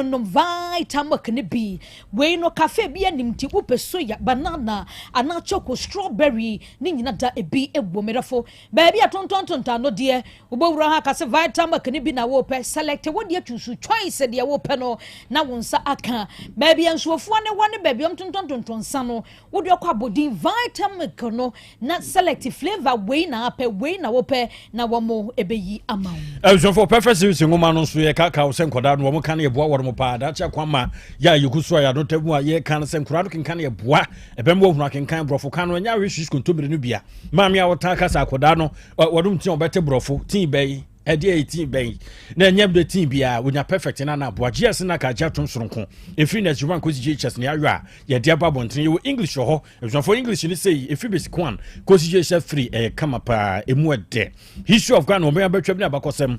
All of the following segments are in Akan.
Nom Vitamilk no bi. Wei no cafe bi anim nti wopɛ soya, banana anaa choco, strawberry ne nyina da ebi wɔ mu. Medɔfo, baabi a tontɔn tontɔn ano deɛ wobɛwura ha kase Vitamilk no bi na wopɛ. Select wo deɛ, choose choice deɛ wopɛ no na wo nsa aka. Baabi a nsuofoɔ ne wɔ ne baabi a ɔmtontɔn tontɔn nsa no, wode ɔkɔ abɔdin Vitamilk no na select flavor wei na apɛ, wei na wopɛ na wɔn ɛbɛyi ama wo. Abusuafo, Perfect Series nwoma no nso yɛ kaka sɛ nkɔdaa no wɔn ka no yɛboa wɔn paa. Daakye akwan ma yɛ a yɛgu so a yɛadota mu a yɛka no sɛ nkɔdaa no kenkan no yɛboa ɛbɛn mu wɔhunu akenkan borɔfo kan no ɛnyɛ awe swiss kontomire no bia. Maame a wɔtaa kasa akɔdaa no wɔdom tia wɔbɛte borɔfo tii bɛyi ɛdeɛ yɛ tii bɛyi na ɛnyɛ bɛ tii bia wonya Perfect na na aboa GS na ka agye atom soronko ɛfiri nursery 1 kɔsi JHS ne ayɔ a yɛde aba abɔntene. Yɛwɔ English wɔ hɔ, abusuafoɔ. English ne sɛ ɛfiri basic 1 kɔsi JHS 3, ɛyɛ kama paa, ɛmu ɛdɛ. History of Ghana, wɔbɛn abɛtwa bi ne abakɔsɛm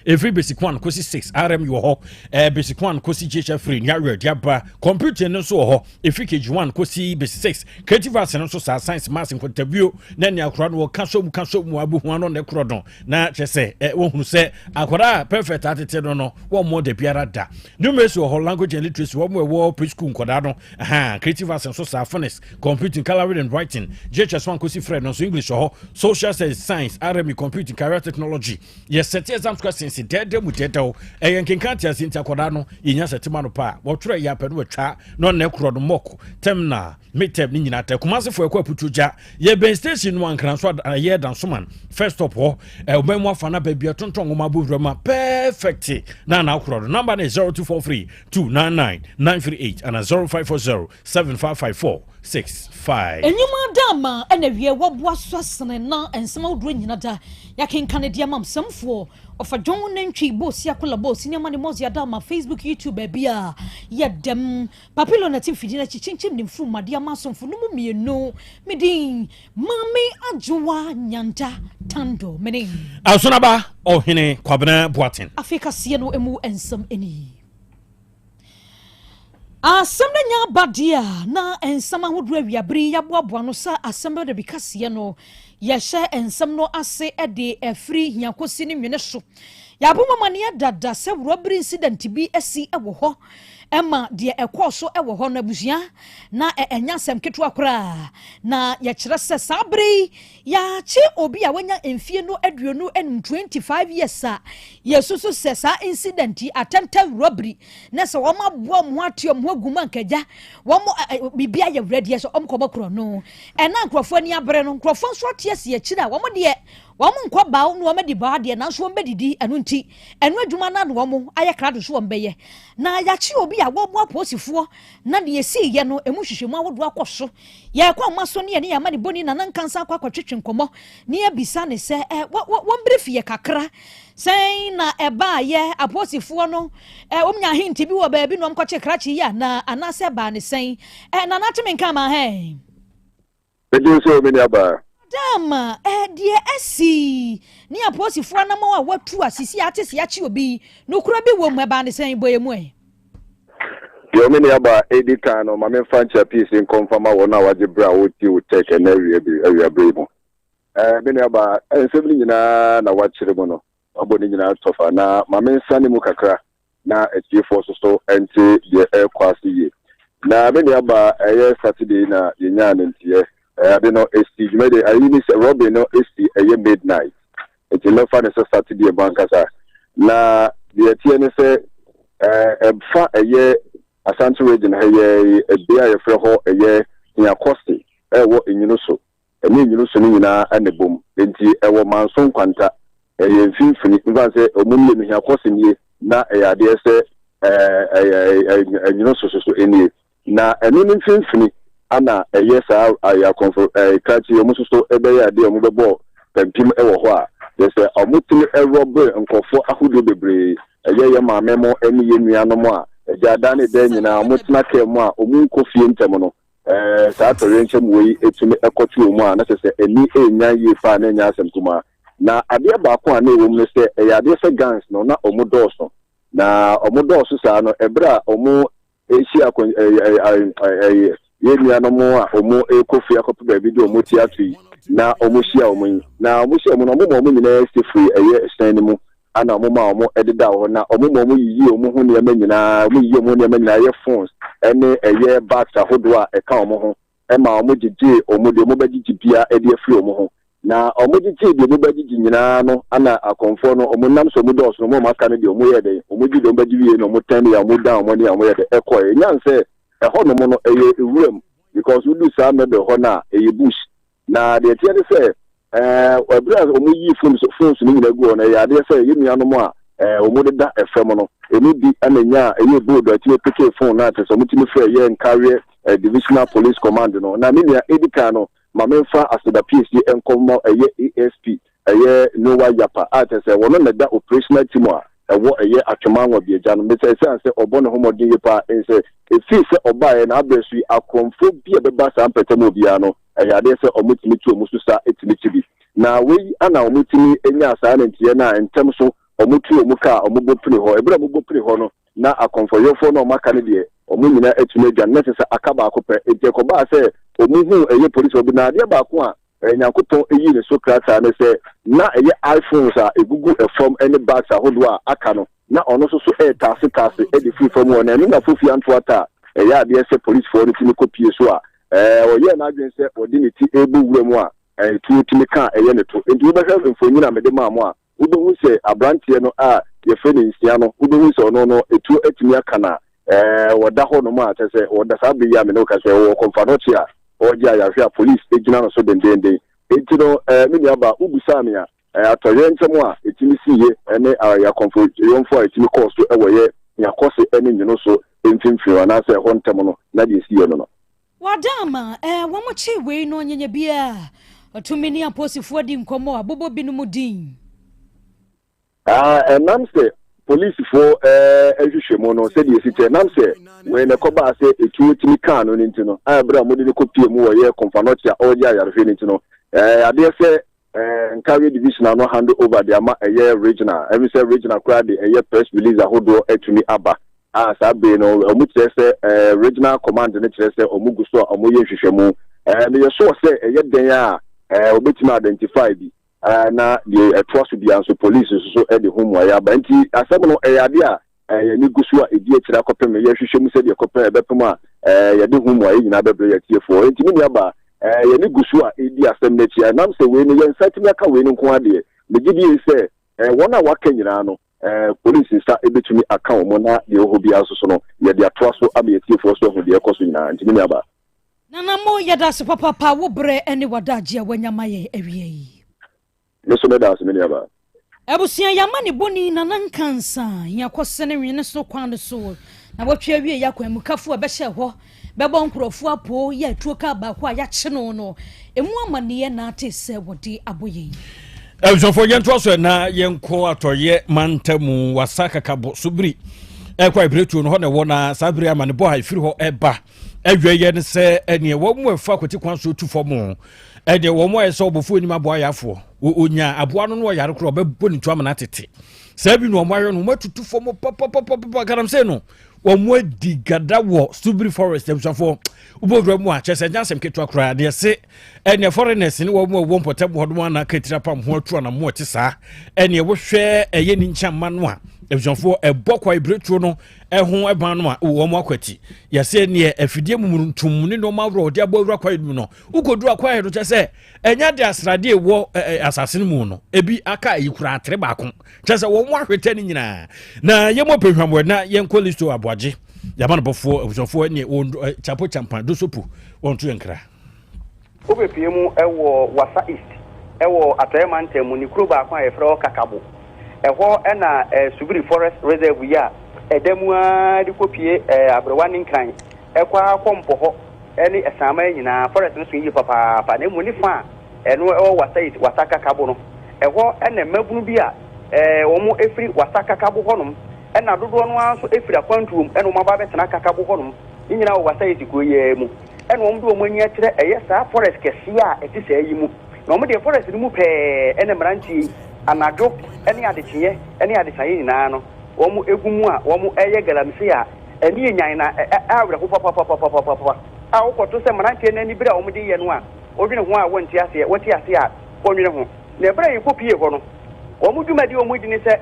ɛfiri basic 1 kɔsi 6. RM wɔ hɔ, basic 1 kɔsi JHS 3 ne ayɔ de aba. Computer no nso wɔ hɔ, ɛfiri KG 1 kɔsi basic 6. Creative arts no nso saa, science, maths, nkontabio na ne akora no wɔka so mu ka so mu abohua no ne korɔ no na kyerɛ sɛ wɔhunu sɛ akwadaa a Perfect atete no wɔmmɔ da biara da. Numeracy wɔ hɔ, language and literacy, wɔn ɛwɔ preschool nkwadaa no aha. Creative arts nso saa, phonics, computing, colouring and writing. JHS 1 kɔsi frɛ no nso English wɔ hɔ, social studies, science, RME, computing, career technology. Yɛsɛte exams questions dɛɛdɛ mu dɛɛdɛw, ɛyɛ nkenkan te ase nti akwadaa no yɛnya sɛte ma no pa a wɔtwerɛ yɛ apɛ no wɔatwa na ɔnɛ korɔ no mock term na midterm ne nyinaa tɛ. Kumasefoɔ, ɛkɔ Aputu Gya, yɛbɛn station no ankran so ɛyɛ Dansoman first stop hɔ. Ɔbɛn mu afa na baabi ɛtontɔn nwoma abɔ wura ma Perfect na na akorɔ no. Number ne 0243 299 938 ana 0540 7554 65. Enyuma dama ɛna wie wɔboa so asene na nsɛm ahodoɔ nyina da yɛakenka ne deɛ ma nsɛmfoɔ ɔfa dwon ne ntwi bɔɔsi akola bɔɔsi nneɛma ne mɔsi adama Facebook, YouTube, baabi a yɛ dɛm Papilo na ti mfidie no akyi kyinkyim ne mfurum adeɛ ama asomfo no mu mmienu. Medin Maame Adwowa Nyanta Tando mene. Asonaba Ɔhene Kwabena Boaten. Afei kaseɛ no mu nsɛm ani asɛm no nya aba deɛ a na nsɛm ahodoɔ awiabere yɛaboaboa no sɛ asɛm bɛda bi kaseɛ no yɛhyɛ nsɛm no ase de afiri hiakosi ne nwene so. Yɛabɔ mamaneɛ dada sɛ robbery incident bi asi wɔ hɔ ɛma deɛ ɛkɔɔ so wɔ hɔ no abusua na ɛnyɛ asɛm ketewa koraa, na yɛkyerɛ sɛ saa bere yi yɛakye obi a wanya mfie no 25, 25 years a yɛsusu sɛ saa incident yi, attempted robbery, na sɛ wɔn aboa wɔn ho ate wɔn ho agu mu ankagya wɔn biribi ayɛ ready sɛ wɔn kɔbɔ korɔ no. Ɛna nkurɔfoɔ ani abere no, nkurɔfoɔ nso ate asi akyire a wɔn deɛ wɔn nkɔ baaw na wɔn adi baa deɛ, nanso wɔn bɛdidi. Ɛno nti ɛno adwuma no na wɔn ayɛ krado so wɔn bɛyɛ na yɛakye obi a wɔboa apolisifoɔ na deɛ esi yɛ no emu hwehwɛmu ahodoɔ akɔ so. Yɛkɔ ɔma so ne yɛ ne yɛ ama ne boni na nankansa akɔ akɔtwetwe nkɔmɔ ne yɛbisa ne sɛ ɛ wɔ wɔ wɔn bere fi yɛ kakra sɛn na ɛbaa yɛ apolisifoɔ no wɔn nya ahenti bi wɔ baabi na wɔn kɔkye krakye yi ana anaasɛ ɛbaa ne sɛn nana tumi nka ma hɛn. Megye nso, me nuabaa. Dama deɛ asi ne apolisifoɔ anam a watu asisi ate si akyi obi nokura bi wɔ mu, ɛbaa ne sɛn, bɔ emu ɛ? Deɛ me nuabaa, ɛdi kan no, ma memfa nkyɛ piece nkɔmfama wɔn a wagye berɛ a wɔtie wo tɛk ɛnɛ awia bi awiabere mu. Me nuabaa, nsɛm no nyinaa na wakyerɛ mu no, wabɔ ne nyinaa tɔfa na ma mensane mu kakra na atiefoɔ so so nte deɛ ɛrekɔ ase yie. Na me nuabaa, ɛyɛ Saturday na yɛnyaa ne nteɛ ade no esi dwumadi ayi ni sɛ robbery no esi ɛyɛ midnight, nti mɛfa ne sɛ Saturday mu ankasa. Na deɛ ɛteɛ ne sɛ ɛfa ɛyɛ Asante Region ha yɛ ebea a yɛfrɛ hɔ ɛyɛ Hiakɔse, ɛwɔ Enyino so, ɛne Enyino so no nyinaa ɛna bom, nti ɛwɔ Manso Nkwanta, ɛyɛ mfimfini. Nfa sɛ ɔmo mmienu, Hiakɔse nie na ɛyɛ adeɛ sɛ ɛɛ ɛyɛ Enyino so so so nie, na ɛno ne mfimfini ana ɛyɛ saa ayɛ akɔnfo krakye ɔmo nso so ɛbɛyɛ adeɛ a ɔmo bɛbɔ pampim ɛwɔ hɔ a yɛ sɛ ɔmo tumi ɛrɔbere nkɔfoɔ ahodoɔ bebree, ɛyɛ yɛ maame mo ɛne yɛ nuanom a ɛgya dan ne dan nyinaa ɔmo tena kaa mu a ɔmo nkɔ fie ntɛm no. Saa atɔyerɛnkyɛm wɔ yi etumi ɛkɔto wɔn mu a na kyerɛ sɛ ani enya yie fa na enya asɛm kumaa. Na adeɛ baako a na ɛwɔ mu no sɛ ɛyɛ adeɛ sɛ gangs no na ɔmo dɔɔso, na ɔmo dɔɔso saa no, ɛberɛ a ɔmo ehyia akɔ ɛɛ ɛɛ ɛɛ yɛn nuanom a ɔmo ekɔ fie akɔpɛ baabi de ɔmo ti ato yi na ɔmo hyia ɔmo yi na ɔmo hyia ɔmo no, ɔmo ma ɔmo nyinaa si firi ɛyɛ hyɛn no mu. Ana wɔn maa wɔn dedaa hɔ, na wɔn ma wɔn yiyii wɔn ho nneɛma nyinaa, wɔn yiyii wɔn ho nneɛma nyinaa, ɛyɛ phones ne ɛyɛ bags ahodoɔ a ɛka wɔn ho, ɛma wɔn gyegyee wɔn deɛ wɔn bɛgyegye biara de afiri wɔn ho. Na wɔn gyegyee deɛ wɔn bɛgyegye nyinaa no, ana akɔmfoɔ no, wɔn nam sɛ wɔn dɔɔso no, wɔn a wɔn aka no deɛ wɔn yɛɛ dɛn, wɔn gye deɛ wɔn bɛgye wie na wɔn tɛn yɛ, wɔn dan wɔn ani a wɔn yɛ dɛ ɛkɔɛ. Ɛnyan sɛ ɛhɔ nom no ɛyɛ wuram, because wodu saa Mɛbɛ hɔ no a, ɛyɛ bush. Na deɛ ɛteɛ ne sɛ, ɛɛ, berɛ a wɔyii phones, phones no nyinaa gu hɔ no, ɛyɛ adeɛ sɛ yɛn nuanom a ɛɛ, wɔdeda fam no, ɛmu bi na ɛnyaa, ɛyɛɛ bold a ɛtumi pekee phone no a kyerɛ sɛ wɔtumi frɛɛ yɛn Nkareɛ ɛɛ, Divisional Police Command no. Na me nua, ɛdi kan no, ma memfa aseda piesie nkɔ mma ɛyɛ ASP, ɛyɛ Noah Yapa a kyerɛ sɛ wɔno na ɛda operational team a ɛwɔ ɛyɛ Atwema Anwabiagya no. Mesɛ ɛsiane sɛ ɔbɔ ne ho mmɔden yie paa, ɛnsɛ ɛfiri sɛ ɔbaeɛ na aberɛ so yi, akorɔmfoɔ bi a ɛbɛba saa mpɛtam hɔ biara no, ɛyɛ adeɛ sɛ wɔtumi tu wɔn so sa tumi kye bi. Na wei na wɔtumi nyaa saa nanteɛ no a ntɛm so wɔtu wɔn kaa a wɔbɔ pini hɔ. Ɛberɛ a wɔbɔ pini hɔ no, na akɔmfɔyɔfoɔ no a wɔaka no deɛ, wɔn nyinaa atumi adwane, na kyerɛ sɛ aka baako pɛ. Enti ɛkɔbaa sɛ wɔhuu ɛyɛ polisifoɔ bi. Na adeɛ baako a Nyankopɔn yii ne so krataa ne sɛ, na ɛyɛ iPhones a ɛgugu fam ne bags ahodoɔ a aka no, na ɔno nso so retaasetaase de firi fam hɔ. Na ɛno na Fofie Antoata a ɛyɛ adeɛ sɛ polisifoɔ no tumi kɔpie so a ɔyɛɛ n'adwene sɛ ɔde ne ti rebɔ wura mu a tuo tumi ka a ɛyɛ ne to. Enti wobɛhwɛ mfonyin a mede maa mo a, wobɛhu sɛ aberanteɛ no a yɛfrɛ no Nsia no, wobɛhu sɛ ɔno no tuo atumi aka no a ɔda hɔnom a kyerɛ sɛ ɔda saa bere yi a me ne wo kasa yi, ɔwɔ Kɔmfanɔkye a ɔregye ayarehwɛ a polisi gyina no so dendeenden. Enti no, me nuabaa, wobisaa me a, Atɔyerɛnkyɛm a ɛtumi siiɛ ne akɔmfoyɔnfoɔ a ɛtumi kɔɔ so wɔ yɛ Nyakɔse ne Nyinoso mfimfini anaasɛ ɛhɔ ntam no na deɛ ɛsiiɛ no no. Wada ama eh, wɔn kyee wei no nyanya biara ɔtumi ne apolisifoɔ di nkɔmmɔ abobɔ binom din. Ah, ɛnam sɛ polisifoɔ eh, nhwehwɛmu no sɛdeɛ ɛsi teɛ, ɛnam sɛ wei na ɛkɔbaa sɛ etuo tumi kaa no no nti no, a ɛberɛ a wɔde no kɔpie mu wɔ yɛ Komfo-Anokye a ɔregye ayarehwɛ no nti no, eh, adeɛ sɛ eh, Nkawie Divisional no hand over de ama ɛyɛ Regional, ɛne sɛ Regional koraa de ɛyɛ press release ahodoɔ atumi aba a saa bere no wɔn kyerɛ sɛ eh, Regional Command no kyerɛ sɛ wɔn gu so a wɔyɛ nhwehwɛmu. Eh, meyɛ sure sɛ ɛyɛ dɛn a eh, wɔbɛtumi identify bi. Na deɛ ɛtoa so biara nso police nso so de ho mmuaeɛ aba. Nti asɛm no ɛyɛ adeɛ a yɛn ani gu so a ɛdi akyire akɔpem no, yɛhwehwɛ mu sɛdeɛ kɔpem ɛbɛpem a yɛde ho mmuaeɛ nyinaa bɛbrɛ yɛn atiefoɔ. Nti me nuabaa, yɛn ani gu so a ɛredi asɛm no akyi. Ɛnam sɛ wei no yɛn nsa atumi aka wei no nko ara deɛ, megye die sɛ wɔn a wɔaka nyinaa no, police nsa bɛtumi aka wɔn na deɛ ɛwɔ hɔ biara nso so no, yɛde atoa so ama yɛn atiefoɔ nso ahu deɛ ɛrekɔ so nyinaa. Nti me nuabaa. Nana Mo yɛda ase papaapa wo berɛ ne w'adagye a wanya ma yɛn awia yi. Me nso meda ase me nuabaa. Abusua yi ama ne bɔni Nana Nkansah hia kɔsene nwene so kwan no so na wɔtwe awie yɛ akwanmukafo a ɛbɛhyɛ hɔ bɛbɔ nkurɔfoɔ apoo yɛ atuo kaa baako a yɛakye no no emu amaneɛ na ate sɛ wɔde abɔ yɛn. Abusuafoɔ yɛntoa so na yɛnkɔ atɔyɛ mantamu wasa kakabo so biri ɛkɔ abiretuo no hɔ na ɛwɔ na saa bere ama ne bɔ a ɛfiri hɔ ɛba Awieɛ ne sɛ ɛneɛ wɔn mu ɛfa kwati kwan so tu fam ɛdeɛ wɔn ayɛ sɛ ɔbɔfoɔ anim aboa ayafoɔ ɔnya aboa no no ɔyare korɔ ɔbɛbɔ ne tu amena tete saa bi na wɔn ayɛ no wɔn atutu fam papapapapa galamsey no wɔn adi gada wɔ Stubri forest abusuafoɔ wobɛwura mu a kyerɛ sɛ ɛnyɛ asɛm ketewa koraa deɛ se ɛneɛ foreigners ne wɔn mu ɛwɔ mpɔtam hɔ nom ana katira pam ho atu anamo ɛte saa ɛneɛ wohwɛ ɛyɛ ne nkyɛnma no a abusuafoɔ ɛbɔ kwa ebiretuo no ɛho ban no a wɔn akwati. Yɛsɛ neɛ afidie mumuruntum ne nneɛma ahorow a wɔde abɔ awura kwaeɛ no mu no, wokɔduru akwaeɛ no kyɛ sɛ ɛnyɛ de asradeɛ ɛwɔ asase no mu no, ebi aka ayi koraa atere baako. Kyɛ sɛ wɔn ahwetɛ no nyinaa. Na yɛmmɔ pɛhwamwɛ na yɛnkɔ listo aboagye. Yɛama no bɔfoɔ abusuafoɔ ne wɔn kyapo kyampa dosopu wɔn to yɛn kra. Wobepue mu wɔ Wassa East wɔ Atɔeɛ Mantam mu ne kuro baako a yɛfrɛ hɔ Kakabo. Ɛhɔ na Subiri Forest Reserve yi a ɛda mu ara de kɔpue Aberewa ne Nkran kɔ ara kɔ Mpɔhɔ ne Ɛsaaman nyinaa. Forest no so yie papaapa na mmom ne fa a ɛno ɛwɔ Wassa East, Wassa Kakabo no, ɛhɔ na mmabunu bi a wɔfiri Wassa Kakabo hɔnom na dodoɔ no ara nso firi akwantuom na wɔaba abɛtena Kakabo hɔnom. Ne nyinaa wɔ Wassa East kuro yi ara mu. Ɛna wɔn de wɔn ani akyerɛ ɛyɛ saa forest kɛseɛ a ɛte saa yi mu. Na wɔn deɛ forest no mu pɛɛ ɛna mmeranteɛ yi, anadwo ne adekyeeɛ ne adesaeɛ nyinaa no, wɔn gu mu a wɔn reyɛ galamsey a ani yɛ nyan na awerɛho papapapapapapa a wokɔto sɛ mmeranteɛ no ani bere a wɔn de yɛ no a, wodwene ho a wonte aseɛ, wote aseɛ a wonnwene ho. Na ɛberɛ a yɛkɔpuee hɔ no, wɔn dwumadie a wɔdi ne sɛ.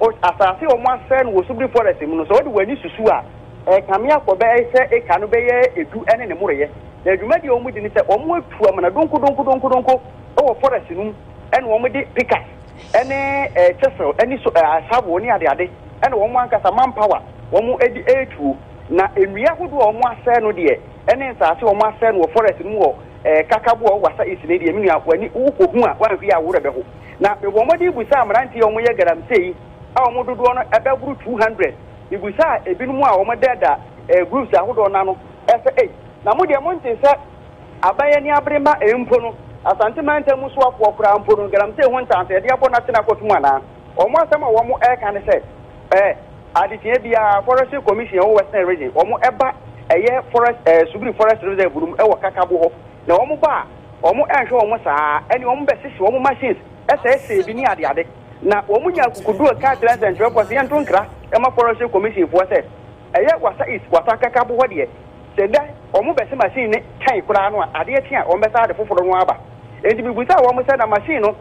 Asase a wɔasɛe no wɔ Subri Forest mu no, sɛ wode w'ani susu a, ɛrekame akɔ bɛyɛ sɛ eka no bɛyɛ edu ne ne mmoroyɛ. Na dwumadi a wɔdi ne sɛ wɔatu amena donkodonkodonkodonko wɔ forest no mu ɛna wɔde pickaxe ne chisel ne so shovel ne adeade ɛna wɔn ankasa manpower wɔde retuo. Na nnua ahodoɔ a wɔasɛe no deɛ ɛne nsase a wɔasɛe no wɔ forest no mu wɔ Kakabo a ɛwɔ Wassa East no deɛ, me nua, w'ani wokɔhu a woanhwɛ a wo werɛ bɛho. Na mebɔɔ mmɔden bisaa mmeranteɛ a wɔyɛ galamsey yi a wɔn dodoɔ no bɛboro 200. Mebisaa ebinom a wɔdeda groups ahodoɔ no ano sɛ, Ei, na mo deɛ montee sɛ aban ani abere ma mpo no, Asante mantam mu soafoɔ koraa mpo no, galamsey ho ntansa yɛde abɔ no atene akɔto mu anaa? Wɔn asɛm a wɔreka ne sɛ, Eh, adekyeɛ biara Forestry Commission a ɛwɔ Western Region, wɔba ɛyɛ forest, eh, Subiri Forest Reserve no mu wɔ Kakabo hɔ. Na wɔn ba a, wɔn nhwɛ wɔn saa, ɛne wɔn bɛhyehye wɔn machines, sɛesɛe bi ne adeade. Na wɔn nya akokoduro ka kyerɛ nsɛntwerɛfoɔ sɛ yɛnto nkra ma Forestry Commission foɔ sɛ, ɛyɛ Wassa East, Wassa Kakabo hɔ deɛ, sɛ nnɛ wɔn bɛhye machine no kyɛn koraa no a, adeɛ kye a wɔn bɛsan ade foforɔ no aba. Enti mebisaa wɔn sɛ na machine no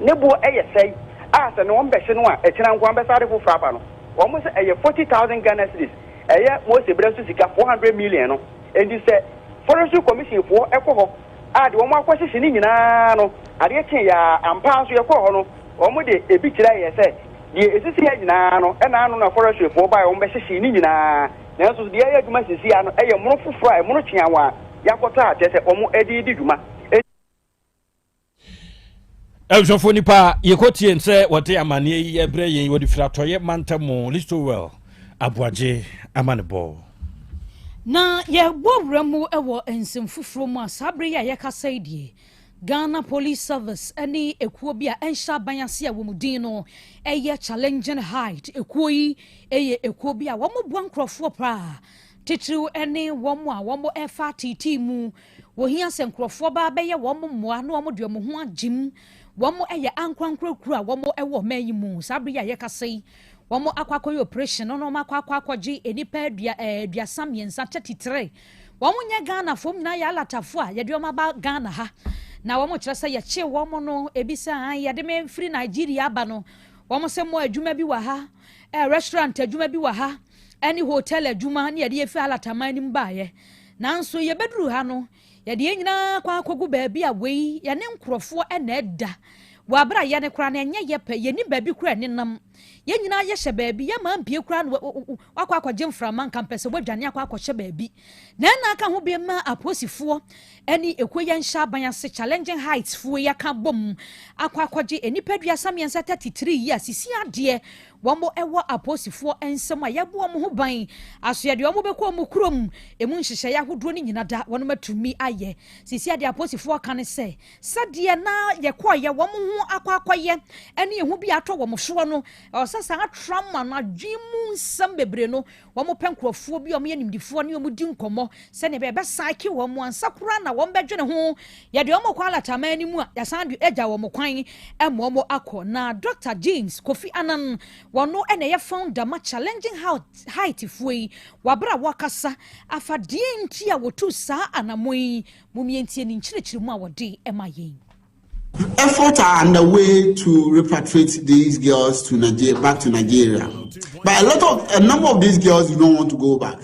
ne boɔ yɛ sɛn a sɛ na wɔn bɛhye no a, akyina nko ara wɔbɛsan ade foforɔ aba no. Wɔn sɛ ɛyɛ 40,000 Ghana cedis, ɛyɛ Mose berɛ so sika 400 million no. Enti sɛ Forestry Commission foɔ kɔ hɔ a, deɛ wɔn akɔhyehye ne nyinaa no, adeɛ kyeeɛ ara, ampa ara nso yɛkɔɔ hɔ no, wɔn de ebi kyerɛɛ yɛn sɛ deɛ ɛsisi ha nyinaa no, ɛna ano na Forestry foɔ baeɛ wɔn bɛhyehyee ne nyinaa. Nanso deɛ ɛyɛ adwuma seesei ara no yɛ mono foforɔ a ɛmono kyeawa a yɛakɔtɔ a kyerɛ sɛ wɔn de redi dwuma. Abusuafoɔ nipa a yɛkɔtie sɛ wɔde amanneɛ yi ɛbrɛ yɛn wɔde firi atɔeɛ mantam mu Listowel Aboagye amanebɔ. Na yɛbɔ wura mu wɔ nsɛm foforɔ mu a saa bere yi a yɛkasa yi deɛ Ghana Police Service ne ekuo bi a ɛnhyɛ aban ase a wɔn din no yɛ Challenging Height. Ekuo yi yɛ ekuo bi a wɔboa nkurɔfoɔ paa titiriw ne wɔn a wɔfa ateetee mu Wɔhia sɛ nkurɔfoɔ ba bɛyɛ wɔn mmoa na wɔde wɔn ho agye mu. Wɔyɛ ankorankoro kuo a wɔwɔ ɔman yi mu. Saa bere yi a yɛkasa yi, wɔakɔ akɔyɛ operation no na wɔakɔ akɔ akɔgye nnipa adua ɛɛ 33, 33. Wɔnyɛ Ghanafoɔ, wɔn nyinaa yɛ alatafoɔ a yɛde wɔn aba Ghana ha. Na wɔkyerɛ sɛ yɛkyee wɔn no, ebi sɛ an yɛde me firi Nigeria aba no, wɔn sɛ mo adwuma bi wɔ ha, ɛɛ restaurant adwuma bi wɔ ha, ɛne hotel adwuma ne yɛde yɛfiri alataman no mu baeɛ. Nanso yɛbɛduruu ha no, yɛde yɛn nyinaa kɔ akɔgu baabi a wei yɛne nkurɔfoɔ na ɛda. Wɔ aberɛ a yɛne koraa no ɛnyɛ yɛ pɛ, yɛnnim baabi koraa ɛnenam. Yɛn nyinaa yɛhyɛ baabi, yɛmma mpue koraa na wakɔ akɔgye mframa, nka mpɛ sɛ wadwane akɔ akɔhyɛ baabi. Na ɛna aka ho bi ma apolisifoɔ ne ekuo yɛn hyɛ aban ase Challenging Heights foɔ yi aka abom akɔ akɔgye nnipa 33, 33 yi a sisi adeɛ Wɔn wɔ apolisifoɔ nsam a yɛbɔ wɔn ho ban, asoɛdeɛ wɔn bɛkɔ wɔn kurom, ɛmu nhyehyɛeɛ ahodoɔ no nyina da wɔn atumi ayɛ. Seesei a deɛ apolisifoɔ ka ne sɛ, sɛdeɛ na yɛkɔeɛ wɔn ho akɔ akɔyɛ ne ehu bi a atɔ wɔn soɔ no, ɛwɔ sɛ saa trauma no, adwene mu nsɛm bebree no, Wɔpɛ nkurɔfoɔ bi a wɔyɛ nimdefoɔ ne wɔn di nkɔmmɔ sɛdeɛ ɛbɛyɛ ɛbɛsaeke wɔn ansa koraa na wɔbɛdwene ho. Yɛde wɔn kɔ alataman no mu a, yɛasan de agya wɔn kwan ma wɔn akɔ. Na Dɔkta James Kofi Annan, wɔno na ɛyɛ founder ma Challenging Height foɔ yi, wɔ aberɛ a wɔrekasa afa deɛn nti a wɔtuu saa anammɔn yi, mom yɛntie ne nkyerɛkyerɛmu a wɔde ma yɛn. Efforts are underway to repatriate these girls to Nigeria, back to Nigeria. But a lot of a number of these girls do not want to go back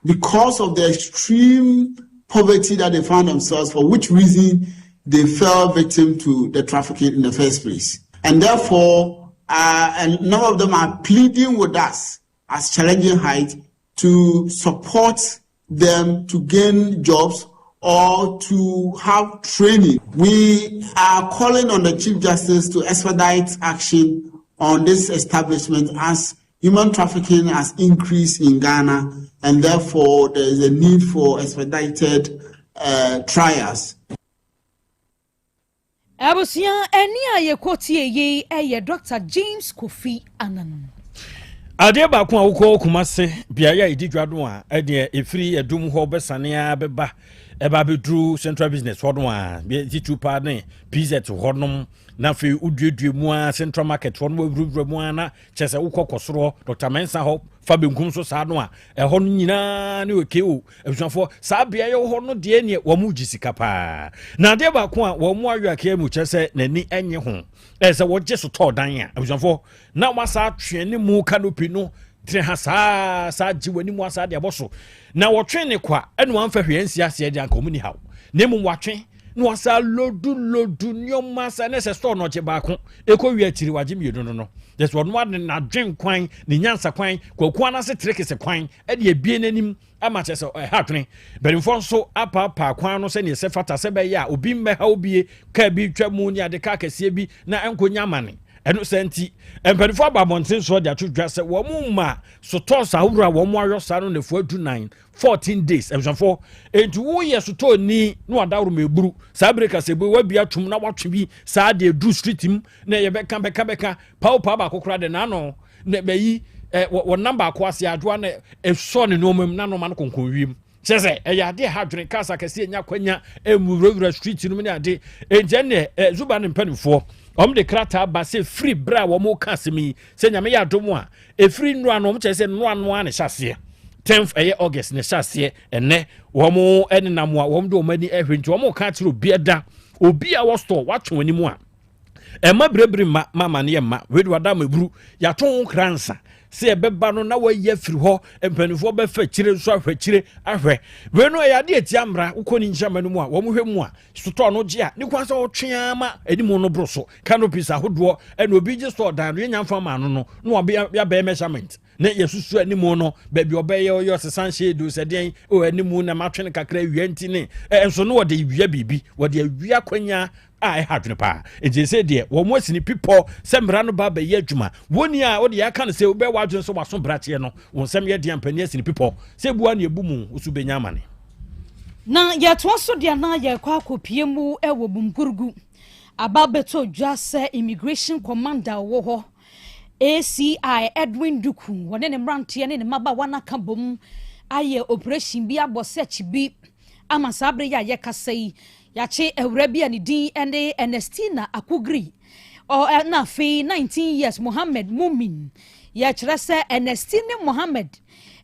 because of the extreme poverty that they found themselves, for which reason they fell victim to the trafficking in the first place. And therefore, a number of them are pleading with us as Challenging Height to support them to gain jobs or to have training. We are calling on the Chief Justice to expedite action on this establishment as human trafficking has increased in Ghana and therefore there is a need for expedited trials. Abusua ɛnne a yɛkɔ tie yi yɛ Dɔkta James Kofi Annan. Adeɛ baako a wokɔ Kumase beaeɛ a yɛdi dwa no a ɛdeɛ ɛfiri ɛdum hɔ bɛsane ara bɛba. Ɛba abɛduru Central Business hɔ no a, titiriw paa ne PZ hɔ nom, na afei woduadua mu a Central Market hɔ no, wawurawura mu a, na kyerɛ sɛ wokɔ kɔsoro Dr Mensa hɔ fa benkum so saa no a, ɛhɔ no nyinaa ne ɔkeo. Abusuafoɔ, saa beaeɛ hɔ no deɛ, neɛ wɔn gye sika paa. Na adeɛ baako a wɔn ayɔ akaa mu kyerɛ sɛ n'ani nye ho ɛyɛ sɛ wɔgye so tɔɔ dan a, abusuafoɔ, na wasa atwe ne mu canopy no tene ha saa saa gye w'anim asa de abɔ so. Na wɔtwe ne kwa ɛna wɔamfa hwee nsi aseɛ de anka wɔn ni haw, na mmom watwe na wasa load load nneɛma sa ne sɛ store no ɔgye baako ɛkɔ wie akyiri wagye mmienu no yɛsɛ ɔno ade n'adwen kwan ne nyansa kwan kwaku anase tere kwan ɛde ebie n'anim ama kyerɛ sɛ ɛha adwene. Mpanimfoɔ nso apaapaa kwan no sɛneɛ sɛ fata sɛ bɛyɛ a obi mmɛha obie kaa bi twa mu ne ade kaa kɛseɛ bi na ɛnkɔnya amane. Ɛno sɛ nti mpanimfoɔ aba abɔnten soɔ de ato dwa sɛ wɔn ma sotɔɔs ahodoɔ a wɔn ayɔ saa no nafua 14, 14 days. Abusuafoɔ, nti woyɛ sotɔɔ ni na wadaworo ma eburu saa bere kasa ebu wabi atum na watwe bi saa de edu street mu na yɛbɛka bɛka bɛka pawo pawo baako koraa de n'ano na bɛyi ɛ wɔnam baako ase adwoa na esɔ ne nneɛma mu na nneɛma no konkon wiem. Kyerɛ sɛ ɛyɛ adeɛ ha adwene, cars akɛseɛ nya kwanya emu wurawura street no mu ne ade. Nti ɛnɛ zuba ne mpanimfoɔ wɔn de krataa ba sɛ firi bere a wɔn ka asɛm yi sɛ Nyame yɛ adom a, efiri nnua no wɔn kyerɛ sɛ nnua no a ne hyɛ aseɛ 10th ɛyɛ August ne hyɛ aseɛ. Ɛnɛ wɔn nenam a wɔn de wɔn ani ɛhwɛ, nti wɔn ka kyerɛ obi ɛda obi a wɔ store watwe wɔn anim a ɛma berebere mma mama ne yɛ mma wei de wada ma eburu yɛato ho kra nsa sɛ yɛbɛba no na wayi afiri hɔ. Mpanimfoɔ bɛfa akyire nso ahwɛ akyire ahwɛ. Wei no ɛyɛ adeɛ atia mmara. Wokɔ ne nhyɛma no mu a wɔn hwɛ mu a, sotɔɔ no gye a ne kwan sɛ ɔtwe ama anim no boro so canopies ahodoɔ. Ɛna obi gye store dan no, yɛnya mfa ma no no na wabɛyɛ measurement na yɛsusu anim no baabi ɔbɛyɛ ɔyɛ ɔsesan shade sɛ deɛn o anim na matwe no kakra awia nti ne ɛnso no wɔde wia biribi, wɔde awia kwanya a ɛha adwene paa. Nti sɛ deɛ wɔn mo asini pipɔ sɛ mmara no ba bɛyɛ adwuma, wɔn a wɔde yɛaka no sɛ wobɛ wadwene sɛ waso brakyeɛ no wɔn nsɛm yɛ deɛ mpanin asini pipɔ sɛ ebua ne ebu mu woso bɛnya amane. Na yɛtoa so deɛ na yɛkɔ akɔpie mu wɔ Bumkurugu. Aba bɛtɔ dwa sɛ immigration commander wɔ hɔ, ACI Edwin Duku, wɔne ne mmeranteɛ ne ne mmabaawa no aka bom ayɛ operation bi abɔ search bi ama saa bere yi a yɛkasa yi, yɛakye awura bi a ne din ne Ernestina Akugri ɔ na afei 19 years Mohammed Mumin. Yɛkyerɛ sɛ Ernestina Mohammed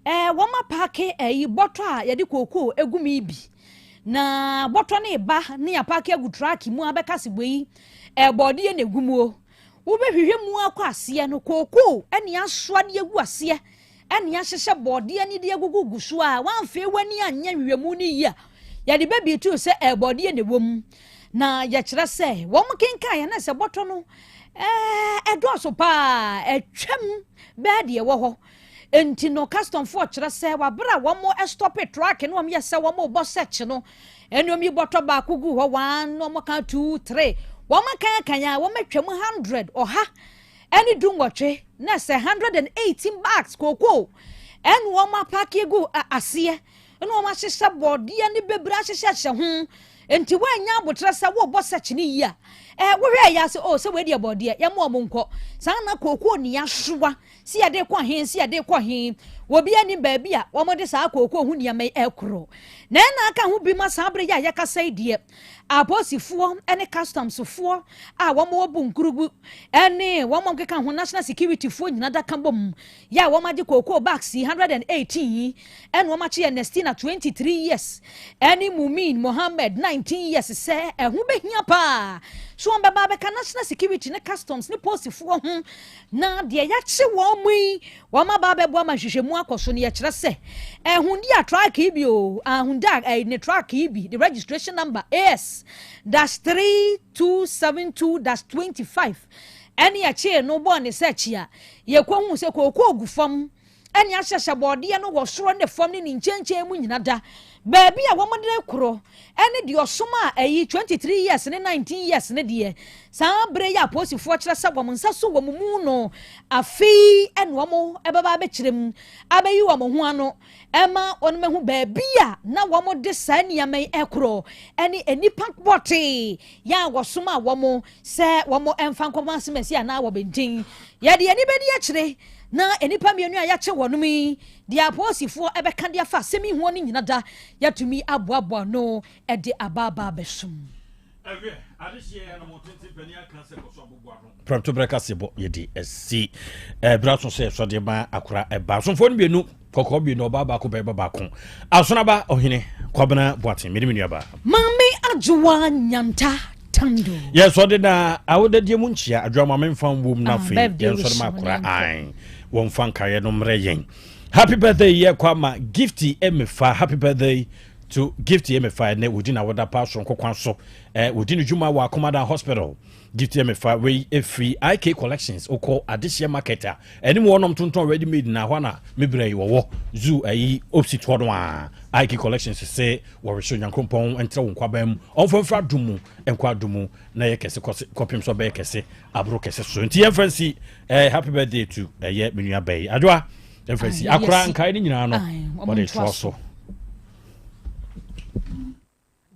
wɔn apack ɛyi bɔtɔ a yɛde kookoo egu mu yi bi na bɔtɔ ne ba ne apack agu truck mu abɛka se wei ɛbɔdeɛ na egu mu o. Wobɛhwehwɛ mu akɔ aseɛ no, kookoo ɛne asoa de agu aseɛ ɛne ahyehyɛ bɔdeɛ ne de agugu gu so a wɔamfei w'ani anyɛ nhwehwɛmu no yie a, yɛde bɛbi tu sɛ ɛbɔdeɛ na ɛwɔ mu. Na yɛkyerɛ sɛ wɔn kenkan yɛn sɛ bɔtɔ no ɛdɔɔso paa, ɛtwam bɛɛ deɛ ɛwɔ hɔ. Nti no customfoɔ kyerɛ sɛ wabere a wɔn stop truck no, wɔn yɛ sɛ wɔn bɔ search no, ɛna wɔn yi bɔtɔ baako gu hɔ one, na wɔn ka two, three, wɔn akan akan a wɔn atwam 100, 118, na sɛ 118 bags kookoo ɛna wɔn apack gu aseɛ, ɛna wɔn ahyehyɛ bɔɔdeɛ ne bebree ahyehyɛ hyɛ ho. Nti wɔanya abotire sɛ wɔrebɔ search ne yie a wohwɛ yɛ ase o sɛ wɔadi bɔɔdeɛ yɛn mo wɔn nkɔ saa na kookoo ne asoa si yɛde kɔ he, si yɛde kɔ he, obi anim baabi a wɔde saa kookoo ho nneɛma yi ɛkorɔ. Na ɛna aka ho bi ma saa bere yi a yɛkasa yi deɛ, apolisifoɔ ne customsfoɔ a wɔn wɔ Bunkurugu ne wɔn a wɔkeka ho, national security foɔ nyinaa da ka bom yɛ a wɔn agye kookoo bags yi 118 yi, ɛna wɔn akye Ernestina 23 years ɛne Mumin Mohammed 19 years sɛ ɛho bɛhia paa so wɔn bɛba abɛka national security ne customs ne polisifoɔ ho. Na deɛ yɛakye wɔn mu yi, wɔn aba abɛboa ma nhwehwɛmu akɔ so no. Yɛkyerɛ sɛ ɛhundi a truck yi bi o ahunda ɛɛ ne truck yi bi, the registration number AS-3272-25, ɛne yɛkyee no bɔɔ ne sɛ akyi a yɛkɔhu sɛ kookoo gu fam ɛne ahyehyɛ bɔɔdeɛ no wɔ soro ne fam ne ne nkyɛnkyɛn mu nyina da baabi a wɔn de korɔ. Ɛne deɛ ɔsom a ɛyi 23 years ne 19 years ne deɛ, saa bere yi apolisifoɔ kyerɛ sɛ wɔn nsa so wɔn mu no, afei ɛna wɔn ɛbɛba abɛkyerɛ mu abɛyi wɔn ho ano ɛma wɔn mahu baabi a na wɔn de saa nneɛma yi ɛkorɔ ɛne nnipa bɔtee yɛ a wɔsom a wɔn sɛ wɔn ɛmfa nkɔmɔ asɛm anaa wɔ bɛnten. Yɛde ani bɛdi akyire. Na nnipa mmienu a yɛakye wɔnom yi, deɛ apolisifoɔ ɛbɛka de afa asɛm yi ho no nyina da yɛatumi aboaboa ano de aba aba abɛsom. Prɛmto berɛ kaseɛbɔ yɛde asi berɛ aso sɛ yɛsɔ de ma akora ɛba asomfoɔ no mmienu kɔkɔɔ mmienu ɔbaa baako bɛrima baako asonaba ɔhene Kwabena Boateng mene me nuabaa. Maame Adwoa Nyanta Tando. Yɛsɔ de na awodadeɛ mu nkyia Adwoa ma memfa nwom no afei yɛnsɔ de ma akora an wɔmfa nkaeɛ no mmerɛ yɛn. Happy birthday yɛ kɔ ama Gifty Emefa happy birthday to Gifty Emefa ɛnɛ wɔdi na woda pa soronko kwan so eh, wɔdi no dwuma wɔ Akomadan Hospital. Gifty Emefa wei ɛfiri IK Collections wokɔ adehyeɛ market a ɛne mu wɔnom tontɔn ready made na hɔ na me berɛ yi wɔwɔ zoo ayi opposite hɔ no a IK Collections se wɔrehyɛ Onyankopɔn ntrɛ wo nkwaban mu ɔmfa mfiri adom mu nkɔ adom mu na yɛ kɛse kɔpem sɛ ɔbɛyɛ kɛse aboro kɛse so nti yɛmfa nsi eh, happy birthday to ɛyɛ me nua bɛyi adwoa yɛmfa nsi akora nkae no nyinaa no wɔde toa so.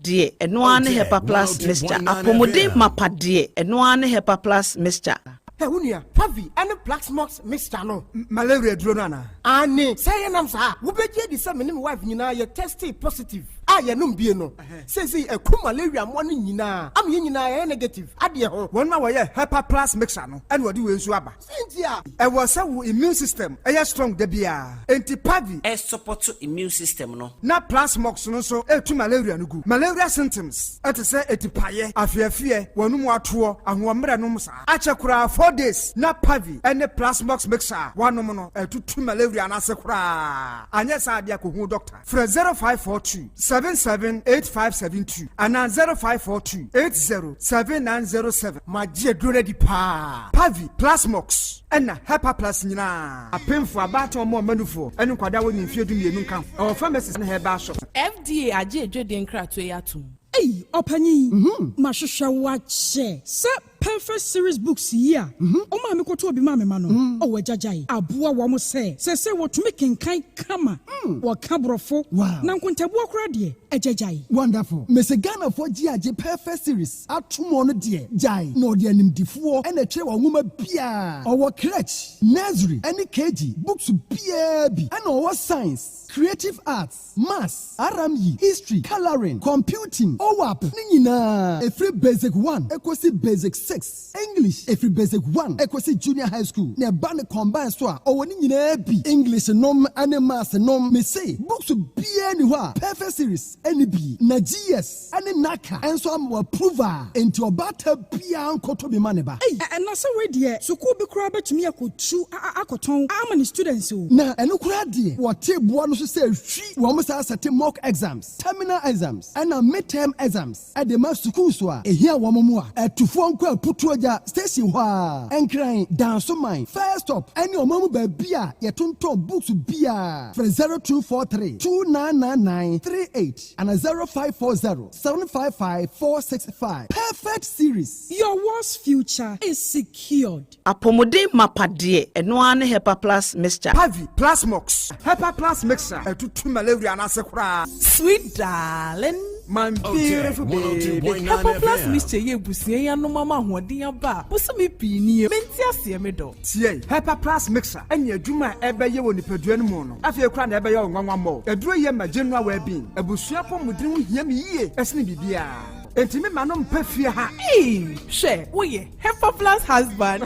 Deɛ, ɛno ara ne Hepa Plus Mixture. Apɔmuden mapa deɛ, ɛno ara ne Hepa Plus Mixture. Hɛ, wo nua, Pavi ne Plaxmox mixture no, malaria aduro no anaa? Aane, sɛ yɛnam saa a, wobɛgye adi sɛ me ne me wife nyinaa yɛ testee positive a yɛnom bie no. Seesei aku malaria mmoa no nyinaa ama yɛn nyinaa yɛayɛ negative adeɛ ho. Wɔn a wɔyɛ Hepa Plus mixture no na wɔde wei nso aba. Sɛ nti a. Ɛwɔ sɛ wo immune system yɛ strong da biara, enti Pavi. Ɛsupɔto immune system no. Na Plasmox no nso ɛtu malaria no gu. Malaria symptoms te sɛ atipaeɛ, afeafeɛ, w'anum atoɔ, ahoɔmmerɛ nom saa. Akyɛ koraa 4 days na Pavi ne Plasmox mixture a woanom no atutu malaria no ase koraa. Anyɛ saa adeɛ a kɔhu doctor. Frɛ 0542 778572 anaa 0542 807907. Magye aduro no adi paa. Pavi, Plasmox ɛna Hepa Plus nyinaa. Apemfo, abaatan, ɔmo ɔmanufoɔ ne nkwadaa a wɔnni mfeɛ 12 nka ho. Ɛwɔ pharmacies ne herbal shops. FDA agye edwedie nkratoɔ yi atom. Ei, ɔpanyin, mahwehwɛ wo akyɛ sɛ Perfect Series books yi a ɔmaa me kɔtɔɔ bi maa me ma no, ɔwɔ agyagyae aboa wɔn sɛ seesei wɔtumi kenkan kama, wɔka Borɔfo, na nkontabuo koraa deɛ, agyagyae. Wonderful. Mese Ghanafoɔ gye agye Perfect Series ato mu ɔno deɛ gyae na ɔde animdifoɔ ɛna ɛtwerɛ wɔn nwoma biara. Ɔwɔ crèche, nursery ɛne KG books biara bi ɛna ɔwɔ science, creative arts, maths, RME, history, colouring, computing, OWAP ne nyinaa ɛfiri basic 1 ɛkɔsi basic 6, English ɛfiri basic 1 ɛkɔsi junior high school na ɛba ne combine so a ɔwɔ ne nyinaa bi, English nom ɛne maths nom. Mese books biara ni hɔ a Perfect Series ɛne bi na GS ɛne NaCCA ɛnso ama wɔ approve a enti ɔbaata biara nkɔtɔ bi ma ne ba. Ei, ɛna sɛ wei deɛ, sukuu bi koraa bɛtumi akɔtu akɔtɔn ama ne students o. Na ɛno koraa deɛ, wɔte boa no so sɛ hwi wɔn saa sɛte mock exams, terminal exams ɛna midterm exams ɛde ma sukuu so a ehia wɔn mu a ɛtufoɔ nkɔ Aputuogya station hɔ a Nkran Dansoman first stop ɛne ɔman mu baabi a yɛtontɔn books biara. Frɛ 0243 2999 38 ana 0540 755 465. Perfect Series. Your world's future is secured. Apɔmuden mapa deɛ, ɛno ara ne Hepa Plus Mixture. Pavi, Plasmox, Hepa Plus mixture ɛtutu malaria no ase koraa. Sweet darling. My beautiful baby. Hepa Plus Mixture yɛ ebusua yi anom ama ahoɔden aba a bosome pii nie. Mente aseɛ, me dɔ. Tie, Hepa Plus mixture ɛne adwuma a ɛbɛyɛ wɔ nipadua no mu no afei koraa na ɛbɛyɛ wo nwanwa mmɔ. Aduro yɛ ma general well-being. Abusua pɔmuden ho hia me yie ɛsene biribiara. Enti me ma no mpɛ fie ha. Ee, hwɛ, woyɛ Hepa Plus husband.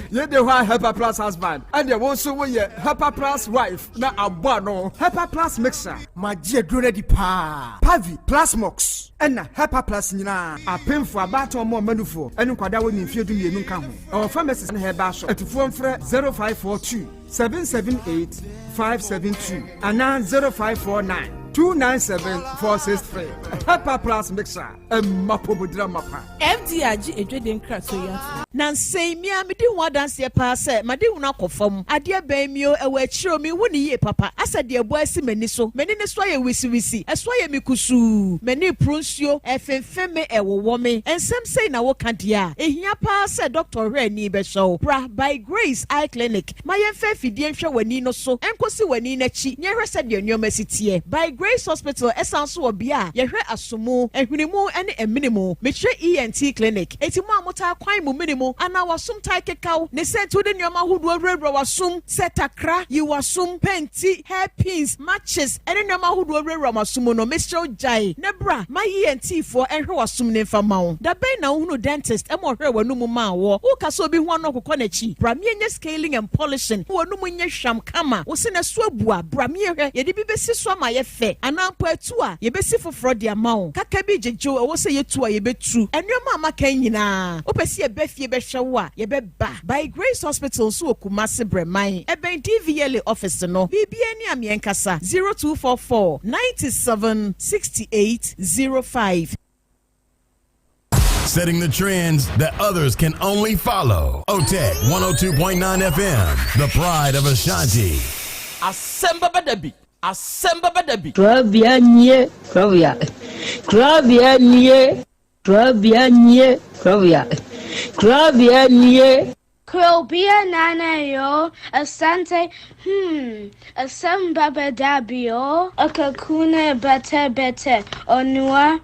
Yɛde hɔ a Hepa Plus husband ɛdeɛ wo nso woyɛ Hepa Plus wife na abɔ ano. Hepa Plus mixture. Magye aduro no adi paa. Pavi, Plasmox ɛna Hepa Plus nyinaa. Apemfo, abaatan, ɔmo ɔmanufoɔ ɛne nkwadaa wɔ ne mfeɛ 12 nka ho. Ɛwɔ pharmacies ne herbal shop. Atufoɔ mfrɛ 0542 778 572 anaa 0549 297 463. Hepa Plus mixture ɛmma pomodira mapa. FDA agye edwedie nkratoɔ yi atom. Na nsɛn mi a medi ho adanseɛ paa sɛ made hunu akɔ fam. Adeɛ bɛn mi o, ɛwɔ akyire o, menhu ne yie papa. Asɛ deɛ ɛbɔ asi m'ani so. M'ani ne so ayɛ wisiwisi, ɛso ayɛ me kusuu. M'ani reporo nsuo, ɛfemfem me, ɛwowɔ me. Nsɛm sei na woka deɛ a, ɛhia paa sɛ dɔkta ɔhwɛ ani bɛhwɛ wo. Bra By Grace Eye Clinic ma yɛmfa afidie nhwɛ w'ani no so nkɔsi w'ani no akyi na yɛhwɛ sɛdeɛ nneɛma si teɛ. By Grace. Grace Hospital san nso wɔ bea a yɛhwɛ asomu, ahwene ne amene mu. Mekyerɛ ENT Clinic. Enti mo a motaa kwan mo mene mu anaa w'asom taa kekaw ne sɛ nti wode nneɛma ahodoɔ wurawura w'asom sɛ takra, yi w'asom, pɛnti, hair pins, matches, ne nneɛma ahodoɔ wurawura mo asom mu no, mesrɛ wo gyae na bra ma ENT foɔ nhwɛ w'asom no mfa mma wo. Da bɛn na wohunuu dentist ma ɔhwɛɛ w'anomu maa woɔ? Woka sɛ obi ho ano ɔkokɔ n'akyi? Bra meɛnyɛ scaling and polishing ma w'anomu nyɛ hwam kama. Wo se n'aso abu a, bra meɛhwɛ, yɛde bi bɛsi so ama ayɛ fɛ anaa mpo atu a, yɛbɛsi foforɔ de ama wo. Kaka bi gyegye wo, ɛwɔ sɛ yɛtu a, yɛbɛtu. Nnoɔma a maka yi nyinaa, wopɛ sɛ yɛba fie bɛhwɛ wo a, yɛbɛba. By Grace Hospital nso wɔ Kumasi Brɛman, ɛbɛn DVLA office no. Biribiara ni a meɛnkasa, 0244 97 68 05. Setting the trends that others can only follow. OTEC 102.9 FM, the pride of Ashanti. Asɛm bɛba da bi, asɛm bɛba da bi. Korabea nie, korabea, korabea nie, korabea nie, korabea, korabea nie. Krobea nana yo, asante hmm, asɛm bɛba da bi o. Akakuna bɛtɛ bɛtɛ, onua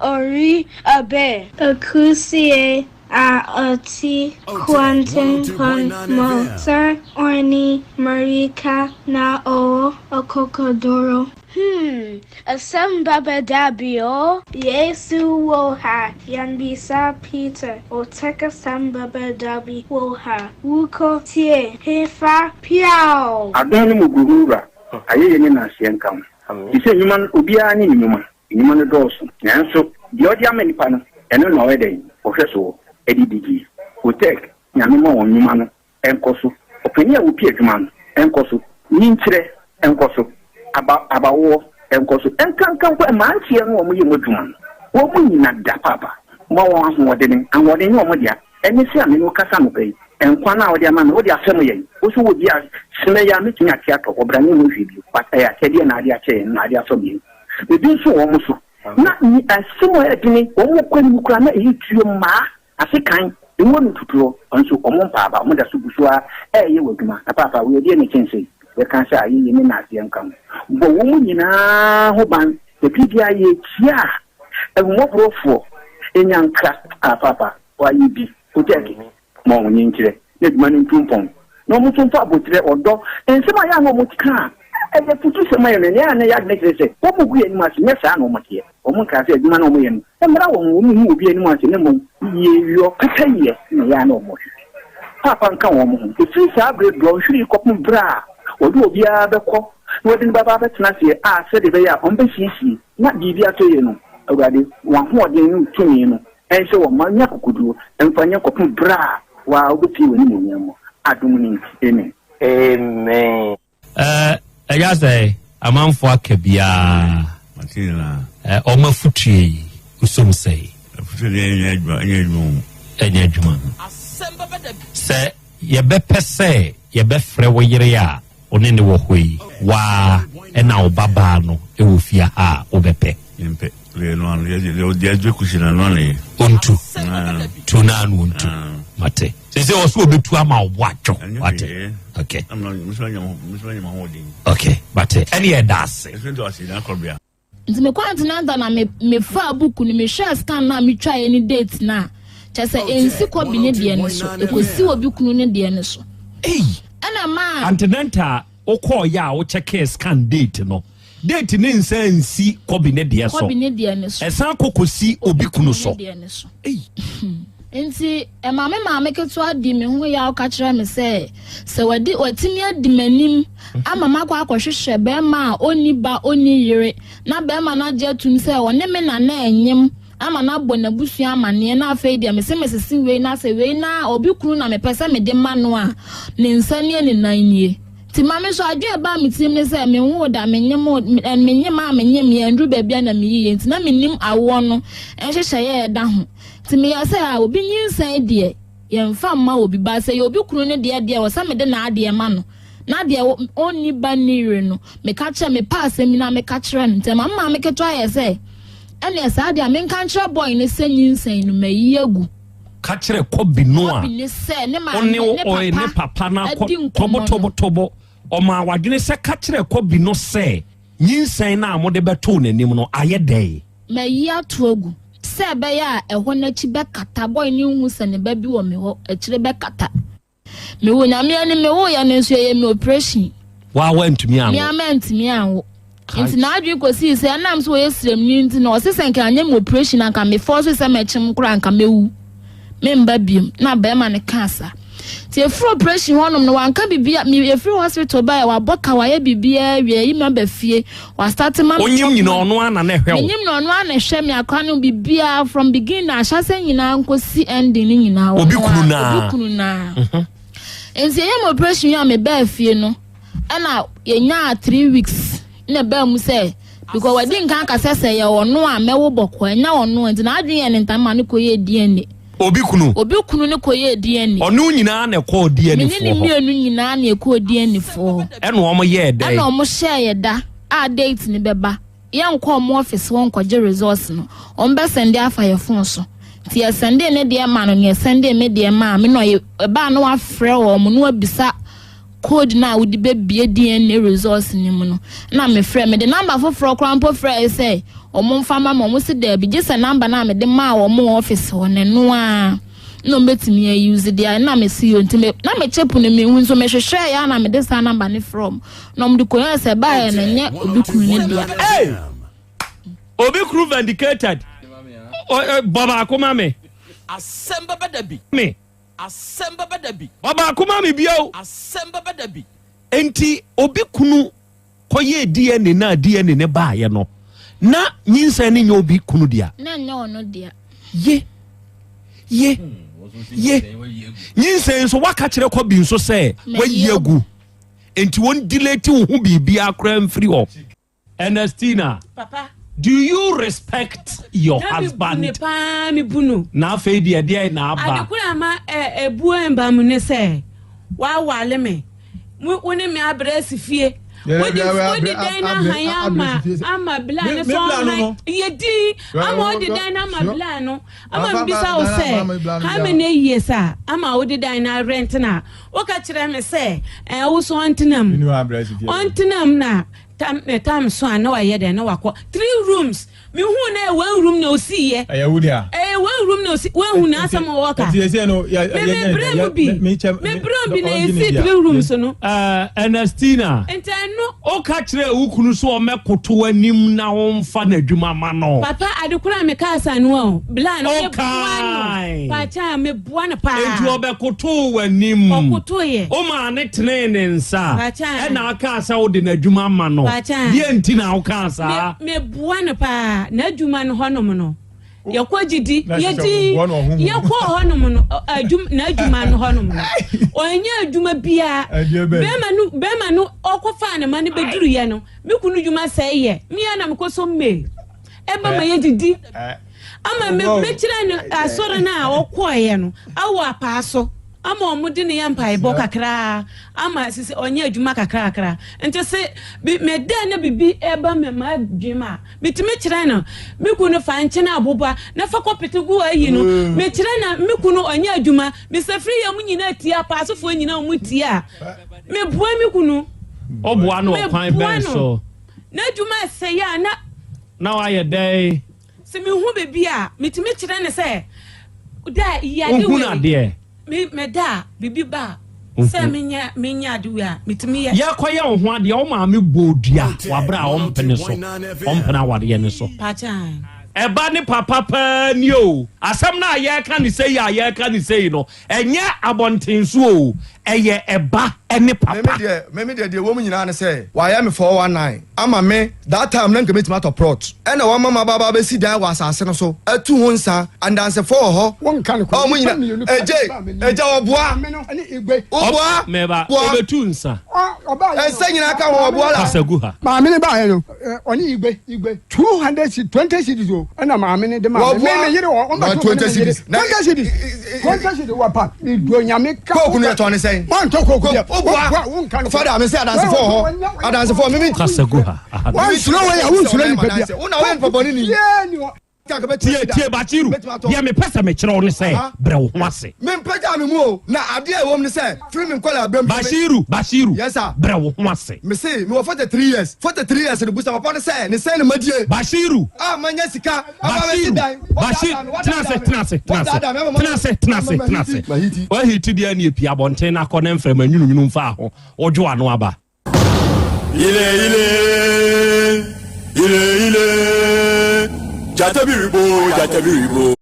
ori abe. Akusie a ɔte kwantempɔn mu sɛ ɔne mmirika na ɔwɔ akokoduru. Hmm, asɛm bɛba da bi o. Yesu wɔ ha, yɛmmisa Peter, Otec asɛm bɛba da bi wɔ ha, wokɔ tie hefa piaw! Adom ne mmɔborɔhunu Wura, ayɛyie ne nnaaseɛ nka wo. Te sɛ nnwuma no, obiara ne ne nnwuma. Nnwuma no dɔɔso, nanso deɛ ɔde ama nnipa no, ɛno na ɔyɛ dɛn? Ɔhwɛ soɔ de di die. Otec, Nyame ma wɔn nnwuma no nkɔ so. Ɔpanin a ɔpi adwuma no nkɔ so. Nyinkyerɛ nkɔ so. Aba, abawoɔ nkɔ so. Ɛnkanka mpo mmeranteɛ no a wɔyɛ mu adwuma no, wɔn nnyina da paapa. Ma wɔn ahoɔdene. Ahoɔden nyɛ wɔn dea. Ɛne sɛ a me ne wo kasa anɔpa yi, nkwa no a wode ama me, wode afɛm yɛn. Wo nso wɔ bi a, semɛ yi ara mɛtumi ate atɔ hɔ, bra ne ho hwee bio. But ɛyɛ akyɛdeɛ na ade akyɛ yɛn, na ade afɛm yɛn. Ebi nso wɔ wɔn so. Na asɛm a ɛyɛ dene, wɔn kɔ anim koraa na ɛyɛ tuo mmaa. Ase kan, emu anu tutuɔ, nso wɔn mpa aba, wɔn da so gu so ara reyɛ wɔ adwuma. Na paapa, wei ɛdeɛn na ɛkyɛn sei? Yɛka sɛ ayeyie ne nnaseɛ nka ho. Bɔ wɔn nyinaa ho ban, na biribiara yɛretia a, ahummɔborɔfoɔ nya nkra. Ah, paapa, woayɛ bi. Kotɛɛke, ma wɔn nkyerɛ, na adwuma no ntu mpɔn. Na wɔn nso mfa aboterɛ, ɔdɔ, nsɛm a ɛyɛ a na wɔka a ɛyɛ afutusɛm ayɛ no, nea na ɛyɛ adwene kyerɛ sɛ wɔgu yɛn anim ase, nyɛ saa na wɔteɛ. Wɔnkaa sɛ adwuma no a wɔyɛ no mmra wɔn, wɔnhu obi anim ase, na mmom yieyɔ, pɛpɛyɛ na ɛyɛ a na wɔhwehwɛ. Paapa nka wɔn ho. Ɛfiri saa berɛ dɔnhwere yi kɔpem berɛ a wɔde obiara bɛkɔ na wɔde no bɛba abɛtena aseɛ a sɛdeɛ ɛbɛyɛ a wɔbɛsiesie na biribi atɔ yie no, Awurade, wɔn ahoɔden ne wo tumi no nhyɛ wɔn ma nya akokoduo mfa nyɛ kɔpem berɛ a wo ara wobɛpue w'animuonyam mu. Adom no nti, amen. Amen. Eh, ɛyɛ sɛ amanfoɔ aka biara. Mate nyinaa. Eh, ɔmo afutuo yi, wosom sɛe. Afutuo deɛ ɛnyɛ adwuma, ɛnyɛ adwuma o. Ɛnyɛ adwuma. Sɛ yɛbɛpɛ sɛ yɛbɛfrɛ wo yere a wo ne ne wɔ hɔ yi, waa ɛna wo ba baa no wɔ fie ha a, wobɛpɛ? Yɛmpɛ. Deɛ no ano, deɛ deɛ deɛ deɛ kusi na no ano yɛ. Ontu. Tu na ano ontu. Mate. Sɛ sɛ ɔso obetu ama ɔbo atwo. Wate. Okay. Okay. Mate. Ɛne yɛ da ase. Nti mekɔ antenatal na me mefaa book no mehwɛɛ scan no a metwaeɛ ne date no a kyerɛ sɛ ɛnsi kɔbi ne deɛ no so ɛkɔsi obi kunu ne deɛ no so. Ei! Ɛna maa. Antenatal wokɔɔyɛ a wokyɛkɛɛ scan date no date ne nsa nsi kɔbi ne deɛ so kɔbi ne deɛ no so ɛsan kɔ kɔsi obi kunu so. ne deɛ no so. Nti ɛma me maame ketewa di me ho yaw ka kyerɛ me sɛ sɛ wadi watumi adi m'anim ama makɔ akɔhwehwɛ bɛrima a ɔnni ba ɔnni yere na bɛrima no agye atum sɛ ɔne me na na ɛnyem ama no abɔ n'abusua amanneɛ na afei deɛ mese mesese wei na sɛ wei na obi kunu na mepɛ sɛ mede ma no a ne nsa nie ne nan nie. Nti ma me nso adwene a ɛbaa me tirim ne sɛ menwoo da menyem menyem a menyem yɛ nduru baabi a na meyiye nti na mennim awoɔ no nhyehyɛeɛ a ɛda ho. Nti meyɛɛ sɛ a obi nyinsɛn deɛ yɛmfa mma obi ba sɛ yɛ obi kunu no deɛ deɛ wɔ sɛ mede n'adeɛ ma no na deɛ ɔnni ba nni yere no meka kyerɛ mepɛ asɛm yi na meka kyerɛ no. Nti ɛma me maame ketewa yɛ sɛ ɛneɛ saa deɛ a menka nkyerɛ boy no sɛ nyinsɛn no mayi agu. Ka kyerɛ Kɔbi no a Kɔbi ne sɛ ne maame ɔne ne ɔyɛ ne papa papa no akɔ adi nkɔmmɔ no. tɔbotɔbotɔbɔ. Ɔmaa wadwene sɛ ka kyerɛ Kɔbi no sɛ. Nyinsɛn no a mode bɛtoo n'anim no ayɛ dɛn? Mayi ato agu, sɛ ɛbɛyɛ a ɛhɔ no akyi bɛkata, boy no nhu sɛ ne ba bi wɔ me hɔ, akyire bɛkata. Mewɔ Nyame anim, mewoeɛ no nso ɛyɛ me operation. Waa woantumi anwo? Me ara mantumi anwo. Nti n'adwene kɔsii sɛ ɛnam sɛ ɔyɛ sremni nti no, ɔse sɛ nka anyɛ me operation anka me force sɛ mɛkyem koraa anka mɛwu. Memba biom. Na bɛrima no kaa saa. Nti ɛfiri operation hɔnom no wanka biribi me ɛfiri hospital baeɛ wabɔ ka wayɛ biribiara wie ayi me aba fie wastate ma me Onyim nyina ɔno ara na na ɛhwɛ wo. Menyim na ɔno ara na ɛhwɛ me akora no biribiara from beginning ahyɛsɛ nyinaa nkosi ending no nyinaa Obi kunu naa. Obi kunu naa. Nti ɛyɛ me operation yi a mebaa fie no ɛna yɛnyaa 3 weeks na ɛbaa mu sɛ because wadi nka aka sɛ sɛ yɛ ɔno a mɛwo bɔkɔ ɛnyɛ ɔno nti n'adwene yɛ ne ntam ma no kɔyɛ DNA. Obi kunu. Obi kunu ne kɔyɛ DNA. Ɔno nyinaa na ɛkɔɔ DNA foɔ hɔ. Mene ne mmienu nyinaa na ɛkɔɔ DNA foɔ hɔ. Ɛna wɔn yɛɛ dɛn? Ɛna wɔn hyɛɛ yɛ da a date ne bɛba. Yɛnkɔ wɔn office hɔ nkɔgye results no. Wɔn bɛ send afa yɛ phone so. Nti yɛ send ne deɛ ma no ne yɛ send me deɛ maa me na ɔyɛ ɛbaa na wafrɛ wɔn na wabisa code na a wode bɛbie DNA results no mu no na mefrɛ mede number foforɔ koraa mpo frɛ sɛ wɔn mfa ma ma wɔn si daabi gye sɛ number no a mede maa wɔn wɔ office hɔ no ɛno ara na wɔn bɛtumi ayi deɛ na mesi yɛ nti me na me chip no mehu nso mehwehwɛ yɛ na mede saa number no frɛ wɔn na wɔn de kɔyɛ sɛ baayɛ no nyɛ obi kunu ne dea. Hey! Obi kunu vindicated. Bɔ baako ma me. Asɛm bɛba da bi. Me. Asɛm bɛba da bi. Bɔ baako ma me bio. Asɛm bɛba da bi. Enti obi kunu kɔyɛɛ DNA na DNA ne baayɛ no na nyinsɛn no nyɛ obi kunu dea. Na nyɛ ɔno dea. Ye ye ye nyinsɛn nso waka kyerɛ kɔ bi nso sɛ wayi agu enti wɔn delete wo ho biribiara koraa mfiri hɔ. Ernestina, Papa. do you respect your Na me bu husband? ne paa me bu no. Na afei deɛ deɛ na aba. Ade koro ama ɛ ebuo mba mu ne sɛ wawale me. Mo wo ne me abrɛ asi fie. Wode wode dan no ahan ama ama bla no so ɔhan yɛ din ama wode dan no ama bla no ama mbisa wo sɛ how many years a ama wode dan no arent na woka kyerɛ me sɛ ɛɛ wo so ɔntena mu ɔntena mu na Tam ne tam so a na wayɛ dɛn na wakɔ three rooms mehu na ɛyɛ one room na osi yɛ. Ɛyɛ wo dea. Ɛyɛ one room na osi wɔn na asɛm wɔ ka. Ɛti ɛsɛ no yɛ yɛ yɛ me mu bi me brɛ mu bi na esi three rooms no. Ɛɛ Ernestina. Nti ɛno. O ka kyerɛ wo kunu so ɔmɛkoto anim na ɔnfa n'adwuma ma no. Papa adekora a meka asa no o bla no me boa no paakyɛ me boa no paa. Enti ɔbɛkotoo w'anim. Ɔkotoeɛ. Womaa no tenee ne nsa. Paakyaa. Ɛna akaa sɛ wode n'adwuma ama no. Paakyaa. Deɛ nti na wokaa saa? Me meboa no paa. N'adwuma no hɔnom no, yɛkɔ gyidi. Yɛdi yɛkɔ hɔnom no, adwuma n'adwuma no hɔnom no. Ɔnyɛ adwuma biara. Bɛrima no bɛrima no ɔkɔfaa ne ma no bɛduruyɛ no, me kunu dwuma sɛe yɛ. Me ara na mekɔ so mail. Ɛba ma yɛdidi. Ama me mekyerɛ no asɔre no a ɔkɔeɛ no awɔ apaa so ama wɔn de ne yɛ mpaebɔ kakraa ama sisi ɔnyɛ adwuma kakrakra nti se bi meda na bibi ɛba me ma adwene a metumi kyerɛ no me kunu fa nkyene aboba na fa kɔpete gu ayi no mm. mekyerɛ na me kunu ɔnyɛ adwuma mesafiri yɛ mu nyinaa tie apaasofoɔ nyinaa wɔn tie a meboa me kunu. Ɔboa no ɔkwan bɛn so? N'adwuma ɛsɛe a na. Na wayɛ dɛn? Sɛ mehu baabi a, metumi kyerɛ no sɛ, da yi ade wei. Wohunu adeɛ? Me meda a, biribi ba a, sɛ menyɛ menyɛ ade wei a, metumi yɛ. Yɛkɔyɛ wo ho adeɛ, wo maame bɔɔ dua wɔ aberɛ a ɔmpene so, ɔmpene awareɛ no so. Pakyɛ. Ɛba ne papa paa ni o. Asɛm no a yɛreka no sei a yɛreka no sei no, Ɛnyɛ abɔnten so oo, ɛyɛ ɛba ne papa. Meme deɛ meme deɛ deɛ ɛwɔ mu nyinaa ne sɛ wayɛ me 419 ama me that time na nka mɛtumi atɔ prɔt ɛna wama maba aba abɛsi dan wɔ asase no so atu ho nsa andansefoɔ wɔ hɔ Wonka no a ɔmo nnipa nyina mmienu pɛ ɛgye na ɛbaa m'anim. ɛgya ɔboa Maame no ne Igbe. woboa Meba, boa obetu nsa. Ɔ ɔbaeɛ no, ɛnsa nyinaa ka ho maame ɔboa no la. Kasa gu ha. Maame no baeɛ no, ɔne Igbe, Igbe, 200 cedis, 20 cedis o, ɛna maame no de maa me. Me me yere wɔ, ɔmba na to me 20 ne me yere. cedis na 20 cedis, 20 cedis wɔ pa. Me do nyame ka. Coke no yɛtɔn ne sɛn? Mantɔ coke deɛ. Woboa, Woboa, wonka no. Fada, me sɛ adansefoɔ wɔ hɔ. Adansefoɔ, me me. Kasa gu ha. Aha. Wansuro wei a, wonsuro nipa bia. Wo na woyɛ nipa bɔne ni. Coke biara ni hɔ. Tie tie Bashiru, deɛ mepɛ sɛ mekyerɛ wo ne sɛ brɛ wo ho ase. Mempagyaa me mu o, na adeɛ a ɛwɔ mu ne sɛ firi me nkwadaa berɛ mu. Bashiru, Bashiru, Yes sir. brɛ wo ho ase. Mese mewɔ 43 years, 43 years no busa papa no sɛ ne sɛn na madie. Bashiru, A manya sika ama masi Bashiru, dan. Bashir, tena ase, tena ase, tena ase, tena ase, tena ase, tena ase. Wahiti deɛ ne pia abɔnten na akɔ ne mframa nwununwunu mfaa ho, wodwo ano aba. Ile ile, ile ile, jata biribo, jata biribo.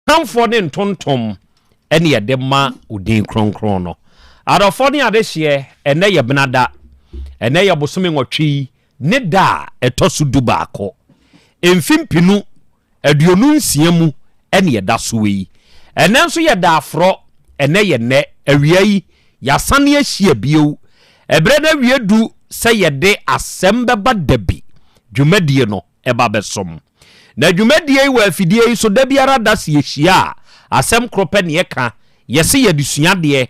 Kamfoɔ ne ntontom ne yɛde ma wo din kronkron no. Adɔfoɔ ne adehyeɛ, ɛnnɛ yɛ benada. Ɛnnɛ yɛ bosome nwɔtwe yi ne da a ɛtɔ so dubaako. Mfe mpenu 26 mu ne yɛda so yi. Ɛnnɛ nso yɛ da aforɔ, ɛnnɛ yɛ nnɛ, awia yi, yɛasane ahyia bio. Ɛberɛ no awie du sɛ yɛde asɛm bɛba dabi dwumadie no ba bɛsom. Na dwumadie yi wɔ afidie yi so da biara da sɛ yɛhyia a, asɛm koro pɛ ne yɛka, yɛse yɛde sua adeɛ,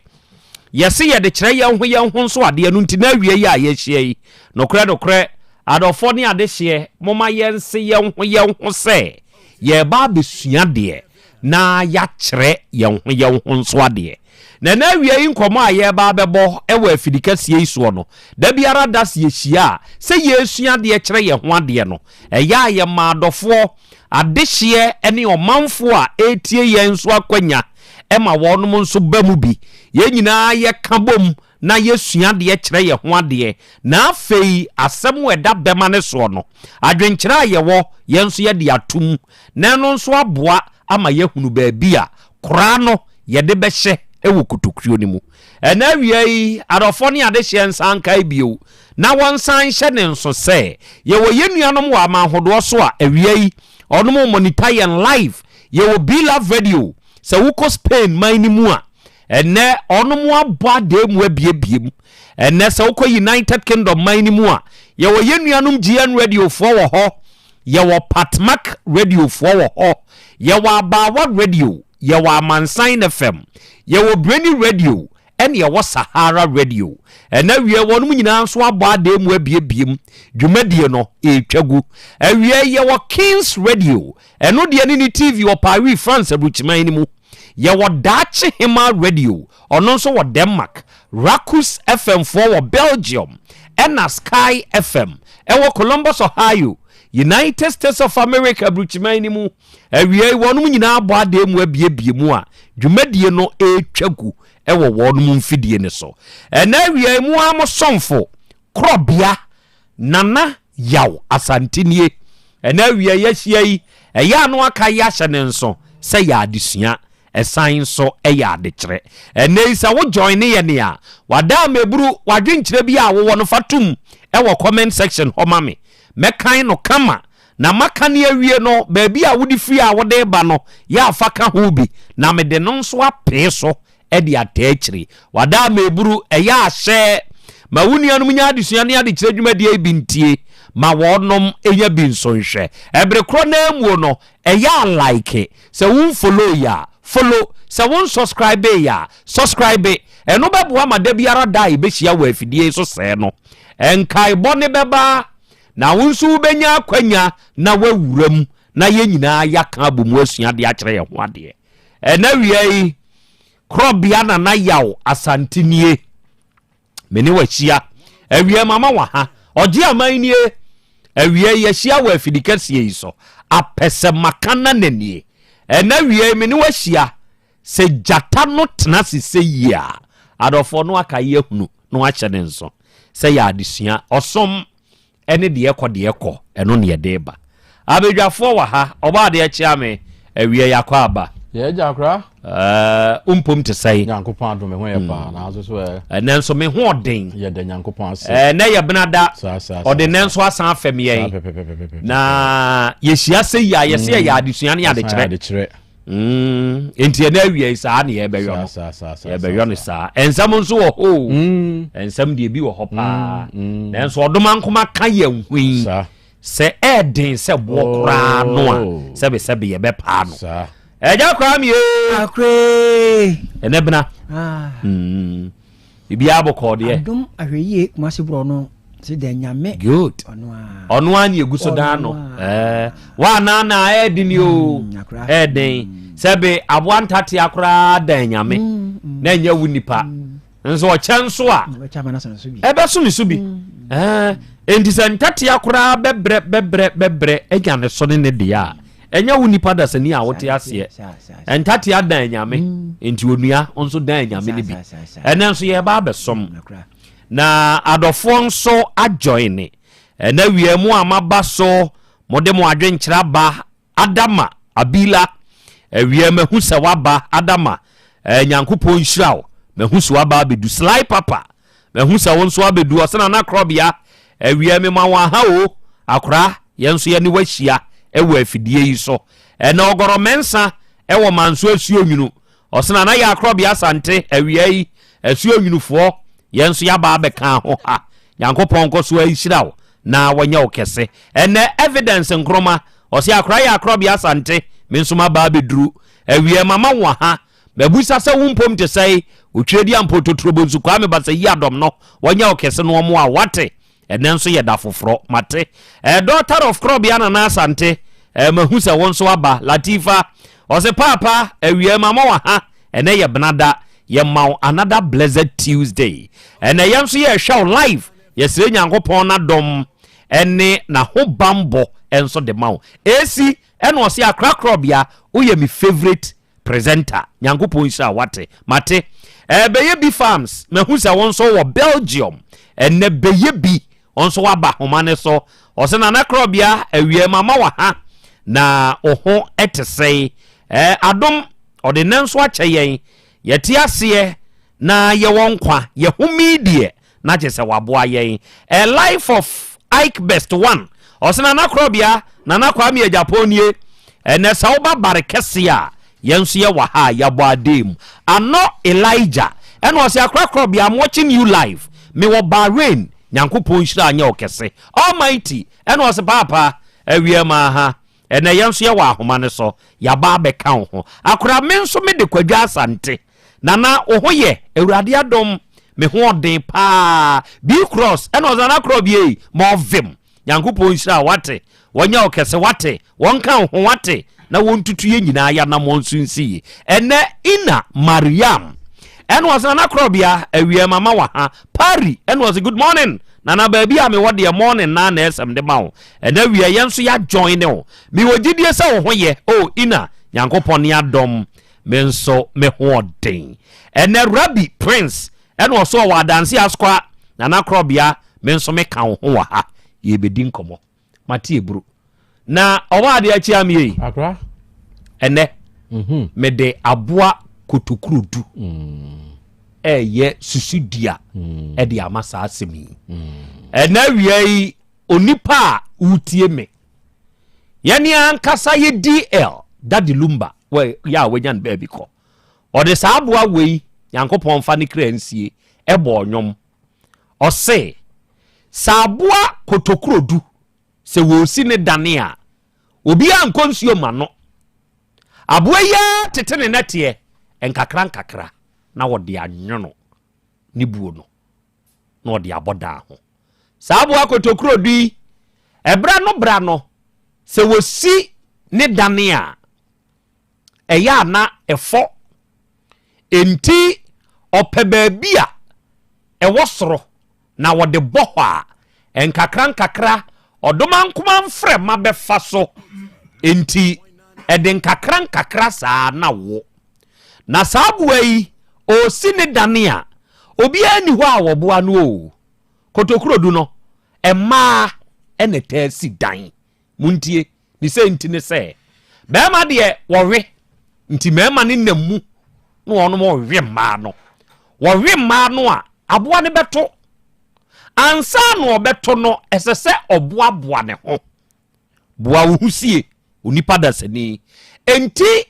yɛse yɛde kyerɛ yɛn ho yɛn ho nso adeɛ, ɛno nti na awia yi a yɛahyia yi, nokorɛ nokorɛ, adɔfoɔ ne adehyeɛ, momma yɛnse yɛn ho yɛn ho sɛ yɛreba abɛsua adeɛ na yɛakyerɛ yɛn ho yɛn ho nso adeɛ. Na ɛnɛ awia yi nkɔmmɔ a yɛreba abɛbɔ wɔ afidi kɛseɛ yi soɔ no, da biara da sɛ yɛhyia a, sɛ yɛresua adeɛ kyerɛ yɛn ho adeɛ no, ɛyɛ a yɛma adɔfoɔ, adehyeɛ ne ɔmanfoɔ a ɛretie yɛn nso akwanya ma wɔnom nso ba mu bi. Yɛn nyinaa yɛka bom na yɛsua adeɛ kyerɛ yɛn ho adeɛ, na afei asɛm a ɛda bɛma no soɔ no, adwenkyerɛ a yɛwɔ, yɛn nso yɛde atom, na ɛno nso aboa ama yɛahunu baabi a koraa no yɛde bɛhyɛ wɔ kotokuo no mu. Ɛnnɛ awia yi, adɔfoɔ ne adehyeɛ nsan nkae bio na wɔnsan nhyɛ ne nso sɛ yɛwɔ yɛn nuanom wɔ aman hodoɔ so a awia yi wɔnom monitor yɛn live. Yɛwɔ B-Love Radio. Sɛ wokɔ Spain man no mu a, ɛnnɛ ɔnom abɔ adan mu abiebie mu. Ɛnnɛ sɛ wokɔ United Kingdom man no mu a, yɛwɔ yɛn nuanom GN Radio foɔ wɔ hɔ. Yɛwɔ Patmak Radio foɔ wɔ hɔ. Yɛwɔ Abaawa Radio. Yɛwɔ Amansan FM. Yɛwɔ Breni Radio. Ɛne ɛwɔ Sahara Radio. Ɛna awiei wɔnom nyinaa nso abɔ adan mu abiebie mu. Dwumadie no ɛretwa gu. Awiei yɛwɔ Kings Radio. Ɛno deɛ ne ne TV wɔ Paris, France aburukyiman no mu. Yɛwɔ Daakye Hemaa Radio. Ɔno nso wɔ Denmark. Rakus FM foɔ wɔ Belgium. Ɛna Sky FM ɛwɔ Columbus, Ohio, United States of America aburukyiman no mu. Awiei, wɔnom nyinaa abɔ adan mu abiebie mu a dwumadie no retwa gu wɔ wɔnom mfidie no so. Ɛnɛ awiei mo ara mo somfo Korɔbea Nana Yaw Asante nie. Ɛnɛ awiei yɛahyia yi, ɛyɛ a na waka yi ahyɛ ne nso sɛ yɛ adesua, ɛsan nso yɛ adekyerɛ. Ɛnɛ yi sɛ wo joine yɛn a, wada ameburu w'adwenkyerɛ bi a wowɔ no fa tom wɔ comment section hɔ ma me. Mɛkan no kama Na maka no awie no, baabi a wode firi a wode reba no, yɛ a fa ka ho bi, na mede no nso apee so de ataa akyiri. Wada ama eburu, ɛyɛ a hyɛ ma wo nuanom nya adesua ne adekyerɛ dwumadie yi bi ntie, ma wɔnom nya bi nso nhwɛ. Ɛbere korɔ no ara muo no, ɛyɛ a like, sɛ wo nfollow yɛ a, follow, sɛ wo nsubscribe yɛ a, subscribe. Ɛno bɛboa ma da biara da a yɛbɛhyia wɔ afidie yi so sɛɛ no, nkaebɔ no bɛba. Na wo nso wobɛnya akwanya na woawura mu na yɛn nyinaa yɛaka abɔ mu asua adeɛ akyerɛ yɛn ho adeɛ. Ɛna awia yi, Korɔbea Nana Yaw Asante nie. Me ne wahyia. Awia mama wɔ ha. Ɔgye aman nie. Awia yi yɛahyia wɔ afidi kɛseɛ yi so. Apɛsɛmaka nana nie. Ɛna awia yi me ne wahyia. Sɛ gyata no tena ase sɛ yie a, adɔfoɔ no aka yi ahunu na wahyɛ ne nso sɛ yɛ adesua, ɔsom ne deɛ ɛkɔ deɛ ɛkɔ, ɛno ne yɛde ba. Abadwafoɔ wɔ ha, ɔbɔ adeɛ kyea me, awia yi akɔ aba. Yɛ agya akora. Ɛɛ, wo mpom te sɛn? Nyankopɔn adom me ho yɛ paa, nanso so ɛ. Ɛnɛ nso me ho ɔden. Yɛda Nyankopɔn ase. Ɛnɛ yɛ benada. Saa saa. Ɔde nɛ nso asan afɛm yɛn. Saa pɛpɛpɛpɛpɛ. Na yɛhyia sɛ yi a yɛsɛ yɛyɛ adesua ne adekyerɛ. Adekyerɛ. Mm, nti ɛnɛ awia yi saa ne yɛbɛyɔ no yɛbɛyɔ no saa nsɛm nso wɔ hɔ o mm. nsɛm deɛ bi wɔ hɔ paa mm, mm. nanso ɔdoma nkoma ka yɛn ho yi sɛ ɛɛden sɛ boɔ oh. koraa no a sɛbesɛbe yɛbɛpaa no ɛgya koraa mie ɛnɛ bena ah. Biribiara bɔkɔɔ deɛ. Adom ahwɛyie Kumasi borɔ no se dɛ nyame. Good. Ɔno ara ne egu so dan no. Ɛɛ wa na na ɛɛden yi o. Mm, ɛɛden. Mm. Sɛbe aboa ntatea koraa dan nyame. Mm, na ɛnyɛ wo nipa. Nso ɔkyɛ nso a. Ɛbɛso ne so bi. Ɛɛ enti sɛ ntatea koraa bɛbrɛ bɛbrɛ bɛbrɛ anya ne so ne ne deɛ a. Ɛnyɛ wo nipa dasani a wote aseɛ. Ntatea dan anyame, mm. nti onua nso dan anyame no bi. Ɛnɛ nso yɛba abɛsom. Na adɔfoɔ nso adjoine. Ɛnɛ wia mu a maba so, mode mo adwenkyerɛ aba Adama Abila. Awia mahu sɛ waba Adama. Eh, Nyankopɔn nhyira wo. Mahu sɛ waba abɛdu. Sly Papa. Mahu sɛ wo nso abɛdu ɔsena na korɔbea awia mema wo aha o akora yɛn nso yɛne wahyia ɛwɔ afidie yi so ɛnɛ ɔgɔrɔ mɛnsa ɛwɔ manso asuo nwunu ɔsena na yɛ akorɔbea asante awia yi asuo nwunufoɔ yɛn nso yɛaba abɛka ho ha nyankopɔn nkɔ so ahyira wo na wɔnyɛ wo kɛse ɛnɛ evidence nkroma ɔse akora yɛ akorɔbea asante me nso maba abɛduru awia mama wo aha Mabisa sɛ wo mpom te sɛe? Otweaduampɔ Totorobonsu Kwame Basayi Adɔm no wɔnyɛ wo kɛse no ɔmo a wate ɛnɛ nso yɛ da foforɔ mate eh, daughter of Korɔbea Nana Asante eh, mahu sɛ wo nso aba Latifa ɔse paapa awia ma ma waha ɛnɛ yɛ benada yɛ ma wo another blessed Tuesday ɛnɛ yɛn nso yɛhwɛ wo live yɛsrɛ Nyankopɔn n'adɔm ɛne n'ahobanbɔ nso de ma wo AC ɛna ɔse akra Korɔbea woyɛ me favorite Presenter, Nyankopɔn nhyira wo wate. Mate. Eh, bɛyɛ bi farms, mahu sɛ wo nso wɔ Belgium. Ɛnɛ bɛyɛ bi, wo nso waba homa ne so. Ɔsɛ Nana Korɔbea, awia mama wɔ ha, na wo ho te sɛe. Eh, adom, ɔde nnɛ nso akyɛ yɛn. Yɛte aseɛ na yɛwɔ nkwa, yɛhome deɛ, na kyerɛ sɛ waboa yɛn. A life of Ike Best One. Ɔsɛ Nana Korɔbea, Nana Kwame Agyapong nie. Ɛnɛ sɛ woba bare kɛse a, yɛn nso yɛwɔ ha a yɛabɔ adee mu. Ano Elijah ɛna ɔse akora korɔbea I'm watching you live. Mewɔ Bahrain. Nyankopɔn nhyira anyɛ wo kɛse. Almighty ɛna ɔse paapa awia mu aha. Ɛnɛ yɛn nso yɛwɔ ahoma no so. Yɛaba abɛka wo ho. Akora me nso mede Kwadwo Asante. Nana wo ho yɛ? Awurade adom me ho ɔden paa. B cross ɛna ɔse Nana korɔbea yi ma ɔvem. Nyankopɔn nhyira wo wate, wɔnyɛ wo kɛse wate, wɔnka wo ho wate, na wɔntutu yɛn nyinaa yɛanamɔn so nsi yie. Ɛnɛ Ina Mariam ɛna ɔse Nana Korɔbea awia mama wa ha Pari ɛna ɔse good morning Nana baabi a mewɔ deɛ morning naa na ɛsɛm de ma wo ɛnɛ awia yɛn nso yɛ join ne wo mewɔ gyidie sɛ wo ho yɛ oh Ina Nyankopɔn ne adɔm me nso me ho ɔden ɛnɛ Rabbi Prince Ɛna ɔso ɔwɔ adanse askwa Nana Korɔbea me nso me ka wo ho wɔ ha yɛbɛdi nkɔmmɔ mate eburu na ɔwɔ adeɛ akyia me yei Akra. Ɛnɛ mhm. mede aboa kotokuro du mm. ɛyɛ susudua mm. ɛde ama saa asɛm yi mm. ɛnɛ awia yi onipa a wotie me yɛne ankasa yɛ DL Daddy Lumba yɛ a wanya no baabi kɔ Ɔde saa aboa wei, Nyankopɔn mfa ne kra nsie, bɔɔ nnwom. Ɔse, Sɛ aboa kotokurodu, sɛ wɔresi ne dane a, obiara nkɔ nsuo mma no. Aboa yi ara tete ne nɛteɛ nkakra nkakra na wɔde anwono ne buo no na ɔde abɔ dan ho. Saa aboa kotokurodu yi, ɛberɛ ano berɛ ano, sɛ wɔsi ne dane a, ɛyɛ a na ɛfɔ. Enti ɔpɛ baabi a ɛwɔ soro na ɔde bɔ hɔ a, nkakrankakra ɔdomankoma mframa bɛfa so. Enti ɛde nkakrankakra saa na wo. Na saa aboa yi, ɔresi ne dane a, obiara nni hɔ a wɔboa no o. Kotokurodu no, mmaa na ɛtaa si dan. Montie, ne sɛ nti ne sɛ, barima deɛ wɔwe, nti mmarima no nam mu na wɔnom wɔwe mmaa no. Wɔwe mmaa no a, aboa no bɛto. Ansa na ɔbɛto no, ɛsɛ sɛ ɔboaboa ne ho. Boa wo ho sie, onipa dasani. Enti,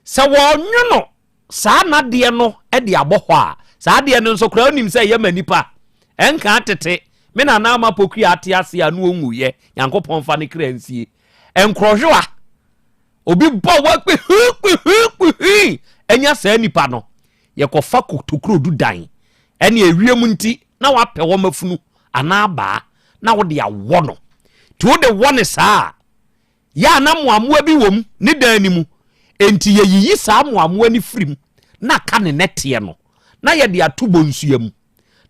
sɛ wɔnwono saa nadeɛ no de abɔ hɔ a, saa adeɛ no nso koraa wonim sɛ ɛyɛ ma nipa. Ɛnkaa tete, me nana ama pokua ate ase a no ɔnwuiɛ, Nyankopɔn mfa ne kra nsie. Nkorɔhwewa, obi bɔ wa kpihii kpihii kpihii, ɛnya saa nipa no, yɛkɔfa kotokurodu dan, ɛne ewiem nti na wapɛ wɔn afunu anaa abaa na wode awɔ no. Nti wode wɔ ne saa a, Yɛ a na mmoammoa bi wom ne dan no mu, enti yɛyiyi saa mmoammoa no firi mu na aka ne nɛteɛ no, na yɛde ato bonsua mu,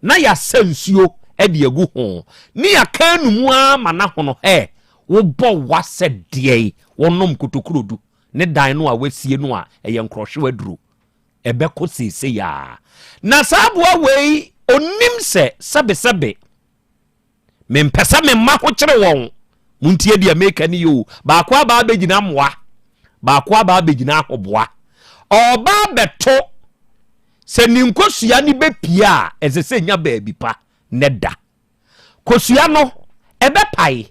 na yɛasa nsuo de agu ho, ne yɛaka anu mu ara ma no ahono. Hɛ! Wobɔ wa sɛ deɛn? Wonom kotokurodu ne dan no a wɔasie no a ɛyɛ nkorɔhwew aduro. Ɛbɛkɔ seesei ara. Na saa aboa wei, ɔnnim sɛ sɛbesɛbe Mempɛ sɛ me mma ho kyere wɔn. Montie deɛ meka ni o. Baako aba abɛgyina mmoa, baako aba abɛgyina ahoboa. Ɔreba abɛto sɛ ne nkosua no bɛpie a, ɛsɛ sɛ ɛnya baabi pa na ɛda. Kosua no, ɛbɛpae.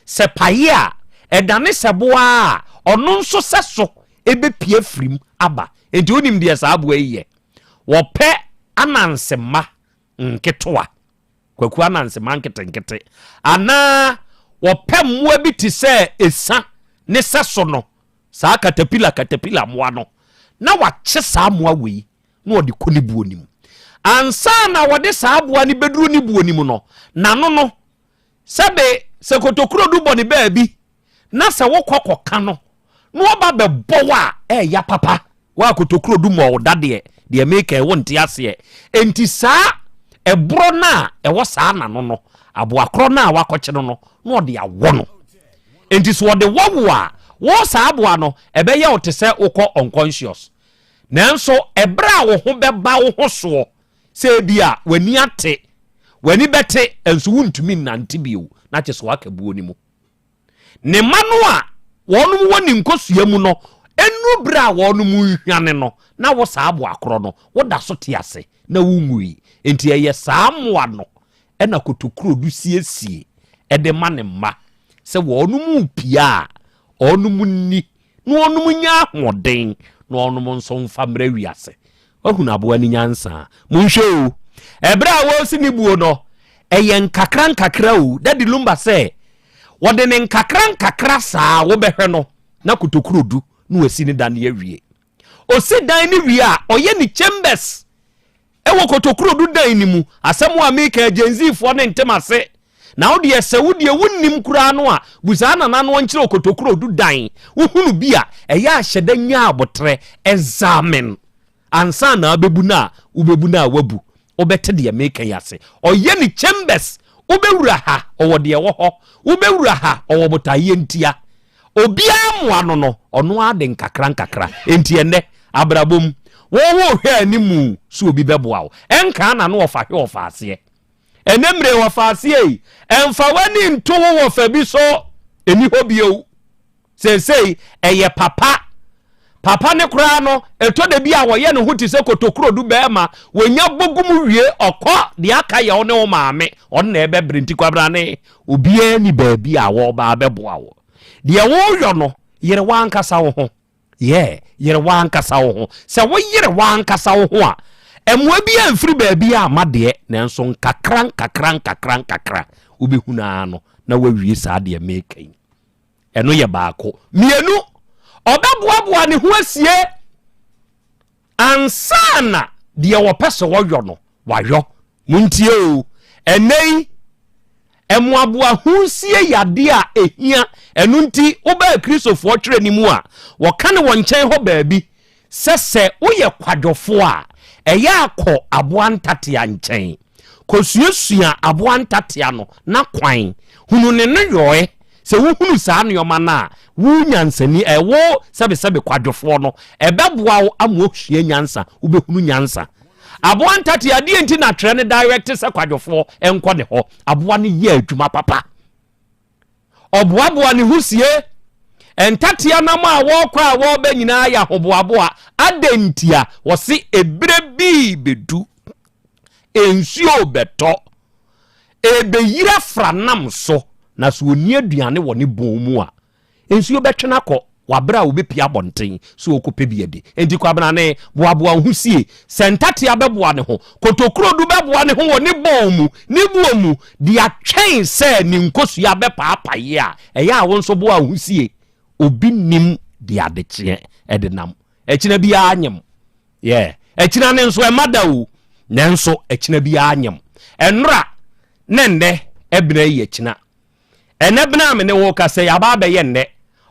Sɛ pae a, ɛdane sɛ boa a, ɔno nso sɛso bɛpie afiri mu aba. Enti wonim deɛ saa aboa yi yɛ? Wɔpɛ ananse mma nketewa. Kwaku ananse mma nketenkete, anaa wɔpɛ mmoa bi te sɛ esa ne sɛso no, saa katapila katapila mmoa no, na wakye saa mmoa wei na ɔde kɔ ne buo no mu. Ansa na wɔde saa aboa no bɛduru ne buo no mu no, n'ano no, sɛbe sɛ kotokuro du bɔ ne baabi na sɛ wokɔ kɔka no na ɔba bɛbɔ wo a, ɛɛya papa. Wo a kotokuro du mmɔɔ wo da deɛ, deɛ meka yi wonte aseɛ. Enti saa ɛborɔ no a ɛwɔ saa n'ano no, aboa korɔ no a wakɔkye no no, na ɔde awɔ no. Enti sɛ ɔde wɔ wo a, wo saa aboa no, ɛbɛyɛ wo te sɛ wokɔ unconscious. Nanso ɛberɛ a wo ho bɛba wo ho soɔ, sɛ ebia w'ani ate, w'ani bɛte, nso wontumi nnante bio, na kyerɛ sɛ woaka buo no mu. Ne mma no a wɔnom wɔ ne nkosua mu no, ɛnnuru berɛ a wɔnom rehwane no, na wo saa aboa korɔ no, woda so te ase, na wonwui. Enti ɛyɛ saa mmoa no na kotokurodu siesie de ma ne mma, sɛ wɔnom repia a, wɔnom nni. na wɔnom nya ahoɔden na wɔnom nso mfa mmrɛ wiase. Wahunu aboa no nyansa. Monhwɛ o, ɛberɛ a wɔresi ne buo no, ɛyɛ nkakra nkakra o. Daddy Lumba sɛ, wɔde ne nkakra nkakra saa wobɛhwɛ no na kotokuro du na wasi ne dan no awie. Ɔsi dan no wie a, ɔyɛ ne chambers Wɔ kotokurodu dan no mu, asɛm a meka yi Gen Z foɔ no nte m'ase. Na wo deɛ sɛ wo deɛ wonnim koraa no a, busaa Nana no ɔnkyerɛ wo kotokurodu dan. Wohunu bi a, ɛyɛ a hyɛ da nya aboterɛ, examine, ansa na abɛbu no a wobɛbu no a woabu. Wobɛte deɛ meka yi ase. Ɔyɛ ne chambers, wobɛwura ha, ɔwɔ deɛ ɛwɔ hɔ, wobɛwura ha, ɔwɔ botaeɛ ntia. Obiara mmoa no no, ɔno ara de nkakrankakra. Enti ɛnnɛ, abrabɔ mu, wo worehwɛ anim sɛ obi bɛboa wo. Ɛnkaa na no ɔfa hwɛ ɔfa aseɛ. Ɛnnɛ mmerɛ ɔfa aseɛ yi, ɛmfa w'ani nto wo wɔfa bi so. Ɛnni hɔ bio. Seesei ɛyɛ papa. Papa no koraa no, ɛtɔ da bi a wɔyɛ ne ho te sɛ kotokurodu bɛrima. Wɔnya bɔ gu mu wie, ɔkɔ, deɛ aka yɛ wo ne wo maame. Ɔno na ɛbɛbrɛ nti kwabrane. Obiara nni baabi a wɔreba abɛboa wo. Deɛ woreyɔ no, yere w'ankasa wo ho. Yeah, yere w'ankasa wo ho. Sɛ woyere w'ankasa wo ho a, mmoa biara mfiri baabiara mma deɛ, nanso nkakra nkakra nkakra nkakra, wobɛhunu ara no na woawie saa deɛ mereka yi. Ɛno yɛ baako. Mmienu, ɔbɛboaboa ne ho asie ansa na deɛ wɔpɛ sɛ wɔyɔ no, wayɔ. Montie o, ɛnnɛ yi, mmoaboa ho sie yɛ adeɛ a ɛhia. Ɛno nti, wobaa Kristofoɔ twerɛ no mu a, wɔka no wɔ nkyɛn hɔ baabi sɛ sɛ woyɛ kwadwofoɔ a, ɛyɛ a kɔ aboa ntatea nkyɛn. Kɔsuasua aboa ntatea no n'akwan. Hunu ne nneyɔɛ. Sɛ wohunu saa nneɛma no a, wo nyansani, ɛ, wo sɛbesɛbe kwadwofoɔ no, ɛbɛboa wo ama woasua nyansa, wobɛhunu nyansa. Aboa ntatea, deɛ nti na twerɛ no direct sɛ kwadwofoɔ nkɔ ne hɔ? Aboa no yɛ adwuma papa. Ɔboaboa ne ho sie. Ntatea nam a wɔrekɔ a wɔreba nyinaa yɛ ahoboaboa. Adɛn ntia? Wɔse ebere bi bɛdu, nsuo bɛtɔ, ɛbɛyiri afra nam so, na sɛ ɔnni aduane wɔ ne bɔn mu a, nsuo bɛtwe no akɔ wɔ aberɛ a ɔbɛpue abɔnten sɛ ɔrekɔpɛ bi adi. Enti Kwabenane, boaboa wo ho sie. Sɛ ntatea bɛboa ne ho, kotokurodu bɛboa ne ho wɔ ne bɔn mu, ne buo mu, de atwɛn sɛ ne nkosua bɛpaapaeɛ a, ɛyɛ a wo nso boa wo ho sie. Obi nnim deɛ adekyeɛ de nam. Ɛkyena biara nyem. Yeah. Ɛkyena no nso ɛmma da o. Nanso ɛkyena biara nyem. Ɛnora ne nnɛ ɛbena yi yɛ kyena. Ɛnɛ bena a me ne wo kasa yi aba abɛyɛ nnɛ.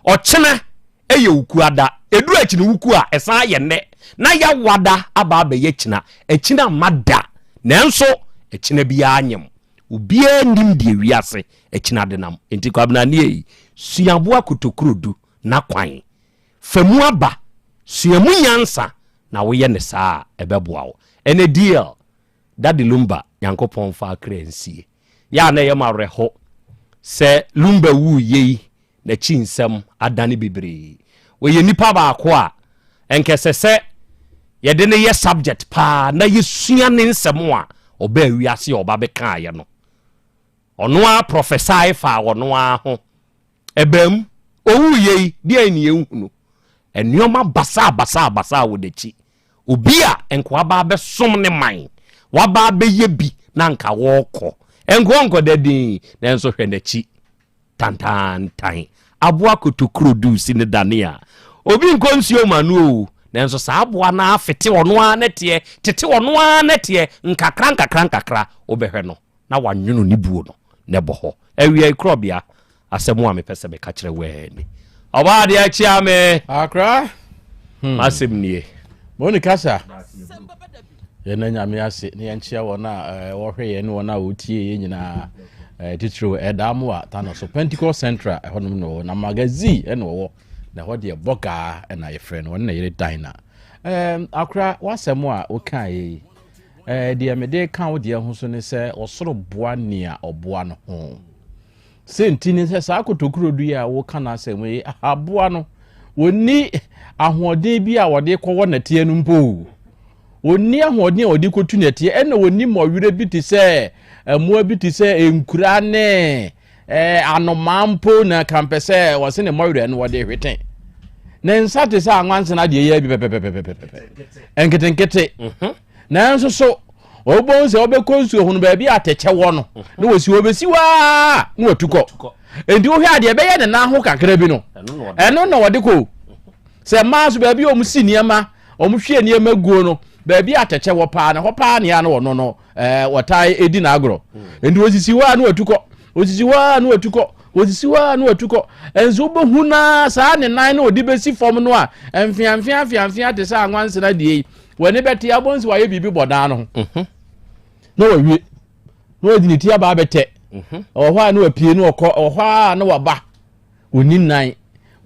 Ɔkyena ɛyɛ Wukuada. Ɛduru akyini Wuku a, ɛsan ayɛ nnɛ. Na Yawada aba abɛyɛ kyena. Ɛkyena mma da. Nanso ɛkyena biara nyem. Obiara nnim deɛ wiase ɛkyena de nam. Enti Kwabena nie, sua aboa kotokurodu n'akwan. Fa mu aba, sua mu nyansa na woyɛ no saa a, ɛbɛboa wo. Ɛnɛ DL, Daddy Lumba, Nyankopɔn mfa akra nsie. Yɛ a na ɛyɛ me awerɛho sɛ Lumba wuu yei n'akyi nsɛm adane bebree. Ɔyɛ nipa baako a ɛnka ɛsɛ sɛ yɛde no yɛ subject paa na yɛsua ne nsɛm a ɔbaa wiase a ɔba bɛkaeɛ no. Ɔno ara prophesy faa ɔno ara ho. Ɛbaa mu. Ɔwuu yei, deɛn ne yɛnhunu? Nneɛma basaa basaa basaa wɔ n'akyi. Obi a nka waba abɛsom ne man, waba abɛyɛ bi na nka wɔrekɔ. Nka ɔnkɔda din, nanso hwɛ n'akyi tantaantan. Aboa kotokuro du si ne dane a, obi nkɔ nsuo ma no o, nanso saa aboa no ara fete ɔno ara nɛteɛ, tete ɔno ara nɛteɛ, nkakra nkakra nkakra, wobɛhwɛ no. na wanwono ne buo no na ɛbɔ hɔ. Awiei korɔbea, asɛm a mepɛ sɛ meka kyerɛ wo ara ni. Ɔbaa adeɛ akyia me. Akra. Hmm. M'asɛm nie. Moni kasa. Yɛn nyame ase na yɛnkyia wɔn a eh, wɔhwɛ yɛn ne wɔn a wɔtie yɛn nyinaa. Eh, titiriw ɛdaa mo a tano so Pentecost Central ɛhɔnom na wɔwɔ na magazine ɛna wɔwɔ na ɛhɔ deɛ bɔgaa ɛna yɛfrɛ no wɔne na yere Dina. Eh, akora w'asɛm a wokaeɛ yi Ɛɛ, deɛ mede reka wo deɛ ho so ne sɛ, ɔsoro boa nea ɔboa no ho. Sɛ nti ne sɛ saa kotokurodu yi a woka n'asɛm yi, aboa no, wɔnni ahoɔden bi a wɔde kɔwɔ nɛteɛ no mpo o. Wɔnni ahoɔden a wɔde kɔtu nɛteɛ, ɛna wɔnni mmɔwerɛ bi te sɛ mmoa bi te sɛ nkura ne Eh, anomaa mpo na kampɛ sɛ wɔse ne mmɔwerɛ no wɔde hwete. Ne nsa te sɛ anwansena deɛ yɛ bi pɛpɛpɛpɛpɛ, nketenkete. Nanso so wɔbɛhu sɛ wɔbɛkɔ nsuo ho no baabi a atɛkyɛ wɔ no na wɔsi hɔ bɛsi hɔ a na wɔatu kɔ. Enti wohwɛ a deɛ ɛbɛyɛ ne nan ho kakra bi no, ɛno na wɔde kɔ. Sɛ mmaa nso baabi a wɔsi nneɛma, wɔhwie nneɛma guo no, baabi a atɛkyɛ wɔ paa no, hɔ paa nea no wɔno no ɛɛ wɔtaa edi n'agorɔ. Enti wɔsisi hɔ a na wɔatu kɔ, wɔsisi hɔ a na wɔatu kɔ, wɔsisi hɔ a na wɔatu kɔ. Nso wobɛhu naa saa ne nan no wɔde bɛsi fam no a mfeamfea mfeamfea te sɛ anwansena deɛ yi, w'ani bɛte abɔ nsi wayɛ biribi bɔ dan no ho mhm. na wawie na wadi ne ti aba abɛtɛ mhm. ɛwɔ hɔ a na wapue na ɔkɔ ɛwɔ hɔ a na waba. Wɔnni nan,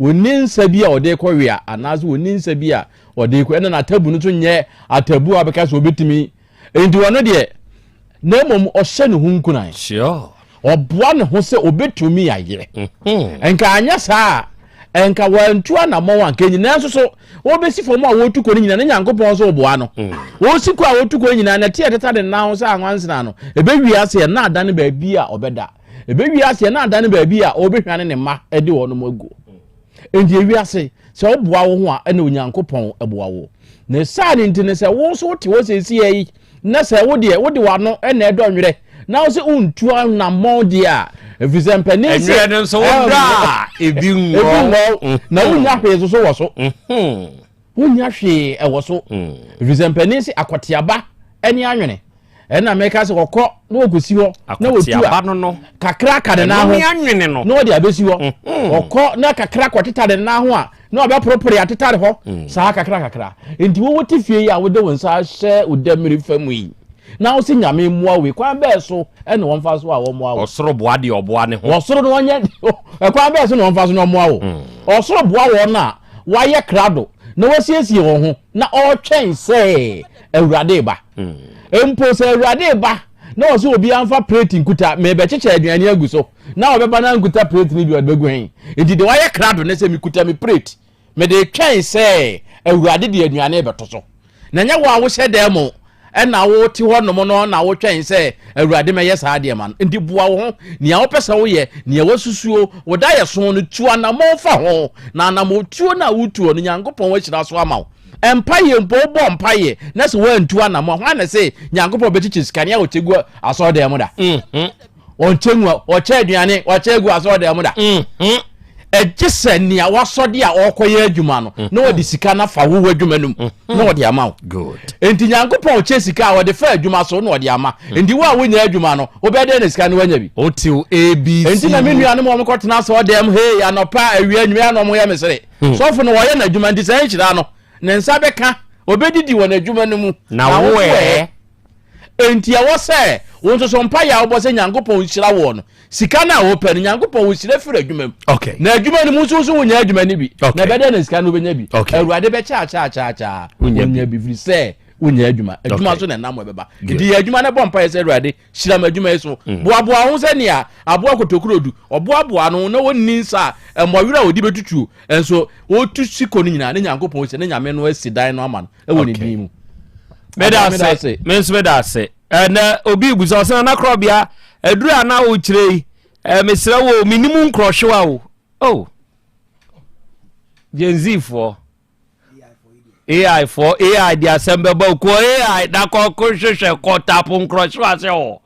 wɔnni nsa bi a wɔde kɔ wea anaasɛ wɔnni nsa bi a wɔde kɔ ɛna n'atabu no nso nyɛ atabu a wɔbɛka sɛ wɔbɛtumi nti wɔno deɛ na mmom ɔhyɛ ne ho nkuran. Sure. Ɔboa ne ho sɛ ɔbɛtumi ayɛ. Mm-hmm. Nka anyɛ saa a nka wantu anammɔn a nka nyinaa nso so wɔbɛsi fam a wɔtu kɔ no nyinaa ne Nyankopɔn nso ɔboa no. Mm. Wɔsi kɔ a wɔtu kɔ nyinaa na ɛte ɛteta ne nan ho sɛ anwansena no ɛbɛwie aseɛ na adane baabi a ɔbɛda. Ɛbɛwie aseɛ na adane baabi a ɔbɛhwane ne mma de wɔn agu. Enti ewiase, sɛ woboa wo ho a, ɛna Onyankopɔn boa wo. Ne saa ne nti no, sɛ wo nso wote hɔ seesei yi, na sɛ wo deɛ wode w'ano na ɛdɔ nwerɛ, na wo sɛ wontu anammɔn deɛ a, ɛfiri sɛ mpanin se Nwerɛ no nso wodɔ a, ebi nwɔ. Ebi nwɔ, na wonnya hwee nso so wɔ so. Wonnya hwee wɔ so. Ɛfiri sɛ mpanin se akɔteaba ne anwene. Ɛna mɛka sɛ wɔkɔ na wɔkɔsi hɔ na wɔtu a no no kakra ka ne nan ho na wɔde abɛsi hɔ. Ɔkɔ na kakra kɔteta ne nan ho a na ɔbɛporopore atetare hɔ mm. saa kakra kakra. Nti wowɔ te fie yi a wode wo nsa ahyɛ wo dammiri fa mu yi na wo sɛ Nyame mmoa wei kwan bɛɛ so ɛna wɔmfa so a wɔmmoa wo. Ɔsoro boa deɛ ɔboa ne ho. Ɔsoro no wɔnyɛ ɛkwan bɛɛ so na wɔmfa so na ɔmmoa wo. Mm. Ɔsoro boa wɔn a wɔayɛ krado na wɔasiesie wɔn ho na ɔretwɛn sɛ Awurade reba. Mpo sɛ Awurade reba na ɔsɛ obiara mfa plate nkuta, merebɛkyekyɛ aduane agu so, na ɔbɛba na nkuta plate no bi ɔde bɛgu he? Nti deɛ wayɛ krado ne sɛ mekuta me plate, mede retwɛn sɛ Awurade de aduane rebɛto so. Na nyɛ wo a wohyɛ dan mu ɛna wote hɔ nom no na wotwɛn sɛ Awurade mɛyɛ saa adeɛ ma no. Nti boa wo ho, nea wopɛ sɛ woyɛ, nea wasusuo, wo da yɛ so no, tu anammɔn fa ho, na anammɔntuo no a wotuo no, Nyankopɔn ahyira so ama wo. Mpaeɛ mpo, wobɔ mpaeɛ na sɛ woantu anammɔn, hwan na sɛ Nyankopɔn bɛkyekyɛ sika ne a ɔkyɛ gu asɔredan mu da? Mm-hmm. Ɔnkyɛ ngu, ɔkyɛ aduane, ɔkyɛ gu asɔredan mu da. Mm-hmm. Ɛgye sɛ nea wasɔde a ɔrekɔyɛ adwuma no na ɔde sika no afa wo adwuma no mu na ɔde ama wo. Enti Nyankopɔn ɔkyɛ sika a ɔde fa adwuma so na ɔde ama. Enti wo a wonya adwuma no, wobɛyɛ dɛn na sika no woanya bi? Wotew ABC Enti na me nuanom a wɔkɔtena asɔredan mu, hei, anɔpa, awia, anwummere a na wɔyɛ me sere. Hmm. Sɔfo no wɔyɛ n'adwuma nti saa nhyira no ne nsa bɛka obɛdidi wɔ n'adwuma no mu. Na wo ɛ? Enti ɛwɔ sɛ wo nso so mpaeɛ a wobɔ sɛ Nyankopɔn nhyira woɔ no, sika no a wopɛ no, Nyankopɔn wo hyira firi adwuma mu. Okay. Na adwuma no mu nso nso wonya adwuma no bi. Okay. Na ɛbɛdɛ na sika no wobɛnya bi. Okay. Awurade bɛkyɛ akyɛ akyɛ akyɛ Wonya wonya bi firi sɛ wonya adwuma. Adwuma Okay. so na ɛnam ɛbɛba. Good. Nti yɛ adwuma no bɔ mpaeɛ sɛ Awurade hyira m'adwuma yi so. Mm. Boaboa ho sɛ nea aboa kotokuro du. Ɔboaboa no na wɔnni nsa a mmɔwerɛ a wɔde bɛtutuo. Nso wɔtu siko no nyinaa ne Nyankopɔn sɛ ne Nyame no asi dan no ama no ɛwɔ ne din mu. Meda ase. Me nso meda ase. Ɛnɛ obi busa ɔsɛ na korɔbea aduru a na wokyerɛ yi mesrɛ wo menim nkorɔhwewa o. Oh. Gen Z foɔ. AI foɔ AI de asɛm bɛba o kɔ AI na kɔko hwehwɛ kɔ tapo nkorɔhyewa sɛ ɔ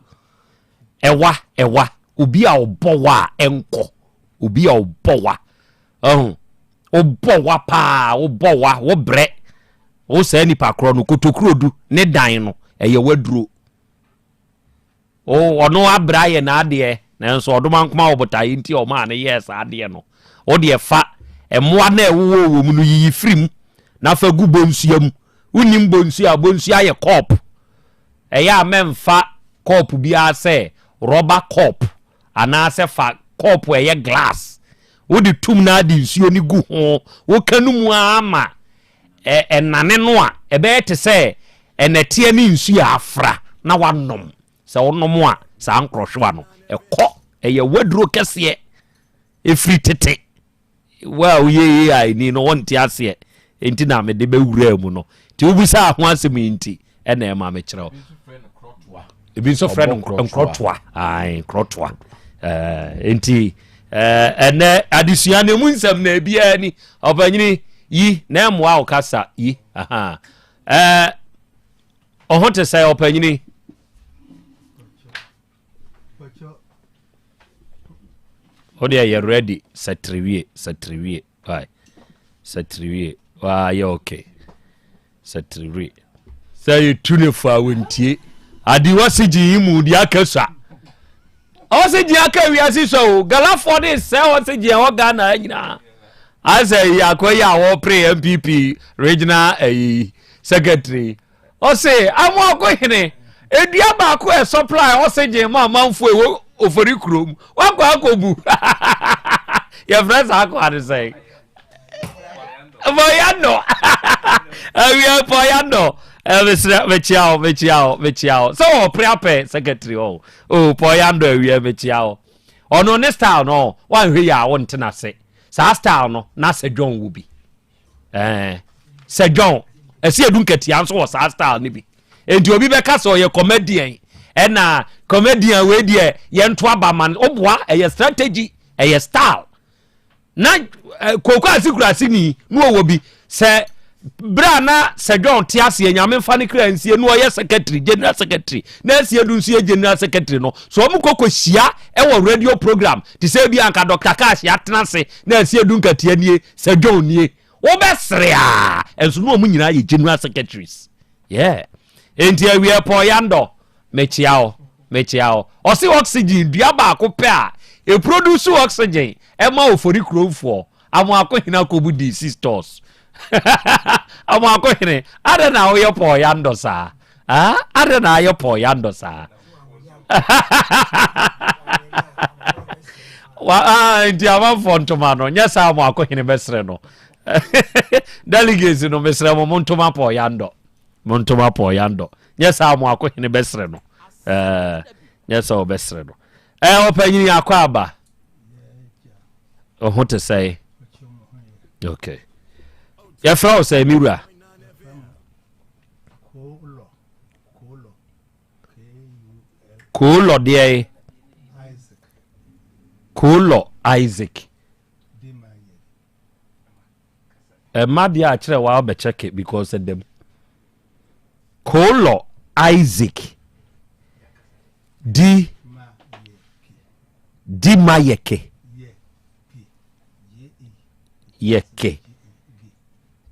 ɛwa ɛwa obi a ɔbɔ wa a ɛnkɔ obi a ɔbɔ wa ɔho ɔbɔ wa paa ɔbɔ wa wobrɛ wo saa nipa korɔ no kotokuro du ne dan no ɛyɛ waduro. O, ɔno abrɛ ayɛ n'adeɛ, nanso ɔdomankoma wɔ botaeɛ nti a ɔmaa no yɛɛ saa adeɛ no. Wo deɛ fa mmoa no a ɛwowɔ wɔ mu no yiyi firi mu na fa gu bonsua mu. Wonnim bonsua a, bonsua yɛ kɔɔpo. Ɛyɛ a mɛmfa kɔɔpo biara sɛ rɔba kɔɔpo anaasɛ fa kɔɔpo a ɛyɛ glass. Wode tom na ade nsuo no gu ho, woka no mu ara ma ɛnane no a, ɛbɛyɛ te sɛ ɛnɛteɛ ne nsuo a afra na wanom. Sɛ wonom a, saa nkorɔhwewa no, ɛkɔ. Ɛyɛ waduro kɛseɛ. Ɛfiri tete. Wo a woyɛ AI ni no, wonte aseɛ. Enti na mede bɛwuraa mu no. Nti wobisaa ho asɛm yi nti, ɛna ɛma mekyerɛ wo. Ebi nso frɛ no nkorɔtoa. Ae, nkorɔtoa. Nti ɛnɛ adesua no emu nsɛm na ebiara ni. Ɔpanyini. Yi na ɛmmoa wo kasa yi. Aha. Ɛɛ ɔho te sɛ ɔpanyini. Wo deɛ yɛ ready sɛ tiriwie sɛ tiriwie why sɛ tiriwie waa yɛ okay sɛ tiriwie sɛ yɛtu ne fo a wɔntie ade wɔsi gye yi mu deɛ aka sua ɔsi gye aka wiase sua o galafoɔ de sɛ ɔsi gye ɛwɔ Ghana nyinaa asɛ yi akɔ yi a wɔpere NPP regional ɛyi secretary Ɔse Amoako hene, edua baako a ɛsɔplae ɔsegyen ma amanfoɔ ɛwɔ Ofori kurom, wakɔ akɔbu. Yɛfrɛ saa akoa no sɛn? Pɔyandɔ. Awia Pɔyandɔ. Mesrɛ mekyia wo, mekyia wo, mekyia wo. Sɛ wɔpere apɛ secretary hɔ o. Pɔyandɔ awia mekyia wo. Ɔno ne style no, wanhwɛ yi a wonte n'ase. Saa style no, na sɛ John wɔ bi. ɛɛ sɛ john ɛsɛ edu nkatia nso wɔ saa style no bi nti obi bɛka sɛ ɔyɛ comedian ɛna comedian wei deɛ yɛnto aba ma no ɔboa ɛyɛ strategy ɛyɛ style na eh, kooko ase kura ase ni na ɔwɔ bi sɛ bere a na sɛ john te aseɛ nyame nfa ne kra nsie na ɔyɛ secretary general secretary na asie du nso yɛ general secretary no so wɔn kɔkɔ hyia ɛwɔ radio program te sɛ bi anka dr cash atena ase na asie du nkatia nie Sɛ John nie, wobɛsere a, ɛnso na wɔn nyinaa yɛ general secretaries. Yeah. Enti awiɛ Paul Yandɔ, mekyea wo, mekyea wo. Ɔse oxygen dua baako pɛ a, ɛproduce oxygen ɛma Ofori kuromfoɔ. Amoako hene akɔbu DC stores. Amoako hene, adɛn na woyɛ Paul Yandɔ saa? Ah, adɛn na ayɛ Paul Yandɔ saa? Wa ah, nti amanfoɔ ntoma no nyɛ saa mo akɔhene bɛsrɛ no delegates no mesrɛ mo mo ntoma pɔɔ yandɔ mo ntoma pɔɔ yandɔ nyɛ saa mo akɔhene bɛsrɛ no ɛɛ nyɛ sɛ ɔbɛsrɛ no ɛɛ ɔpanyini akɔ aba ɔho te sɛe okay yɛfrɛ wo sɛ me wura Koolɔ deɛ Koolɔ Isaac. Ɛma deɛ akyerɛ wa bɛkyɛke because ɛdɛm. Koolɔ Isaac di di ma yɛke yɛke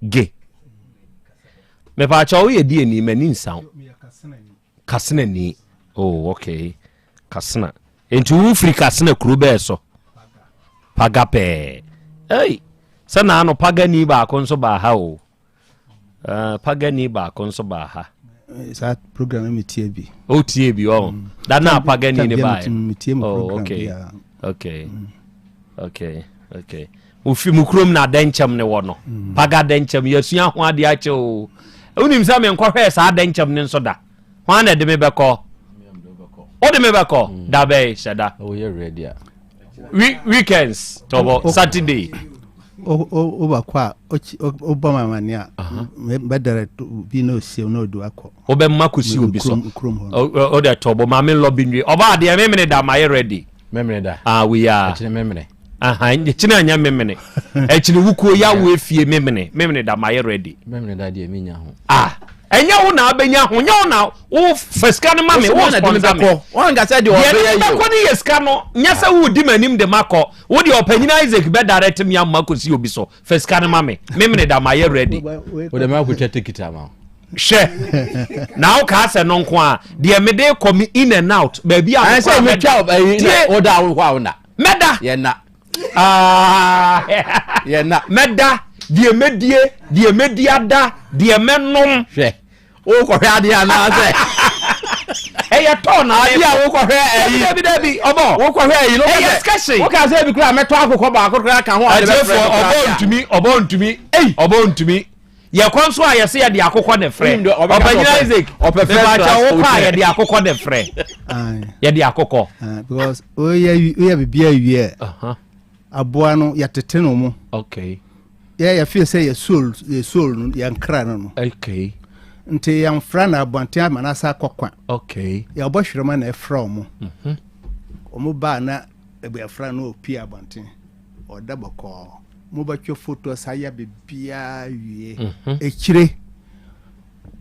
ge. Mepaakyɛ woyɛ di ani m'ani nsa wo. Kasena ni. Oh, okay. Kasena. Nti wo firi Kasena kuro bɛɛ so? Paga pɛɛ. Ei, sɛ na ano pagani baako nso baa ha o. Uh, pagani baako nso baa ha. Eh, saa program mi tie bi. O tie bi ɔ. Mm. Da na pagani ne baa. Mi tie mu oh, program okay. Okay. Mm. Okay. Okay. Ofi mu kurom na adɛnkyɛm ne wɔ no. Mm. Paga adɛnkyɛm yɛsua ho adeɛ akyɛ o. Wonim sɛ menkɔhwɛɛ saa adɛnkyɛm ne nso da. Hwan na ɛde me bɛkɔ? Wode me bɛkɔ? Mm. Da bɛn hyɛ da. Oh, weekends tɔbɔ Saturday. Wobɛkɔ a wobɔ ma amane a bɛdɛrɛ bi na ɔsiam na ɔdu akɔ. Wobɛma kɔsi obi so. Wode tɔbɔ ma me lɔbi nwie. Ɔbaa deɛ memene da mayɛ ready. Memene da. Ah, we are. Ɛkyene memene. Aha, ɛkyene anyɛ memene. Ɛkyene wukuo yawo efie memene. Memene da mayɛ ready. Memene da deɛ menya ho. Ah, ɛnyɛ wo na abɛnya ho, nyɛ wo na wo fa sika no ma me, wo sponsor me. Wɔn sɛ deɛ ɔbɛyɛ yi. Deɛ bɛkɔ ne yɛ sika no, nyɛ sɛ wo di m'anim de makɔ. Wo deɛ ɔpanyin Isaac bɛ direct mi ama kɔsi obi so. Fa sika no ma me. Memene da mayɛ ready. Wo de makɔtwa tikiti ama wo. Hwɛ na wo kaa sɛ no nko a deɛ mede kɔ me in and out baabi a mekɔ a mɛda tie woda wo hɔ a wona mɛda yɛna ah. yɛna mɛda deɛ mɛdie deɛ mɛdi ada deɛ mɛnom hwɛ wokɔhwɛ adeɛ anaasɛ ɛyɛ tɔɔ na adeɛ a wokɔhwɛ ɛyi dabi dabi ɔbɔ wokɔhwɛ ɛyi no ɛyɛ skɛse woka sɛ bi koraa mɛtɔ akokɔ baako koraa ka ho a atiefoɔ ɔbɔ ntumi ɔbɔ ntumi ɔbɔ ntumi Yɛkɔ nso a yɛsɛ yɛde akokɔ ne frɛ. Ɔpanyin Isaac, mepaakyɛ wokɔ a yɛde akokɔ ne frɛ. Yɛde akokɔ. Because woyɛ woyɛ biribi awie aboa no yɛtete no mu. Okay. Yɛ yɛfeel sɛ yɛ soul yɛ soul no yɛn kra no no. Okay. Nti yɛnfra na abɔnten ama no asa akɔ kwa. Okay. Yɛbɔ hwerɛma na ɛfra wɔn. Wɔn baa na ɛfra no opie abɔnten ɔda bɔkɔɔ. Mobɛtwe photos ayɛ biribiara wie. Akyire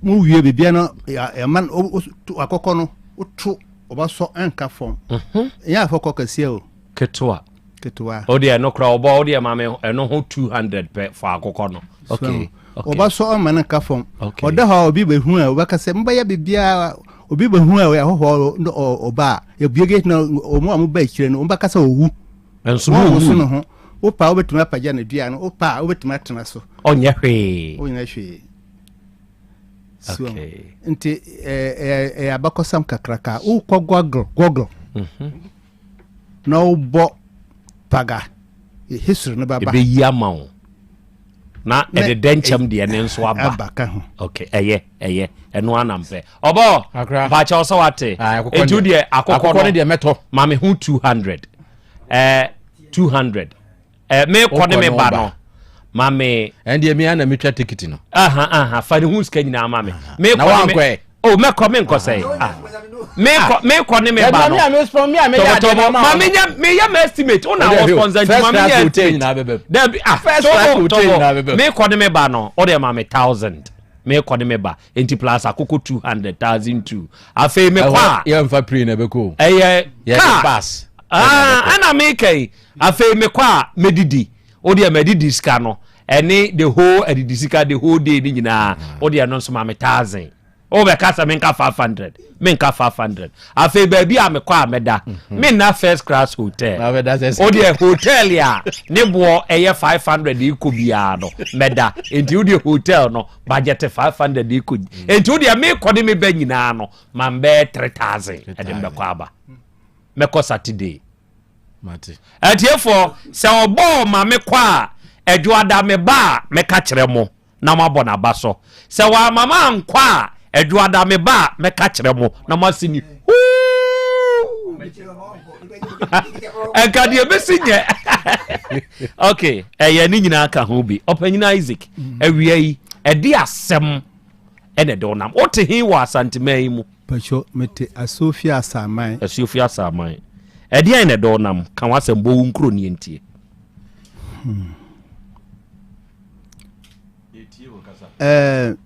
mo wie biribiara no yɛma no akɔkɔ no woto ɔbɛsɔ ɛnka fam. Ɛnyɛ afɔkɔ kɛseɛ o. Ketewa. Ketewa. O deɛ ɛno koraa ɔbɔ o deɛ ma me ɛno ho 200 pɛ fa akokɔ no. Okay. Ɔbɛsɔ ɔma no nka fam. Ɔda hɔ a obi bɛhu a ɔbɛka sɛ mobɛyɛ biribiara obi bɛhu a ɔyɛ ahɔhoɔ ɔba a yɛbue gate na ɔmo a moba akyire no ɔmo bɛka sɛ ɔwu. Nso no ɔwu. Ne ho. Wopa a wobɛtumi apagya ne dua no wopa a wobɛtumi atena so. Ɔnyɛ hwee. Ɔnyɛ hwee. So nti ɛyɛ abakɔsɛm kakraka wokɔ Google Google na wobɔ paga history no bɛba. Ɛbɛyi ama wo na ɛde dɛnkyɛm deɛ ne nso aba. Aba ka ho. Okay, ɛyɛ ɛyɛ ɛno ana mpɛ. Ɔbɔ mpakyɛw sɛ wate. Eti deɛ akokɔ no deɛ mɛtɔ. Ma me ho 200. Ɛɛ 200. Ɛɛ mekɔ ne me ba no. Ma me. Ɛndeɛ mi ana metwa tikiti no. Aha aha fa ne ho sika nyinaa ma me. Mekɔ ne me. O mɛkɔ menkɔ sɛn. Ah mekɔ mekɔ ne me ba no. Tɔbɔtɔbɔ ma me nya me yɛ ma estimate o na wɔ sponsor nti ma me nya estimate. Dabi ah tɔbɔ tɔbɔ mekɔ ne me ba no o de ma me 1000 mekɔ ne me ba nti plus akoko 200,002 afei mekɔ a. Yɛnfa plane na ɛbɛkɔ o. Ɛyɛ car bus. Ah ɛna meka yi afei mekɔ a medidi o deɛ madidi sika no ɛne the whole adidi sika the whole day ne nyinaa o deɛ no nso ma me 1000. O bɛka sɛ menka 500 menka 500 afei baabi a mekɔ a mɛda menna first class hotel o deɛ hotel a ne boɔ ɛyɛ 500 ekɔ biara no mɛda nti o deɛ hotel no budget 500 ekɔ nti o deɛ mekɔ ne meba nyinaa no ma mbɛyɛ 3000 ɛde mbɛkɔ aba mɛkɔ Saturday. Atiefoɔ sɛ ɔbɔɔ ma mekɔ a ɛdwoada meba a mɛka kyerɛ mo na moabɔ n'aba so. Sɛ wamma mankɔ a, Adwoada meba a, mɛka kyerɛ mo na moase ni huu. Ɛnka deɛ ɛbɛsi nyɛ. Ok, ɛyɛ ne nyinaa ka ho bi. Ɔpanyin Isaac, awia yi, ɛde asɛm ɛna ɛde wonam. Wote he wɔ Asanteman yi mu? Pacho, mete Asuofie Asaman. Asuofie Asaman. Ɛdeɛn na ɛde wonam? Ka w'asɛm bɔ wo nkuro nie ntie. Ɛɛ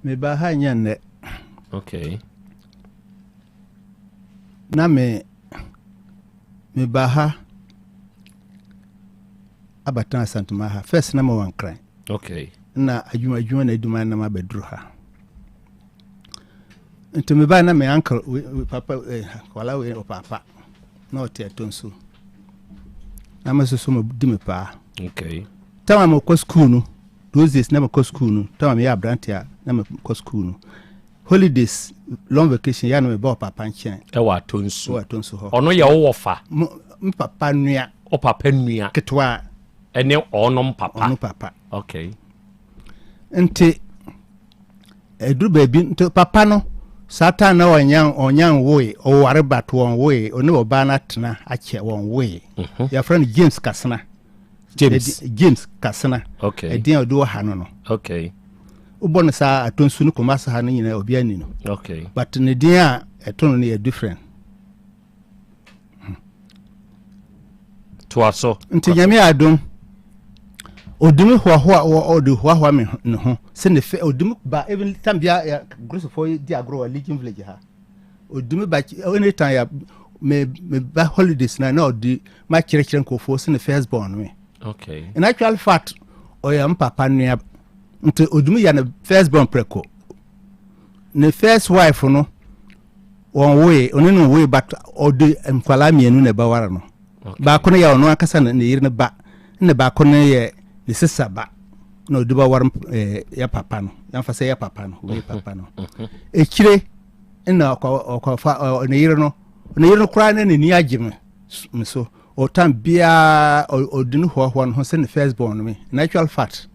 meba ha nyɛ nnɛ. Okay. Na me meba ha abatena Asantuma ha. First na mewɔ Nkran. Okay. Na adwuma adwuma na adwuma na mabɛduru ha. Nti meba na me uncle we, papa eh, kwala we papa. Na ɔte ɛtɔ nsuo. Na me nso so medi me paa. Okay. Tam a mekɔ school no, those days na mekɔ school no, tam a meyɛ aberante a na mekɔ school no. Holidays, long vacation, yɛ na meba ɔpapa nkyɛn. Ɛwɔ atɔ nsu. Ɛwɔ atɔ nsu hɔ. Ɔno yɛ wo wɔfa. Me papa nua. O papa nua. Ketewa. Ɛne ɔnom papa. Ɔno papa. Okay. Nti Ɛduru baabi nti papa no saa time na ɔnya ɔnya nwoe ɔware but wɔnwoe ɔne ɔbaa no atena akyɛ wɔnwoe mhm. yɛfrɛ no James Kasena James James Kasena okay ɛdin a ɔde wɔ ha no no okay wobɔ no saa atonsu no Kumasi ha no nyinaa obi ani no okay but ne din a ɛto no no yɛ different Toa so. Nti Nyame adom, ɔdi me hoahoa, ɔde hoahoa me ne ho sɛ ne fɛ, ɔdi me ba even time bia ya Grosofo di agorɔ wɔ Legion Village ha. Ɔdi me ba anytime ya me me ba holidays na na ɔdi ma kyerɛkyerɛ nkurɔfoɔ sɛ ne first born me. Okay. In actual fact, ɔyɛ m papa nua nti ɔdi me yɛ ne first born prɛko. Ne first wife no Wɔnwoe, ɔne no nwoe but ɔde nkwadaa mmienu na ɛbɛware no. Baako no yɛ ɔno ankasa ne yere no ba, ɛna baako no yɛ ne sisa ba na ɔde bɛware eh, yɛ papa no. Yɛmfa sɛ yɛ papa no, wei papa no. Ekyire ɛna ɔkɔfa ne yere no, ne yere no koraa na n'ani agye me me so. Ɔtan biara ɔde no hoahoa no ho sɛ ne first born no me. In actual fact,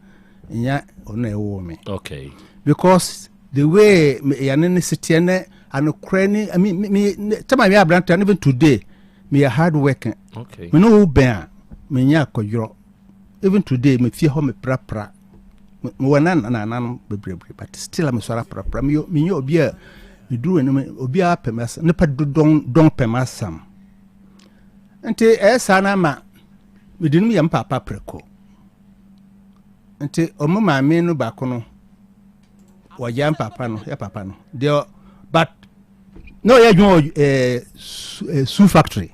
nya ɔno na ɛwoo me. Okay. Because The way me yɛne ne seteɛ ne anokorɛ ne I mean me me tɛma me yɛ aberante and even today me yɛ hard working. Okay. Me ne wo bɛn a me nyɛ akɔdworɔ. Even today me fie hɔ me prapra. Me wɔ na nananom bebrebe but still a me sɔrɔ aprapra. Me me nyɛ obi a me duru anim obi a pɛ me asɛm nipa dodɔn dɔn pɛ me asɛm. Nti ɛyɛ saa na ama. Mede no yɛ mpaapa prɛko. Nti ɔmo maame no baako no wɔgya mpaapa no yɛ papa no deɛ but na ɔyɛ adwuma wɔ ɛɛ su factory.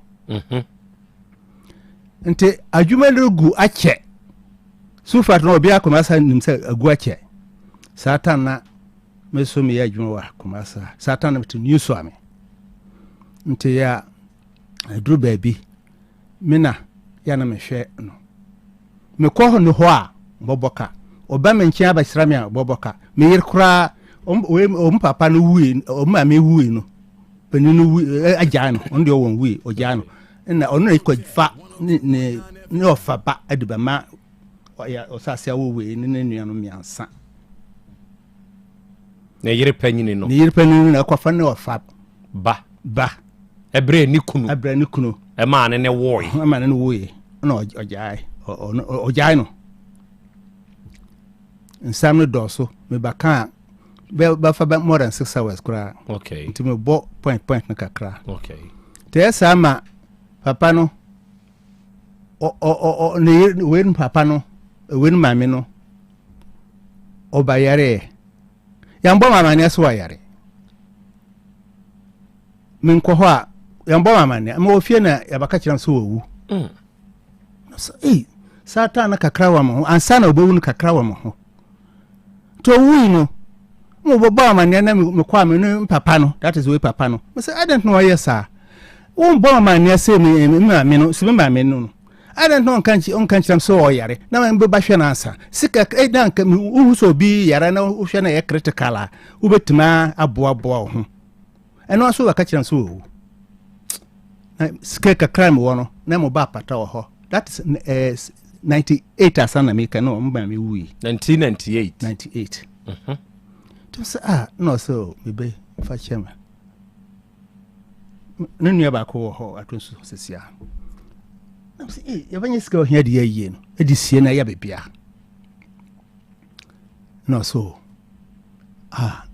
Nti adwuma no gu akyɛ su factory no obi akɔmɔ asa nim sɛ agu akyɛ saa tan na me so meyɛ adwuma wɔ Kumasi ha saa tan na mete New Suame nti yɛ a aduru baabi me na yɛ na mehwɛ no mekɔ ne hɔ a bɔbɔ ka ɔba me nkyɛn abɛsra me a bɔbɔ ka me yere koraa ɔm papa no wui ɔm maame wui no panin no wui agyaa no ɔno deɛ ɔwɔn wui ɔgyaa no ɛna ɔno na ekɔ fa ne ne ne ɔfa ba ɛde bɛma ɔyɛ ɔsase awo wei ne ne nuanom mmiɛnsa. Ne yere panyini no. Ne yere panyini no na ɛkɔfa ne ɔfa. Ba. Ba. Ɛbrɛ ne kunu. Ɛbrɛ ne kunu. Ɛmaa ne ne woe. Ɛmaa ne ne woe. Ɛna ɔgyae ɔgyae no. Nsɛm no dɔɔso meba kaa bɛfa bɛ more than 6 hours koraa. Okay. Nti mebɔ point point no kakra. Okay. Nti ɛyɛ saa ma papa no ɔ ɔ ɔ ne yere wei no papa no wei no maame no ɔba yareɛ yɛnbɔ ma amaneɛ so wayare menkɔ hɔ a yɛnbɔ ma amaneɛ ma wɔ fie na yɛbɛka kyerɛ m sɛ wawu sɛ ei satan no kakra wɔ me ho ansa na ɔbɛwu no kakra wɔ me ho nti ɔwui no mo bɔbɔ amaneɛ na mekɔ a me ne papa no, that is wei papa no, me sɛ adɛn nti na ɔyɛ saa? Wombɔ amaneɛ sɛ me me maame no, sɛ me maame no no, adɛn nti na ɔnka ɔnka nkyerɛ m sɛ ɔyare na mebɛba hwɛ no ansa? Sika eh, na nka wohu sɛ obi yare na wohwɛ no ɛyɛ critical a, wobɛtumi aboaboa wo ho. Ɛno nso wɔka kyerɛ m sɛ ɔwu. Na sika kakra mewɔ no, na mobɔ apata wɔ hɔ. That is 98 asa na meka na ɔmo maame wui. 1998. 98. Nti sɛ ah na ɔsɛ o mebe fa kyɛ me. Ne nua baako wɔ hɔ ato nso sisi a. Na sɛ ee yɛbɛnyɛ sika ohia de yɛ yie no ɛde sie na yɛ bebia. Na ɔsɛ o ah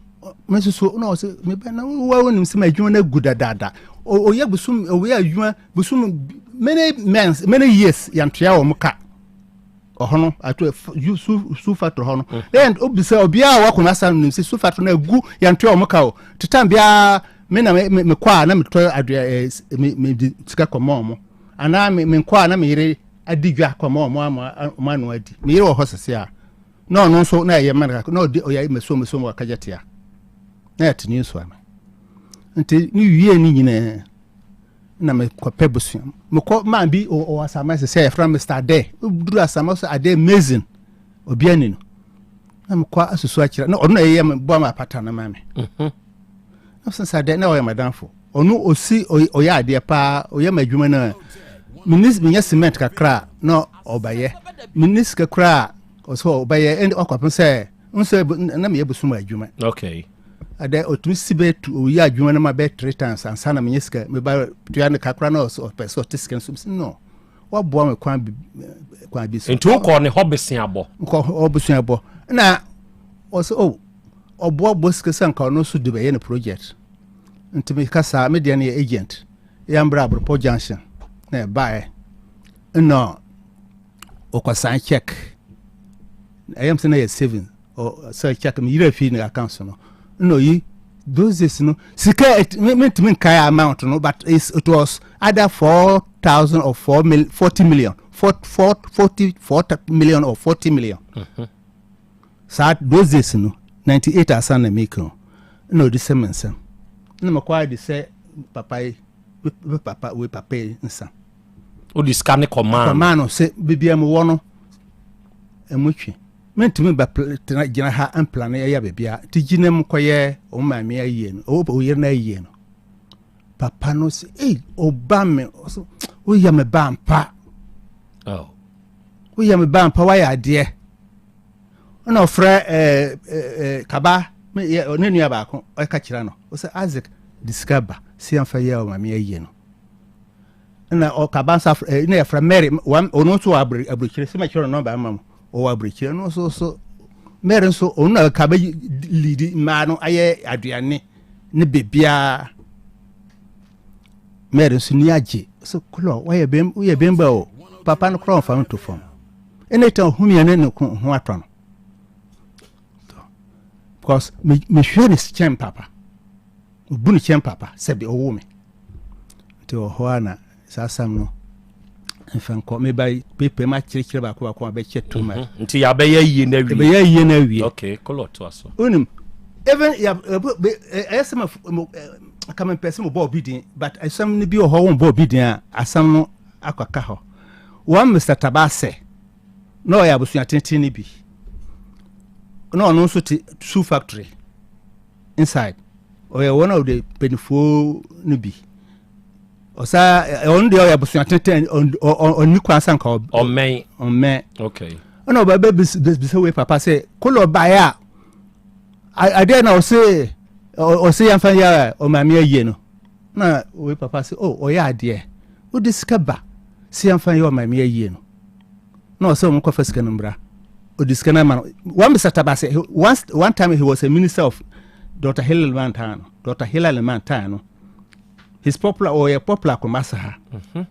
me nso so na ɔsɛ mebe na wo wo nim sɛ m'adwuma no agu dadaada. Ɔyɛ busum ɔyɛ adwuma busum many months many years yɛntoa wɔn ka. Ɔhɔ no ato su su factory hɔ no then obisa obiara a wakɔ n'asa nim sɛ su factory no agu yɛntoa wɔn ka o tetan biara me na me me kɔ a na metɔ aduane ɛɛ me me de sika kɔma wɔn anaa me me nkɔ a na me yere adi dwa kɔma wɔn ama wɔn ano adi me yere wɔ hɔ sese a na ɔno nso na ɛyɛ mɛnka na ɔde ɔyɛ mɛso mɛso wɔ akagya tia na yɛte ne nsuo ama nti ne wie ne nyinaa. Na mekɔpɛ busua mekɔ man bi ɔwɔ asama sɛ sɛ yɛfrɛ no Mr. Ade duru asama sɛ Ade amazing obi ani no na mekɔ asusu akyerɛ na ɔno na ɛyɛ me boa ma apata no ma me na sɛ sɛ Ade na ɔyɛ madamfo ɔno ɔsi ɔyɛ adeɛ paa ɔyɛ ma adwuma no a mene menyɛ cement kakra na ɔbɛyɛ mene sika koraa ɔsɛ ɔbɛyɛ ɔkɔpem sɛ nso na meyɛ bosom adwuma okay Adɛ ɔtumi si bɛ tu ɔyɛ adwuma no ma bɛ 3 times ansa na menyɛ sika meba tua ne kakra na ɔpɛ sɛ ɔte sika nso no waboa me kwan bi so. Nti wokɔ ne hɔ beseabɔ? Nkɔ hɔ beseabɔ na ɔsɛ oh ɔboa bɔ sika sɛ nka ɔno nso de bɛyɛ ne project nti meka saa me deɛ no yɛ agent yɛmbra Abrepɔ junction na ɛbaeɛ na ɔkɔsan check ɛyɛ m sɛ na yɛ saving sɛ check me yerɛ fi ne account so no na oyi those days no sika mentumi nkae amount no but it was either 4,000 or 4 mil, 40 million 4, 4, 44 million or 40 million. Saa those days no 98 asa na meka o na ɔde sɛ me nsɛm na mekɔ ade sɛ papa yi me papa wei papa yi nsa. Wode sika ne kɔmaa no? Kɔmaa no sɛ biribiara mewɔ no ɛmu twe mentumi ba tena gyina ha mplane ɛyɛ biribiara nti gyina mu kɔyɛ wo maame ayie no wo yere no ayie no papa no sɛ ei ɔba me woyɛ me ba mpa oh. Woyɛ me ba mpa woayɛ adeɛ ɛna ɔfrɛ ɛɛ ɛɛ kaba ne nua baako ɔka kyerɛ no ɔsɛ Isaac de sika ba sɛ yɛmfa yɛ ɔmaame ayie no ɛna ɔkaba nsa ɛɛ na yɛfrɛ Mary wɔn ɔno nso wɔ aburokyire sɛ mɛkyerɛ no nɔmba ama mu ɔwɔ aburokyire ɛno nso so Mary nso ɔno na kaba lidi mmaa no ayɛ aduane ne bebiara Mary nso ni agye so kolɔ wɔyɛ bɛn woyɛ bɛnba o. Papa no koraa ɔmfa me nto fam. Anytime ɔhu me a ne ne ho atɔ no. Because mehwɛ ne kyɛn papa. Obu no kyɛn papa sɛbi ɔwo me. Nti wɔ hɔ a na saa asɛm no mfa nkɔ meba pepe ma kyerɛkyerɛ baako baako a bɛkyɛ too much. Mhm. Nti yɛabɛyɛ yie na awie. Yɛbɛyɛ yie na awie. Okay, kɔlɔ to aso. Wonim even yɛ ɛyɛ sɛ ka mempɛ sɛ mobɔ obi din but asɛm no bi wɔ hɔ wɔmbɔ obi din a asɛm no akɔka hɔ. Wɔn Mr. Tabasɛ na ɔyɛ abusua tenten no bi na ɔno nso te shoe factory inside ɔyɛ one of the mpanyinfoɔ no bi ɔsa ɔno deɛ ɔyɛ abusua tenten ɔni kwan sanka ɔmɛn ɔmɛn okay ɛna ɔba bɛ bisa wei papa sɛ kolo ɔbaeɛ a adeɛ na ɔse ɔse yɛmfa yɛ ɔmaame ayie no na wei papa sɛ oh ɔyɛ adeɛ wode sika ba sɛ yɛmfa yɛ ɔmaame ayie no na ɔsɛ wɔn kɔfa sika no mbra ɔde sika no ama no one Mr. Tabase once one time he was a minister of Dr. Hillel Mantan no Dr. Hillel Mantan no he's popular ɔyɛ popular Kumasi ha mhm.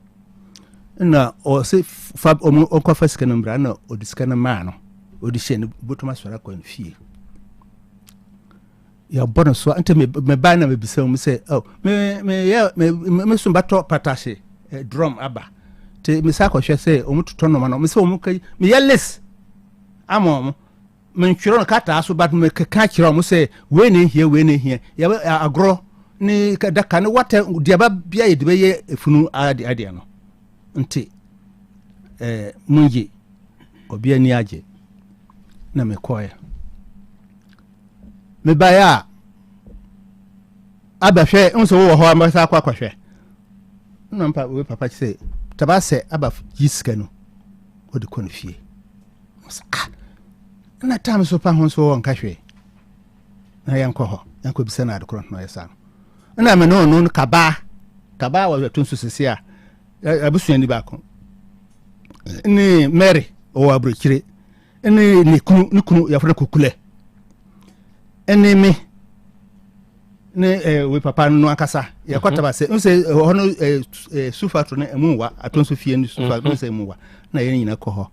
na ɔsɛ fa ɔmo ɔkɔfa sika no mbra na ɔde sika no maa no ɔde hyɛ no bɔtɔm asɔre akɔ ne fie yɛbɔ no so nti me ba na mebisa mu sɛ oh, me me yɛ me me so bɛtɔ patahye eh, drum aba nti mesa akɔhwɛ sɛ wɔn totɔ nneɛma no mesɛ wɔn ka meyɛ list ama wɔn mentwerɛ no krataa so but mekeka kyerɛ wɔn sɛ wei na ehia wei na ehia yɛbɛ agorɔ ne daka ne wata deɛ ba bia yɛde bɛyɛ efunu adeɛ adeɛ no nti ɛɛ eh, mongye obi ani agye na mekɔɛ Mebaeɛ a, abɛhwɛ n sɛ wowɔ hɔ a mɛsa akɔ akɔhwɛ na mpa wei papa sɛ taba sɛ aba yi sika no ɔde kɔ no fie sɛ ah na tam so pa ho nso wɔ nka hwee na yɛnkɔ hɔ yɛnkɔ bisa no adekorɔ na ɔyɛ saa no na me ne ɔno no kabaa kabaa wɔ ɛto nso sese a abusuani baako ne Mary ɔwɔ aburokyire ne ne kunu ne kunu yɛfrɛ no kokulɛ ɛne me ne ɛɛ wei papa no ankasa yɛkɔ mhm. taba sɛ nsɛ ɛhɔ no ɛɛ ɛɛ sufa to no ɛmu wa ato nso fie no sufa mm. nsɛ ɛmu wa na yɛn nyinaa kɔ hɔ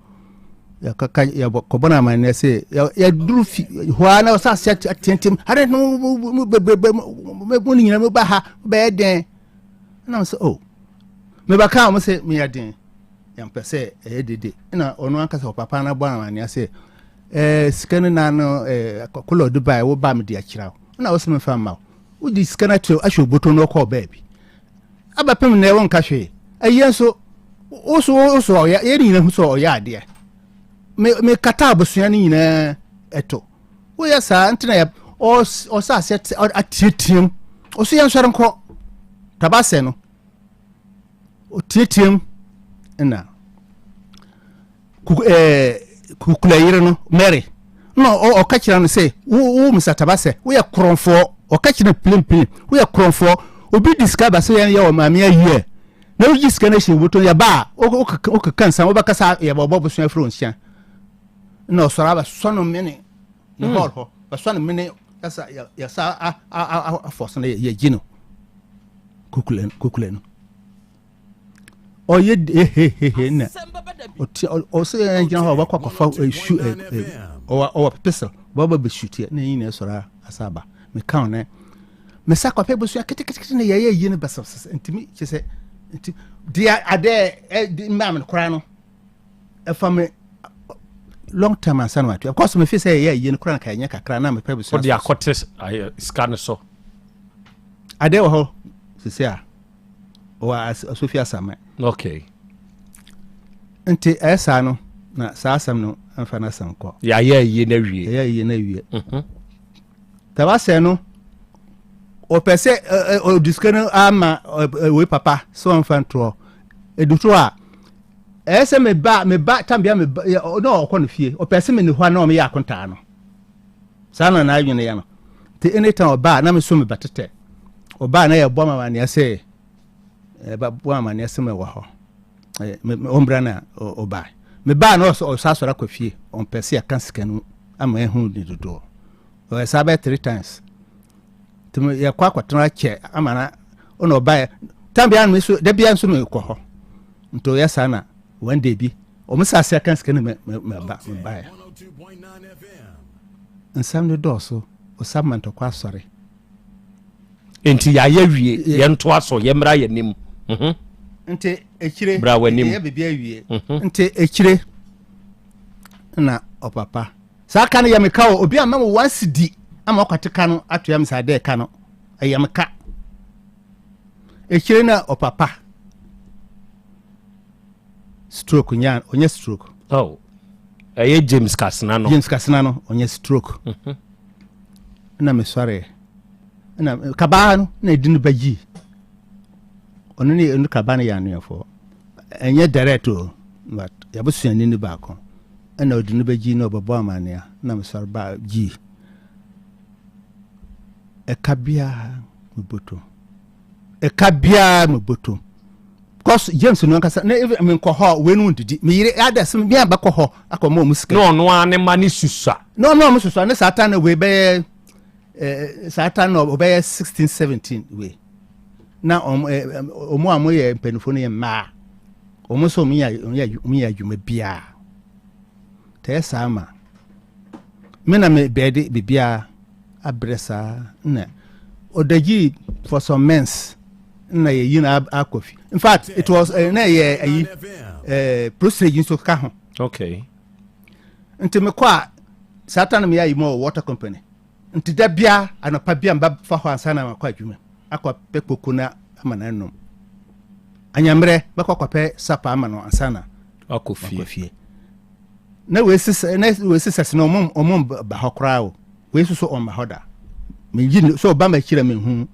yɛkaka yɛbɔ kɔbɔ no amanneɛ sɛ yɛduru fi hɔ a na ɔsɛ aseɛ ateateam ade no mu bebrebe mu ne nyinaa mu ba ha bɛyɛ dɛn ɛna sɛ o oh. mebɛka wɔn sɛ meyɛ den Yɛmpɛ sɛ ɛyɛ dede. Ɛna ɔno ankasa ɔpapa no abɔ amanneɛ sɛ, ɛɛ sika no na no ɛɛ kɔlɔ de bae wo ba me de akyerɛ wo. Ɛna wo sɛ mefa mma wo. Wode sika no ato ahyɛ oboto no ɔkɔɔ baabi. Abɛpem nnɛ wonka hwee. Ɛyɛ nso wo so wo so ɔyɛ yɛn nyinaa hu sɛ ɔyɛ adeɛ. Me me kata abusua no nyinaa ɛto. Woyɛ saa nti na yɛ ɔsɛ aseɛ ateateam. Ɔso yɛn nsɔre nkɔ. Tabasɛ no. Ɔteateam na kukula yere no Mary na ɔka kyerɛ no sɛ wo wo Mr. Tabasɛ woyɛ korɔmfoɔ ɔka kyerɛ no pilimpilim woyɛ korɔmfoɔ obi di sika ba sɛ yɛn yɛ wɔ maame ayie na wogye sika no ahyɛ wobɔtɔ yɛba a wokeka nsɛm wobɛkasa yɛbɛbɔ bosea afiri wo nhyɛn na ɔsɔre abɛsɔ no mene ne hall hɔ bɛsɔ no mene yɛsa yɛsa afɔ so no yɛgye no kukule kukule no ɔyɛ hehehe na ɔte ɔsɛ yɛn gyina hɔ a ɔbɛkɔ akɔfa esu ɛ ɛ ɔwɔ ɔwɔ pistol ɔbɛba bɛsu tiɛ na yɛn nyinaa sɔrɔ asa aba meka ɔnɛ mesa kɔpɛ busua ketekete na yɛyɛ yie no basabasa ntumi kyɛ sɛ nti deɛ adeɛ ɛ de mmaa mi koraa no ɛfa me long time ansa na matua because mefi sɛ ɛyɛ ayie no koraa nka ɛnyɛ kakra na mepɛ busua wode akɔte sika no so adeɛ wɔ hɔ sisi a ɔwɔ asofie asame okay nti ɛyɛ saa no na saa asɛm no mfa no asɛm kɔ yɛayɛ ayie no awie yɛayɛ ayie no awie mhm. Tabasɛ no ɔpɛ sɛ ɔde sika no ama wei papa sɛ ɔmfa ntoɔ ɛdu so a ɛyɛ sɛ meba meba tambea meba na ɔkɔ no fie ɔpɛ sɛ mene hɔ a na ɔmeyɛ akontaa no saa na n'adwene yɛ no nti anytime ɔba a na meso meba tetɛ ɔba a na yɛbɔ ama amaneɛ sɛ ɛbɔ amaneɛ sɛ mewɔ hɔ ɔmbra na ɔba mebaa na ɔsa asɔre akɔ fie ɔmpɛ sɛ yɛka sika no ama ɛhu ne dodoɔ Ɔyɛ saa bɛyɛ three times. Nti yɛkɔ akɔtena akyɛ ama na ɔna ɔbaeɛ. Tam biara no nso da biara nso mekɔ hɔ. Nti ɔyɛ saa na One day bi wɔn sɛ ase aka sika no mɛba mɛbaeɛ. Nsɛm no dɔɔso, ɔsa ma ntɔkwa asɔre. Nti yɛayɛ wie, yɛntoa so, yɛmmra yɛn anim. Mhm. Nti akyire, Bra w'anim. yɛyɛ biribi awie. Mhm. Nti akyire na ɔpapa. Saa ka no yɛ me ka o, obi ama me one cedi ama ɔkwate ka no atoa me saa dɛ ka no, ɛyɛ me ka. Akyire na ɔpapa stroke nya ɔnyɛ stroke. Oh. Ɛyɛ James Kasena no. James Kasena no ɔnyɛ stroke. Mhm. Na mesɔre na kabaa no na ɛdi no bɛgyi ɔno ne ɛno kabaa no yɛ anoɛfoɔ ɛnyɛ direct o but yɛabusuani no baako ɛna ɔdi no bɛgyi na ɔbɛbɔ amanneɛ na mesɔre ba gyi ɛka biara meboto ɛka biara meboto cause James no ankasa na even menkɔ hɔ wei no ndidi me yere ada sɛ me abɛkɔ hɔ akɔma ɔmo sika na ɔno ara ne ma ne susua na ɔno ɔmo susua ne saa ta na wei bɛyɛ ɛɛ saa ta na ɔbɛyɛ 16 17 wei na ɔmo ɛɛ ɔmo a ɔmo yɛ mpanyinfoɔ no yɛ mmaa ɔmo nso ɔmo yɛ ɔmo yɛ adwuma biara tɛɛ saa ma Me na me bɛɛde biribiara abrɛ saa na ɔdagyi for some months na yɛyi na akɔ fi in fact it was uh, na yɛ ayi uh, prostage nso ka ho okay nti mekɔ a saa ta no meyɛ ayi mu wɔ water company nti da bia anɔpa bia mba fa hɔ ansa na makɔ adwuma akɔ pɛ koko na ama no anom anyammerɛ bɛkɔ akɔpɛ sapa ama no ansa na akɔ fie Na wei sisɛ na wei sisɛ sɛ na ɔmo ɔmo ba hɔ koraa o wei soso ɔmma hɔ da megye no sɛ ɔba m'akyiri a mehu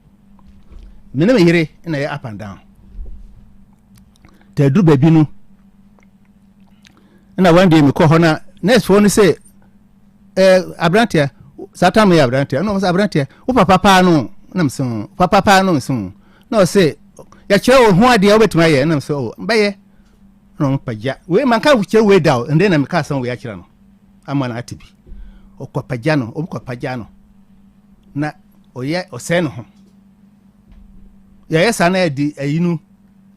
me ne me yere na ɛyɛ up and down ta aduru baabi no na one day mekɔ hɔ na nurse foɔ no sɛ ɛɛ aberanteɛ saa tam yɛ aberanteɛ ɛna ɔmo sɛ aberanteɛ wo papa paa no na mo sɛ papa paa no sɛ na ɔsɛ yɛkyerɛ wo ho adeɛ wobɛtumi ayɛ ɛna mo sɛ o bɛyɛ na ɔmo pagya wei manka kyerɛ wei da o ndɛ na meka asɛm wei akyerɛ no ama no ate bi ɔkɔ pagya no ɔmo kɔ pagya no na ɔyɛ ɔsɛe ne ho yɛyɛ saa na yɛde ayi no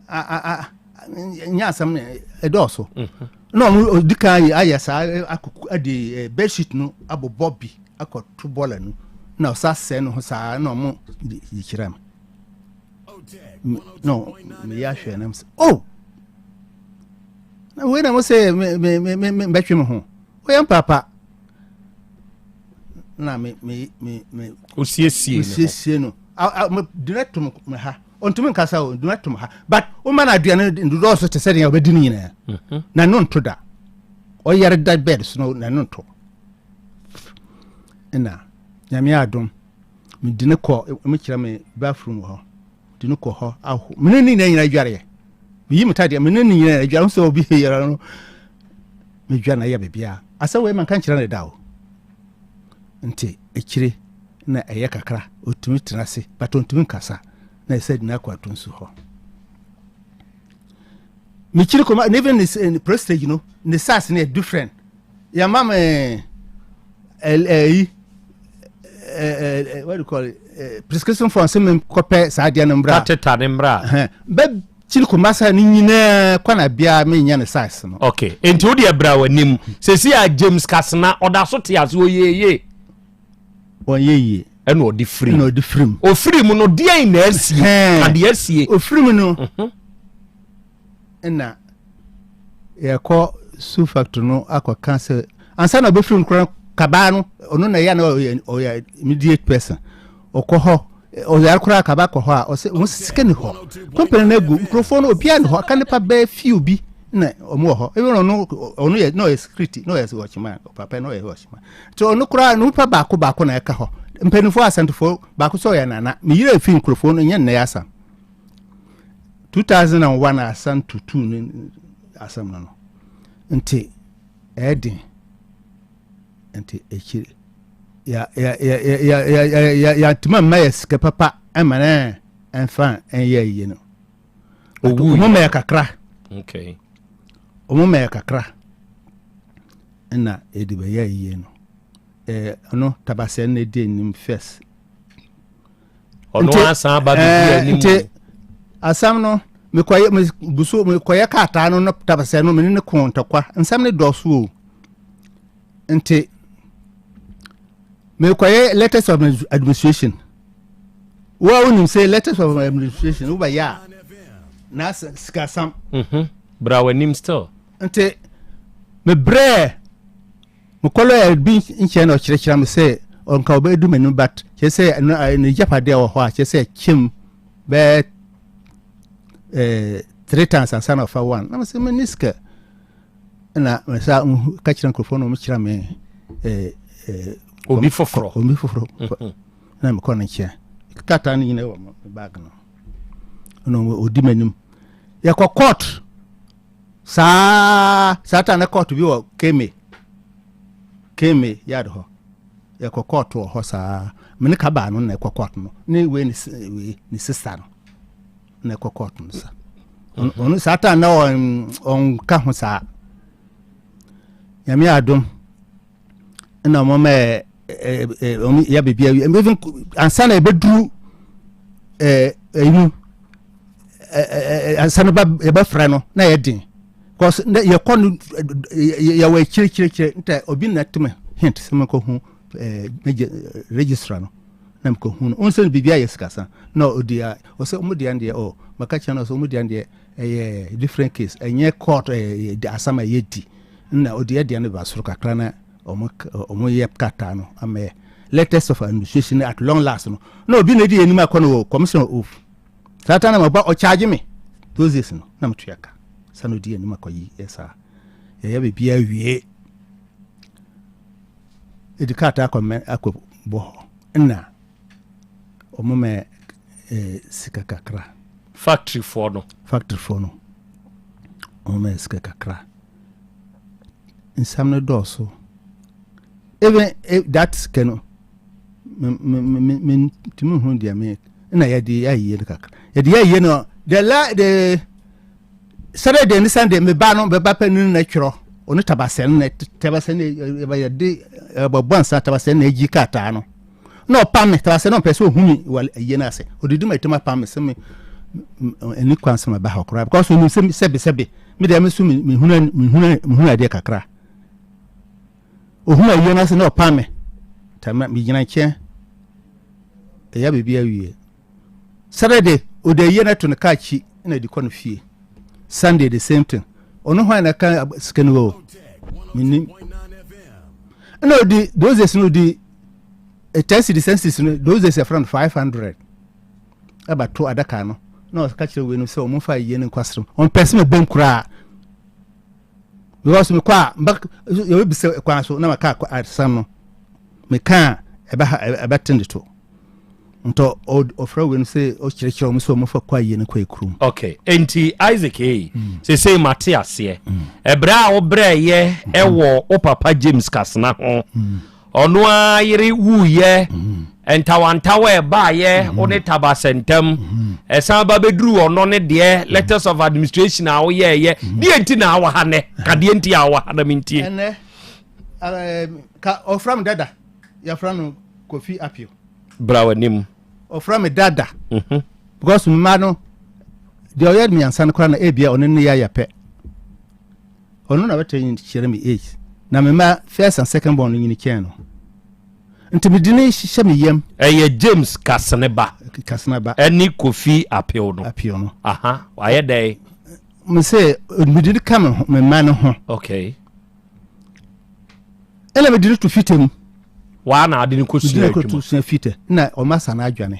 a a a nyɛ asɛm no ɛdɔɔso mhm. na ɔmo ɔdi kan ayɛ saa akoko ade bedsheet no abobɔ bi akɔto bɔɔla no na ɔsa sɛe ne ho saa na ɔmo de kyerɛ me no meyɛ ahwɛ na mesɛ oh na wei na mo sɛ mebɛtwe me ho woyɛ mpaapa na me me me me osiesie osiesie no dina tom me ha ɔntumi nkasa o dina tom ha but woma no aduane dodɔɔso te sɛ deɛ ɔbɛdi no nyinaa mhm. na no nto da ɔyare da bed so no na no nto ɛna nyame adom Mede no kɔ, mekyerɛ me bathroom wɔ hɔ. Mede no kɔ hɔ aho. Me ne ne nyinaa nyinaa dwareɛ. Meyi me tadeɛ, me ne ne nyinaa dware. Sɛ obi yɛrɛ no, medwa na yɛ biribiara. Asɛ wei manka nkyerɛ no da o. Nti akyire na ɛyɛ kakra, ɔtumi tena ase, but ɔntumi nkasa. Na ɛsɛ de no akɔ ato nsu hɔ. Mekyiri kɔma, even ne prestige no, ne size no yɛ different. Yɛma me ɛyi what do you call it prescription form sɛ menkɔpɛ saa adeɛ no mbra kateta ne mbra bɛ kyiri kɔma sa ne nyinaa kwana biara menya ne size no ok nti wo deɛ bra w'anim sɛsi a James Kasena ɔda so te ase ɔyɛye ɔnyɛ yie ɛna ɔde firi ɛna ɔde firi mu ɔfiri mu no deɛn na asie adeɛ asie ɔfiri mu no mhm. Ɛna yɛkɔ su factory no akɔka sɛ ansa na ɔbɛfiri nkora kabaa no ɔno na ɛyɛ na ɔyɛ ɔyɛ immediate person ɔkɔ hɔ ɔyare koraa kaba kɔ hɔ a ɔsɛ wɔn sika ni hɔ company no agu nkurɔfoɔ no obiara ni hɔ aka nipa bɛɛ few bi na wɔn wɔ hɔ ebi ɔno ɔno yɛ na ɔyɛ security na ɔyɛ watchman ɔpapa na ɔyɛ watchman nti ɔno koraa nipa baako baako na ɛka hɔ mpanimfoɔ asantefoɔ baako sɛ ɔyɛ nana meyere efi nkurɔfoɔ no nyɛ nnɛ asam. 2001 asan tutu ne asɛm no no nti ɛyɛ den nti akyiri yɛantumi amma yɛ sika papa ɛma no ɛmfa ɛnyɛ yie no ɔmo ma yɛ kakra ɔmo ma yɛ kakra ɛna yɛde bɛyɛ yie no ɛno tabasɛ no ɛdi anim first ɔno asan aba bɛdi anim nti asɛm no Mekɔyɛ me gu so mekɔyɛ krataa no na tabasɛ no mene ne ko ntɔkwa nsɛm ne dɔɔso o nti mekɔyɛ letters of administration wo a wonim sɛ letters of administration wobɛyɛ a na sikasam mhm. bra w'anim still nti mebrɛɛ mekɔ lɔya bi nkyɛn na ɔkyerɛkyerɛ me sɛ ɔnka ɔbɛdu m'anim but kyerɛ sɛ ne gyapadeɛ wɔ hɔ a kyerɛ sɛ kyɛm bɛyɛ eh, three times ansa na ɔfa one na mesɛ menni sika na mesa ka kyerɛ nkurɔfoɔ na ɔmkyerɛ me eh, eh, obi foforɔ obi foforɔ mhm. na mekɔ no nkyɛn krataa no nyina wɔ me bag no na ɔdi m'anim yɛkɔ court saa saa ta na court bi wɔ keme keme yard hɔ yɛkɔ court wɔ hɔ saa me ne kabaa no na ɛkɔ court no ne wei ne wei ne sister no na ɛkɔ court no sa mhm. ɔno saa ta na ɔnka ho saa nyame adom ɛna ɔmo ma ɛ ɔmo yɛ biribi awie even ansa na ɛbɛduru ɛ ɛyi ansa no yɛbɛfrɛ no na yɛ den cause na yɛkɔ no yɛwɔ akyirikyirikyiri nta obi na teme hint sɛ mekɔ hu ɛɛ registrar no na mekɔ hu no ɔn sɛ biribi ayɛ sikasa na ɔdi a ɔsɛ ɔmo deɛ deɛ ɔ maka kyerɛ no sɛ ɔmo deɛ deɛ ɛyɛ different case ɛnyɛ court ɛyɛ asɛm a ɛyɛ di na ɔdi ɛdeɛ no ba soro kakra na ɔmo ɔmo yɛ krataa no ama yɛ letters of administration at long last no na obi na edi anim akɔ no wɔ commission of oath saa ta na ma ba ɔkyagye me those days no na metua ka sa na odi anim akɔ yi yɛ saa yɛyɛ biribi awie edi krataa akɔ mɛ akɔ bɔ hɔ na ɔmo mɛ eh, sika kakra factory foɔ no factory foɔ no ɔmo mɛ sika kakra nsɛm no dɔɔso even if that sika no me me me me ntumi hu deɛ me na yɛde ayie no kakra yɛde ayie no the la the Saturday ne Sunday me ba no bɛba pɛ no na twerɛ ɔno tabasɛ no na tabasɛ no yɛde ɛbɛbɔ ansa tabasɛ no na agyi krataa no na ɔpam me tabasɛ no ɔmpɛ sɛ ɔhu me wɔ ayie no ase ɔdidi ma ɛtɛm apam me sɛ me ɛni kwan sɛ mɛba hɔ koraa because ɔnim sɛ sɛbe sɛbe me deɛ me so mehunu mehunu mehunu adeɛ kakra ohun ayie no ase na ɔpam me tama megyina nkyɛn ɛyɛ biribi awie Saturday ɔde ayie no ato ne kaa akyi na ɛde kɔ no fie Sunday the same thing ɔno hwan na ɛka sika no wɔ menim ɛna ɔdi those days no ɔdi eh, ten cedis ten cedis no those days ɛfrɛ no 500 ɛba to adaka no na ɔka kyerɛ wei no sɛ ɔmo fa ayie no nkɔ asrem ɔmpɛ sɛ mebɛm koraa because mekɔ a mba yɛbɛbisa kwan so na maka asɛm no meka a ɛbɛha ɛbɛte ne to Ntɔ ɔfrɛ wei no sɛ ɔkyerɛkyerɛ wɔn sɛ wɔfa kɔ ayie no kɔ ekurom. Okay, enti Isaac ei, mm. sesei mate aseɛ. Mm. Ɛberɛ a wobrɛɛyɛ mm. ɛwɔ wo papa James Kasena ho, mm. ɔno ara yere wuyɛ, mm. ntawantawa ɛbaayɛ mm. wo ne tabasɛntam, mm. ɛsan ba bɛduru ɔno ne deɛ mm. letters of administration a woyɛɛyɛ, mm. deɛ nti na awɔ ha nɛ, ka deɛ nti a awɔ ha na mentie. Ɛnɛ, ka ɔfra me dada, yɛfra no Kofi Apio. Bra w'anim. Ɔfrɛ me dada. Mhm. Because mma no deɛ ɔyɛ mmiɛnsa no koraa na ebia ɔne ne yɛ ayɛ pɛ. Ɔno na bɛtɛ kyerɛ me age. Na me mma first and second born no nyini kyɛn no. Nti mede ne hyehyɛ me yam. Ɛyɛ James Kaseneba. Kaseneba. Ɛne Kofi Apio no. Apio no. Aha, wayɛ dɛn? Me sɛ mede ne ka me mma no ho. Okay. ɛna mede no to fita mu waa na ade no kɔsua adwuma to sua fita na ɔma sa no adwane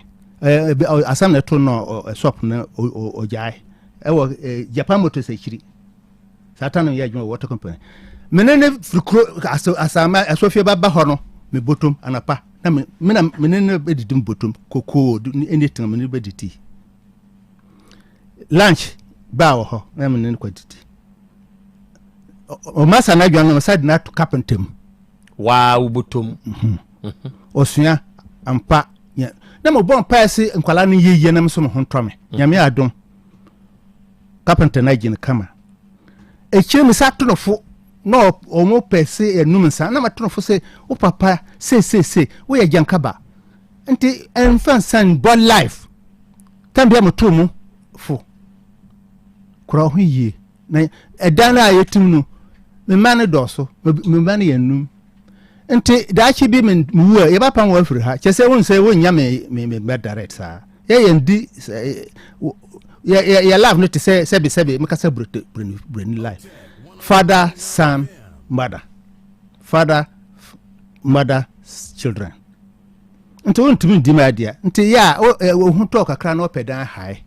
asɛm na ɛto no ɛsɔp no ɔgyae ɛwɔ Japan Motors akyiri saa ta no yɛ adwuma wɔ water company mene ne firi kuro asama asɔfie bɛba hɔ no me botom anapa na me na mene ne bɛdidi me botom kokoo anything mene bɛdidi lunch baa wɔ hɔ na mene no kɔdidi ɔma sa n'adwa no ɔsa de no ato carpenter mu. Waa wobɔtɔm. Mhm. Mhm. Ɔsua ampa na mebɔ mpaeɛ se nkwadaa no yɛ yie na me nso me ho ntɔ me mhm. nyame adom carpenter no agye no kama akyire me sa to no fo na ɔmo pɛ se ɛnum nsa na mato no fo sɛ wo papa seeseesei woyɛ gyankaba nti ɛmfa nsa nbɔ life tam bia meto mu fo. Kora wo ho yie. Na ɛdan no a yɛtim no, me mma no dɔɔso. Me mma no yɛ nnum. Nti daakye bi mewu a, yɛbɛpam wo afiri ha. Kyɛ sɛ wohu sɛ wonnya me me me mma direct saa. Yɛ yɛn di yɛ yɛ yɛ life no te sɛ sɛbi sɛbi meka sɛ broni broni life. Father, son, mother. Father, mother, children. Nti wontumi ndi ma adeɛ. Nti yɛ a wo ho tɔɔ kakra na ɔpɛ dan hae.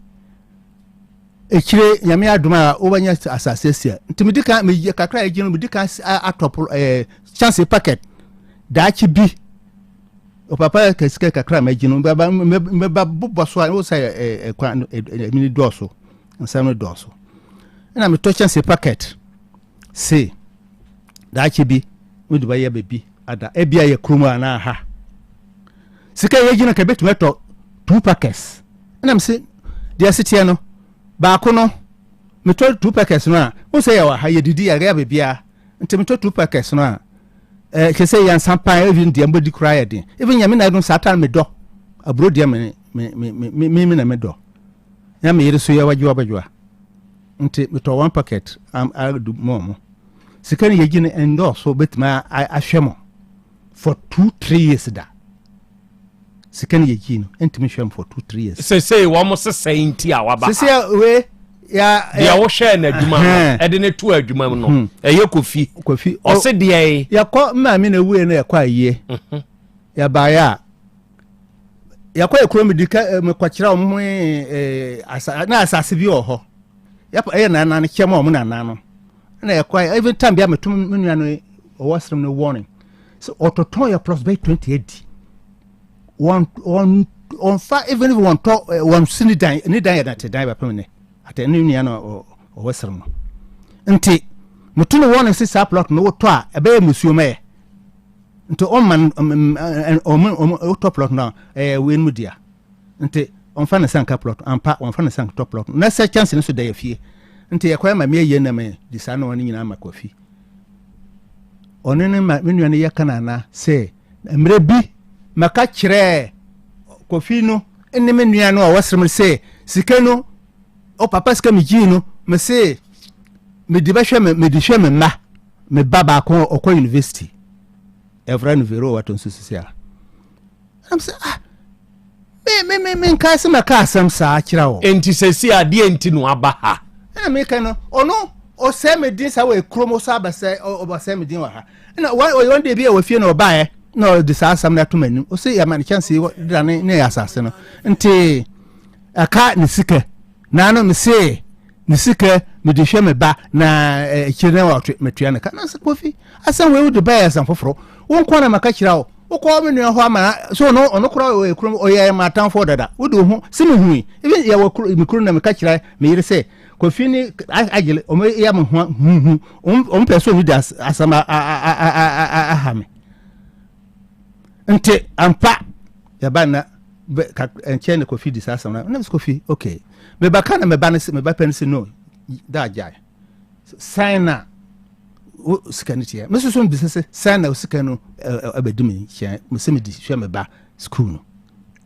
Ekyire Nyame adom a wobɛnya asase asi a nti medi kan meyɛ kakra a egye no medi kan atɔ pol ɛɛ chance packet daakye bi ɔpapa kasika kakra a magye no bɛba mɛba bobɔ so a wo sɛ ɛɛ ɛkwan ɛmi dɔɔso nsɛm no dɔɔso ɛna metɔ chance packet se daakye bi mede bɛyɛ baabi ada ebia yɛ kurom anaa ha sika yɛ gyina ka ebetumi atɔ two packets ɛna mese deɛ ɛseteɛ no baako no metɔ two packets no a wo sɛ yɛwɔ ha yɛdidi yɛyɛ baabiara nti metɔ two packets no a ɛɛ kyɛ sɛ yɛnsa pan even deɛ mbɛdi koraa yɛ den even nyame na ɛdum saa tan medɔ aburo deɛ me me me me me me na medɔ na me yere so yɛ wadwoa badwoa nti metɔ one packet am adu mɔ mo sika no yɛgye no ɛndɔɔso bɛtumi ahwɛ mo for 2, 3 years da sika no yɛgye no ɛntumi hwɛ mo for 2, 3 years. Sesei wɔn sesɛe nti a waba ha. Sesei we ya deɛ wohwɛɛ n'adwuma no ɛde ne to adwuma mu no ɛyɛ Kofi. Kofi ɔse deɛ yɛkɔ maame na ewuiɛ no yɛkɔ ayie yɛbaeɛ a yɛkɔ yɛ kurom di ka mekɔkyerɛ wɔn ho asa na asase bi wɔ hɔ yɛpɛ ɛyɛ nana no kyɛm a wɔn nana no ɛna yɛkɔ even time bi a metum me nua no ɔwɔ serem no warning sɛ ɔtɔtɔn yɛ plus bɛyɛ 20 adi wɔn wɔn wɔnfa even if wɔntɔ wɔn si ne dan ne dan yɛ dante dan bɛpem ne ate ne nua no ɔwɔ serem no nti metu no warning sɛ saa plot no wotɔ a ɛbɛyɛ musuo mɛyɛ nti ɔma ɔmo ɔmo wotɔ plot no a ɛyɛ wei no mu dea nti ɔmfa ne nsa nka plot ampa wɔmfa ne nsa nkatɔ plot na sɛ kyɛnse no so da yɛ fie nti yɛkɔyɛ ma meyɛ na me de saa nneɛma no nyinaa ma Kofi ɔno ne ma me nua no yɛ kanana sɛ mmerɛ bi maka kyerɛɛ Kofi no ne me nua no a ɔwɔ serem sɛ sika no o papa sika megyii no me se mede bɛhwɛ me mede hwɛ me mma me ba baako ɔkɔ university ɛfra no vero wato nso sisi a ɛnam sɛ ah me me me me nkae sɛ mɛka asɛm saa kyerɛ wo. Enti sɛsi adeɛ nti no aba ha. Ɛna meka no ɔno ɔsɛe me din saa wɔ ekurom ɔsɛ abɛsɛ ɔbɛsɛe me din wɔ ha ɛna wɔn wɔn de bi a wɔ fie na ɔbaeɛ na ɔde saa asɛm no ato m'anim ɔsɛ yɛma no kyɛnse da ne ne asase no nti ɛka ne sika na ano mese ne sika mede hwɛ me ba na akyire na wɔtwe metua ne ka na sɛ Kofi asɛm wei wode bɛyɛ asɛm foforɔ wo nko na maka kyerɛ wo wokɔ me nua hɔ ama so ɔno ɔno koraa ɔyɛ kurom ɔyɛ m'atamfoɔ dada wode wo ho sɛ mehui even yɛwɔ kuro me kuro na meka kyerɛ me yere sɛ Kofi ne agyele ɔmo yɛ me ho huhu ɔmo pɛ sɛ ɔmo de asɛm aha me nti ampa yɛba na nkyɛn na Kofi di saa asɛm no na Kofi okay mebɛka na meba no sɛ meba pɛ no sɛ no da agyae sɛn na wo sika no teɛ me soso mbisa sɛ sɛn na sika no ɛbɛdi me nkyɛn mesɛ mede hwɛ me ba sukuu no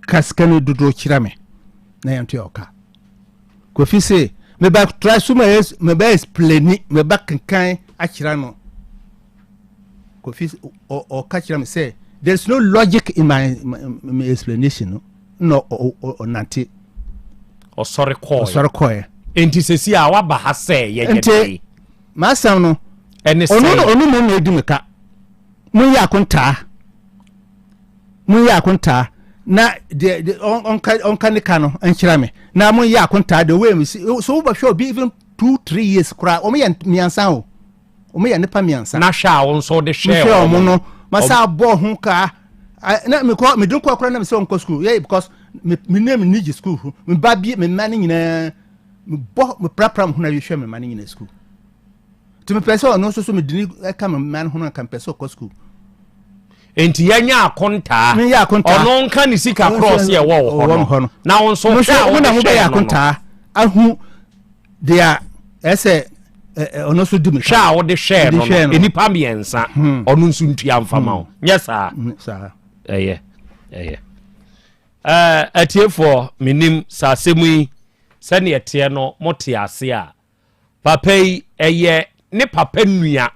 ka sika no dodoɔ kyerɛ me na yɛnto ɔka Kofi se meba try so ma meba explaini meba kenkan akyerɛ no Kofi ɔka kyerɛ me sɛ there is no logic in my, my, my explanation no na ɔnante ɔsɔre kɔɛ ɔsɔre kɔɛ nti sɛsi a waba ha sɛ yɛnyɛ nti m'asɛm no ɛne sɛ ɔno ɔno mmom na edi me ka monyɛ akontaa monyɛ akontaa na deɛ de ɔnka ɔnka ne ka no nkyerɛ me na monyɛ akontaa de wei mi si so wobɛhwɛ obi even 2, 3 years koraa wɔn yɛ mmiɛnsa o wɔn yɛ nipa mmiɛnsa. Na hwɛ a wɔn nso de hwɛ wɔn no masa abɔ ho kaa na mekɔ mede nkɔ koraa na mesɛ wɔnkɔ school yɛ because me me name ni gye school ho me ba bi me mma no nyinaa mebɔ meprapra me ho na hwɛ me mma no nyinaa school nti mepɛ sɛ ɔno nso so mede ne ɛka me mma no ho no nka mepɛ sɛ ɔkɔ school. Nti yɛnyɛ akontaa. Menyɛ akontaa. Ɔno nka ne sika korɔ sɛ ɛwɔ wɔ hɔ no na wo nso hwɛ a wode hwɛ no no ahu deɛ ɛsɛ ɔno nso di mi hwɛ a wode hwɛɛ no no nnipa mmiɛnsa ɔno nso ntua mfa ma wo nyɛ saa ɛyɛ ɛyɛ atiefoɔ menim sɛ asɛm yi sɛneɛ teɛ no mote ase a. Papa yi ɛyɛ ne papa nua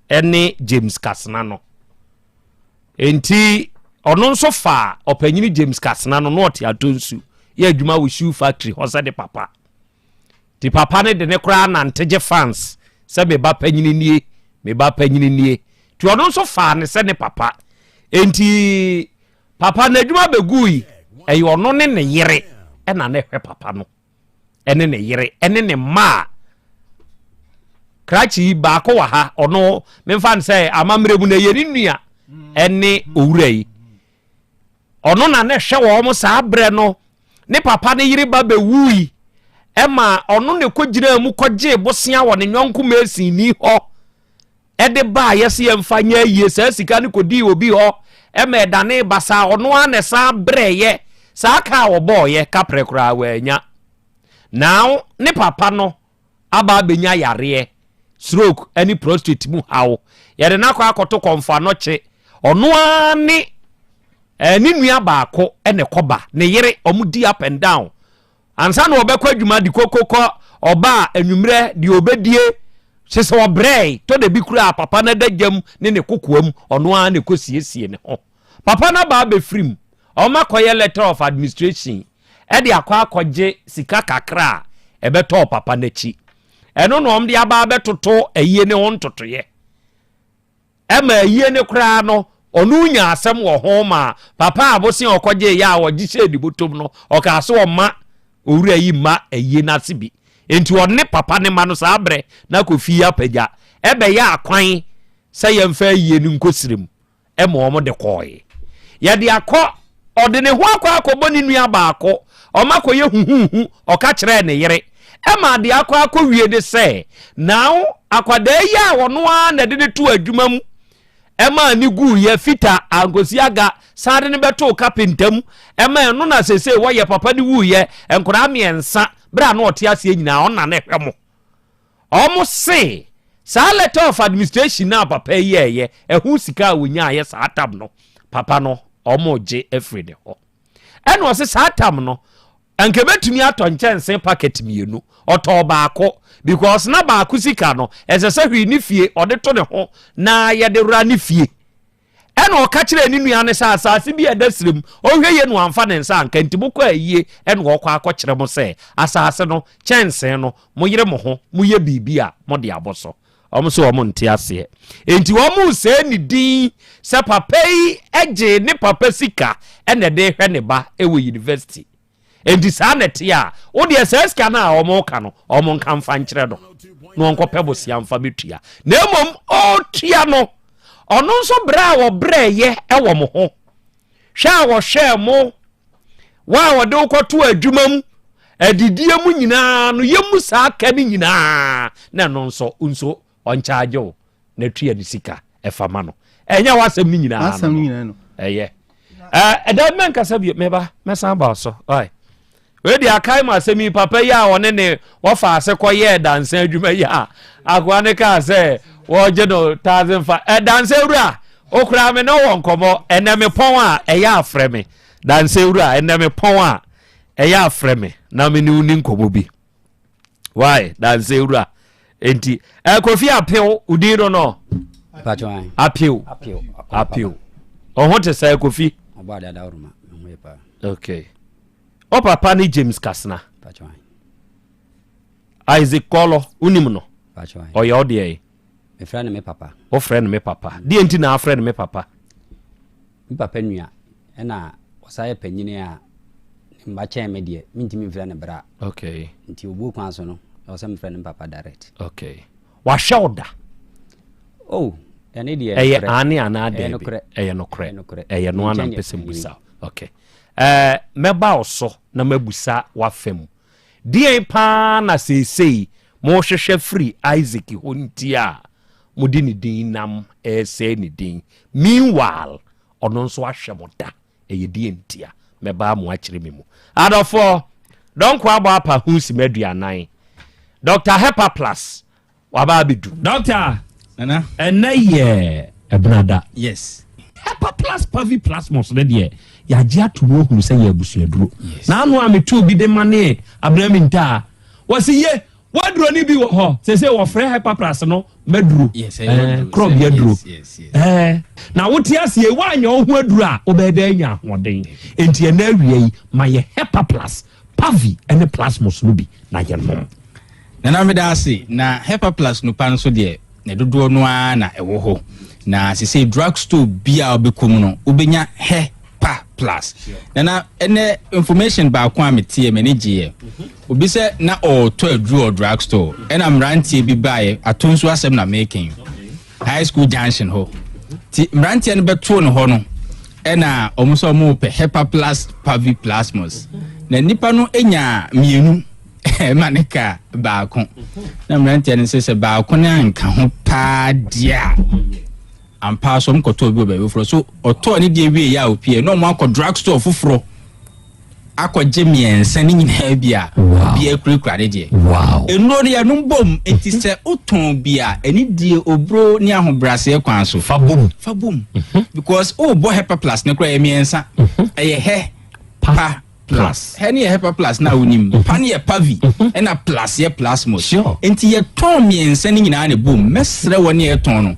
ɛne James Kasena no. Enti ɔno nso faa ɔpanyini James Kasena no na ɔte Atonsu yɛ adwuma wɔ shoe factory hɔ sɛ ne papa. Nti papa no de ne koraa nante gye fans sɛ me ba panyini nie, me ba panyini nie. Nti ɔno nso faa ne sɛ ne papa. Enti papa no adwuma bɛgui, ɛyɛ ɔno ne ne yere ɛna na ɛhwɛ papa no. Ɛne ne yere ɛne ne mma a krakye yi baako wɔ ha ɔno memfa no sɛ amammerɛ mu no ɛyɛ ne nua ɛne owura yi. Ɔno na na ɛhwɛ wɔn saa berɛ no. Ne papa ne yere ba bɛwui. Ɛma ɔno na ɛkɔgyinaa mu kɔgyee bosea wɔ ne yɔnko masonni hɔ ɛde baeɛ sɛ yɛmfa nyɛ ayie. Saa sika no kɔdii obi hɔ ɛma ɛdanee basaa. Ɔno ara na ɛsan brɛeɛ. Saa ka a ɔbɔeɛ kaprɛ koraa wannya. Now ne papa no aba abɛnya yareɛ, stroke ne prostate mu haw. Yɛde no akɔ akɔto kɔmfoanɔkye. Ɔno ara ne eh, ne nua baako na ɛkɔba, ne yere, wɔn di up and down. Ansa na ɔbɛkɔ adwuma de koko kɔ, ɔba a anwummerɛ deɛ ɔbɛdie, kyɛ sɛ ɔbrɛe, tɔ da bi koraa papa no ada gyam ne ne kokoam, ɔno ara na ɛkɔsiesie ne ho. Papa no aba abɛfiri mu, wɔn akɔyɛ letter of administration de akɔ akɔgye sika kakra a ɛbɛtɔɔ papa no akyi. Ɛno na wɔde aba abɛtoto ayie no ho ntotoeɛ. Ɛma ayie no koraa no, ɔno nya asɛm wɔ ho ma papa a bosea a ɔkɔgye yɛ a ɔgye hyɛɛ ne bɔtɔm no, ɔkaa sɛ ɔma owura yi mma ayie no ase bi. Enti ɔne papa no ma no saa berɛ na Kofi apagya ɛbɛyɛ akwan sɛ yɛmfa ayie no nkɔ serem. ma wɔn de kɔɔe. Yɛde akɔ, ɔde ne ho akɔ akɔbɔ ne nua baako, wɔn akɔyɛ huhuuhu, ɔka kyerɛɛ ne yere. Ɛma adeɛ akɔ akɔwie ne sɛ, now akwadaa yi a ɔno ara na ɛde ne too adwuma mu, ɛmaa ne guiɛ, fita, ankosi aga, san de no bɛtoo kapenta mu, ɛma ɛno na seesei wɔyɛ papa no wuiɛ, nkwadaa mmiɛnsa, berɛ a na ɔte aseɛ nyinaa, ɔno na na ɛhwɛ mo. Ɔmo se saa letter of administration no a papa yi yɛɛyɛ, ɛho sika a wɔnyaayɛ saa tam no, papa no ɔmo gye afiri ne hɔ. Ɛna ɔse saa tam no, anka ɛbɛtumi atɔ nkyɛnse packet mmienu, ɔtɔɔ baako because na baako sika no, ɛsɛ sɛ hwee ne fie, ɔde to ne ho na yɛde wura ne fie. Ɛnna ɔka kyerɛɛ ne nua no sɛ, Asase bi a ɛda serɛ mu, ɔnhwɛ yie na wamfa ne nsa anka, enti mokɔ ayie na ɔrekɔ akɔkyerɛ mo sɛ, asase no, kyɛnsee no, moyere mo ho, moyɛ biribi a, mode abɔ so. Wɔn nso wɔnte aseɛ. Enti wɔresɛe ne din sɛ papa yi gyee ne papa sika na ɛde rehwɛ ne ba wɔ university. Enti saa na ɛte a, wo deɛ saa sika no a wɔreka no, wɔnka mfa nkyerɛ no na ɔnkɔpɛ bosea mfa bɛtua. Na mmom ɔretua no, ɔno nso berɛ a wɔbrɛɛyɛ wɔ mo ho, hwɛ a wɔhwɛɛ mo, wo a wɔde wo kɔto adwuma mu, adidie mu nyinaa no, yɛmmu saa ka no nyinaa, na ɛno nso nso ɔnkyagye wo na tua ne sika ɛfa ma no. Ɛnyɛ w'asɛm no nyinaa no no. Ɛyɛ. Ɛda mɛnkasa bio meba mɛsan ba so. Ɔe. Wei deɛ akae mu asɛm yi papa yi a ɔne ne wɔfa ase kɔyɛɛ dansa adwuma yi a akoa ne kaa sɛ wɔgye no taase mfa. Dansa wura okura me ne wɔ nkɔmmɔ ɛnɛ me pɔn a ɛyɛ afrɛ me. Dansa wura ɛnɛ me pɔn a ɛyɛ afrɛ me na me ne wo ni nkɔmmɔ bi. Why dansa wura enti Kofi Apew wodin no no Apew Apew ɔho te sɛ Kofi. Okay. O papa ne James Kasena. Isaac Kɔlɔ wonim no? Ɔyɛ wo deɛ? Mefrɛ no me papa. Wofrɛ no me papa. Deɛ nti na afrɛ no me papa? Me papa nua ɛna ɔsan yɛ panyini a ne mma kyɛn me deɛ mentumi mfrɛ no bra. Okay. Nti obuo kwan so no ɛwɔ sɛ mefrɛ no me papa direct. Okay. Wahwɛ wo da? Oh, ɛne deɛ ɛyɛ aane anaa daabi? Ɛyɛ nokorɛ. Ɛyɛ no ana mpɛ sɛ mbusa. Okay. Ɛɛ mɛba wo so na mabusa w'afa mu. Deɛn paa na seesei mohwehwɛ firi Isaac hɔ nti a mode ne din nam resɛe ne din? Meanwhile, ɔno nso ahwɛ mo da. Ɛyɛ deɛn ntia? Mɛba mo akyerɛ me mu. Adɔfoɔ, Dɔnko abɔ apa ho simma aduanan. Doctor Hepa Plus, Waba abɛdu. Doctor, Nana. Ɛnɛ yɛ ɛbenada. Yes. Hepa plus pavi plasmos no deɛ yɛagye ato mu ahunu sɛ yɛ abusuaduro. Yes. Na ano a metu obi de ma ne abena mintaa. Wɔsi ye. Waduro no bi wɔ hɔ sese wɔfrɛ hyperplus no maduro korɔ bi aduro na wote aseɛ woanyɛ wo ho aduro a wobɛyɛ dɛ anya ahoɔden enti ɛnɛ awia yi ma yɛ hyperplus pavi ne plasmos no bi na yɛnom. Nana meda ase na hyperplus no pa nso deɛ ne dodoɔ no ara na ɛwɔ hɔ na sese drug store bi a wobɛkɔ mu no wobɛnya hɛ pa plus nana ɛnɛ information baako a meteɛ m'ani gyeeɛ obi sɛ na ɔretɔ aduru wɔ drug store ɛna mmeranteɛ bi baeɛ ato nso asɛm na meken high school junction hɔ ti mmeranteɛ no bɛtoo no hɔ no ɛna wɔn nso wɔn pɛ hepa plus pavi plasmos na nipa no nya mmienu ɛma ne ka baako na mmeranteɛ no sɛ sɛ baako no anka ho paa deɛ a Ampa ara so ɔmo kɔtɔɔ bi wɔ baabi foforɔ. So ɔtɔɔ ne deɛ wie yɛ a opie na ɔmo akɔ drug store foforɔ akɔgye mmiɛnsa ne nyinaa bi a obiara kurakura ne deɛ. Nnuro no yɛnom bom nti sɛ wotɔn bi a ɛne die oburo ne ahobrɛaseɛ kwan so. Fa bom. Fa bom. Because wobɔ hepa plus no koraa ɛyɛ mmiɛnsa. Ɛyɛ hɛ, pa, plus hɛ ne yɛ hepa plus na wonim mhm. pa ne yɛ pavi mhm. ɛna plus yɛ plasmos nti yɛtɔn mmiɛnsa no nyinaa na ɛbom mɛsrɛ wɔ ne yɛtɔn no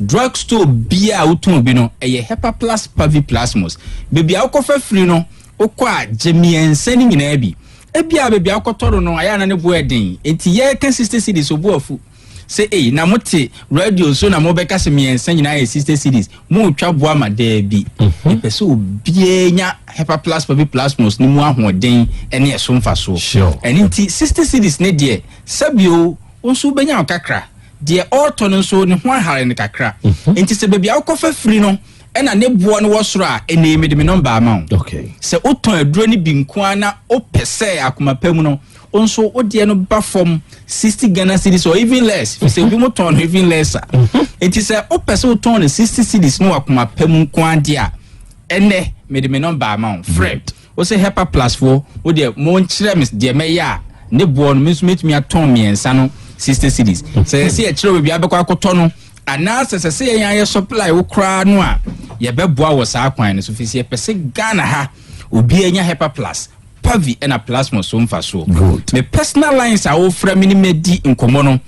drug store bia a wotɔn bi no ɛyɛ hepa plus pavi plasmos baabi a wokɔfa firi no wokɔ a gye mmiɛnsa no nyinaa bi ebia baabi a wokɔtɔ no no ayɛ ana ne bo ɛden nti yɛka 60 cedis obo afu Sɛ ei na mo te radio so na mo bɛka sɛ mmiɛnsa nyinaa yɛ 60 cedis, mo retwa boa ma daabi. Mhm. Yɛpɛ sɛ obiara nya Hepaplus Paviplasmos no mu ahoɔden ne ɛso mfasoɔ. Sure. Ɛno nti 60 cedis ne deɛ sɛbio wo nso wobɛnya wo kakra. Deɛ ɔretɔ no nso ne ho ahare no kakra. Mhm. Nti sɛ baabi a wokɔfa firi no ɛna ne boɔ no wɔ soro a, ɛnɛ yi mede me nɔmba ama wo. Okay. Sɛ wotɔn aduro no bi nko ara na wopɛ sɛ akoma pa mu no, Wo nso wo deɛ no ba fam 60 Ghana cedis or even less fi sɛ obi mo tɔn no even less a nti sɛ wopɛ sɛ wotɔn no 60 cedis no wakoma pɛ mu nko adeɛ a ɛnɛ mede me nɔmba ama wo frɛ wo sɛ hepa plus foɔ wo deɛ mo nkyerɛ me deɛ mɛyɛ a ne boɔ no me nso mɛtumi atɔn mmiɛnsa no 60 cedis sɛ sɛ yɛkyerɛ wo baabi abɛkɔ akɔtɔ no anaasɛ sɛ sɛ yɛn ayɛ supply wo koraa no a yɛbɛboa wɔ saa kwan no so fi sɛ yɛpɛ sɛ Ghana ha obi anya hepa plus Pavi ɛna Plasmos so mfasoɔ. Good. Me personal lines a wofrɛ me ne madi nkɔmmɔ no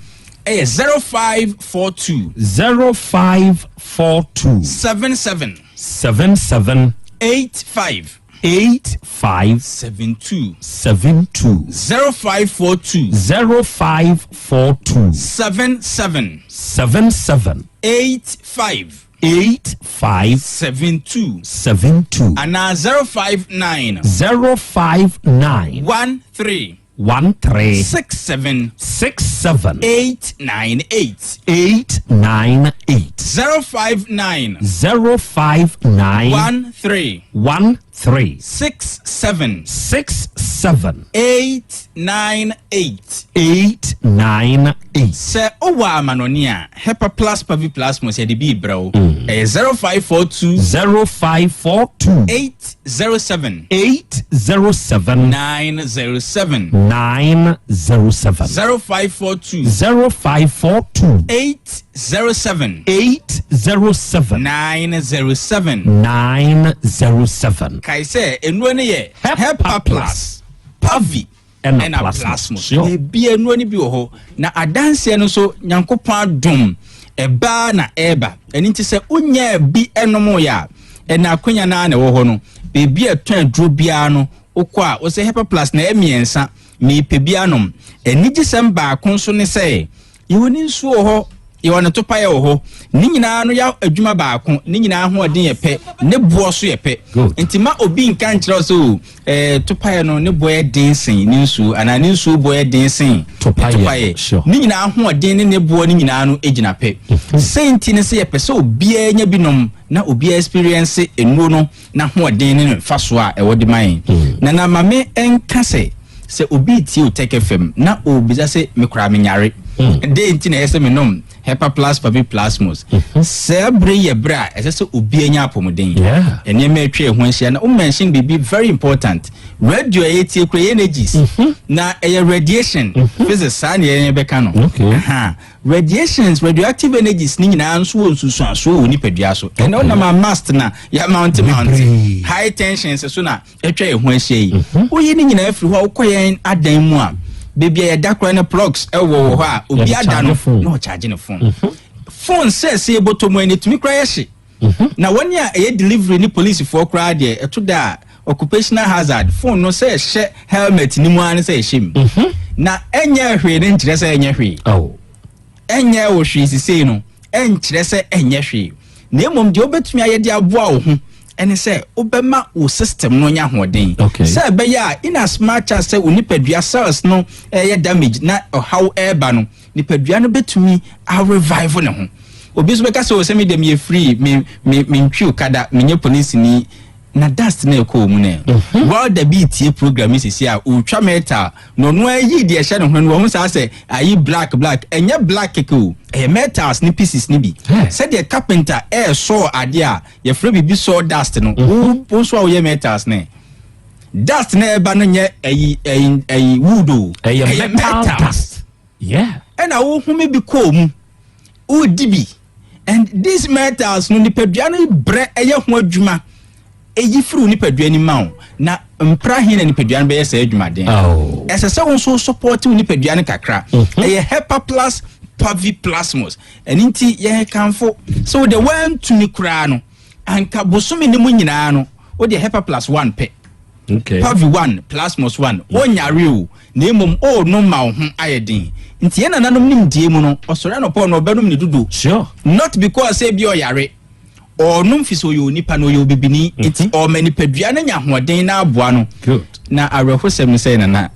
ɛyɛ 0542. 0542. 77. 77. 85. 85. 72. 72. 0542. 0542. 77. 77. 85. 85 72 72 anaa 059 059 13 13 67 67 898 898 059 059 13 13 67 67 898 898. Sɛ wowɔ amanɔne a, Hepa Plus Paviplasmos yɛde bi rebrɛ wo. Ɛyɛ 0542. 0542. 807. 807. 907. 907. 0542. 0542. 807. 807. 907. 907. Kae sɛ nnuro no yɛ Hepa Plus, Pavi. ɛna plasmos. Baabi a nnuro no bi wɔ hɔ na adanseɛ no nso Nyankopɔn adom ɛbaa na ɛreba. Ɛno nti sɛ wonyaa bi ɛnomoeɛ a ɛna akwanya no ara na ɛwɔ hɔ no. Baabi a ɛtɔn aduro biara no wokɔ a wosɛ Hepa Plus na ɛyɛ mmiɛnsa mepɛ bi anom. Anigyesɛm baako nso ne sɛ Yɛwɔ ne nsuo wɔ hɔ, yɛwɔ ne topaeɛ wɔ hɔ. Ne nyinaa no yɛ adwuma baako, ne nyinaa ahoɔden yɛ pɛ, ne boɔ so yɛ pɛ. Nti ma obi nka nkyerɛ wo sɛ o, eh, topaeɛ no ne boɔ yɛ den sen ne nsuo anaa ne nsuo boɔ yɛ den sen ne topaeɛ. Ne nyinaa ahoɔden ne ne boɔ no nyinaa no gyina pɛ. Sei nti ne sɛ yɛpɛ sɛ obiara nya bi nom na obiara experience nnuro no n'ahoɔden ne ne mfasoɔ a ɛwɔ de ma yɛn. Hmm. Na na ma me nka sɛ sɛ obi tie Otec FM na ɔrebisa sɛ me koraa menyare hmm. dɛn nti na ɛyɛ sɛ menom hepa plus pavi plasmos hmm. saa bere yɛ bere a ɛsɛ sɛ obi anya apɔmuden nneɛma atwa ɛho ahyia na wo mention biribi very important radio a yɛtie kura yɛ energies na ɛyɛ radiation physics saa ne yɛn bɛka no Radiations, radioactive energies ne nyinaa nso wɔ nsusuansoɔ wɔ nipadua so. Ɛnna wonam a mast na yɛ mount mount high tensions so na atwa yɛn ho ahyia yi. Mhm. Woyi ne nyinaa firi hɔ a wokɔ yɛn adan mu a Baabi a yɛda koraa no plugs ɛwɔ wɔ hɔ a obi Yɛde ada no charge phone. na ɔcharge ne phone. Phone sɛ sɛ yɛbɔtɔ mu ɛno ɛtumi koraa yɛ hye. Na wɔn a ɛyɛ delivery ne polisifoɔ koraa deɛ, ɛto da a occupational hazard, phone no sɛ ɛhyɛ helmet ne mu ara ne sɛ ɛhyɛ mu. Na ɛnyɛ hwee ne nkyerɛ sɛ ɛnyɛ hwee. Ɛnyɛ wɔ hwee sisei no ɛnkyerɛ sɛ ɛnyɛ hwee, na mmom deɛ wobɛtumi ayɛ de aboa wo ho ɛne sɛ wobɛma wo system no nya ahoɔden sɛ ɛbɛyɛ a in as much as sɛ wo nipadua cells no ɛyɛ damage na ɔhaw ɛreba no, nipadua no bɛtumi arevive ne ho. Obi nso bɛka sɛ o, sɛ me deɛ meyɛ free, me me mentwi okada, menyɛ polisini, na dust na ɛkɔ mu nɛ. Welder bi tie program yi sisi a ɔretwa metal na ɔno ayi deɛ ɛhyɛ ne ho no, wɔn saa sɛ ayi black black, ɛnyɛ black keke o, ɛyɛ metals ne pieces ne bi. Sɛdeɛ carpenter ɛɛsɔɔ adeɛ a yɛfrɛ biribi saw dust no, wo wo nso a woyɛ metals ne dust na ɛba no nyɛ ɛyi ɛyi ɛyi wood o. Ɛyɛ metal dust. Yeah. Ɛna wohome bi kɔɔ mu, wodi bi, and these metals no, nipadua no brɛ ɛyɛ ho adwuma ɛyi firi wo nipadua no ma wo, na mpra he na nipadua no bɛyɛ saa adwumaden. Ɛsɛ sɛ wo nso support wo nipadua no kakra. Ɛyɛ Hepa Plus Paviplasmos. Ɛno nti yɛkamfo sɛ wode woantumi koraa no, anka bosome no mu nyinaa no, wode Hepa Plus 1 pɛ. Pavi 1 Plasmos 1, wonyare o, na mmom ɔɔnom ma wo ho ayɛ den. Nti yɛn nananom nimdie mu no, ɔsɔre anɔpa no ɔbɛnom ne dodo. Not because sɛ bi ɔyare, ɔnom fi sɛ ɔyɛ onipa na ɔyɛ obibini, nti ɔma nipadua no nya ahoɔden na aboa no. Na awerɛhosɛm no sɛ nana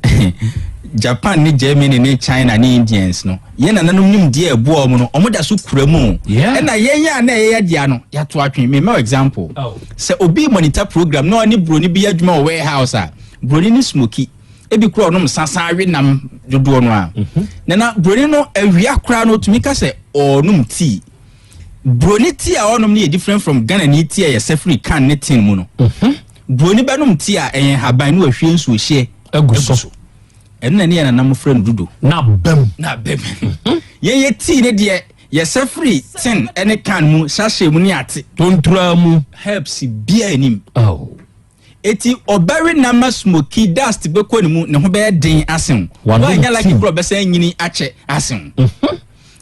Japan ne Germany ne China ne Indians no, yɛn nananom nimdeɛ a ɛboa ɔmo no, ɔmo da so kura mu. Ɛna yɛn a na ɛyɛ dea no, yɛato atwe. Mema example sɛ obi monitor program na ɔne buroni bi yɛ adwuma wɔ warehouse a, buroni ne smoke, ebi kura ɔnom sansan awe nam dodoɔ no a, nana buroni no awia koraa no otumi ka sɛ ɔnom tea. Buroni tea a ɔnom no yɛ different from Ghana ni tea a yɛsɛ firi can ne tin mu no. Buroni bɛnom tea a ɛyɛ haban ne wahwie nsuo hyɛ agu so. Ɛno na ne yɛ nanam frɛ no dodo. Na bɛm. Na bɛm. Yɛyɛ tea ne deɛ yɛsɛ firi tin ne can mu, sachet mu ne ate. Tontura mu. Herbs bia anim. Eti ɔbɛwe nama smoky dust bɛkɔ ne mu, ne ho bɛyɛ den asen. Wanyɛ lucky kora ɔbɛsɛn nyini akyɛ asen.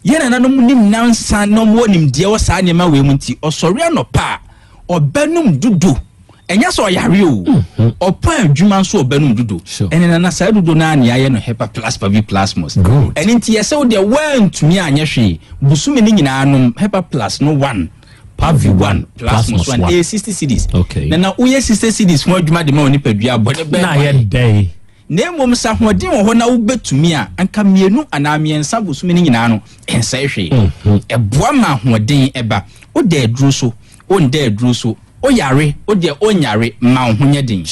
Yɛn nananom nim nansa na ɔmo wɔ nimdeɛ wɔ saa nneɛma wei mu, nti ɔsɔre anɔpa a ɔbɛnum dodo. Ɛnyɛ sɛ ɔyare o, ɔpɔn adwuma nso ɔbɛnum dodo. Ɛne nana saa dodo naa ne ayɛ no Hepa Plus Pavi Plasmos. Ɛne nti yɛsɛ wo deɛ woantumi anyɛ hwee bosome ne nyinaa, nom Hepa Plus no 1, Pavi 1, Plasmos 1. Ɛyɛ 60 cedis. Na na woyɛ 60 cedis ho adwuma de ma wo nipadua bɔne bɛɛ na yɛ dɛn? Na mmom sɛ ahoɔden wɔ hɔ na wobɛtumi a, anka mmienu anaa mmiɛnsa bosome no nyinaa no, ɛnsɛe hwee. Ɛboa ma ahoɔden ɛba. Woda aduro so, wonda aduro so, woyare, wodeɛ wonyare, ma wo ho nyɛ den.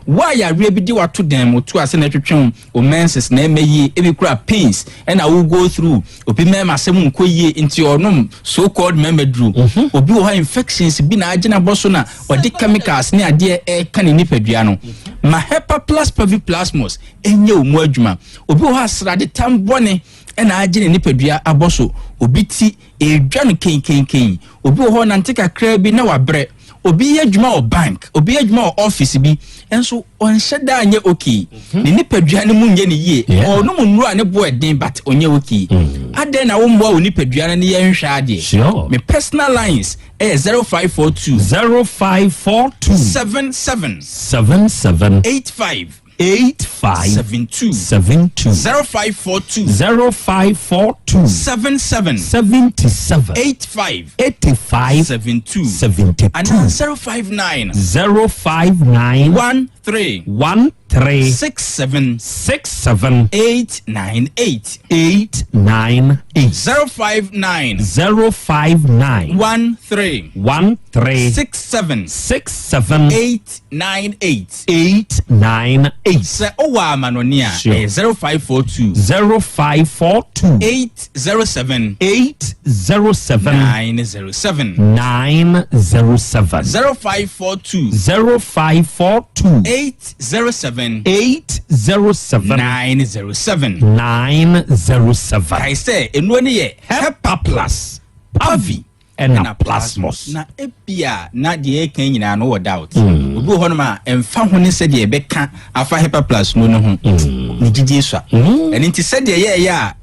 Wo a yareɛ bi de wato dan mu to ase na ɛtwetwe wo menses na ɛmɛ yie, ebi kura pains ɛna wo go through, obi mmarima asɛm nkɔ yie nti ɔnom so called mmarima duro. Obi wɔ hɔ infections bi na agyina bɔ so na ɔde chemicals ne adeɛ ɛka ne nipadua no. Ma Hepa Plus Paviplasmos ɛnyɛ wo mu adwuma. Obi wɔ hɔ asrade tam bɔne ɛna agye ne nipadua abɔ so. Obi ti edwa no kenkenken. Obi wɔ hɔ nante kakra bi na wabrɛ. Obi yɛ adwuma wɔ bank, obi yɛ adwuma wɔ office bi nso ɔnhyɛ da nyɛ okay, ne nipadua no mu nyɛ ne yie, ɔnom nnuro a ne bo ɛden but ɔnyɛ okay. Adɛn na wommoa wo nipadua no ne yɛnhwɛ adeɛ? Me personal lines ɛyɛ 0542 0542 77 77 85 85 72. 72. 0542 0542 77 77 85 85 72 72. Anaa 059 059 13 13 67 67 898. 898. 059 059 13 13 67 67 898. 898. Sɛ wowɔ amanɔne a, ɛyɛ 0542 0542 807 807 907. 907. 0542 0542 807 807 907. 907. Kae sɛ nnuro no yɛ Hepa Plus, Pavi ɛna Plasmos. Na ebia na deɛ ɛka nyinaa no wɔ doubt. Obi Obi wɔ hɔnom a ɛmfa ho ne sɛdeɛ ɛbɛka afa Hepa Plus no no ho, ne gyidie sua. Ɛno nti sɛdeɛ yɛɛyɛ a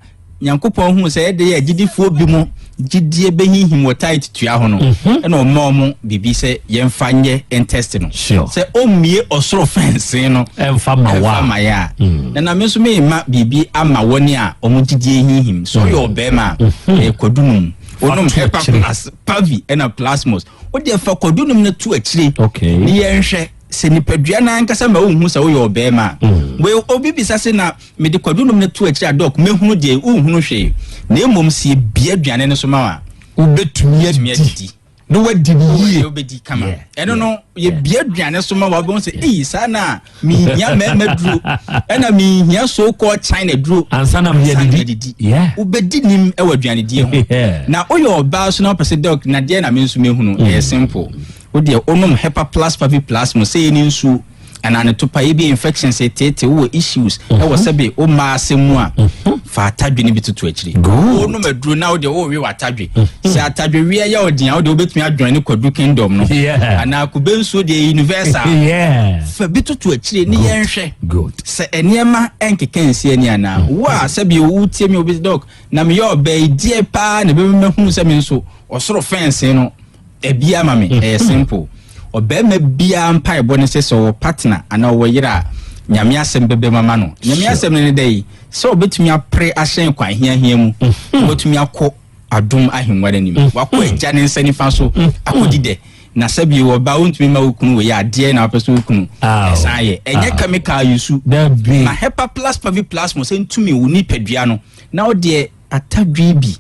Nyankopɔn huu sɛ ɛde yɛ agyidifoɔ bi mo gyidie bɛhinhim wɔ tithe tua ho no, ɛna ɔma ɔmo biribi sɛ yɛmfa nyɛ ntest no. Sɛ ɔmmie ɔsoro fɛnsee no ɛmfa ma wa ɛmfa ma yɛ a, na na me nso mema biribi ama wɔne a ɔmo gyidie hinhim. Sɛ ɔyɛ ɔbɛrima a, ɛyɛ kwadu nom. Wonom Hepa Plus, Pavi ɛna Plasmos. Wodeɛ fa kwadu nom no to akyire ne yɛnhwɛ sɛ nipadua no ankasa ma wonhu sɛ woyɛ ɔbɛrima a. Wei obi bisa se na Mede kwadu nom no to akyiri a dɔk, mɛhunu deɛ wonhunu hwee, na mmom sɛ yɛbue aduane no so ma wo a, wobɛtumi adidi na wadi no yie. Wobɛdi kama. Ɛno no, yɛbue aduane so ma wo a, wobɛhu sɛ, ei, saa na menhia mmarima duro, ɛna menhia so called China duro ansa na meadidi. Wobɛdi nim wɔ aduanedie ho. Na woyɛ ɔbaa so na wopɛ sɛ dɔk, na deɛ na me nso mɛhunu, ɛyɛ simple. Wo deɛ wonom Hepa Plus Pavi Plus mu sɛ yɛ ne nsuo anaa ne topa ebi infections eteetee wowɔ issues ɛwɔ mhm. sɛbe wo mmaa asɛm mu a mhm. fa atadwe no bi toto akyiri wonom aduro na wodeɛ worewe w'atadwe mhm. sɛ atadwe weɛ yɛ ɔden a wodeɛ wobɛtumi adjoin ne kwadu kingdom no anaa kube nsuo deɛ universal fa bi toto akyire ne yɛnhwɛ sɛ nneɛma ɛnkeka nsi ani anaa wo a sɛbi wotie mi obi dɔk na meyɛ ɔbaa yi deɛ paa na ɛbɛma mahunu sɛ me nso ɔsoro fɛnse no Ɛbi ama me, ɛyɛ simple. Ɔbarima biara mpaebɔ ne sɛ sɛ ɔwɔ partner anaa ɔwɔ yere a, Nyame asɛm bɛbam ama no. Nyame asɛm no ne dɛn? Sɛ ɔbɛtumi apere ahyɛn kwan hiahia mu, na watumi akɔ adom ahengua no anim, wakɔ Agya ne nsa nifa so akɔdi dɛ. Na sɛ bio, ɔbaa wontumi mma wo kunu wei a, deɛn na wopɛ sɛ wo kunu san yɛ? Ɛnyɛ chemical use. Ma Hepa Plus Pavi Plasmos ntumi wo nipadua no, na wo deɛ Atadwe bi,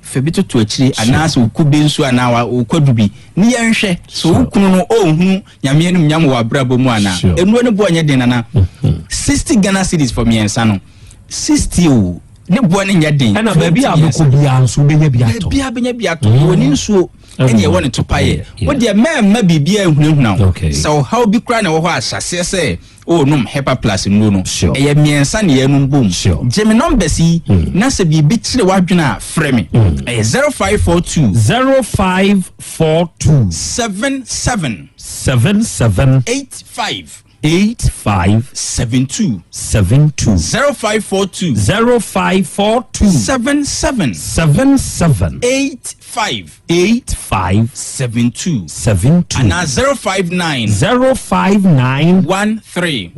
fa bi toto akyire anaasɛ wo kube nsuo anaa wo kwadu bi ne yɛnhwɛ sɛ wo kunu no ɔnhunu Nyame animuonyam wɔ w'abrabɔ mu anaa. Nnuro no boɔ nyɛ den nana. 60 Ghana cedis for mmiɛnsa no. 60 o, ne boɔ no nyɛ den. Ɛna baabi a wobɛkɔ biara nso wobɛnya bi atɔ. Baabi a wobɛnya bi atɔ. Yɛwɔ ne nsuo ɛne ɛwɔ ne topaeɛ. Wo deɛ mɛmma biribiara nhunahuna wo. Sɛ ɔhaw bi koraa na ɛwɔ hɔ a hyɛ aseɛ sɛ O nom Hepa Plus nnuro no. Ɛyɛ mmiɛnsa na yɛnom bom. Gye me numbers yi na sɛ biribi kyere w'adwene a frɛ me. Ɛyɛ 0542. 0542. 77. 77. 85. 85. 72. 72. 0542. 0542. 77. 77. 85. 85. 72. 72. Anaa 059. 059. 13.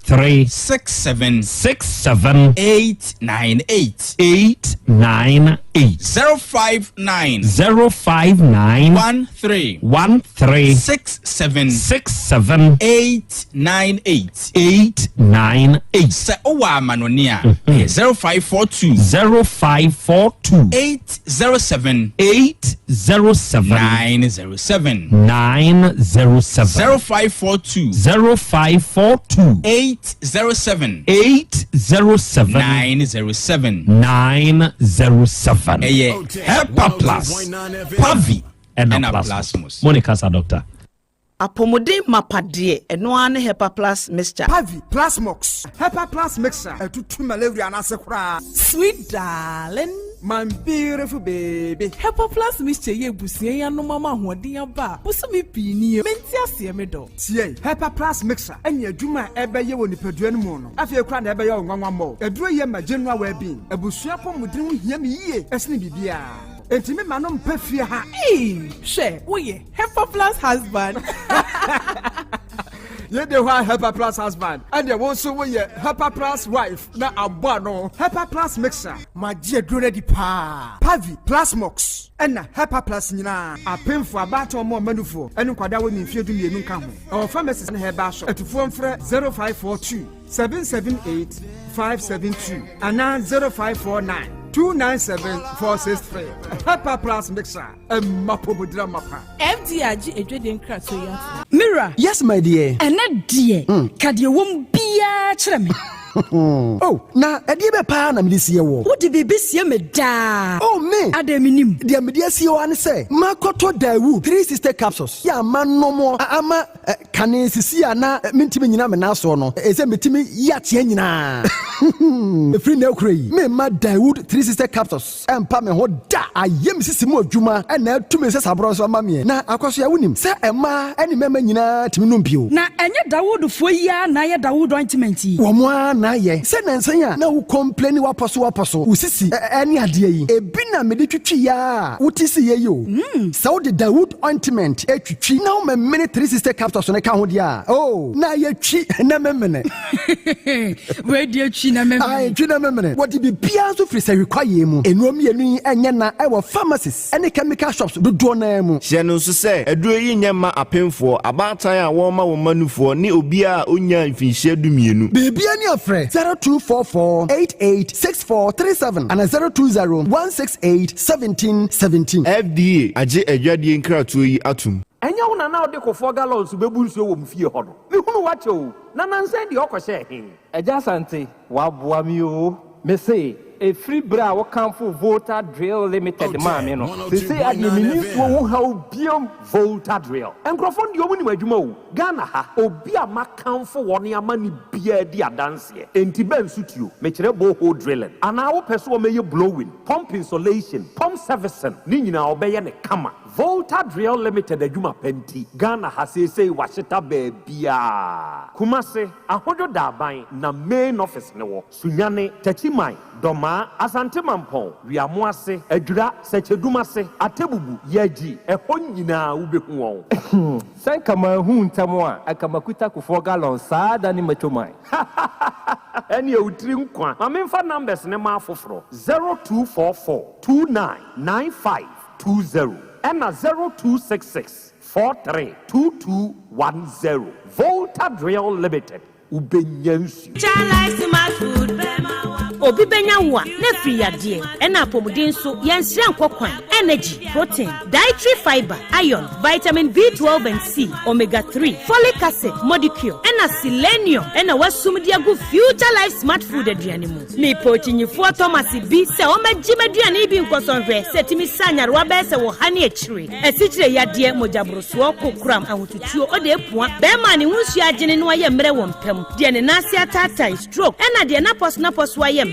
13. 67. 67. 898. 898. 059. 059. 13. 13. 67. 67. 898. 898. Sɛ wowɔ amanɔne a, ɛyɛ 0542. 0542. 807. 807. 907. 907. 0542. 0542. 807. 807. 907. 907. Ɛyɛ Hepa Plus, Pavi, ɛna ɛna Plasmos. Plasmos. Mo ne kasa doctor. Apɔmuden mapa deɛ, ɛno ara ne Hepa Plus Mixture. Pavi, Plasmox, Hepa Plus Mixture, ɛtutu malaria no ase koraa. Sweet darling. My beautiful baby. Hepa Plus Mixture yi abusua yi anom ama ahoɔden aba a bosome pii nie. Mente aseɛ me dɔ. Tie, Hepa Plus Mixture ne adwuma a ɛbɛyɛ wɔ nipadua no mu no, afei koraa na ɛbɛyɛ wo nwanwa mmɔ. Aduro yi ma general well-being. Abusua apɔmuden ho hia me yie sene biribiara. Enti me ma no mpa fie ha. Eii, hwɛ, woyɛ Hepa Plus husband. Yei de hɔ a Hepa Plus husband, ɛnneɛ wo nso woyɛ Hepa Plus wife na abɔ ano. Hepa Plus mixer. Magye aduro no adi paa. Pavi, Plasmox, ɛna Hepa Plus nyinaa. Apemfoɔ, abaatan ɔmo ɔma nufoɔ, ɛne nkwadaa a wɔnni mfeɛ 12 nka ho. Ɛwɔ pharmacies ne herbal shop. Atufoɔ mfrɛ 0542 778 572 anaa 0549 297 463. Hepa Plus mixer. Ɛmma pomodira mapa. FDA agye adwadie nkratoɔ yi atom. Me wura. Yes my dear. Ɛnɛ deɛ, ka deɛ ɛwɔ mu biara kyerɛ me. Oh, na ɛdeɛ bɛ paa na mede sie woɔ? Wode biribi sie me daa. Oh, me! Adɛn mennim? Deɛ mede asie wo ara ne sɛ, makɔtɔ Daewoo 360 capsules yɛ a manom a ama kane sisi a na mentumi nnyina me nan soɔ no, ɛsɛ metumi yi ateɛ nyinaa. Ɛfiri nnɛ rekora yi, meremma Daewoo 360 capsules Ɛmpa me ho da. Ayɛ me sisi mu adwuma na atu me nsasaborɔ nso ama meɛ. Na Akwasoa, wonim sɛ mmaa ne mmarima nyinaa tumi nom bio. Na ɛnyɛ Dawoodfoɔ yi ara na ayɛ Dawood ointment yi? Wɔn ara na ayɛ. Sɛ nansa yi a na wo complaini wapɔso wapɔso, wo sisi ne adeɛ yi, ebi na mede twitwi yɛ a wote siiɛ yi o. Sɛ wode Dawood ointment twitwi na womemene 360 capsules no ka ho deɛ a, oh, na ayɛ twi na memene. Wei deɛ twi na memene. Ae, twi na memene. Wɔde biribiara nso firi sahwi kwaeɛ mu. Nnuro mmienu yi nyɛ na wɔ pharmacies ne chemical shops dodoɔ no ara mu. Hyɛ no nso sɛ, aduro yi nyɛ mma apemfoɔ, abaatan a wɔrema wɔn mma nufoɔ ne obiara a ɔnnyaa mfinhyia dumienu. Biribiara ni a frɛ 0244 88 64 37 anaa 020 168 17 17. FDA agye adwadie nkratoɔ yi atom. Ɛnyɛ wo na na wode kofoɔ gallons bɛbu nsuo wɔ mo fie hɔ no? Mehunu wo akyɛ o, na nansa yi deɛ ɔkɔhyɛɛ he? Agya Asante, woaboa me oo. Me se, ɛfiri berɛ a wokamfoo Volta Drill Limited maa me no, seesei adeɛ menni nsuo ho haw biom. Volta Drill nkurɔfoɔ no deɛ wɔn nim adwuma o, Ghana ha obi a makamfo wɔn ama no biara di adanseɛ, enti bɛ nso tuo, mekyerɛ borehole drilling, anaa wopɛ sɛ wɔmɛyɛ blowing, pump insolation, pump servicing, ne nyinaa wɔbɛyɛ no kama. Volta Drill Limited adwuma pa nti, Ghana ha seesei wɔahyeta baabiara. Kumase, Ahodwo Daaban na main office no wɔ. Sunyani, Techiman, Dɔmaa, Asante Mampɔn, Wiamoase, Adwira, Sɛkyɛdumase, Atebubu, Yagyi, ɛhɔ nyinaa wobɛhu wɔn. Sɛ nka manhu ntɛm a, anka makuta kufoɔ gallon saa da ne macho man. Ɛneɛ wo tiri nkwa. Ma memfa numbers no ma afoforɔ, 0244 29 95 20 ɛna 0266 43 2210. Volta Drill Limited, wobɛnya nsuo. Obi bɛnya wo a, na afiri yadeɛ, ɛna apɔmuden nso, yɛnsrɛ nkɔ kwan, energy, protein, dietary fibre, iron, vitamin B12 and C, omega 3, folic acid, modicure, ɛna selenium ɛna wasum de agu Future Life Smart Food aduane mu. Mepɛ okyinyifoɔ Thomas bi sɛ ɔmmɛgye m'aduane yi bi nkɔsɔ nhwɛ sɛ ɛtumi sa nyarewa bɛyɛ sɛ wɔ ha ne akyire, asikyire yadeɛ, mogyaborosoɔ, kokoram, ahotutuo, ɔde apua, bɛrima a ne ho nsuo agyene na wayɛ mmerɛ wɔ mpa mu, deɛ ne nan ase ataatae, stroke, ɛna deɛ n'apɔso-n'apɔso ayɛ mmerɛ.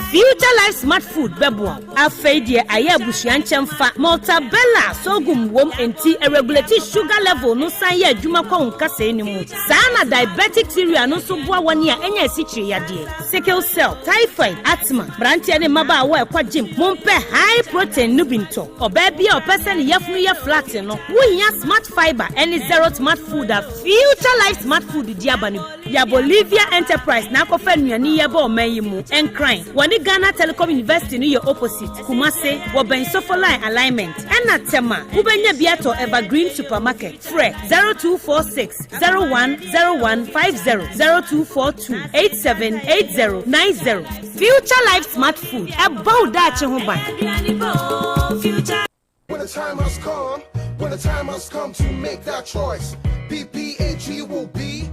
Future Life Smart Food bɛboa wo. Afei deɛ ayɛ abusua nkyɛmfa, Maltabella sorghum wom enti ɛregulate sugar level no san yɛ adwuma kɔ wo nkasɛe no mu. Saa ara na diabetic cereal no nso boa wɔn a anya asikyire yadeɛ, sickle cell, typhoid, asthma. Mmeranteɛ ne mmabaawa a ɛkɔ gym, mompɛ high protein no bi ntɔ. Ɔbaa bi a ɔpɛ sɛ ne yafunu yɛ flat no, wohia Smart Fibre ne Zero Smart Food a Future Life Smart Food de aba no bi. Ya Bolivia Enterprise na akɔfa nnuane yi aba ɔman yi mu. Nkran, wɔne Ghana Telecom University no yɛ opposite. Kumase, wɔbɛn Sofoline Alignment. Ɛna Tema, wobɛnya bi atɔ Evergreen Supermarket. Frɛ 0246 0101 50, 0242 87 80 90. Future Life Smart Food, ɛbɔ wo daakye ho ban. When the time has come, when the time has come to make that choice, PPAG will be.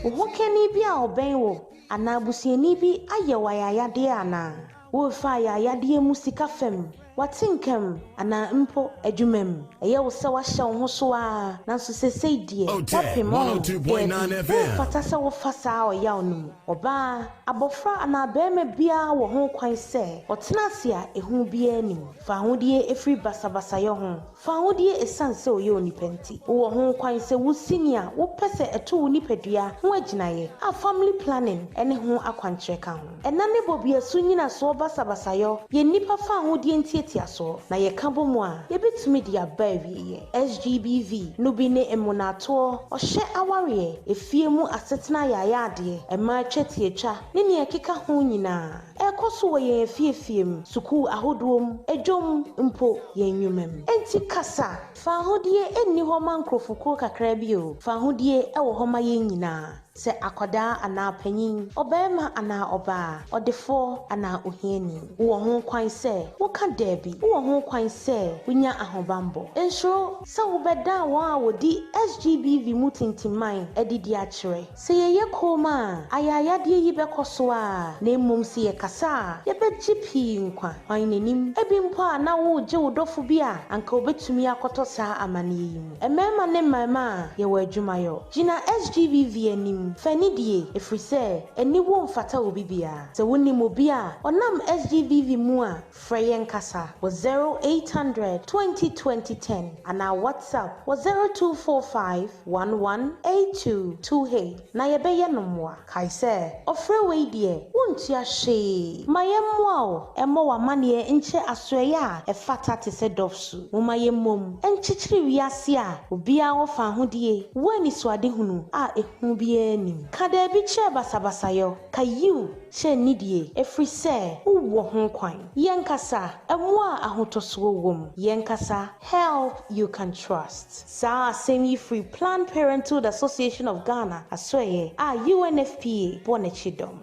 Wo hokani bi a ɔbɛn wo anaa busuani bi ayɛ wo ayayadeɛ anaa? Worefa ayayadeɛ mu sika fam, w'atenka mu, anaa mpo adwuma mu? Ɛyɛ wo sɛ woahyɛ wo ho so ara, nanso seesei deɛ woapem ɔho? Daabi, womfata sɛ wofa saa ɔyaw no mu. Ɔbaa, abɔfra anaa barima biara wɔ ho kwan sɛ ɔtena ase a ehu biara nni mu. Fa ahodie firi basabasayɛ ho. Fa ahodie esiane sɛ ɔyɛ onipa nti. Wowɔ ho kwan sɛ wusi nea wopɛ sɛ ɛto wo nipadua ho agyinaeɛ, a family planning ne ho akwankyerɛ ka ho. Ɛna ne bɔbeasu nnyinasoɔ basabasayɔ yɛ nnipa fa ahodie ntiatiasoɔ, na yɛka bɔ mu a, yɛbɛtumi de aba awieɛ. SGBV no bi ne mmonaatoɔ, ɔhyɛ awareɛ, efie mu asetena ayaayadeɛ, mmaa twetiatwa, ne nea ɛkeka ho nyinaa. Ɛrekɔ so wɔ yɛn afiefie mu, sukuu ahodoɔ mu, dwam, mpo yɛn nnwuma mu. Enti kasa! Fahodie nni hɔ ma nkurɔfokuo kakra bi o, fahodie wɔ hɔ ma yɛn nyinaa. Sɛ akwadaa anaa panyin, ɔbarima anaa ɔbaa, ɔdefoɔ anaa ohiani, wowɔ ho kwan sɛ woka daabi. Wowɔ ho kwan sɛ wunya ahobammɔ. Nsuro sɛ wobɛdan wɔn a wɔdi SGBV mu tintimman adidi akyerɛ. Sɛ yɛyɛ komm a, ayayadeɛ yi bɛkɔ so ara, na mmom sɛ yɛkasa a, yɛbɛgye pii nkwa. Hwan na nim? Ebi mpo a na woregye wo dɔfo bi a anka obetumi akɔtɔ saa amanneɛ yi mu. Mmarima ne mmarimaa, yɛwɔ adwumayɔ. Gyina SGBV anim, fa anidie, ɛfiri sɛ aniwuo mfata obi biara. Sɛ wonim obi a ɔnam SGBV mu a, frɛ yɛn kasa wɔ 0800 20 20 10 anaa WhatsApp wɔ 0245 11 82 28 na yɛbɛyɛ no mmoa. Kae sɛ, ɔfrɛ wei deɛ, wontua hwee. Ma yɛmmoa wo mmɔ w'amanneɛ nkyerɛ asoɛeɛ a ɛfata te sɛ Dɔfsu. Momma yɛmmom nkyekyere wiase a obiara wɔ fawohodie wɔ anisoadehunu a ehu biara nnim. Ka daabi kyerɛ basabasayɔ, ka yiw kyerɛ nidie, ɛfiri sɛ wowɔ ho kwan. Yɛnkasa, mmoa a ahotɔsoɔ wom. Yɛnkasa, help you can trust. Saa asɛm yi firi Planned Parenthood Association of Ghana asoɛeɛ a UNFPA bɔ n'akyi dɔm.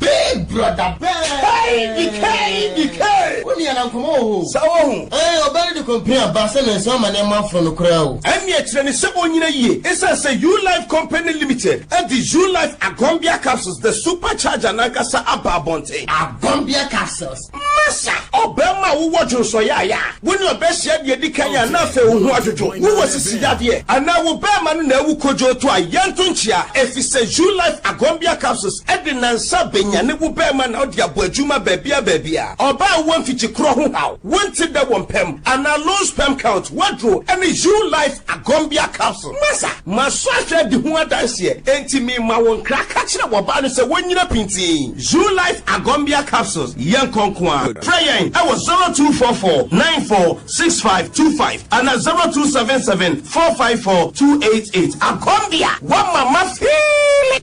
Big brother bɛɛ. Hey BK BK. Wo nua na nkɔmɔ wɔ hɔ o. Saa wahu. Ɛɛ ɔbaa no de complain aba sɛ ne nsa ama nneɛma afono no koraa o. Ɛnneɛ kyerɛ no sɛ ɔnyina yie ɛsiane sɛ U-Life Company Limited de U-Life Agombia Capsules, the super charger no ankasa aba abɔnten. Agombia Capsules. Masa! Ɔbarima a wowɔ dwonsɔyaaya a wo ne ɔbaa hyia deɛ edi kan a na afei wo ho adwodwo, wowɔ sisi yadeɛ, anaa wo barima no na awu kodwooto a, yɛnto nkyea, efisɛ Zullife Agombia Capsules de nnansa bɛnyane wo barima na wode abɔ adwuma baabiara baabiara. Ɔbaa a wowɔ mfikyikorɔ ho haw, wonte dɛ wɔ mpam, anaa low sperm count, w'aduro ne Zullife Agombia Capsules. Masa! Masɔ ahwɛ adi ho adanseɛ, enti merema wo nkra, ka kyerɛ w'ɔbaa no sɛ wɔnnyina pintinn. Zoolife Agombia Capsules, yɛnkɔ nko ara. Frɛ yɛn wɔ 0244 94 65 25 anaa 0277 454 288. Agombia, woama mafeeli!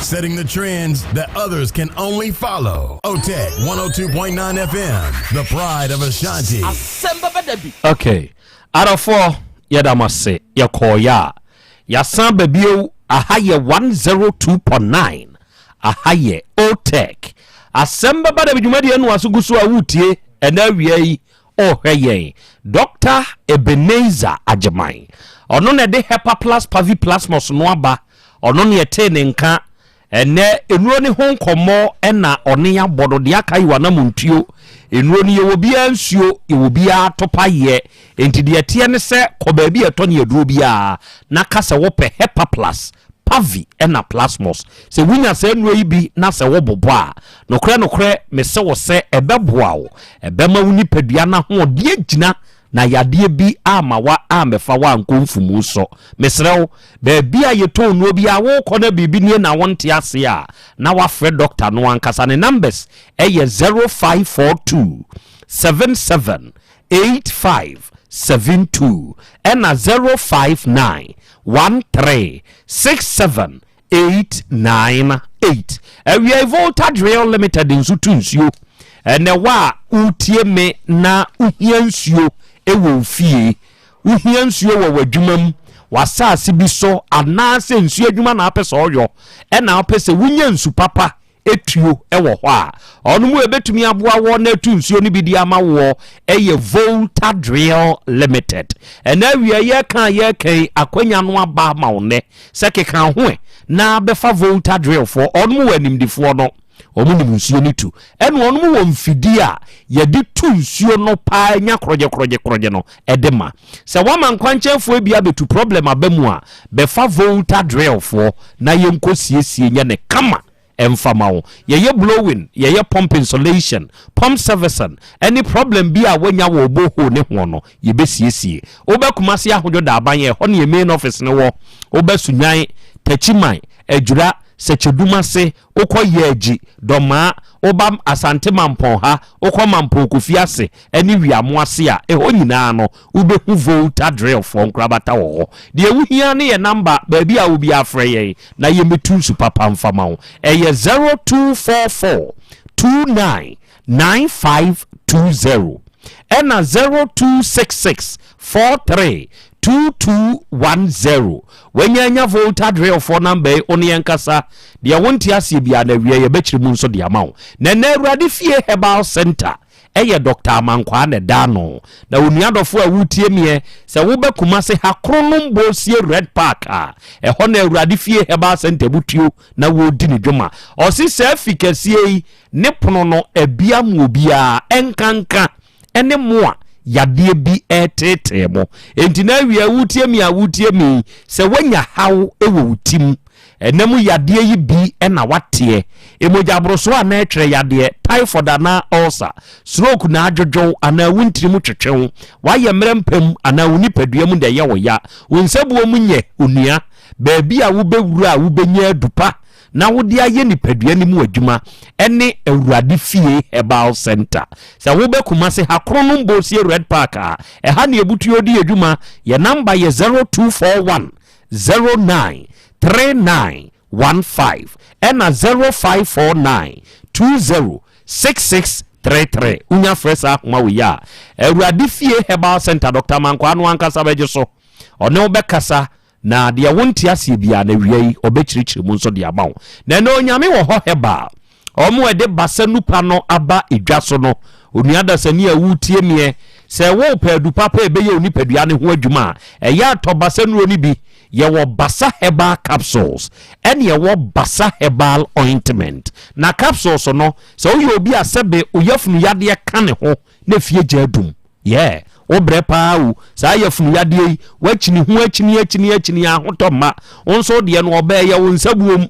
Setting the trends that others can only follow. OTEC 102.9 FM, the pride of Ashanti. Okay. Adɔfoɔ yɛda mo ase yɛkɔɔeɛ a yɛasan ba bio aha yɛ 102.9 aha yɛ OTEC asɛm bɛba da bi dwumadie no aso gu so a wotie ɛna awia yi ɔhwɛ yɛn Dr. Ebenezer Agyeman ɔno na ɛde Hepa Plus Pavi Plasmos no aba ɔno ne ɛtee ne nka Ɛnnɛ, nnuro no ho nkɔmmɔ na ɔne abɔ no, deɛ aka yi w'anamontuo. Nnuro no, yɛwɔ biara nsuo, yɛwɔ biara atopaeɛ. Enti deɛ ɛteɛ ne sɛ, kɔ baabi a yɛtɔ ne aduro biara na ka sɛ wopɛ Hepaplus, Pavi ɛna Plasmos. Sɛ wonya saa nnuro yi bi na sɛ wobobɔ a, nokorɛ nokorɛ mese wo sɛ ɛbɛboa wo. Ɛbɛma wo nipadua no ahoɔden agyina na yadeɛ bi amma wa ammɛfa wo ankɔ mfumu so. Mesrɛ wo, baabi a yɛtɔn nnuro biara worekɔ na biribi nie na wonte aseɛ a, na woafrɛ dɔkta no ankasa. Ne numbers yɛ 0542 77 85 72 ɛna 059 13 67 898. Awiei Volta Drill Limited nso tu nsuo. Ɛnɛ wo a wotie me na wohia nsuo wɔ wo fie, wohia nsuo wɔ w'adwuma mu, w'asase bi so anaasɛ nsuo adwuma na apɛ sɛ ɔyɔ ɛna wopɛ sɛ wonya nsu papa tuo wɔ hɔ a, ɔno mu ɛbɛtumi aboa wɔ na atu nsuo no bi de ama woɔ ɛyɛ Volta Drill Limited. Ɛna awia yɛka a yɛka yi akwanya no aba ma wo nnɛ sɛ keka ho ɛ na bɛfa Volta Drill foɔ, ɔno mu wɔ animdifoɔ no, wɔn nim nsuo no tu, ɛna wɔn mu wɔ mfidie a yɛde tu nsuo no paa nya korɔgye korɔgye korɔgye no ɛde ma. Sɛ woama nkwankyɛnfoɔ bi abɛtu problem aba mu a, bɛfa Volta Drill foɔ na yɛnkɔ siesie nyɛ ne kama ɛmfa ma wo. Yɛyɛ blowing, yɛyɛ pump insulation, pump servicing, ɛne problem bi a woanya wɔ wo borehole ne ho no, yɛbɛsiesie. Wobɛ Kumasi Ahodwo Daaban, ɛhɔ ne yɛn main office no wɔ. Wobɛ Sunyani, Techiman, Adwira, Sɛkyɛdumase, wokɔ Yeagyi, Dɔmaa, woba Asante Mampɔn ha, wokɔ Mampɔn Kofi ase ne Wiamo ase a, ɛhɔ nyinaa no, wobɛhu Volta Drill foɔ nkorabata wɔ hɔ. Deɛ wohia ne yɛn namba, baabi a wɔ biara frɛ yɛn na yɛmmɛtu nsu papa mfa ma wo. Ɛyɛ 0244 29 9520. Ɛna 0266 43 2210. Wanya anya Volta Drillfoɔ number yi, wo ne yɛn kasa. Deɛ wonte aseɛ biara no awie yɛbɛkyerɛ mu nso de ama wo. Na ɛnɛ Awurade Fie Herbal Center ɛyɛ Doctor Amankwaa na ɛda ano. Na onua dɔfo a woretie meɛ, sɛ woba Kumase ha Kronom Bosie Red Park a, ɛhɔ na Awurade Fie Herbal Center butuo na wɔredi ne dwuma. Ɔse saa fi kɛseɛ yi ne pono no abia ma obiara, ɛnkanka ne mo a yadeɛ bi reteetee mo. Enti na awia woretie me a woretie me yi, sɛ woanya haw wɔ wo tim, ɛna mu yadeɛ yi bi na wateɛ, mogyaborosoɔ anaa ɛtwerɛ yadeɛ, typhoid anaa ulcer, stroke na adwodwo anaa wo ntini mu twetwe wo, woayɛ mmerɛ mpam anaa wo nipadua mu na ɛyɛ wo ya, wo nsabuo mu nyɛ onua, baabi a wobɛwura a wobɛnya adupa na wode ayɛ nipadua no mu adwuma ne Awurade Fie Herbal Center. Sɛ wobɛ Kumasi ha Kronom Bosie Red Park a, ɛha ne yɛbutuo di adwuma. Yɛ namba yɛ 0241 09 39 15 ɛna 0549 20 66 33. Wonya frɛ saa ahoma wei a, Awurade Fie Herbal Center Dr. Mankwaa no ankasa bɛgye so. Ɔne wo bɛkasa Na deɛ wonte aseɛ biara no awia yi ɔbɛkyerɛkyerɛ mu nso de ama wo. Na ɛnɛ Onyame wɔ hɔ herbal. Wɔn a ɛde basa nupa no aba edwa so no, onua dasani a woretie meɛ, sɛ worepɛ adu papa a ɛbɛyɛ wo nipadua no ho adwuma a, ɛyɛ a tɔ basa nnuro no bi. Yɛwɔ Basa Herbal Capsules ɛne ɛwɔ Basa Herbal Ointment. Na capsules no, sɛ woyɛ obi a sɛbe wo yafunu yadeɛ ka ne ho na efie gya adum, Yeah, wo brɛ paa o, saa yafunu yadeɛ yi, woakyini ho akyini akyini akyini ahotɔ mma, wo nso wo deɛ no ɔbɛɛ yɛ wo nsabuom,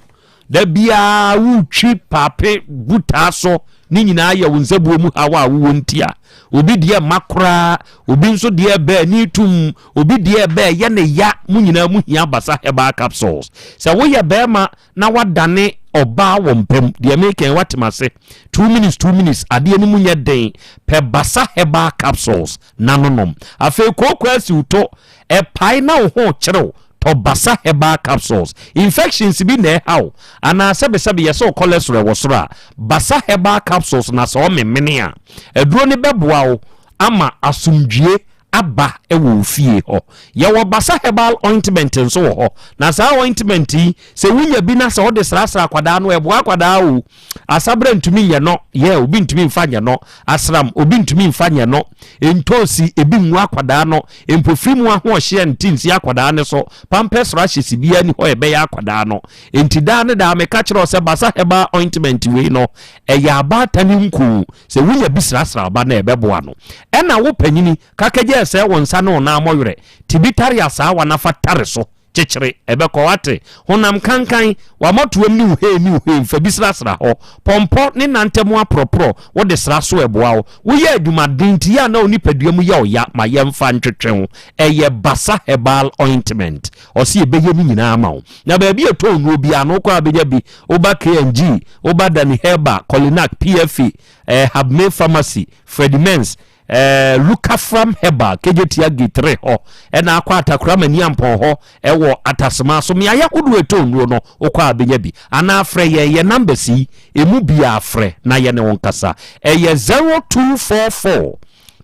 da biara wotwi paape butaa so, ne nyinaa yɛ wo nsabuo mu haw a wowɔ nti a, obi deɛ mma koraa, obi nso deɛ bɛɛ ne tum, obi deɛ bɛɛ yɛ ne ya, mo nyinaa mo hia Basa Herbal Capsules. Sɛ woyɛ bɛrima na wadane ɔbaa wɔ mpa mu. Deɛ meka yi wate m'ase. 2 minutes 2 minutes adeɛ no mu nyɛ den. Pɛ Basa Herbal Capsules na no nom. Afei kooko asi wo to, ɛpae na wo ho kyerɛw, tɔ Basa Herbal Capsules. Infections bi na ɛha wo anaa sɛbesɛbe yɛ sɛ wo cholesterol wɔ soro a, Basa Herbal Capsules na sɛ ɔmemene a, aduro no bɛboa wo ama asomdwie aba wɔ wo fie hɔ. Yɛwɔ Basa Herbal Ointment nso wɔ hɔ. Na saa ointment yi, sɛ wonya bi na sɛ wode srasra akwadaa no, ɛboa akwadaa o. Asabrɛ ntumi nyɛ no, yɛ obi ntumi mfa nyɛ no. Asram, obi ntumi mfa nyɛ no. Ntoosi, ebi ngu akwadaa no. Mpofiri mu ahoɔhyeɛ nte nsi akwadaa no so. Pampers rashes biara nni hɔ a ɛbɛyɛ akwadaa no. Enti daa ne daa meka kyerɛ wo sɛ Basa Herbal Ointment wei no, ɛyɛ abaatan nku. Sɛ wonya bi srasra aba no a, ɛbɛboa no. Ɛna wo panyini, ka kɛgyɛɛ sɛɛ wo nsa ne wo nan mmɔwerɛ, te bi tare asaawa na fa tare so, kyekyere, ɛbɛkɔ, woate? Honam kankan, w'amɔtoam ne wo hee ne wo hee, fa bi srasra hɔ. Pɔmpɔ ne nantam aporɔporɔ, wode sra so a, ɛboa wo. Woyɛ adwumaden nti, yɛ a na wo nipadua mu yɛ wo ya, ma yɛmfa ntwetwe wo. Ɛyɛ Basa Herbal Ointment. Ɔse yɛbɛyɛ ne nyinaa ama wo. Na baabi a ɛtɔn nnuro biara no, wokɔ a bɛnya bi. Woba KNG, woba Danny Herbal, Kolinak, PFA, eh, Habme Pharmacy, Freddie Mens, eh, Lucafram Herbal, Kejetia Gate 3 hɔ, ɛna akɔ Atakora Maniampɔn hɔ, ɛwɔ Atasema so. Mmeaeɛ ahodoɔ ɛtɔn nnuro no, wokɔ a bɛnya bi. Anaa frɛ yɛn, yɛn numbers yi, ɛmu biara frɛ na yɛne wo nkasa. Ɛyɛ 0244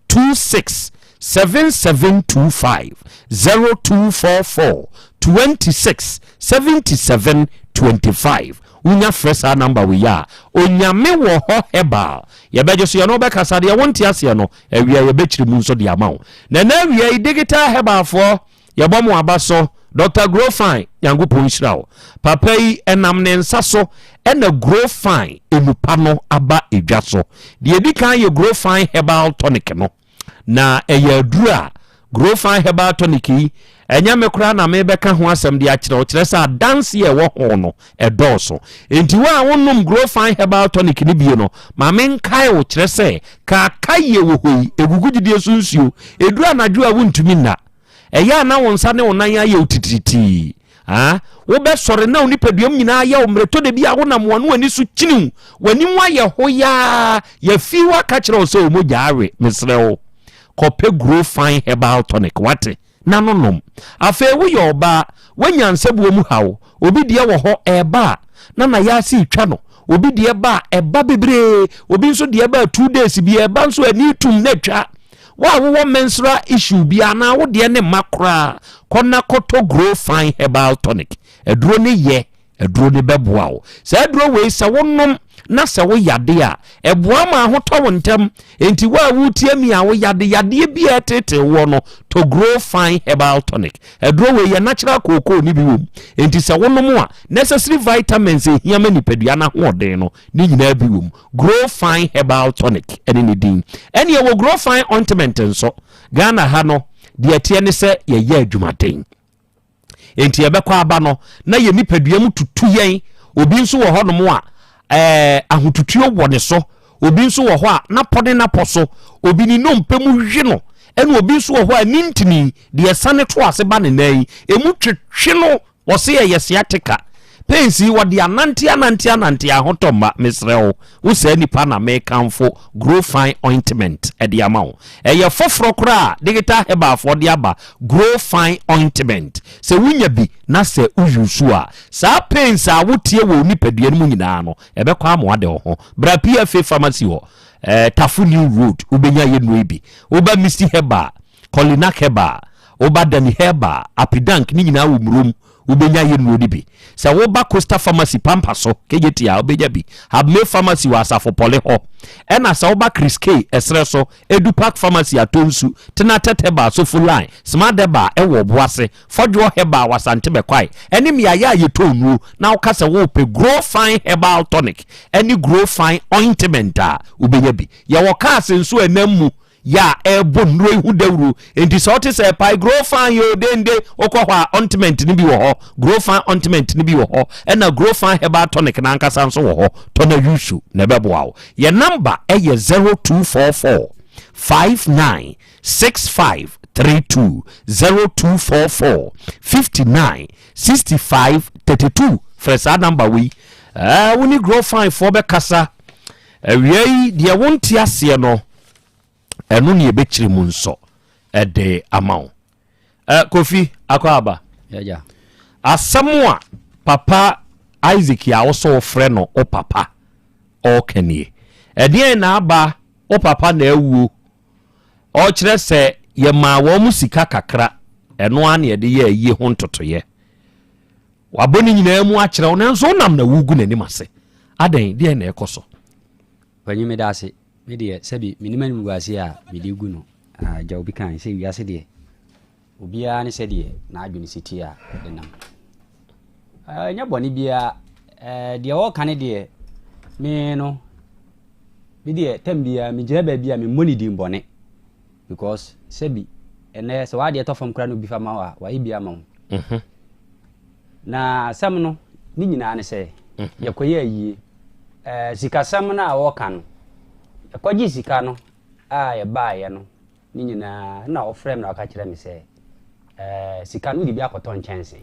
26 7725, 0244 26 77 25. Wonya frɛ saa number wei a, Onyame wɔ hɔ herbal yɛbɛgye so, yɛne wo bɛkasa, deɛ wonte aseɛ no awia yɛbɛkyiri mu nso de ama wo. Na ɛnɛ awia yi digital herbalfoɔ yɛbɔ mo aba so. Dr. Grow Fine, Nyankopɔn nhyira wo. Papa yi ɛnam ne nsa so ɛna Grow Fine enupa no aba edwa so. Deɛ edi kan yɛ Grow Fine Herbal Tonic no. Na ɛyɛ aduru a Grow Fine Herbal Tonic yi, ɛnyɛ me koraa na mebɛka ho asɛm de akyerɛ wo, kyerɛ sɛ adanse a ɛwɔ ho no ɛdɔɔso. Enti wo a wonnom Grow Fine Herbal Tonic no bie no, ma menkae wo, kyerɛ sɛ kaakayie wɔ hɔ yi, ɛgugu gyidie so nsuo, ɛduru anadwo a wontumi nna. Ɛyɛ a na wo nsa ne wo nan ayɛ wo titiritii. Ah, wobɛsɔre na wo nipaduam nyinaa ayɛ wo mmerɛ. Tɔ da bi a wonam w'ano ani so kyiniw, w'anim ayɛ hoyaa, yɛafi wo aka kyerɛ wo sɛ wo mogya awe. Mesrɛ wo, kɔpɛ Grow Fine Herbal Tonic, wate, na no nom. Afei woyɛ ɔbaa, woanya nsabuo mu haw, obi deɛ wɔ hɔ ɛreba a, na n'ayaase retwa no, obi deɛ ba a, ɛba bebree, obi nso deɛ ba a 2 days bi ɛba nso ani tum na atwa. Wo a wowɔ menstrual issue bi anaa wo deɛ ne mma koraa, kɔ na kɔtɔ Grow Fine Herbal Tonic. Aduro no yɛ, aduro no bɛboa wo. Saa aduro wei sɛ wonom na sɛ wo yade a, ɛboa ma ahotɔ wo ntɛm. Enti wo a woretie mi a wo yade, yadeɛ bi a ɛtetee woɔ no, tɔ Grow Fine Herbal Tonic. Aduro wei yɛ natural kookoo ne bi wom. Enti sɛ wonom a, necessary vitamins a ɛhia ma nipadua no ahoɔden no, ne nyinaa bi wom. Grow Fine Herbal Tonic ne ne din. Ɛne ɛwɔ Grow Fine Ointment nso. Ghana ha no, deɛ ɛteɛ ne sɛ yɛyɛ adwumaden. Enti yɛbɛkɔ aba no na yɛn nipadua mu tutu yɛn. Obi nso wɔ hɔnom a ɛɛ ahotutuo wɔ ne so. Obi nso wɔ hɔ a n'apɔ ne n'apɔ so. Obi ne nnompe mu hwe no. Ɛna obi nso wɔ hɔ a ne ntini deɛ ɛsane to ase ba ne nan yi, emu twetwe no. Wɔse ɛyɛ sciatica. Pains yi wɔde anante anante anante ahotɔ mma. Mesrɛ wo, wo saa nipa na mekamfo Grow Fine Ointment de ama wo. Ɛyɛ foforɔ koraa a Digital Herbal foɔ de aba, Grow Fine Ointment. Sɛ wonya bi na sɛ wo use a, saa pains a woteɛ wɔ wo nipadua no mu nyinaa no, ɛbɛkɔ ama woade wo ho. Bra PFA Pharmacy hɔ, eh, Tafo New Road, wobɛnya yɛ nnuro yi bi. Woba Misty Herbal, Kolinak Herbal, woba Dani Herbal, Apidank ne nyinaa wɔ Murom, wobɛnya yɛ nnuro no bi. Sɛ woba Coastal Pharmacy Pampa so, Kejetia a, wobɛnya bi. Habme Pharmacy wɔ Asafo Pɔle hɔ. Ɛna sɛ woba Chris K ɛserɛ so, Edu Park Pharmacy Atonsu, Tenatet Herbal Sofo Line, Smart Herbal ɛwɔ Ɔboase, Fɔdwoɔ Herbal wɔ Asante Bɛkwae, ɛne mmeaeɛ a yɛtɔn nnuro na woka sɛ worepɛ Grow Fine Herbal Tonic ɛne Grow Fine Ointment a, wobɛnya bi. Yɛwɔ cars nso a ɛnam mu yɛ a ɛrebɔ nnuro yi ho dawuro. Enti sɛ wote sɛ ɛpae Grofan yɛ odende, wokɔ hɔ a ointment no bi wɔ hɔ, Grofan ointment no bi wɔ hɔ, ɛna Grofan herbal tonic no ankasa nso wɔ hɔ. Tɔ na use na ɛbɛboa wo. Yɛn namba yɛ 0244 59 65 32, 0244 59 65 32. Frɛ saa namba wei. Ɛɛ, wo ne Grofan foɔ bɛkasa. Awia yi, deɛ wonte aseɛ no, ɛno ne yɛbɛkyerɛ mu nsɔ de ama wo. Eh, Kofi, akɔ aba. Asɛm a papa Isaac a wosɛ wofrɛ no wo papa ɔreka nie. Ɛdeɛn na aba wo papa na awuo? Ɔkyerɛ sɛ yɛmaa wɔn mu sika kakra, ɛno ara na yɛde yɛ ayie ho ntotoeɛ. Wabɔ ne nyinaa mu akyerɛ wo, nanso wonam na wogu n'anim ase. Adɛn, deɛn na ɛkɔ so? Panyin meda ase. Me deɛ sɛbi menim animguaseɛ a mede gu no. Ah, agya obi kan sɛ wiase deɛ obiara ne sɛdeɛ n'adwene si teɛ a ɔde nam. Ah, ɛnyɛ bɔne biara. Eh, deɛ ɔreka ne deɛ me no me deɛ tam biara megyina baabi a memmɔ ne din bɔne because sɛbi ɛnɛ sɛ w'adeɛ tɔ fam koraa na obi fa ma wo a wayɛ bi ama wo. Mhm. Na asɛm no ne nyinaa ne sɛ yɛkɔyɛ ayie. Ɛɛ sikasɛm no a wɔreka no, yɛkɔgyee sika no a yɛbaeɛ no ne nyinaa na ɔfrɛ me na ɔka kyerɛ me sɛ ɛɛ sika no wode bi akɔtɔ nkyɛnse.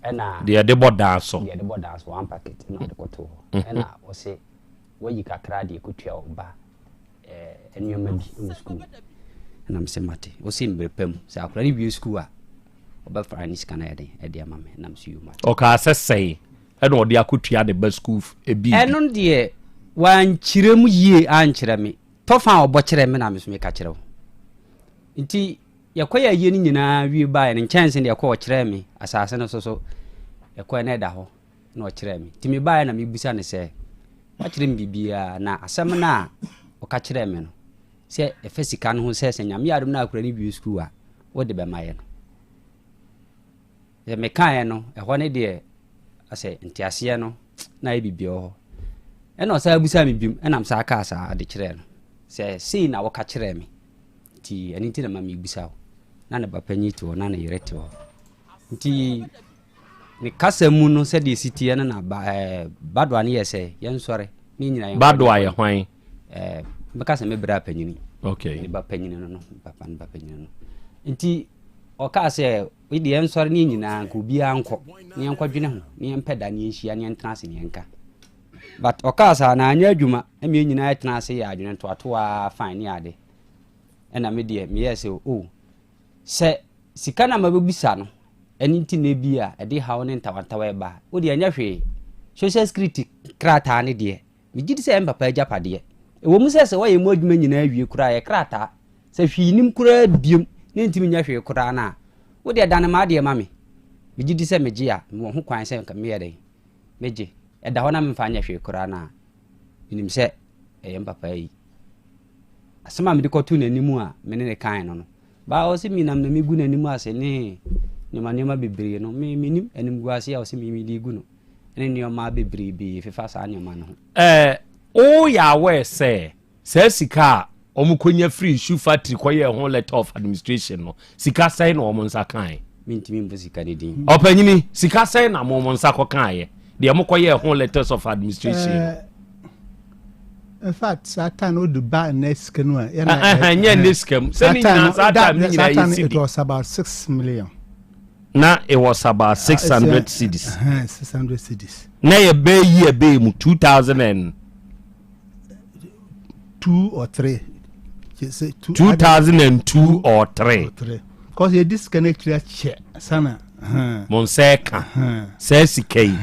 Ɛna deɛ yɛde bɔ dan so. Deɛ yɛde bɔ dan so one packet na ɔde kɔtoo hɔ. Ɛna ɔse wayi kakra de kɔtua ɔba ɛɛ nneɛma bi wɔ sukuu. Ɛna me sɛ mate. Ɔse mmerɛ pa mu sɛ akwadaa no wie sukuu a ɔbɛfa ne sika no ayɛ den ɛde ama me. Ɛna me sɛ yoo mate. Ɔkaa sɛ sɛn ɛna ɔde akɔtua ne ba sukuu bi. Ɛno deɛ wankyerɛ mu yie ankyerɛ me. Tɔfa a ɔbɔ kyerɛ me na me nso meka kyerɛ wo. Nti yɛkɔyɛ ayie no nyinaa wie baeɛ no nkyɛnse deɛ ɛkɔ ɔkyerɛɛ me asase no so so ɛkɔɛ na ɛda hɔ na ɔkyerɛɛ me. Nti mebaeɛ na mebusa no sɛ wakyerɛ me biribiara na asɛm no a ɔka kyerɛɛ me no sɛ ɛfa sika no ho sɛ sɛ Nyame yɛ adom na akora no wie sukuu a wode bɛma yɛ no. Sɛ mekaeɛ no, ɛhɔ no deɛ asɛ nteaseɛ no na ayɛ biribi wɔ hɔ. Ɛna ɔsan bisaa me biom, ɛna mesan kaa saa de kyerɛɛ no sɛ sei na woka kyerɛɛ me nti ɛno nti na ma mebisa wo. Na ne ba panyin te hɔ, na ne yere te hɔ. Nti ne kasa mu no sɛdeɛ ɛsi teɛ no na ba, ɛɛ, Badoa no yɛ sɛ yɛnsɔre ne nyina yɛnkɔ. Badoa yɛ hwan? Ɛɛ, mɛka sɛ me bra panyini. Okay. Ne ba panyini no no, papa ne ba panyini no. Nti ɔkaa sɛ Wei deɛ yɛnsɔre ne yɛn nyinaa nka obiara nkɔ ne yɛnkɔdwene ho ne yɛmpɛ da ne yɛnhyia ne yɛntena ase ne yɛnka. But ɔkaa saa na anyɛ adwuma ɛma yɛn nyinaa yɛtena ase yɛ adwene ntoatoa fine ne ade. Ɛna me deɛ meyɛɛ sɛ oh sɛ sika no a mabɛbisa no ɛno nti na ebi a ɛde haw ne ntawantawa ɛba a, wo deɛ ɛnyɛ hwee. Social security krataa ne deɛ megye di sɛ ɛyɛ me papa agyapadeɛ. Ɛwɔ mu sɛ sɛ woayɛ mu adwuma nyinaa wie koraa ɛyɛ krataa. Sɛ hwee nnim koraa biom na ɛntumi nyɛ hwee koraa no a, wo deɛ dane m'adeɛ ma me. Megye di sɛ megye a, mewɔ ho kwan sɛ nka meyɛ dɛn? Megye. Ɛda hɔ na memfa nyɛ hwee koraa no a, menim sɛ ɛyɛ me papa ayi. Asɛm a mede kɔtoo n'anim a me ne no kae no no, baa ɔse menam na megu n'anim ase ne nneɛma nneɛma bebree no, me menim animguase a ɔse me mede gu no ne nneɛma bebrebe fefa saa nneɛma no ho. Ɛɛ, woyɛ aware sɛ Saa sika a wɔkɔnya firii shoe factory kɔyɛɛ ho letter of administration no, sika sɛn na wɔn nsa kaeɛ? Mentumi mbu sika no din. Ɔpanyini, sika sɛn na mo mo nsa kɔkaeɛ deɛ mokɔyɛɛ ho letters of administration no? Eh, in fact, saa time no de ba nnɛ sika no a. Ɛnyɛ nnɛ sika mu. Sɛ ne nyinaa saa time ne nyinaa yɛ sidi. It was about 6 million. Na it was about 600 cedis. 600 cedis. Na yɛ bɛɛ yi ɛbɛɛ mu 2000 and. 2 or 3. 2002 or 3. Because yɛdi sika no akyiri akyɛ sana. Mo nsa ɛka saa sika yi.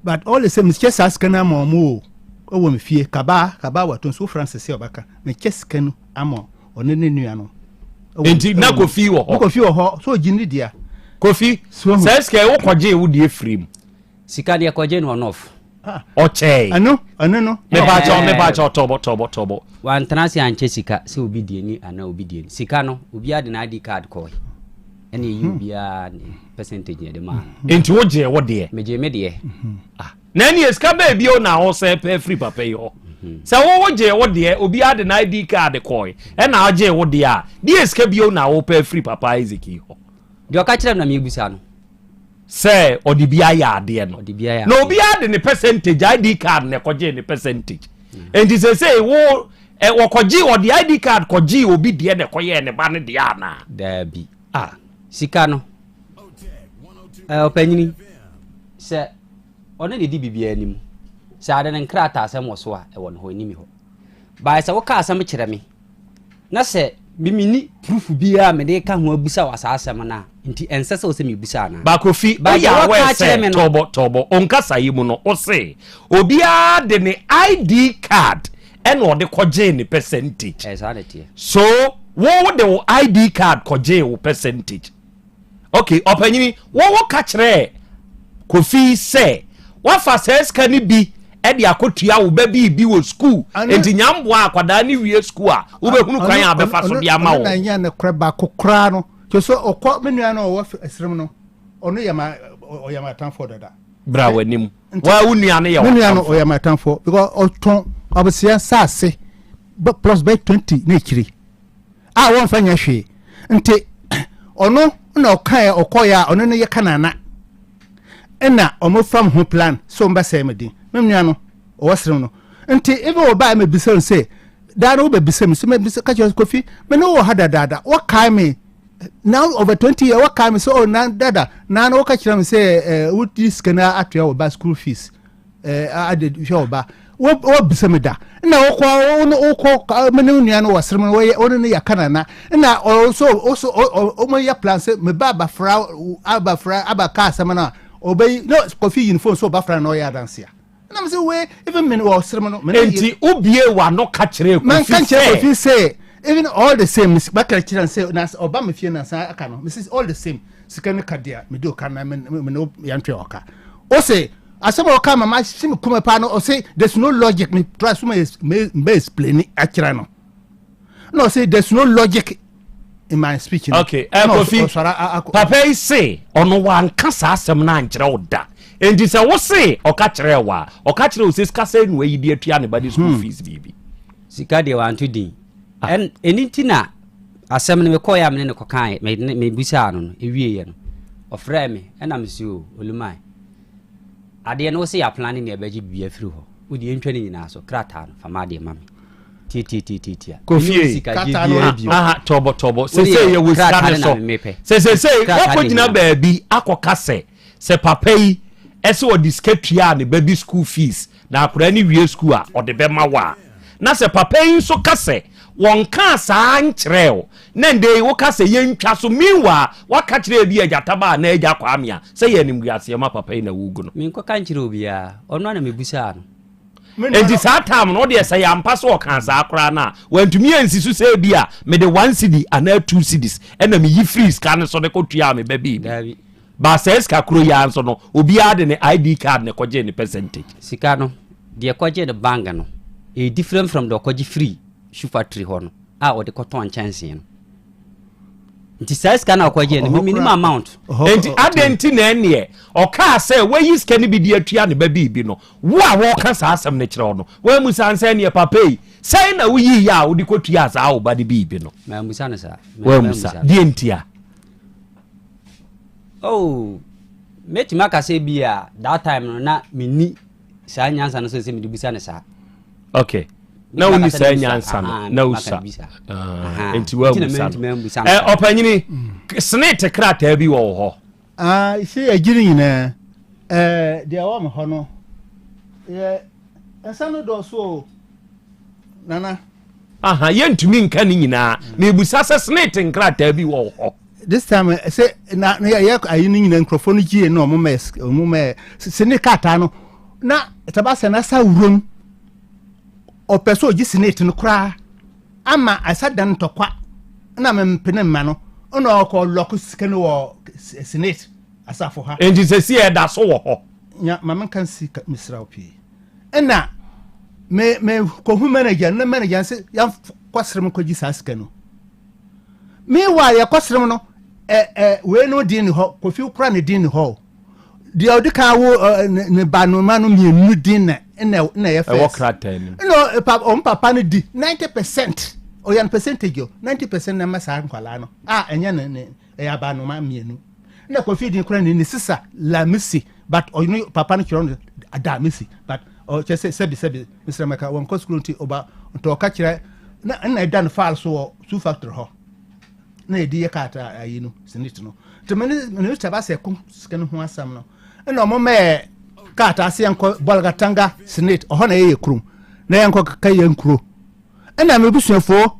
But all the same, mekyɛ saa sika no ama ɔmo o. Ɛwɔ me fie, kabaa, kabaa wato nso Francis sɛ ɔbɛka. Mekyɛ sika no ama ɔne ne nua no. Nti na Kofi wɔ hɔ? Kofi wɔ hɔ, so ogyi ne dea. Kofi, saa sika yi wokɔgyee wo deɛ firi mu? Sika deɛ kɔgye no ɔnɔf. Ɔkyɛe. Ɛno, ɛno no. Mepakyɛw, mepakyɛw, tɔbɔ, tɔbɔ, tɔbɔ. Wantena ase ankyɛ sika sɛ obi deɛ ni anaa obi deɛ ni. Sika no, obiara de n'ID card kɔe. Ɛna eyi obiara ne percentage na ɛde maa no. Nti wogyee wo deɛ? Megyee me deɛ. Ah, na ɛneɛ sika bɛɛ bio na wosɛn pɛ firi papa yi hɔ? Sɛ wo wogyee wo deɛ, obiara de n'ID card kɔe, ɛna wogyee wo deɛ a, deɛ sika bio na wopɛ firi papa Isaac yi hɔ? Deɛ ɔka kyerɛ me na mebisa no. Sɛ ɔde bi ayɛ adeɛ no. Na obiara de ne percentage ID card na ɛkɔgyee ne percentage. Mm. Nti sɛsei wo ɛ wɔkɔgye ɔde ID card kɔgyee obi deɛ na ɛkɔyɛɛ ne ba no deɛ anaa? Daabi. Ah. Sika no. Ɛ ɔpanyini sɛ ɔne ne di biribiara anim. Sɛ ade no nkrataa asɛm wɔ so a ɛwɔ ne hɔ ɛni mi hɔ. Bae sɛ woka asɛm kyerɛ me na sɛ me menni proof biara a mede ka ho abusa wɔ saa asɛm no a, nti ɛnsɛ sɛ wo sɛ mebusa anaa? Ba Kofi, Ba woyɛ deɛ aware wɔka akyerɛ sɛ me no. tɔbɔ tɔbɔ onkasa yi mu no wose obiara de ne ID card ɛna ɔde kɔgyee ne percentage. Ɛyɛ saa na ɛteɛ. So wo wode wo ID card kɔgyee wo percentage. Ok, ɔpanyini, wo wo ka kyerɛɛ Kofi sɛ wafa saa sika no bi de akɔtua wo ba biribi wɔ sukuu, enti nya mboa akwadaa no wie sukuu a wobɛhunu kwan a bɛfa so de ama wo. Ɔno na nyɛ ne korɛ baako koraa no, kyerɛ sɛ ɔkɔ me nua no a ɔwɔ ɛserem no, ɔno yɛ ma ɔyɛ ma atamfoɔ dada. Bra w'anim. Wa wo nua no yɛ Me nua no ɔyɛ ma atamfoɔ because ɔtɔn abosea nsaase plus bɛyɛ 20 na akyiri. a wɔmfa nyɛ hwee nti ɔno na ɔkaeɛ ɔkɔeɛ a ɔno no yɛ kanana ɛna ɔmo fam ho plan sɛ ɔmo bɛsɛe me din me nua no ɔwɔ serem no nti even ɔbaa mebisa no sɛ daa no wobɛbisa me sɛ mebisa ka kyerɛ Kofi me ne wɔ ha dadaada wɔkae me now over 20 years wɔkae me sɛ oh na dada na na wɔka kyerɛ me sɛ eh, wodi sika no atoa wɔ ba school fees eh, ade hwɛ ɔba wɔbisa me da na wokɔ wokɔ me ne nua no wɔ serem no wɔyɛ wɔne no yɛ kanana na ɔso ɔso ɔmo yɛ plan sɛ me ba abafra abafra abaka asɛm no a ɔbɛyi na kɔfi yi ne phone so ɔbafra na ɔyɛ adanse a na me sɛ wei even me wɔ serem no. Nti wobie w'ano ka kyerɛ Kofi sɛ. Kofi sɛ even all the same bɛka kyerɛ sɛ na ɔba me fie na san aka no me sɛ all the same sika no ka deɛ mede ɔka na me ne yɛntwe ɔka ɔsɛ asɛm a ɔka ma mahye me kuma paa no ɔse there's no logic me try so me me explain akyerɛ no na ɔse there's no logic in my speech no okay eh, Kofi papa yi se ɔno wanka saa asɛm no ankyerɛ wo da enti sɛ wo se ɔka kyerɛ wo a ɔka kyerɛ wo sɛ sika sɛ nu ayi de atua ne ba de school fees biribi sika deɛ wanto din ah. ɛno nti na asɛm no mekɔɛ a mene no kɔkae mebusaa no no ɛwieɛ no ɔfrɛɛ me ɛna mese o olumae Adeɛ no wose yɛaplane nea ɛbɛgye biribi afiri hɔ. Wo deɛ yɛntwa ne nyinaa so. Krataa no, fa m'adeɛ ma me. Tiatiatiatia. Kofie. Krataa no bio. Aha, tɔbɔ tɔbɔ. Sese yɛ wɔ sika ne so. Sese sɛ wakɔgyina baabi akɔka sɛ sɛ papa yi ɛsɛ ɔde sika tua ne ba bi school fees na akwadaa no wie school a ɔde bɛma wo a na sɛ papa yi nso ka sɛ wɔnkaa saa nkyerɛɛ wo Na ndɛ yi woka sɛ yɛntwa so meanwhile woaka kyerɛ ebi agya Taba anaa agya Kwame a sɛ yɛ animguaseɛ ma papa yi na wogu no. Menkɔka nkyerɛ obiara, ɔno ara na mebusaa no. Enti saa time no wodeɛ sɛ yɛampa sɛ ɔkaa saa koraa no a wantumi ansi so sɛ bi a mede one cedi anaa two cedis ɛna meyi firi sika no so de kɔtuaa me ba biribi. Ba saa sika koro yi ara nso no obiara de ne ID card na ɛkɔgyee ne percentage. Sika no deɛ ɛkɔgyee no bank no ɛyɛ different from deɛ ɔkɔgye firi shoe factory hɔ no a ɔde kɔtɔn nkyɛnsee no. Nti saa sika no a ɔkɔgyee no me menim amount. Enti adɛn nti na ɛnneɛ ɔkaa sɛ wayi sika no bi de atua ne ba biribi no Wo a wɔreka saa asɛm no kyerɛ wo no, woammisa no sɛ, Ɛnneɛ papa yi, sɛn na woyiiɛ a wode kɔtuaa saa wo ba no biribi no? Mammisa no saa. Woammisa. Deɛ ntia? Oh, mɛtumi aka sɛ bi a that time no na menni saa nyansa no sɛ sɛ mede bisa no saa. Okay. Na wonni saa nyansa no, na wosa. Ah, nti woammisa no. Eh, ɔpanyini, senate krataa bi wɔ wo hɔ. Ah, se yɛgye no nyinaa. Eh, deɛ ɛwɔ me hɔ no, yɛ nsa no dɔɔso o, Nana. Aha, yɛntumi nka ne nyinaa. Mebusa sɛ senate nkrataa bi wɔ hɔ. This time, eh, sɛ na na yɛ ayi no nyinaa nkurɔfoɔ no gyie na ɔmo mɛ ɔmo mɛ senate krataa no na taba sɛ na sa wurom ɔpɛ sɛ ɔgye senate no koraa. Ama asa dan ntɔkwa na me mpene mma no na ɔkɔ lɔko sika no wɔ senate asafo ha. Enti sɛsi ɛda so wɔ hɔ. Nya ma menka nsi mesrɛ wo pii. Ɛna me me kɔhu manager no na manager no sɛ yɛnkɔ serem nkɔgye saa sika no. Meanwhile yɛkɔ serem no ɛ ɛ wei no din ne hɔ Kofi kora ne din ne hɔ o. Deɛ ɔdi kan wo ne ba no ma no mmienu din na na na ɛyɛ first. Ɛwɔ krataa nim. Ɛna pa wɔn papa no di 90% ɔyɛ no percentage o 90% na ɛma saa nkwadaa no a ɛnyɛ ne ne ɛyɛ abanoma mmienu. Ɛna Kofi din kora ne ne sisa Lamisi but ɔno papa no kyerɛ no Adamisi but ɔkyɛ sɛ sɛbi sɛbi mesrɛ mɛka wɔn kɔ sukuu nti ɔba nti ɔka kyerɛ na ɛna ɛda no file so wɔ shoe factory hɔ. na yɛde yɛ krataa ayi no senate no nti me ne me ne ba sɛ ko sika no ho asɛm no ɛna ɔmo mɛɛ krataa sɛ yɛnkɔ Bolgatanga senate ɔhɔ na yɛyɛ kurom na yɛnkɔ kaka yɛn kuro ɛna me busuafoɔ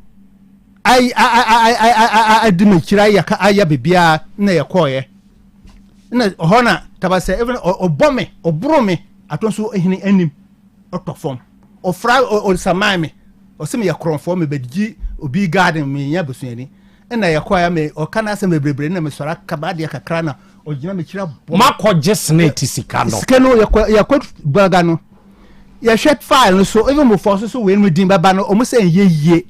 ayi ayi adi m'akyiri ayɛ ayɛ biribiara na yɛkɔɔyɛ ɛna ɔhɔ na taba sɛ even ɔbɔ me ɔboro me ato nso ehene anim ɔtɔ fam ɔfra ɔsaman me ɔsɛ meyɛ korɔmfoɔ mebɛgye obi garden menyɛ abusuani ɛna yɛkɔɛ me ɔka no asɛm bebrebe na mesɔre aka m'adeɛ kakra na ɔgyina mekyiri abɔ makɔgye senate sika no sika no yɛkɔ yɛkɔ baga no yɛhwɛ file no so even mofɔ so so wei no din bɛba no ɔmo sɛ ɛnyɛ yie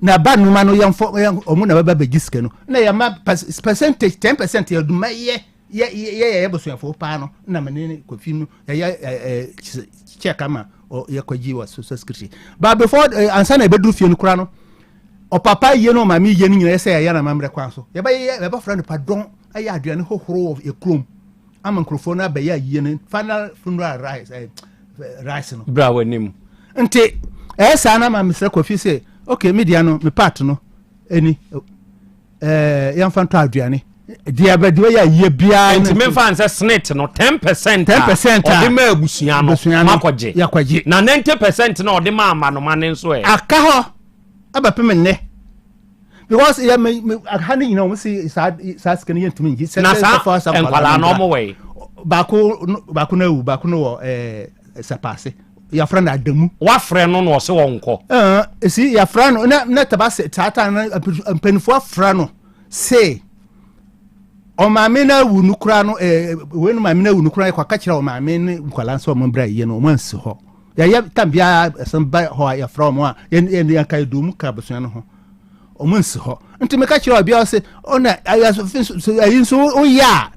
na ba noma no yɛmfɔ ɔmo na bɛba bɛgye sika no na yɛma percentage 10% yɛde ma yɛ yɛ yɛ yɛ busuafo paa no na me ne kofi no yɛyɛ ɛɛ check ama yɛkɔgye wɔ social security but before eh, ansa na ɛbɛduru fie no koraa no ɔpapa yie no ɔmaame yie no nyinaa yɛ sɛ yɛyɛ no amammerɛ kwan so yɛbɛyɛ yɛbɛfrɛ no padɔn ayɛ aduane hohoro wɔ yɛ kurom ama nkurɔfoɔ no abɛyɛ ayie no final funeral rice eh, rice no bra w'anim nti ɛyɛ saa na ma mesrɛ kofi sɛ okay me deɛ no me part no ɛni ɛɛ yɛnfa ntɔ aduane deɛ bɛ deɛ ɔyɛ ayie biara. Nti mefa nsɛ senate no 10% 10% a ɔde ma abusua no makɔgye yakɔgye na 90% na ɔde ma amanoma ne nso ɛ. Aka hɔ abɛpem nnɛ because yɛ me me ha ne nyinaa wɔn si saa saa sika no yɛntumi ngye. Na saa nkwadaa no wɔn wɔ yi. Baako baako no awu baako no wɔ ɛɛ sɛpaase yɛafrɛ no Adamu. Wafrɛ no na ɔse ɔnkɔ. Ɛɛ esi yɛafrɛ no na na taba se taataa na mpanimfoɔ afrɛ no se ɔmaame no awu no koraa no ɛɛ wei no maame no awu no koraa yɛkɔ akakyerɛ ɔmaame ne nkwadaa nso ɔmo mbra yie no ɔmo ansi hɔ yɛyɛ tam biara ɛsɛn ba hɔ a yɛfrɛ ɔmo a yɛn yɛn yɛn ka yɛ dum ka abusua no ho ɔmo nsi hɔ nti meka kyerɛ ɔbea ɔse ɔna ayi nso woyɛ a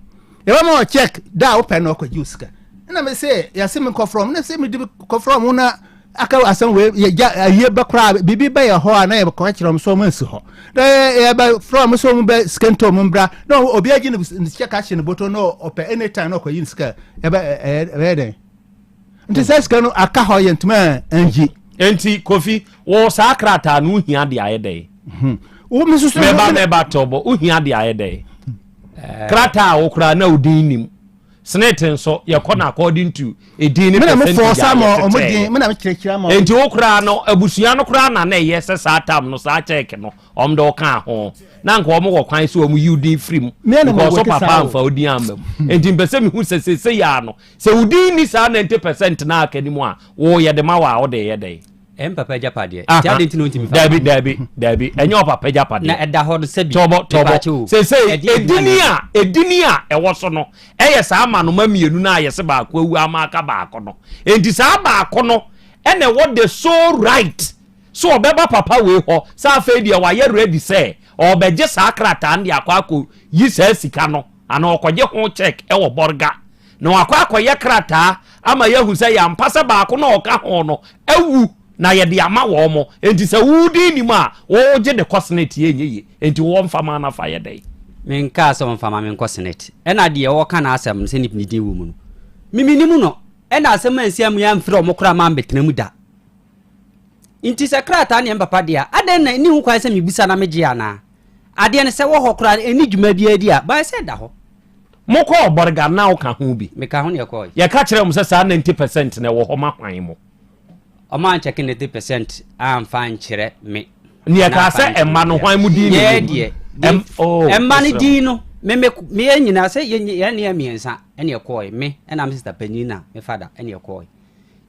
yɛbɛma wɔ check da a wopɛ na ɔkɔgye wo sika ɛna me se yɛse me nkɔfrɛ ɔmo na se mede kɔfrɛ ɔmo na aka asɛm wei yɛgya ayie bɛ koraa biribi bɛyɛ hɔ a na yɛkɔka kyerɛ ɔmo sɛ ɔmo nsi hɔ na yɛbɛfrɛ ɔmo sɛ ɔmo bɛ sika nti ɔmo mbra na obi agye ne check ahyɛ ne bɔtɔ na ɔpɛ anytime na ɔkɔyi ne sika ɛbɛ ɛbɛyɛ dɛn nti sɛ sika no aka hɔ yɛ ntoma ngye. Nti Kofi wo saa krataa no wohia de ayɛ dɛn? Hmm. Wo me soso mɛba mɛba tɔbɔ wohia de ayɛ dɛn? Eh. Krataa a wo koraa na wo din nim. Senate nso yɛkɔ no according to edin ne Me na me percentage force a ama ɔmo yɛtetɛɛ. din, me na me kyerɛkyerɛ ama ɔmo. Enti wo koraa no abusua no koraa na na ɛyɛ sɛ saa tam no saa check no ɔmo de wo kaa ho. Na nka ɔmo wɔ kwan sɛ ɔmo yi wo din firi mu Me na me because wo work papa saa o. amfa wo din amma mu. Enti mpɛ sɛ mehu sɛ seesei ara no sɛ wo din nni saa 90% no a aka no mu a wo yɛde ma wo a wode yɛ dɛn? Ɛyɛ me papa agyapadeɛ. Aha. Nti adɛn nti na ɔntumi fa Dabi, mma me? dabi, dabi. Ɛnyɛ ɔpapa agyapadeɛ. Na ɛda hɔ no sɛbi. Tɔbɔ, tɔbɔ. Mepaakyɛ o. Seesei, Ɛdeɛ adwuma edini na a, edini a ɛwɔ so no, ɛyɛ saa amanoma mmienu no a yɛse baako awu ama aka baako no. Enti saa baako no ɛna ɛwɔ the sole right sɛ ɔbɛba papa wei hɔ sɛ afei deɛ wayɛ ready sɛ ɔrebɛgye saa krataa no de akɔ akɔ yi saa sika no anaa ɔkɔgye ho check ɛwɔ bɔrga. Na wakɔ akɔyɛ krataa ama yɛahu sɛ yɛ ampa sɛ baako no a ɔka ho no awu na yɛde ama wɔn. Enti sɛ wo din nni mu a, wogye de kɔ senate ɛnyɛ yie. Enti wo wɔmfa ma no afa yɛ dɛn? Menkaa sɛ wɔmfa ma menkɔ senate. Ɛna deɛ ɔreka n'asɛm no sɛ ne din wɔ mu no, me mennim no. Ɛna asɛm ansi amu amfrɛ wɔn koraa mammɛtena mu da. Nti sɛ krataa no yɛ me papa dea a, adɛn na ɛnni ho kwan sɛ mebisa na megye anaa? Adeɛ no sɛ wɔ hɔ koraa no, ɛnni dwuma biara di a, bae sɛ ɛda hɔ. Mokɔɔ Bɔrga na woka ho bi? Meka ho na yɛkɔɔe. Yɛka kyerɛɛ mo sɛ saa 90% no ɛwɔ hɔ ma hwan mo? Ɔmo ankyɛke 90% amfa ankyerɛ me. Ne yɛkaa sɛ ɛmma no hwan mo din na ɛwɔ mu? Yɛɛ deɛ. Ɛm, oh, Ɛmma no mesrɛ mo. din no, me me me yɛn nyinaa sɛ yɛn yɛn ne yɛ mmiɛnsa ɛna yɛkɔɔe, me ɛna me sista panyin na me fada ɛna yɛkɔɔe.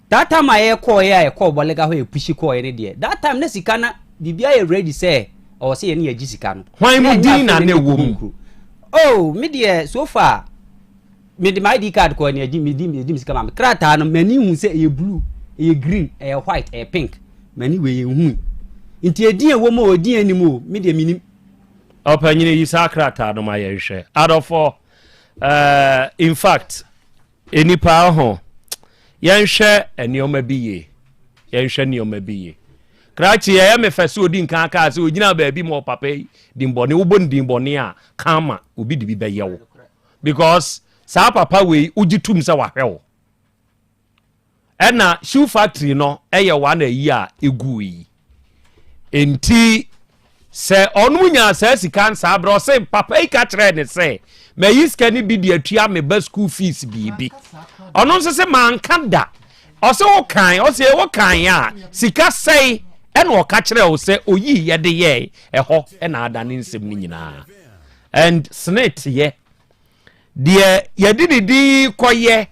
That time a yɛkɔɔeɛ a yɛkɔɔ Bɔlega hɔ yɛ pushi kɔɔeɛ no deɛ, that time na sika na biribiara yɛ ready sɛ ɔwɔ sɛ yɛne yɛgye sika no. Hwan mu Na ɛnyɛ din afei na na na ne ɛwɔ mu? kuro. Oh, me deɛ so far mede my ID card kɔɔ ne yɛgye medi yɛgye me sika ma me. Krataa no m'ani hu sɛ ɛyɛ blue, ɛyɛ green, ɛyɛ white, ɛyɛ pink. M'ani wei ɛnhui. Nti edin a ɛwɔ mu o, edin a ɛnni mu o, me deɛ menim. Ɔpanyini yi saa krataa no ma yɛnhwɛ. Adɔfoɔ, eh, in fact, Nnipa ho, yɛnhwɛ nneɛma bi yie. Yɛnhwɛ nneɛma bi yie. Krakye ɛyɛ me fɛ sɛ odi nkan kaa sɛ ogyina baabi ma ɔpapa yi din bɔne wobɔ ne din bɔne a karma obi de bi bɛyɛ wo because saa papa wei wogye tum sɛ wahwɛ wo ɛna shoe factory no ɛyɛ one ayi a egu yi Enti sɛ ɔnom nyaa saa sika no saa berɛ ɔse papa yi ka kyerɛɛ ne sɛ mayi sika no bi de atua me ba school fees biribi. Ɔno nso se manka da. Ɔse wo kan, ɔse wo kan a sika sɛe ɛna ɔka kyerɛɛ wo sɛ oyii yɛ de yɛɛ ɛhɔ ɛna ada ne nsɛm no nyinaa. And snit yɛ deɛ yɛde ne din kɔyɛ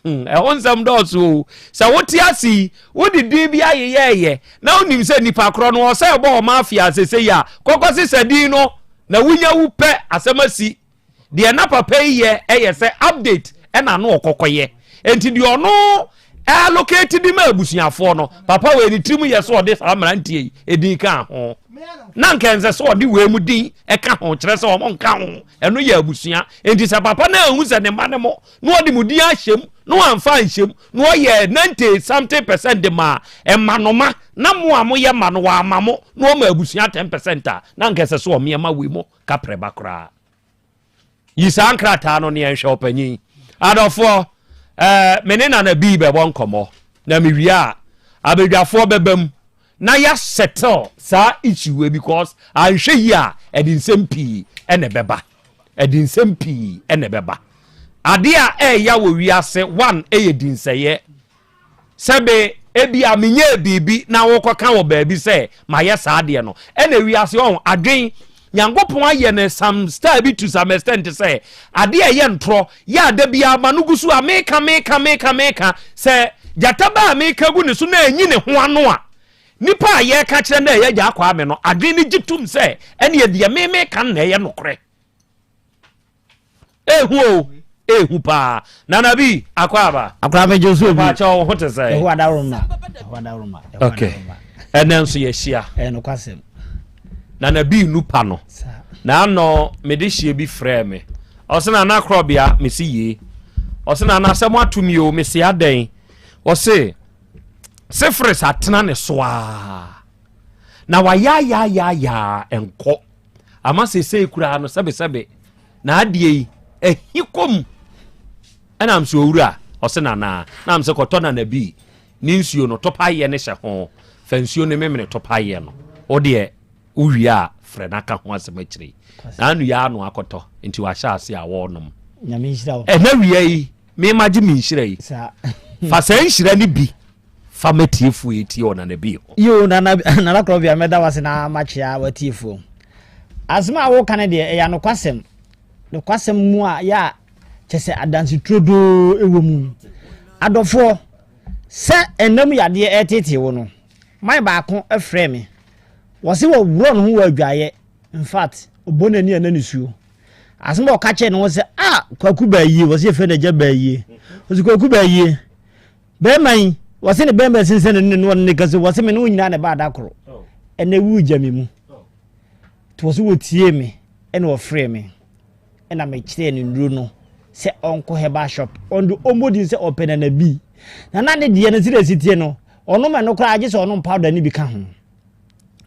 Hmm, ɛho nsɛm dɔɔso o. Sɛ wote ase yi, wode din bi ayeyɛɛyɛ na wonim sɛ nipa korɔ no ɔsɛ ɛbɔ ɔma afia sese yi a, kɔkɔ sesa din no na wonya wu pɛ asɛm asi. Deɛ na papa yi yɛ ɛyɛ sɛ update ɛna ano ɔkɔkɔyɛ. Enti deɛ ɔno allocate de ma abusuafoɔ no, papa wei ne tirim yɛ sɛ ɔde saa mmeranteɛ yi edin ka ho. Na nka ɛnsɛ sɛ ɔde wei mu din ɛka ho, kyerɛ sɛ wɔn nka ho. Ɛno yɛ abusua. Enti sɛ papa no anhu sɛ ne mma ne mo na ɔde mo din ahyɛ mu na wamfa anhyɛ mu na ɔyɛ 90 something percent de maa mmanoma na mo a moyɛ mma no wamma mo na ɔma abusua 10 percent a na anka ɛsɛ sɛ ɔmeɛ ma wei mo kaprɛ ba koraa. Yi saa nkrataa no ne yɛnhwɛ ɔpanyin. Adɔfoɔ, eh, me ne Nana Bii bɛbɔ nkɔmmɔ na mewie a abadwafoɔ bɛba mu na yɛ settle saa issue wei because anhwɛ yie a ɛde nsɛm pii ɛna ɛbɛba ɛde nsɛm pii ɛna ɛbɛba adeɛ a ɛɛya wɔ wiase one ɛyɛ dinsɛyɛ sɛbe ebi a menyɛɛ biribi na wokɔka wɔ baabi sɛ mayɛ saa adeɛ no ɛna wiase ɔho adwen Nyankopɔn ayɛ no some style bi to some extent sɛ adeɛ a ɛyɛ ntorɔ yɛ a da biara ma no gu so a meka meka meka meka sɛ gyata ba a meka gu ne so na anyi ne ho ano a nipa a yɛka kyerɛ no ɛyɛ gya akɔ ame no adwene no gye tom sɛ ɛneɛ deɛ me meka no na ɛyɛ nokorɛ. Ehu o, ehu paa. Nana bi, akɔ aba. Akora me gye so bi. Mpakyɛ wo ho te sɛ. Yehowa dawuruma. Yehowa dawuruma. Okay. Ɛnɛ nso yɛhyia. Ɛyɛ nokwasɛm. Nana bi nu pa no. Na ano mede hyia bi frɛ me. Ɔse nana korɔbea mesi yie. Ɔse nana asɛm ato mi o mesi adɛn. Ɔse syphilis atena ne so aa. Na wayaayaayaayaa nkɔ. Ama seesei koraa no sɛbesɛbe na adeɛ yi ahi kɔ mu. Ɛna mse owura, ɔse nana, na mse kɔtɔ nana bi ne nsuo no topaeɛ no hyɛ ho, fa nsuo no memene topaeɛ no, wo deɛ wowie a frɛ no aka ho asɛm akyire yi. Na ano yi ano akɔtɔ, nti wahyɛ ase a wɔrenom. Nyame nhyira wo. Ɛna wia yi mema gye me nhyira yi. Fa saa nhyira no bi fa ma tiefoɔ yi tie ɔnana bi hɔ. Yoo nana nana korɔbea mɛda wase na makyea w'atiefoɔ. Asɛm a woka no deɛ ɛyɛ anokwasɛm. Nokwasɛm mu a yɛ a kyɛ sɛ adanse turodoo ɛwɔ mu. Adɔfoɔ, sɛ ɛnam yadeɛ ɛreteetee wo no, man baako frɛɛ me. Wɔse wɔworɔ ne ho wɔ adwaeɛ. In fact, ɔbɔ n'ani a na nisuo. Asɛm a ɔka kyerɛ ne ho sɛ, ah, Kwaku Baayie, wɔse yɛfrɛ no Agya Baayie. Ɔse Kwaku Baayie, bɛrima yi, wɔse ne bɛrima sensɛn ne ne ne ɔne ne kasa, wɔse me ne wo nyinaa na ɛbaa da koro. Ɛnɛ wu gya me mu. Nti wɔse wɔtiee me ɛna ɔfrɛɛ me ɛna mekyerɛɛ no nnuro no sɛ ɔnkɔ herbal shop ɔno ɔmmɔ din sɛ ɔpɛ nana bi. Na na ne deɛ no sɛdeɛ ɛsi teɛ no, ɔnom ɛno koraa gye sɛ ɔnom powder no bi ka ho.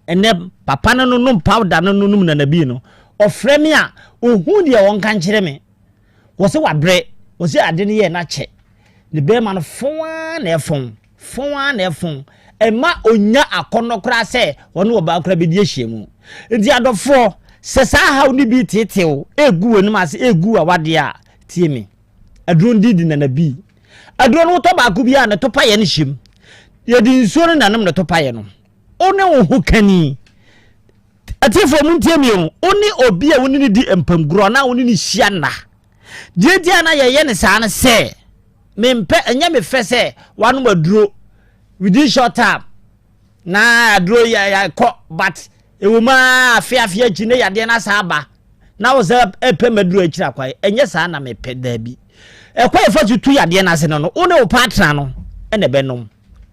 Ɛnɛ papa no no nom powder no no nom nana bi no, ɔfrɛ me a ɔhu deɛ ɔnka nkyerɛ me. Wɔse wabrɛ, wɔse ade no yɛɛ no akyɛ. Ne bɛrima no fɔn ara na ɛfɔn, fɔn ara na ɛfɔn. Ɛma ɔnya akɔnnɔ koraa sɛ ɔne ɔbaa koraa bɛdi ahyiamu. Nti adɔfoɔ, sɛ saa haw no bi reteetee wo, ɛregu w'anim ase, ɛregu w'awadeɛ a, tie me. Aduro no din de nana bi. Aduro no wotɔ baako bi a ne topaeɛ no hyɛ mu. Yɛde nsuo no na ɛnom ne topaeɛ no. Wo ne wo ho kani. Atiefoɔ mo ntie mi o, wo ne obi a wo ne no di mpamgorɔ anaa wo ne no hyia nna. Deɛ nti a na yɛyɛ ne saa no sɛ, mempɛ, ɛnyɛ me fɛ sɛ wanom aduro within short time na aduro yɛ kɔ but ɛwɔ mu ara afe afe akyi ne yadeɛ no asa aba na wo sɛ ɛpɛ maduro akyiri akwae. Ɛnyɛ saa na mepɛ, daabi. Ɛkwan yɛfa so tu yadeɛ no ase no no, wo ne wo partner no ɛna ɛbɛnom.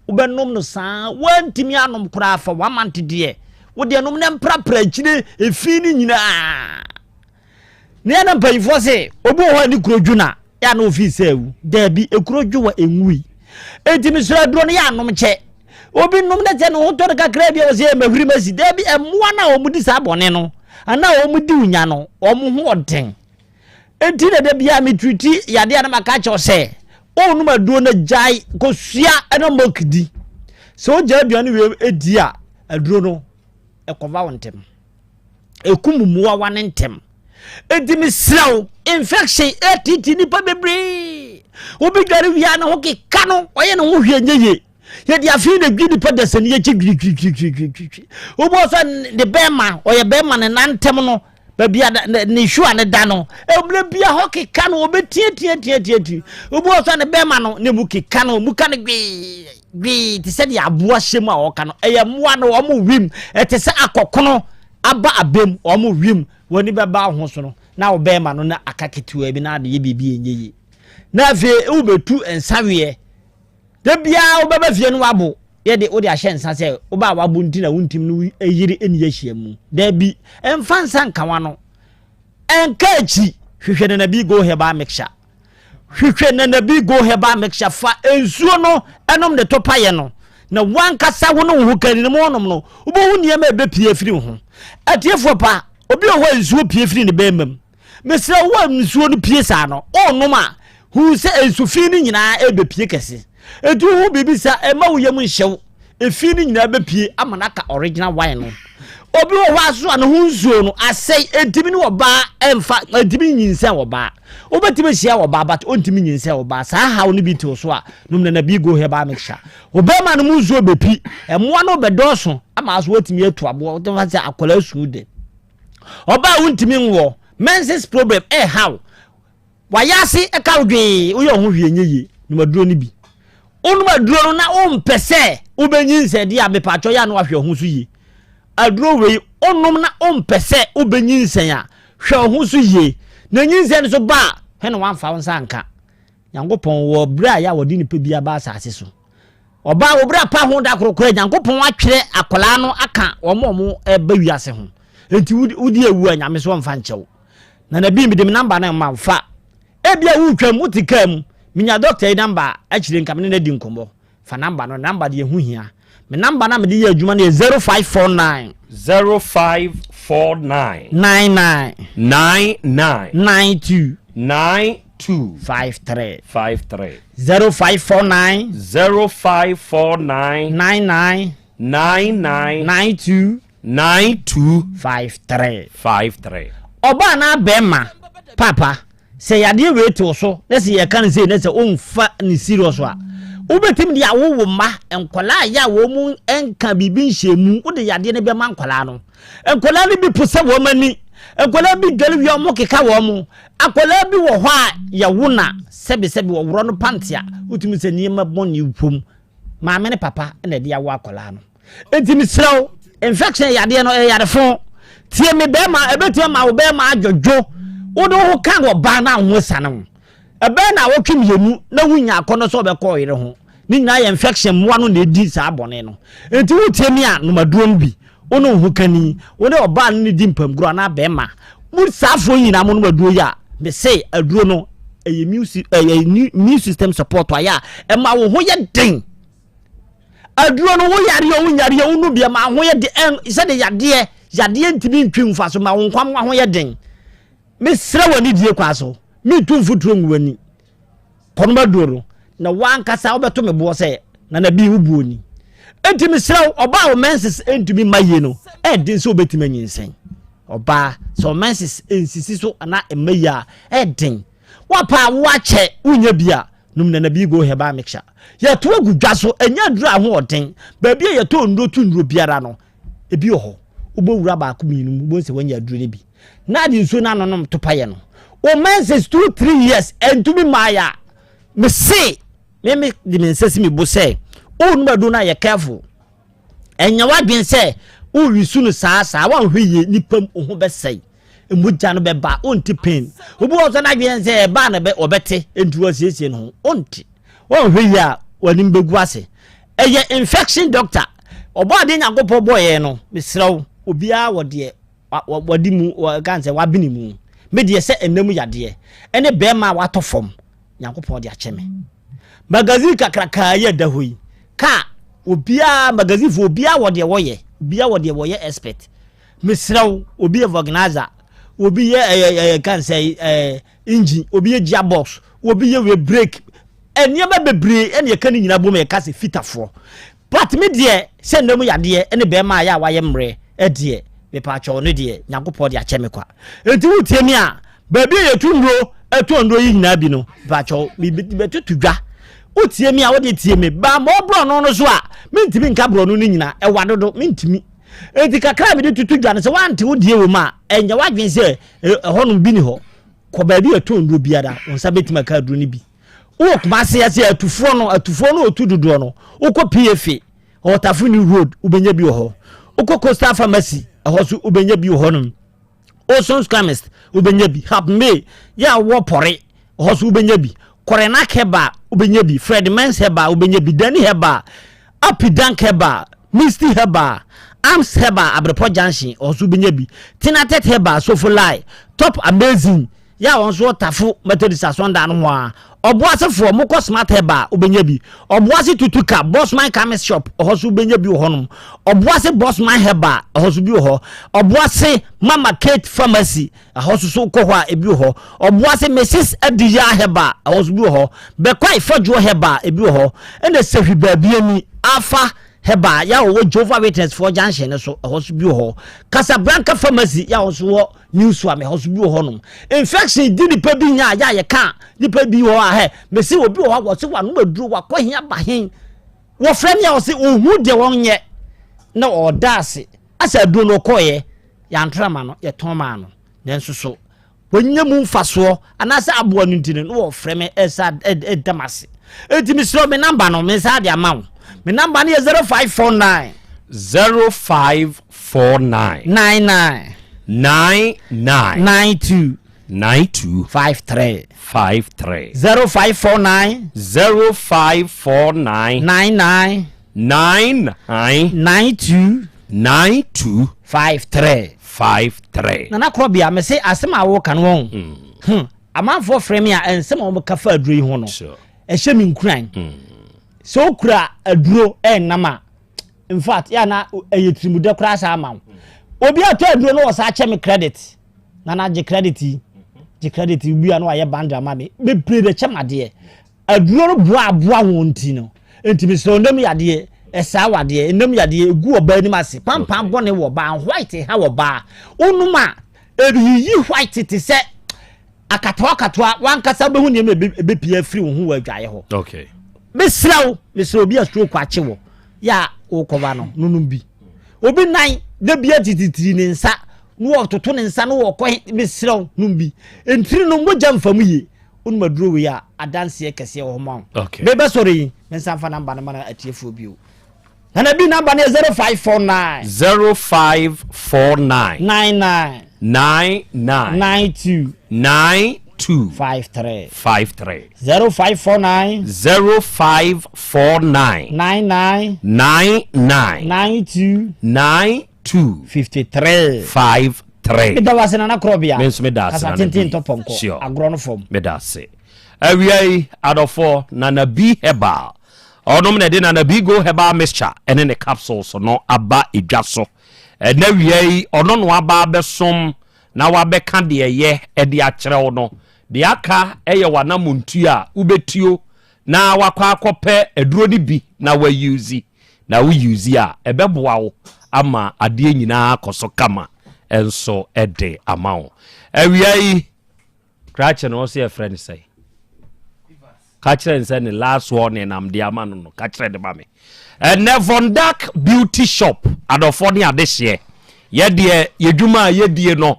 Wobɛnom no saa, woantumi anom koraa fa one month deɛ, wodeɛ nom na mprapra akyire efi no nyinaa. Na yɛn na mpanyinfoɔ se, obi wɔ hɔ a ne kuro dwo na yɛ a na ofii sɛ awu. Daabi, ekuro dwo wa enwui. Enti mesrɛ aduro no yɛ anom kyɛ. Obi nom na sɛ ne ho tɔ no kakra bi a wɔsɛ mahuri masi. Daabi, mmoa no a wɔn di saa bɔne no, anaa wɔn di wo nya no, wɔn ho ɔden. Enti na da biara me treati yadeɛ a na maka akyerɛ wo sɛ wonom aduro no gyae kosua na milk di. Sɛ wogyae aduane wei di a aduro no ɛkɔva wo ntɛm. Ɛkum mmoawa no ntɛm. Enti mesrɛ wo infection ɛtiti nipa bebree. Obi dware wie a ne ho keka no ɔyɛ ne ho hwee nyɛ yie. Yɛde afei na dwi nipa dasani akyi dwiritwiritwiritwi. Wobɔ sɛ ne bɛrima ɔyɛ bɛrima ne nantɛm no baabi a ne hwiwa ne da no mmerɛ bia hɔ keka no ɔbɛtiatiatiatiati. Obi wɔ sɛ ne bɛrima no ne mu keka no mu ka no gwee gwee te sɛ deɛ aboa hyɛ mu a ɔka no ɛyɛ mmoa no wɔn wim ɛte sɛ akɔkono aba abam wɔn wim wɔn ani bɛba ho so no na wo bɛrima no na aka ketewa bi na ade yɛ biribi ɛnyɛ yie na afei wobɛtu nsaweɛ. Da biara wobɛba fie no wabo yɛ de wode ahyɛ nsa sɛ woba a wabo nti na wontim no yere nni ahyia mu. Dabi, mfa nsa nka w'ano. Ɛnka akyi, hwehwɛ Nanabi Go Herbal Mixture. Hwehwɛ Nanabi Go Herbal Mixture fa nsuo no nom de to payɛ no na wankasa wo ne wo ho kani no mo nom no wobɛhu nneɛma a ɛbɛpie afiri wo ho. Atiefoɔ pa, obi wɔ hɔ a nsuo pie firi ne bɛrima mu. Mesrɛ wo a nsuo no pie saa no, wonom a, hu sɛ nsu fi no nyinaa ɛrebɛpie kɛse. Enti wohu biribi saa, ɛmma wo yam nhyɛ wo. Efi no nyinaa bɛpie ama no aka original wine no. Obi wɔ hɔ aso a ne ho nsuo no asɛe, ɛntumi ne ɔbaa ɛmfa, ɛntumi nyinsɛn ɔbaa. Wobɛtumi ahyia ɔbaa but ɔntumi nyinsɛn ɔbaa. Saa haw no bi te wo so a, nom Nana Bigo herbal mixture. Wo bɛrima no mu nsuo bɛpi, mmoa no bɛdɔɔso ama aso woatumi atu aboɔ, wotumi fa sɛ akwadaa su de. Ɔbaa a wontumi nwoɔ, menses problem ɛreha wo, wayɛ ase ɛka wo dwee, woyɛ wo ho hwee nyɛ yie, nom aduro no bi. Wonom aduro no na wompɛ sɛ wobɛnyinsɛn deɛ a mepatwɔ yɛ a na wahwɛ wo ho so yie. Aduro wei wonom na wompɛ sɛ wobɛnyinsɛn a hwɛ wo ho so yie. Na nyinsɛn no so ba a hwɛ na woamfa wo nsa anka. Nyankopɔn wɔ berɛ a yɛ a wɔde nipa bi aba asase so. Ɔbaa wɔ berɛ a pa ho da koro koraa Nyankopɔn atwerɛ akwadaa no aka wɔn a wɔn ɛba wiase ho. Enti wodi awu a Nyame so ɔmfa nkyɛ wo. Na na bi mede me namba no ma wo fa. Ebia wotwam wote kaa mu menya dɔkta yi namba a akyire nka me ne no adi nkɔmmɔ. Fa namba no, namba deɛ ɛho hia. Me namba no a mede yɛ adwuma no yɛ 0549. 0549. 99. 99. 92. 92. 53. 53. 0549. 0549. 99. 99. 92. 92. 53. 53. Ɔbaa anaa bɛrima, papa. Sɛ yadeɛ wei te wo so na sɛ yɛka no sei na sɛ womfa ne serious a, wobɛtumi de awo wo mma nkwadaa a yɛ a wɔn mu nka biribi nhyɛ mu, wode yadeɛ no bɛma nkwadaa no. Nkwadaa no bi po sɛ wɔn ani, nkwadaa bi dware wie a wɔn keka wɔn mo. Akwadaa bi wɔ hɔ a yɛwo na sɛbesɛbe wɔworɔ no pante a, wotumi sɛ nneɛma bɔne wom. Maame ne papa na ɛde awo akwadaa no. Enti mesrɛ wo, infection yadeɛ no ɛyɛ yarefo. Tie me bɛrima, ɛbɛtumi ama wo bɛrima adwodwo. Wode wo ho ka ɔbaa no a wo ho sane wo. Ɛbɛyɛ na awɔtwe mmienu na wonya akɔnnɔ sɛ ɔbɛkɔ ɔyere ho. Ne nyinaa yɛ infection mmoa no na ɛdi saa bɔne no. Enti wotie me a, nom aduro no bi. Wo ne wo ho kani, wo ne ɔbaa no ne di mpamgorɔ anaa bɛrima. Mo saafoɔ nyinaa monom aduro yi a, mese aduro no ɛyɛ immune system support ayɛ a ɛma wo ho yɛ den. Aduro no wo yareɛ wo nyareɛ wo nu bia ma ho yɛ den sɛde yadeɛ yadeɛ ntumi ntwi mfa so ma wo nkwammoa ho yɛ den. Mesrɛ wɔ anidie kwa so mentu mfuturo ngu w'ani. Kɔnom aduro no na w'ankasa wobɛto me boɔ sɛ Nana bi wo buo ni. Enti mesrɛ wo ɔbaa wo menses ntumi mma yie no ɛden sɛ wobɛtumi anyinsɛn. Ɔbaa sɛ wo menses nsisi so anaa ɛmma yie a ɛden. Woapa a woakyɛ wonya bi a Nom Nanabigo Herbal Mixture. Yɛto agu dwa so, ɛnyɛ aduro a ɛho ɔden. Baabi a yɛtɔ nnuro to nnuro biara no, ebi wɔ hɔ. Wobɔ wura baako mmienu mu, wobɛhu sɛ woanya aduro no bi. Na ade nsuo no anonom to payɛ no. Wo menses 2, 3 years, ɛntumi mmaeɛ a, mese, me me de me nsa si me bo sɛ, wonom aduro no a yɛ careful. Ɛnyɛ w'adwene sɛ woresu no saa saa, woanhwɛ yie, nipa mu wo ho bɛsɛe. Mogya no bɛba, wonte pain. Obi wɔ sɛ n'adwene sɛ ɛbaa na ɔbɛte, nti wasiesie ne ho. Wonte. Woanhwɛ yie a, w'anim bɛgu ase. Ɛyɛ infection doctor. Ɔbɔ adeɛ Nyankopɔn bɔɔ yɛn no, mesrɛ wo, obiara wɔ deɛ wadi mu, wɔka sɛ wabene mu. Me deɛ sɛ ɛnam yadeɛ, ɛne bɛrima a watɔ fam, Nyankopɔn de akyɛ me. Magazine kakrakaa yi a ɛda hɔ yi, kaa obiara, magazine fo obiara wɔ deɛ wɔyɛ, obiara wɔ deɛ wɔyɛ expert. Mesrɛ wo, obi yɛ vulcanizer, obi yɛ ɛyɛ ɛyɛ kan sɛ ɛɛ engine, obi yɛ gear box, obi yɛ wei brake, nneɛma bebree ɛna yɛka ne nyinaa bom yɛka sɛ fitafoɔ. But me deɛ sɛ nna mu yadeɛ ɛne bɛrima a yɛ a wayɛ mmerɛ ɛdeɛ mepaakyɛw no deɛ Nyankopɔn de akyɛ me kwa. Enti wotie me a baabi a yɛtu nnuro ɛtɔ nnuro yi nyinaa bi no mepaakyɛw mebɛtutu dwa. Wotie me a wode tie me ba ma ɔborɔno no so a mentumi nka borɔno no nyinaa ɛwa dodo mentumi. Enti kakra a mede tutu dwa no sɛ woante wo deɛ wɔ mu a ɛnyɛ w'adwene sɛ ɛhɔnom bi ni hɔ. Kɔ baabi a ɛtɔ nnuro biara wo nsa bɛtumi aka aduro no bi. Wowɔ Kumase ase atufoɔ no atufoɔ no ɔtu dodoɔ no wokɔ PFA Ɔtafo New Road wobɛnya bi wɔ hɔ. Wokɔ Coastal Pharmacy ɛhɔ so wobɛnya bi wɔ hɔnom. Olson's Chemist wobɛnya bi. Hap May yɛ a wowɔ Pɔre ɛhɔ so wobɛnya bi. Korenak Herbal wobɛnya bi. Fred Mens Herbal wobɛnya bi. Dani Herbal, Apidank Herbal, Misty Herbal, Arms Herbal Abrepɔ Junction ɛhɔ so wobɛnya bi. Tinatet Herbal, Sofolai, Top Amazing Yɛ a wɔn nso wɔ Tafo Methodist Asɔndan no ho ara. Ɔboasefoɔ, mokɔ Smart Herbal a, wobɛnya bi. Ɔboase Tutuka, Bossman Chemist Shop, ɛhɔ nso wobɛnya bi wɔ hɔnom. Ɔboase Bossman Herbal, ɛhɔ nso bi wɔ hɔ. Ɔboase Mama Kate Pharmacy, ɛhɔ nso so wokɔ hɔ a, ebi wɔ hɔ. Ɔboase Mrs. Adiyaa Herbal, ɛhɔ nso bi wɔ hɔ. Bɛkwae Fɔdwoɔ Herbal, ebi wɔ hɔ. Ɛna Sahwi Baabiani, Alpha Herbal, yɛ a wɔwɔ Jehovah Witness foɔ junction no so, ɛhɔ nso bi wɔ hɔ. Casablanca Pharmacy, yɛ a wɔn nso wɔ New Suame hɔ so bi wɔ hɔnom. Infection di nipa bi nya a yɛ a yɛka nipa bi wɔ hɔ a hɛ mesi obi wɔ hɔ a wɔse wanom aduro wakɔ he aba he wɔfrɛ me a wɔse ohu deɛ wɔnyɛ na ɔda ase asɛ aduro no ɔkɔɔyɛ yɛantra ma no yɛtɔn maa no nanso so wɔnya mu mfasoɔ anaasɛ aboa no nti no na wɔfrɛ me ɛsa ɛda m ase enti mesrɛ me namba no me nsa de ama wo me namba no yɛ 0549 05 49. 99. 99. 92. 92. 53. 53. 0549. 0549. 99. 99. 92. 92. 53. 53. Nana Korɔbea, mese asɛm a woka no wɔn. Hmm. Amanfoɔ frɛ me a nsɛm a wɔka fa aduro yi ho no, ɛhyɛ me nkuran. Sɛ wokura aduro ɛnnam a, in fact yɛ na ɛyɛ tirimudɛ koraa saa ama wo obi atɔ aduro no wɔ saa kyɛ me credit na na gye credit yi gye credit yi bi a na wayɛ bundle ama me bebree de kyɛ me adeɛ aduro no boa aboa wɔn ti no nti mesrɛ ɔnam yadeɛ ɛsaa wadeɛ ɛnam yadeɛ egu ɔbaa anim ase pampan bɔne wɔ ɔbaa white ha wɔ ɔbaa wonom a eyiyi white te sɛ. Akatoa akatoa wankasa wobɛhu nneɛma ɛbɛpie afiri wo ho wɔ adwaeɛ hɔ. Okay. Mesrɛ wo, mesrɛ obi a stroke akye wɔ yɛ a wokɔba no nonom bi. Obi nan da bi atititiri ne nsa na wɔtoto ne nsa na wɔkɔ mesrɛ wo nom bi. Ntiri no mogya mfa mu yie. Wonom aduro wei a adanseɛ kɛseɛ wɔ hɔ ma wo. Okay. Mebɛsɔre yi, mensa mfa namba no ma no atiefoɔ bio. Nana bi number no yɛ 0549. 0549. 99. 99. 92. 92. 53. 53. 0549. 0549. 99. 99. 92. 92. 53. 53. Meda wo ase Nana Korɔbea. Me nso meda ase Kasa Nana tenten bi. tɔ pɔnkɔ. Sure. Agorɔ no fam. Meda ase. Awia yi adɔfoɔ Nana B Herbal Ɔnom na ɛde Nana Bigo Herbal Mixture ne ne capsules no aba edwa so. Ɛnɛ awia yi, ɔno na waba abɛsom na wabɛka deɛ ɛyɛ de akyerɛ wo no. Deɛ aka yɛ w'anamontuo a wobɛtuo na wakɔ akɔpɛ aduro no bi na wa use. Na wo use a, ɛbɛboa wo ama adeɛ nyinaa akɔ so kama nso de ama wo. Awia yi, Krakye no ɔsɛ yɛfrɛ no sɛn? Ka kyerɛ no sɛ ne last warning nam de ama no no ka kyerɛ de ma me. Ɛnɛ Vondak Beauty Shop adɔfoɔ ne adehyeɛ yɛdeɛ yɛdwuma a yɛdie no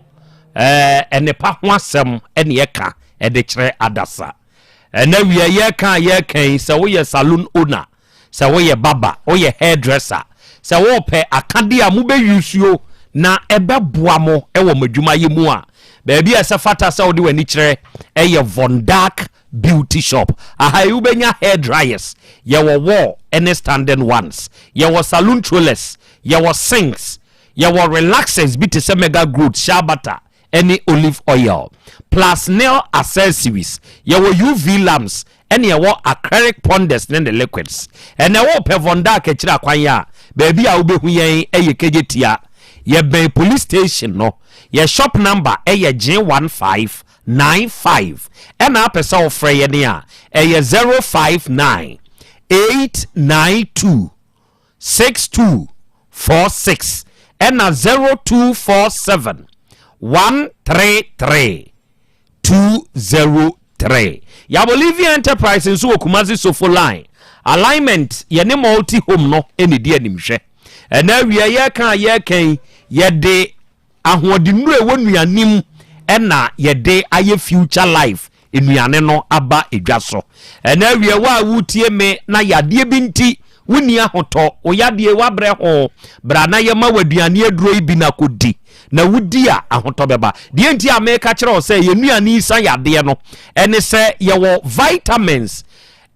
ɛɛ ɛnepa ho asɛm ɛne yɛka ɛde kyerɛ adasa. Ɛnɛ wia yɛka a yɛka yi sɛ woyɛ saloon owner Sɛ woyɛ barber, woyɛ hairdresser, sɛ worepɛ akadeɛ a mobɛusuo na ɛbɛboa mo wɔ mo adwumayɛ mu a, baabi a ɛsɛ fata sɛ wode w'ani kyerɛ yɛ Vondark Beauty Shop. Aha yi wobɛnya hair dryers, yɛwɔ wall ne standing ones, yɛwɔ saloon trollers, yɛwɔ sinks, yɛwɔ relaxers bi te sɛ Mega Growth, Shea Butter, ne olive oil plus nail accessories yɛwɔ UV lamps ɛne ɛwɔ acrylic ponders ne ne liquids ɛnɛ wopɛ Von Dark akyiri akwan a baabi a wobɛhu yɛn ɛyɛ Kejetia yɛbɛn police station no yɛ shop number ɛyɛ G1595 ɛna apɛ sɛ wofrɛ yɛn a ɛyɛ 059 892 6246 ɛna 0247 133 203. Yɛabɔ Living Enterprise nso wɔ Kumasi Sofo Line. Alignment yɛne Multi Home no na ɛdi animhwɛ. Ɛna awia yɛreka a yɛreka yi yɛde Ahoɔdennuru a ɛwɔ nnuane mu na yɛde ayɛ Future Life nnuane no aba dwa so. Ɛnnɛ awia, wo a woretie me na yadeɛ bi nti wonni ahotɔ, wo yadeɛ woabrɛ ho, bra na yɛma wo aduane aduro yi bi na kɔdi, na wodi a ahotɔ bɛba. Deɛ nti a meka kyerɛ wo sɛ yɛn nnuane yi sa yadeɛ no ɛne sɛ yɛwɔ vitamins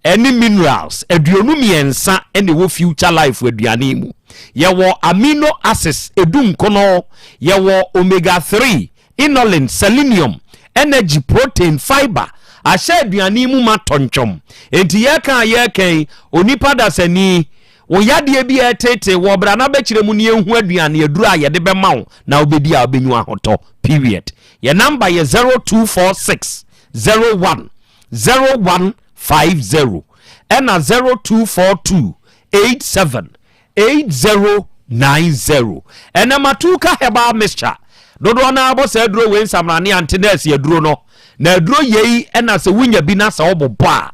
ɛne minerals 23 na ɛwɔ Future Life aduane yi mu. Yɛwɔ amino acids edunkono, yɛwɔ omega 3, inulin, selenium, energy, protein, fiber ahyɛ aduane yi mu ma tɔntwɔm. Enti yɛreka a yɛreka yi, onipa dasani, wo yadeɛ bi a ɛreteetee wɔ bra na bɛkyerɛ mu na yɛnhu aduane aduro a yɛde bɛma wo na wobɛdi a wobɛnya ahotɔ. Period. Yɛn number yɛ 0246 01 0150 ɛna 0242 87 8090. Ɛnɛ Matuka Herbal Mixture dodoɔ no ara bɔ saa aduro wei nsamrane ante nɛɛse aduro no. Na aduro yei ɛna sɛ wonya bi na sɛ wobobɔ a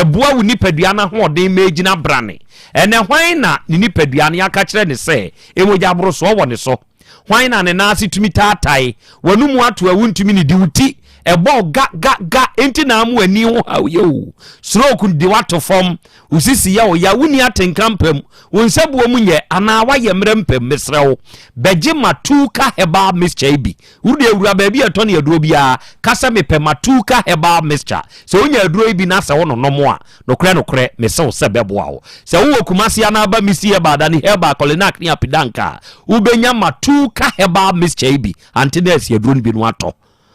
ɛboa wo nipadua no ahoɔden ma ɛgyina brane. Ɛnɛ hwan na ne nipadua no yɛaka kyerɛ ne sɛ mogya borosoɔ wɔ ne so? Hwan na ne nan ase tumi taatae? W'anomu ato a wuntumi nnidi, wo ti ɛbɔ wo ga ga ga, enti na ama w'ani ho haw yɛ wo. Stroke de wo ato fam, wo sisi yɛ wo ya, wunni atenka mpa mu, wo nsabuo mu nyɛ, anaa woayɛ mmerɛ mpa mu. Mesrɛ wo, bɛgye Matuka Herbal Mixture yi bi. Wo deɛ wura baabi a ɛtɔn aduro biara, ka sɛ mepɛ Matuka Herbal Mixture. Sɛ wonya aduro yi bi na sɛ wononom a, Nokorɛ nokorɛ, mese wo sɛ bɛboa wo. Sɛ wowɔ Kumasi anaa ba Misi Herbal, Dani Herbal, Kolinak ne Apidanka a, wobɛnya Matuka Herbal Mixture yi bi, ante nɛɛse aduro no bi no atɔ.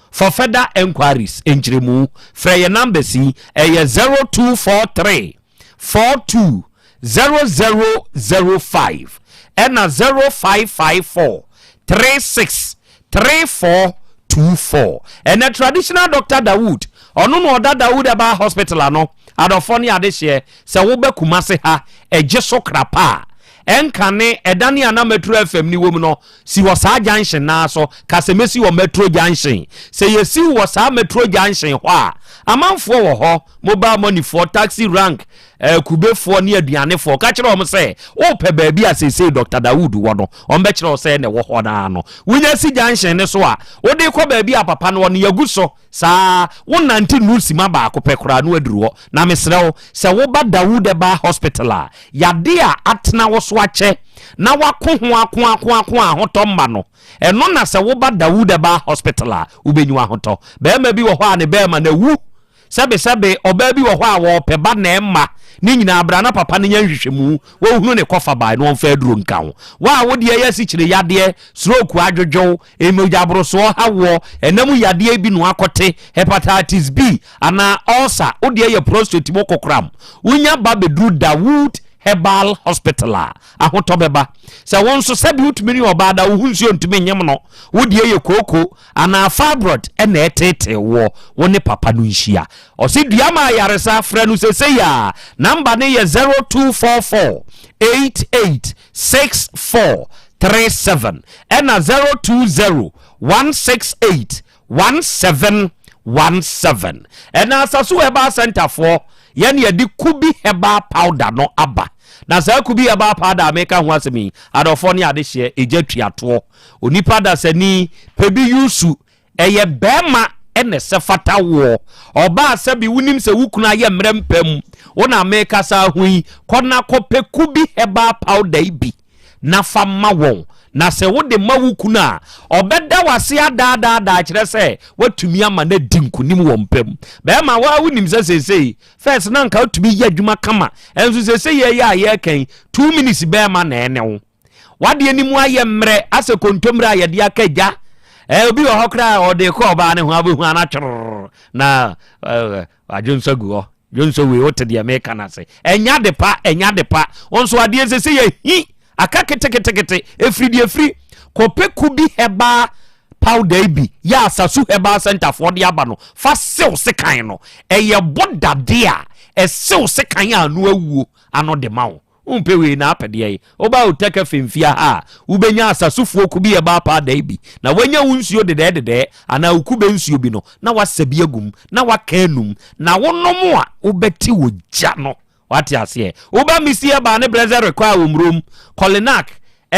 For further enquiries, nkyerɛmu, frɛ yɛn numbers yi, ɛyɛ 0243 42 0005 ɛna 0554 36 3424. Ɛnɛ Traditional Doctor Dawood, ɔno na ɔda Dawood Herbal Hospital ano, adɔfoɔ ne adehyeɛ, sɛ woba Kumase ha, ɛgye so krapa a, Ɛnkane ɛdane a na Metro FM no wɔ mu no, si wɔ saa junction no ara so. Ka sɛ mɛsi wɔ Metro Junction. Sɛ yɛsi wɔ saa Metro Junction hɔ a, amanfoɔ wɔ hɔ, mobile money foɔ, taxi rank, eh, kubefoɔ ne aduanefoɔ. Ka kyerɛ wɔn sɛ wopɛ baabi a seesei Dr. Dawood wɔ no, wɔbɛkyerɛ wo sɛ na ɛwɔ hɔ no ara no. Wonya si junction no so a, wode kɔ baabi a papa no wɔ no, yɛagu so. Saa ara, wonante nnuru simma baako pɛ koraa na woaduru hɔ. Na mesrɛ wo, sɛ woba Dawood Herbal Hospital a, yadeɛ a atena wo so akyɛ na woako ho ako ako ako a ahotɔ mma no, ɛno na sɛ woba Dawood Herbal Hospital a, wobɛnya ahotɔ. Barima bi wɔ hɔ a ne barima no awu. Sɛbesɛbe, ɔbaa bi wɔ hɔ a ɔrepɛ ba na ɛmma. Ne nyinaa, bra na papa no nyɛ nhwehwɛmu, wɔnhunu ne kɔfabae na wɔmfa aduro nka ho. Wo a wo deɛ yɛ asikyire yadeɛ, stroke adwodwo wo, Mogyaborosoɔ ha woɔ, ɛna mu yadeɛ bi na wakɔte, hepatitis B anaa ulcer, wo deɛ yɛ prostate mu kokoram. Wonya ba bɛduru Dawood Herbal Hospital a, ahotɔ bɛba. Sɛ wo nso sɛbi wotumi ne ɔbaa da, wo ho nsuo ntumi nyem no, wo deɛ yɛ kooko anaa fibroid na ɛtetee woɔ, wo ne papa no nhyia. Ɔse dua ma ayaresa, frɛ no sesei a, number no yɛ 0244 88 64 37 ɛna 020 168 1717. Ɛna Asasu Herbal Center foɔ yɛne yɛde Kubi Herbal Powder no aba. Na saa Kubi Herbal Powder a meka ho asɛm yi, adɔfoɔ ne adehyeɛ, egya tuatoɔ. Onipa dasani pɛ bi yusu Ɛyɛ bɛɛma na ɛsɛ fata woɔ. Ɔbaa sɛbi wonim sɛ wo kunu ayɛ mmerɛ mpa mu, wo na mekasa ho yi, kɔ na kɔpɛ kubi herbal powder yi bi na fa ma wɔn. Na sɛ wode ma wo kunu a, ɔbɛda wo ase adaadaadaa kyerɛ sɛ woatumi ama no adi nkonim wɔ mpa mu. Bɛɛma, wo ara wonim sɛ seesei, first na anka wotumi yɛ adwuma kama, ɛnso seesei yɛyɛ a yɛreka yi, 2 minutes bɛɛma na ɛne wo. W'adeɛ no mu ayɛ mmerɛ asɛ kontommire a yɛde aka gya. Eh, obi wɔ hɔ koraa ɔde kɔ ɔbaa ne ho abɛhu ana twerr na eh, adwonsɔ gu hɔ. Dwonsɔ wei wote deɛ meka no ase. Ɛnyɛ ade pa, ɛnyɛ ade pa. Wo nso adeɛ sɛ sɛ yɛhi aka keteketekete ɛfiri deɛ ɛfiri. Kɔpɛ kubi herbal powder yi bi yɛ Asasu Herbal Center foɔ de aba no fa sew sekan no. Ɛyɛ bo dade a ɛsew sekan a ano awuo ano de ma wo. Wompɛ wei na apɛ deɛ yi. Woba Oteka Femfia ha a, wobɛnya asasofoɔ kubi ɛbaa paadae bi, na woanya wo nsuo dedɛɛdedɛɛ anaa wo kube nsuo bi no, na woasa bi agu mu, na woaka anum, na wonom a, wobɛte ogya no. Wate aseɛ? Woba Misty Herbal ne Blessed Require wɔ Murom, Kolinak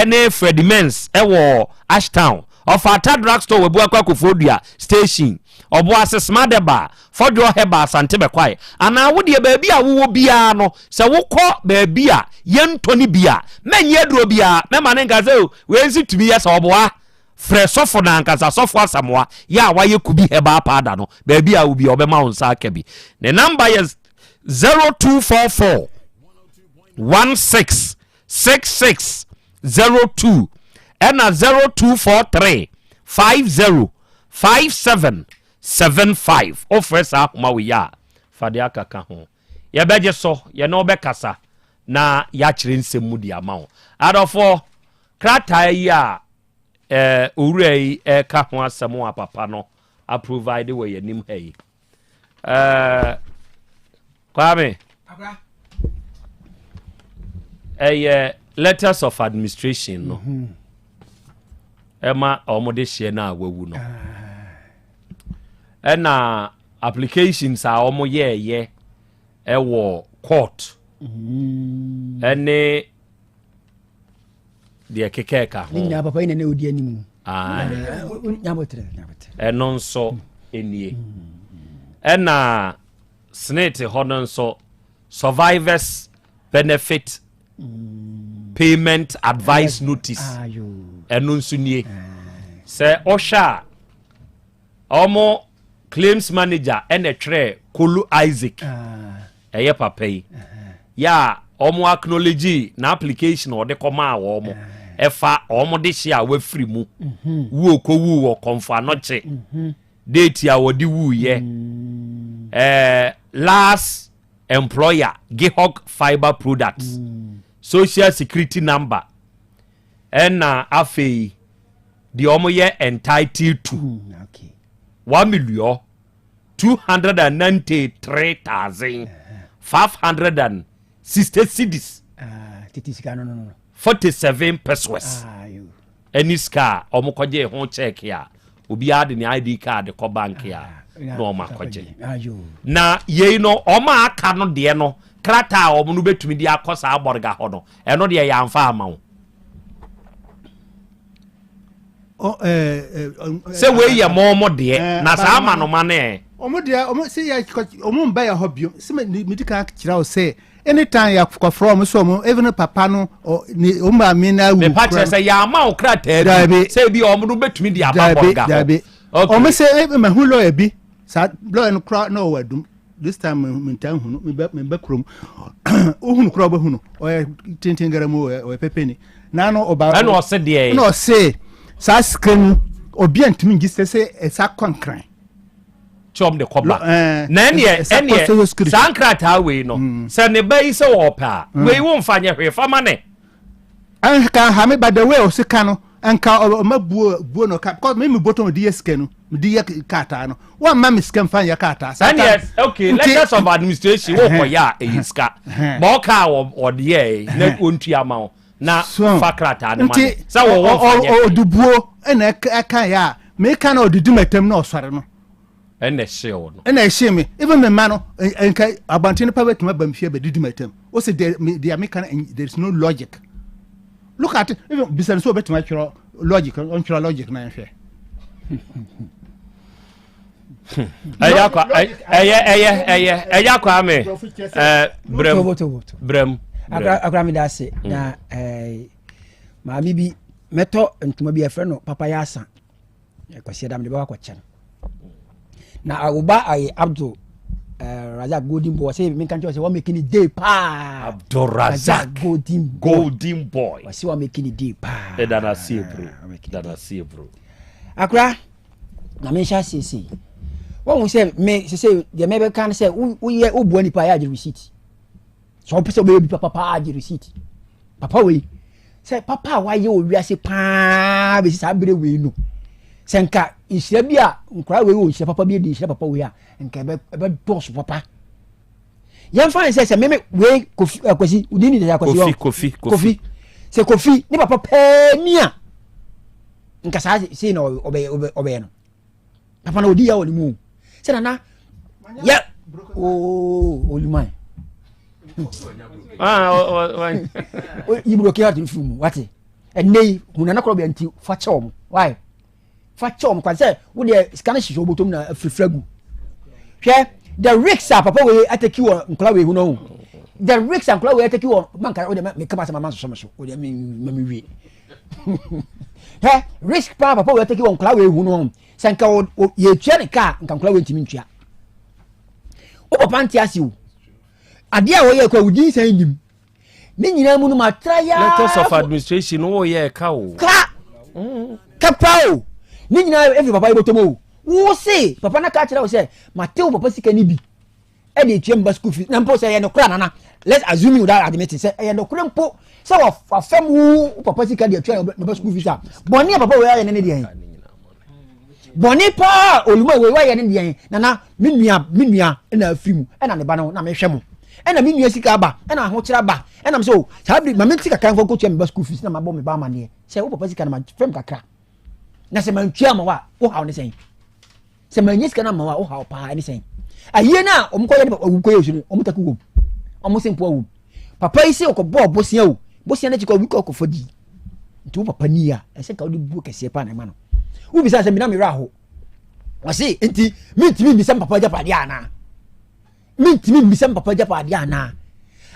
ne Freddie Mens wɔ Ashtown, Ɔfata Drugstore wɔ Abuakwa Kofoɔdua Station, Ɔboase Smart Herbal, Fɔdwoɔ Herbal Asante Bɛkwae, anaa wo deɛ baabi a wowɔ biara no, sɛ wokɔ baabi a yɛntɔ no bi a, mɛnyɛ aduro biara, mɛma no nka sɛ o, wei nso tumi yɛ sɛ ɔboa. Frɛ sɔfo no ankasa, Sɔfo Asamoah, yɛ a wayɛ Kubi Herbal Powder no, baabi a wɔ biara ɔbɛma wo nsa aka bi. Ne namba yɛ 0244 16 66 02 ɛna 0243 50 57 75 Wofrɛ saa ahoma wei a, fa deɛ aka ka ho. Yɛbɛgye so, yɛne wo bɛkasa na yɛakyerɛ nsɛm mu de ama wo. Adɔfoɔ, krataa yi a eh, owura yi ɛreka ho asɛm a papa no aprovide wɔ yɛn anim ha yi. Eh, Kwame, ɛyɛ letters of administration no. Mm -hmm. Ɛma wɔn de hyɛ no a wawu no. Ɛna applications a wɔn yɛɛyɛ ɛwɔ court mm. ɛne deɛ keka ɛka ho. Ne nyinaa papa yi na ne odi anim. Ɛno nso nie. Ɛna senate hɔ no nso survivors benefit payment advice notice ɛno nso nie. Sɛ ɔhwɛ a ɔmo claims manager ɛna ɛtwerɛ Kolu Isaac ɛyɛ papa yi yɛ a ɔmo acknowledge na application ɔde kɔmaa wɔn ɛfa ɔmo de hyɛ a wafiri mu wuo kɔ wu wɔ Kɔmfo Anɔkye date a wɔde wuyɛ ɛɛ last employer Gihog Fibre Products social security number ɛna afei deɛ wɔn yɛ entitled to 1,293,560 cedis. Tete sika no no no. 47 pesewas ɛne sika a wɔn kɔgye ho check a obiara de ne id card kɔ bank a na wɔn akɔgye. Na yei no wɔn a aka no deɛ no krataa a wɔn no bɛtumi de akɔ saa abɔrega hɔ no ɛno deɛ yɛamfa ama wo. Sɛ wei yɛ mo mo deɛ na saa amanoma no ɛ. Wɔn deɛ wɔn sɛ yɛ wɔn mba yɛ hɔ bio sɛ mi di kan kyerɛ wo sɛ anytime yɛ kɔfrɛ wɔn sɛ wɔn even papa no ɔ ne wɔn maame na awu. Mepa kyerɛ sɛ yɛ ama wo krataa bi sɛ ebi wɔn no bɛtumi de aba bɔga hɔ. Wɔn sɛ eh, mahu lɔya bi saa lɔya no kora na ɔwɔ adum this time me ntaa hu no me bɛ kurom wohunu kora wobɛhu no ɔyɛ tenten gara mu ɔyɛ pɛpɛni na no ɔba ɛna ɔse deɛ ɛna ɔse saa sika no obi a ntumi ngye sɛ sɛ ɛsa kɔ nkran kyɛ ɔm de kɔba na ɛneɛ ɛneɛ saa nkrataa wei no mm. sɛ ne ba yi sɛ wɔɔpɛ a mm. wei wo mfa nyɛ hwee fa ma ne nka ha me by the way ɔse ka no nka ɔma buo buo no ka because me me bɔtɔn de yɛ sika no me de yɛ krataa no wɔn ma me sika nfa yɛ krataa. ɛnni okay letters of administration wɔ kɔ yɛ a ɛyɛ sika ma ɔka a ɔde yɛ na ɔntua ma wo na fa krataa no ma no sɛ wɔwɔ nfa nyɛ ɔde buo ɛna ɛka yɛ a meka na ɔde di m'atam na ɔsɔre no. Ɛna ɛhyee wo no. Ɛna ɛhyee me. Even me mma no, nka abɔnten no pa bɛtumi aba me fie abɛdidi m'atam. Wo se deɛ deɛ meka no, there is no logic. Look at it, even bisa no sɛ ɔbɛtumi atwerɛ logic, ɔntwerɛ logic na nhwɛ. Ɛyɛ akwa, ɛyɛ ɛyɛ ɛyɛ ɛyɛ akwa me. Ɛɛ brɛm brɛm. Akora mi da ase na ɛɛ maame bi mɛtɔ ntoma bi ɛfrɛ no papa yɛ asa. Kwasiada mede bɛkɔ akɔkyɛ no na ah, wo ba ayi Abdul eh, Razak golden boy ɔsɛ menka nkyerɛ sɛ wɔmake ne day paa Abdul Razak golden boy golden boy ɔsɛ wɔmake ne day paa ɛda no aseɛ bro da no aseɛ bro akora na menhyɛ aseɛ sei wɔhu sɛ me sɛ deɛ mɛbɛka no sɛ woyɛ woboa nipa yɛ agye receipt sɛ ɔpɛ sɛ ɔbɛyɛ bi papa paa gye receipt papa wei sɛ papa a wayɛ wɔ wiase paa bɛsi saa berɛ wei no sɛ nka nhyira bi a nkwadaa wei wɔ nhyira papa bi di nhyira papa wei a nka ɛbɛ ɛbɛdɔɔso papa yɛmfa ne sɛ sɛ meme wei kofi eh, kwasi wodi ni sɛ kwasi kofi kofi kofi sɛ kofi ne papa pɛɛ ni a nka saa sei na ɔbɛyɛ ɔbɛyɛ no papa na odi ya wɔ ne mu sɛ nana yɛ ooo oluman yi broken heart nfiri mu wate ɛnɛ yi hu nana korɔ bɛ nti fa kyɛ wɔn why fa kyɛ wɔn kwan sɛ wo deɛ sika no hyehyɛ obotom na afirifiri agu hwɛ the risks a papa wei ataki wɔ nkɔla wei ho no the risks a nkɔla wei ataki wɔ manka wo deɛ meka ma sɛ mama nsosɔ me so wo deɛ me me wie hɛ risk paa papa wei ataki wɔ nkɔla wei ho no sɛ nka yɛtua ne kaa nka nkɔla wei ntumi ntua wo papa nte ase o adeɛ a wɔyɛ kɔ wodi nsan nim ne nyinaa mu no ma tra yaa letters of administration wo yɛ ka o ka ka pa o ne nyinaa efi papa yi bɔtɔm o wo se papa na ka kyerɛ wo sɛ ma te wo papa sika ne bi ɛde etua mba school fees na mpo sɛ ɛyɛ nokora nana let's assume without admitting sɛ ɛyɛ nokora mpo sɛ wafɛm wo papa sika de atua ne ba school fees a bɔne a papa wei ayɛ ne ne deɛ bɔne paa oluma wei wayɛ ne deɛ nana me nua me nua ɛna afiri mu ɛna ne ba no na mehwɛ mo ɛna me nua sika aba ɛna ahokyerɛ aba ɛna m sɛ o saa bere ma mente kakra nkɔ nkɔtua me ba school fees na mabɔ me ba amaneɛ sɛ wo papa sika no ma fɛm kakra na sɛ mantua ma wo a wo haw ne sɛn sɛ manya sika no ama wo a wo haw paa ne sɛn ayie no a wɔn kɔyɛ ne wɔn kɔyɛ osu no wɔn taku wɔm wɔn se mpoa wɔm papa yi se ɔkɔbɔɔ bosea o bosea no akyi kɔ obi kɔ ɔkɔfa di nti wo papa ni a ɛsɛ nka wode buo kɛseɛ paa na ɛma no wobisa sɛ mena me werɛ aho ɔse nti mentumi mmisa me papa agyapadeɛ anaa mentumi mmisa me papa agyapadeɛ anaa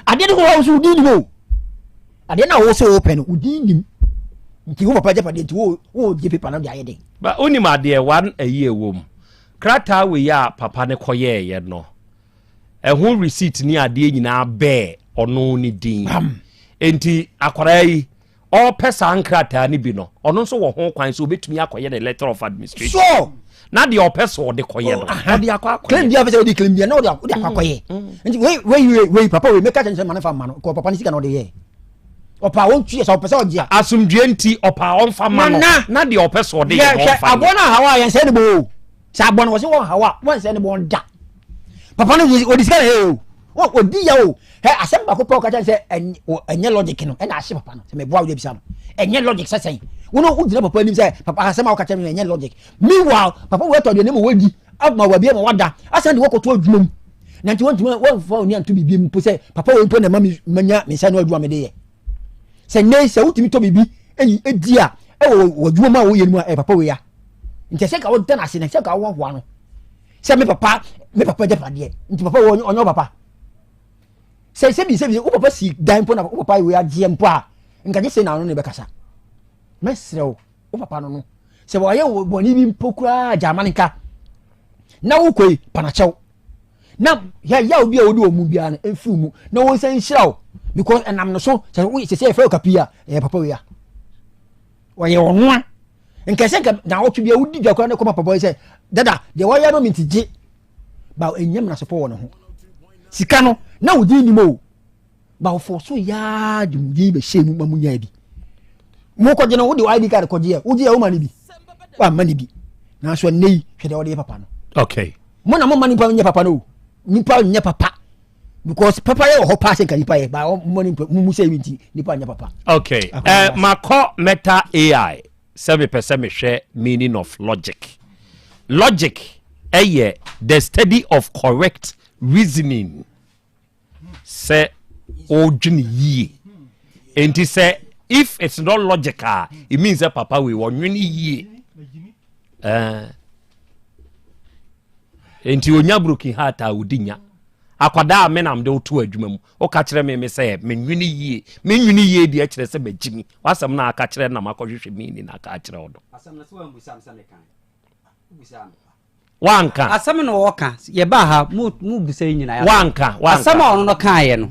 adeɛ no hɔ so wodin nim o adeɛ no a wo sɛ wopɛ no wodin nim nti wo papa agyapadeɛ nti wogye pepa no de ayɛ den ba wonim adeɛ wan ayi ɛwɔ mu krataa wei a papa no kɔyɛɛyɛ no ɛho receipt ne adeɛ nyinaa bɛɛ ɔno ne din nti akwaraa yi ɔrepɛ saa nkrataa no bi no, ɔno nso wɔ ho kwan sɛ obetumi akɔyɛ ne letter of administration. Sure. Na deɛ ɔpɛ sɛ ɔde kɔyɛ no, oh, ɔde akɔ akɔyɛ. Claim bi a pɛ sɛ ɔde claim bi a na ɔde akɔ akɔyɛ. Mm, mm. Nti wei wei wei wei papa wei mɛka kyɛn sɛ ma ne fa ma no kɔ papa ne sika na ɔde yɛ. Ɔpa wɔn tu yɛ sɛ ɔpɛ sɛ ɔgye a. Asomdue nti ɔpa ɔnfa ma no na deɛ ɔpɛ sɛ ɔde yɛ no ɔnfa yɛ. Aboɔ no ahaw a yɛn sɛ ne bɔ o. Sɛ aboɔ no wɔ sɛ wɔn haw a wɔn sɛ ne bɔ da. Papa no ɔde sika na yɛ o. Ɔdi ya o. Hɛ asɛm baako pɛ ɔka kyerɛ sɛ ɛnyɛ logic no ɛna ahye papa no. Sɛ meboa wo de bisa no. Ɛnyɛ logic sɛ sɛn. Wo no wogyina papa anim sɛ papa asɛm a woka kyerɛ me no ɛnyɛ logic. Meanwhile papa wo ɛtɔ deɛ ne ma wadi ama wabi ama wada asan de wɔkɔto adwuma mu. Na nti wɔntumi wɔmfa oni anto biribi mpo sɛ papa wei mpo na ɛma me manya me nsa no adwuma mede yɛ. Sɛ nnɛ sɛ wotumi tɔ biribi ɛdi a ɛwɔ w'adwuma mu a woyɛ no mu a ɛyɛ papa wei a. Nti ɛsɛ ka woda no ase na ɛsɛ ka wohoahoa no. Sɛ me papa me papa agyapadeɛ nti papa wɔ ɔnyɛ papa sɛ sɛbi sɛbi wo papa si dan mpo na wo papa wei agyeɛ mpo a nka gye sɛ na ano ne bɛkasa mɛsrɛ wo wo papa no no sɛ wɔayɛ wo bɔne bi mpo koraa gya ama ne nka na wokɔ yi panakyɛw na yɛ obi a wodi wɔn mu biara no mfiri mu na wɔn nsa nhyira wo because ɛnam no so sɛ wo sɛ sɛ yɛfrɛ wo kapi a ɛyɛ papa wei a wɔyɛ ɔnoa nka sɛ nka naawɔtwe bia wodi dwa koraa ne kɔma papa yi sɛ dada deɛ wɔyɛ no mente gye ba ɛnyɛ menasepɔ wɔ ne ho sika no na wo din nim o ba wɔfɔ so yaa de mu din bɛhyɛ mu ma mu nyaa bi mokɔgye no wode id card kɔgye ɛ wogye ɛ woma no bi wamma no bi nanso ɛnnɛ yi hwɛ deɛ wɔde yɛ papa no okay mo na moma nipa nyɛ papa no o nipa nyɛ papa because papa yɛ wɔ hɔ paa sɛ nka nipa yɛ ba mo nipa mo mu sɛ ebi nti nipa nyɛ papa. Okay uh, makɔ meta AI sɛ mepɛ sɛ mehwɛ meaning of logic. Logic ɛyɛ the study of correct reasoning sɛ ɔdwene yie nti sɛ if it's not logic a it means sɛ papa wei wɔnwene yie. Uh, Enti onya broken heart a odi nya. Akwadaa a me na mede wo to adwuma mu. Woka kyerɛ me me sɛ menwene yie. Menwene yie deɛ kyerɛ sɛ magyi mi. W'asɛm na aka kyerɛ na makɔhwehwɛ meaning na aka akyerɛ wo no. Asɛm no sɛ wambusa me sɛ mekan. Wobusaa me. Wanka. Asɛm no ɔka. Yɛbaa ha mo mo busa yi nyinaa. Wanka. Wanka. Asɛm a ɔno no kaeɛ no.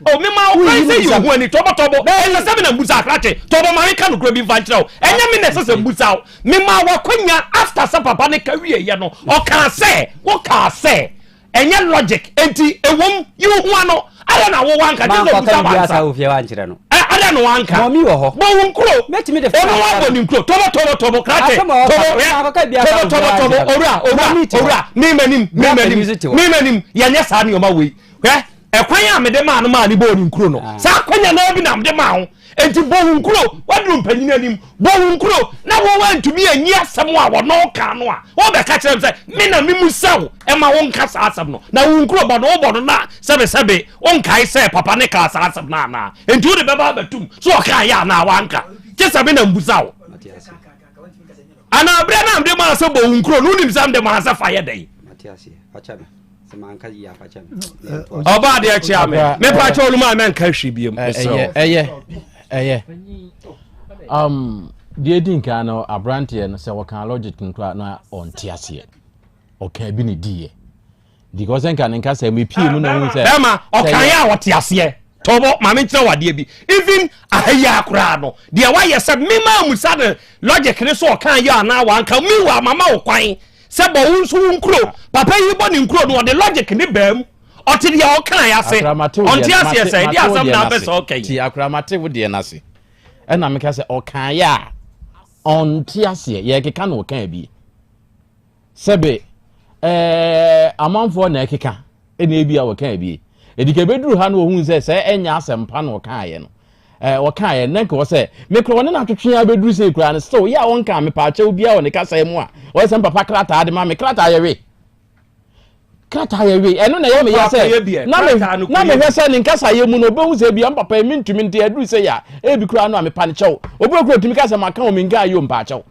O me ma wo kwan sɛ yi wo ho ani tɔbɔtɔbɔ. Ɛsɛ sɛ me na mbusa akrakye. Tɔbɔ ma menka nokorɛ bi mfa nkyerɛ wo. Ɛnyɛ me na ɛsɛ sɛ mbusa wo. Memaa w'akwanya after sɛ papa no ka wieɛ no ɔkaa sɛ wokaa sɛ ɛnyɛ logic enti ɛwom yi wo ho ano adɛn na wo wanka gye sɛ obusa wansa adɛn na wanka bɔ wo nkuro ɔno wabɔ ne nkuro tɔbɔ tɔbɔ tɔbɔ krakye tɔbɔ tɔbɔ tɔbɔ tɔbɔ owura owura owura memanim memanim memanim yɛnyɛ saa nneɛma wei hwɛ ɛkwan a mede maa no maa ne bɔɔ ne nkuro no ah. saa akwanya naa bi na mede maa ho enti bɔ wo nkuro waduru mpanyin anim bɔ wo nkuro na wo wantumi anyi asɛm a wɔno ka no a wɔbɛka kyerɛ m sɛ me na memu sɛ wo ɛma wo nka saa asɛm no na wo nkuro bɔ no wobɔ no na sɛbesɛbe wonkae sɛ papa ne kaa saa asɛm no anaa enti wode bɛba abɛtum so ɔkaa yɛ anaa wanka gye sɛ me na mbusa wo anaa berɛ no a mede maa sɛ bɔ wo nkuro no wonim sɛ mede maa sɛ fa yɛ dɛn ɔba adeɛ kyea me mepa kyɛ ɔnom a mɛnka hwee biom ɛyɛ ɛyɛ ɛyɛ um, deɛ ɛdi nkan no aberanteɛ no sɛ wɔka logic no koraa na ɔnte aseɛ ɔka bi ne diiɛ because nka ne nkasa mu epie mu na ohun sɛ bɛrima ɔka yɛ a ɔte aseɛ tɔbɔ maame nkyerɛ wadeɛ bi even ahayi akoraa no deɛ wayɛ sɛ mema musa ne logic ne so ɔka yɛ anaa wanka mi wɔ amama wo kwan Sɛ bɔ wo nso wo nkuro. Papa yi bɔ ne nkuro no ɔde logic ne baa mu. Ɔte deɛ ɔkae ase. Ɔnte aseɛ sɛ ɛdeɛ asɛm na apɛ sɛ ɔka yi. Ti akora mate wo deɛ no ase. Ɛna meka sɛ ɔkaeɛ a ɔnte aseɛ. Yɛkeka na ɔkaa bi. Sɛbe ɛɛ amanfoɔ na ɛkeka ɛna ebi a wɔkaa bi. Ɛdi ka ɛbɛduru ha na wɔhu sɛ sɛ ɛnyɛ asɛmpa na ɔkaeɛ no. Ɛɛ wɔkaeɛ na nka wɔ sɛ mekora wɔne no atwetwe abɛduru sei koraa no still yɛ a wɔnkaa mepaakyɛw biara wɔ ne kasa mu a wɔyɛ sɛ mpapa krataa de ma me krataa yɛwe krataa yɛwe ɛno na ɛyɛ meyɛ sɛ na me na mehwɛ sɛ ne nkasa yɛ mu no ɔbɛhu sɛ ebia mpapa yi mentumi nti aduru sɛ yɛ a ebi koraa no a mepa ne kyɛw obi okura otumi ka sɛ maka wɔ menkaa yi o mpaakyɛw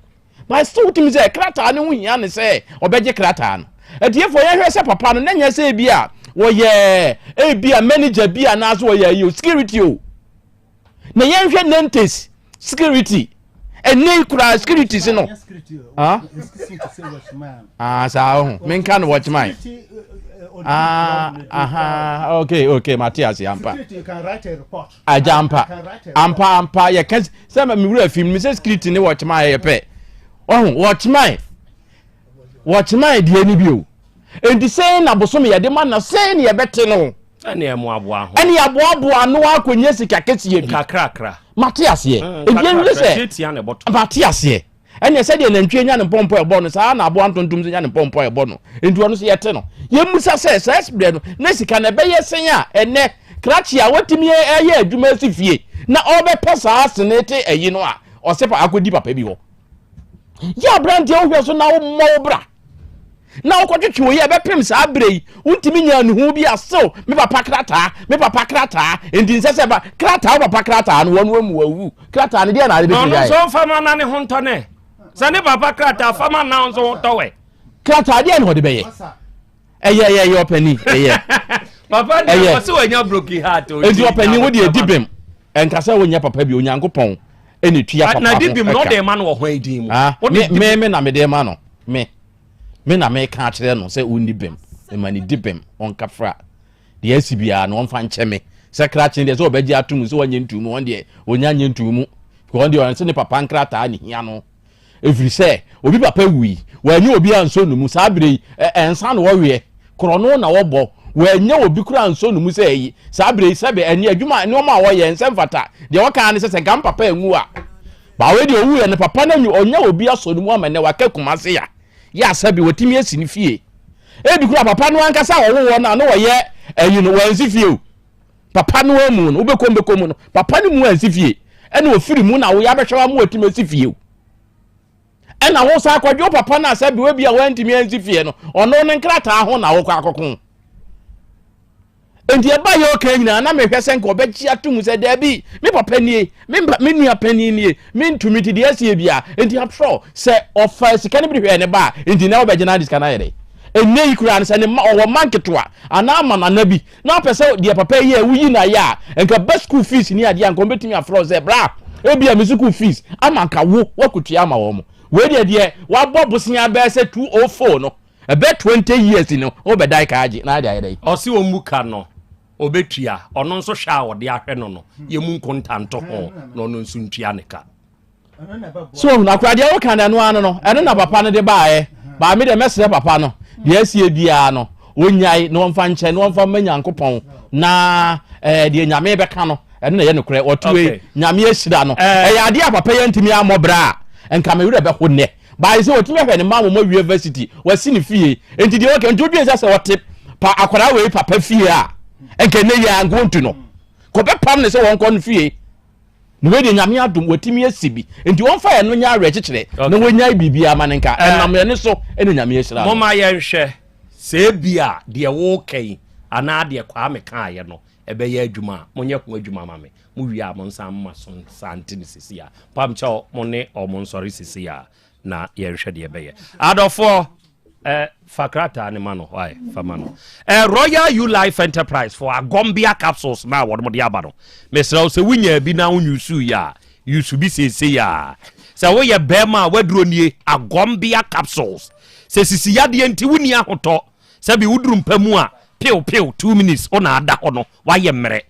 but still wotumi sɛ krataa no ho hia ne sɛ ɔbɛgye krataa no atiefoɔ yɛhwɛ sɛ papa no na nyɛ sɛ ebi a wɔyɛ ebi a manager bi anaasɛ wɔyɛ ayi o security o na yɛnhwɛ nantes security ɛnɛ yi koraa security si no ah ah saa ho menka no watchman ah aha okay okay mate ase ampa Agya ampa ampa ampa yɛka sɛ ma me wura fi mu sɛ security ne watchman yɛ pɛ ɔho watchman watchman deɛ ni bi o nti sɛn na bosom yɛde ma na sɛn na yɛbɛte no ɛne ɛmoaboa ho ɛne aboaboa ano akɔnya sika kɛseɛ bi kakrakra mate aseɛ mm, ebi ɛnwene sɛ mate aseɛ. Ɛnneɛ sɛdeɛ nantwie nya ne mpɔmpɔ a ɛbɔ no, saa ara na aboa ntontom nso nya ne mpɔmpɔ a ɛbɔ no. Enti ɔno nso yɛte no. Yɛmmisa sɛ, saa berɛ no, na sika no ɛbɛyɛ sɛn a ɛnnɛ krakye a watumi ayɛ adwuma asi fie na ɔrebɛpɛ saa sene te ayi no a ɔsɛ pa akɔdi papa bi hɔ? Yɛ aberanteɛ wohwɛ so na wommɔ wo bra na wokɔtwetwe wei a ɛbɛpem saa berɛ yi wontumi nya ne ho bi asew me papa krataa me papa krataa nti nsɛ sɛ ba krataa wo papa krataa no wɔn amu wawu krataa no deɛ na ade bɛtumi ayɛ. Ɔno nso mfa ma na ne ho ntɔ nɛ sɛ ne papa krataa fa ma na nso ho tɔ wɛ. Krataa deɛ na ɔde bɛyɛ ɛyɛ ɛyɛ ɛyɛ ɔpɛni ɛyɛ. Papa deɛ ɔsɛ wanya broken heart. Nti ɔpɛni wo deɛ di bem ɛnka sɛ wonyɛ papa bi Onyankopɔn ɛna tua papa ho na di bim na ɔde ma no wɔ hwan din mu. Ah, me me me na mede ma no me me na meka akyerɛ no sɛ ɔnni bem ma ne di bem ɔnkafra deɛ asi biara no ɔmfa nkyɛ me sɛ krakye deɛ sɛ ɔbɛgye ato mu sɛ ɔnyɛ ntu mu ɔn deɛ ɔnya nyɛ ntu mu because ɔn deɛ ɔn sɛ ne papa nkrataa ne hia no ɛfiri sɛ obi papa wui wɔanyɛ obi ansɔ no mu saa berɛ yi ɛnsa na wɔweɛ korɔno na wɔbɔ wɔanyɛ obi koraa ansɔ no mu sɛ ayi saa berɛ yi sɛbe ɛne adwuma nneɛma a wɔyɛ nsɛ mfata deɛ wɔka ne sɛ sɛ nka papa anwu a baawe deɛ ɔwuiɛ no papa no ɔnyɛ obi asɔ no mu ama nnɛ waka Kumase a yɛ asɛbe wɔtumi asi ne fie ebi koraa papa no ankasa a ɔwowɔ no a na wɔyɛ ayi no wɔansi fie o papa no amu no wobɛkɔ mbɛkɔ mu no papa no mu ansi fie ɛna ofiri mu na woyɛ abɛhwɛ wa mu atumi asi fie o ɛna wo sa akɔdwe wo papa no a sɛ bewa bi a wantumi ansi fie no ɔno ne nkrataa ho na wokɔ akɔko nti ɛba yɛ ɔka nyinaa na mehwɛ sɛ nka ɔbɛgye ato mu sɛ daabi me papa nie me me nua panin nie mentumi nti deɛ asie bia nti atorɔ sɛ ɔfa sika no bi de hwɛɛ ne ba a nti na wobɛgye no ade sika no ayɛ dɛ ɛnnɛ yi koraa no sɛ ne ma ɔwɔ ma nketewa anaa ama nana bi na ɔpɛ sɛ deɛ papa yi yɛ woyi no ayɛ a nka ba school fees ne adeɛ a nka wɔbɛtumi afrɛ wo sɛ bra ebia me school fees ama nka wo woakotua ama wɔn wei deɛ deɛ wabɔ bosea bɛyɛ sɛ 204 no ɛbɛ 20 years no wobɛdan ka agye na ade ayɛ dɛ ɔse ɔmmu ka no ɔbɛtua ɔno nso hwɛ a ɔde ahwɛ no no yɛmu nkonta nto ho na ɔno nso ntua ne ka So ohun akora deɛ woka no ɛno ano no ɛno na papa no de baeɛ baa me deɛ mɛsrɛ papa no deɛ asie biara no ɔnyae na ɔmfa nkyɛ na ɔmfa mma Nyankopɔn na ɛɛ deɛ Nyame bɛka no ɛno na ɛyɛ nokorɛ ɔtoe okay. Nyame ahyira no eh. ɛyɛ adeɛ a papa yɛ ntumi ammɔ bra a nka me werɛ bɛho nnɛ baayɛ sɛ wɔtumi ahwɛ ne mma wɔn awie university wɔasi ne fie nti deɛ ɔka nti wodwen sɛ sɛ ɔte pa akwadaa wei papa fie a nka nnɛ yi a nka wɔntu no kɔbɛpam ne sɛ wɔnkɔ no fie Na wei deɛ Nyame adom watumi asi bi nti wɔmfa ɛno nyɛ awerɛkyekyerɛ na wɔnyae biribiara ma no nka eh. ɛnam ɛno so ɛna Nyame ahyira no. Momma yɛnhwɛ sɛ ebia deɛ woreka yi anaa deɛ Kwame kaeɛ no ɛbɛyɛ adwuma a, monyɛ ho adwuma ma me. Mowie a monsan mma so nsa nte no sisi a. Mpamkyɛw mo ne wɔn nsɔre sisi a na yɛnhwɛ deɛ ɛbɛyɛ. Adɔfoɔ, Eh, fa krataa ne ma no why fa ma no eh, royal u life enterprise for agombia capsules na wɔn de aba no mesrɛ wo sɛ wonya bi na wonyusu yɛ a yusu bi seesei a sɛ woyɛ bɛrima a waduro nie agombia capsules sɛ sisi yadeɛ nti wonni ahotɔ sɛbi woduru mpa mu a pew pew 2 minutes wo na ada hɔ no wayɛ mmerɛ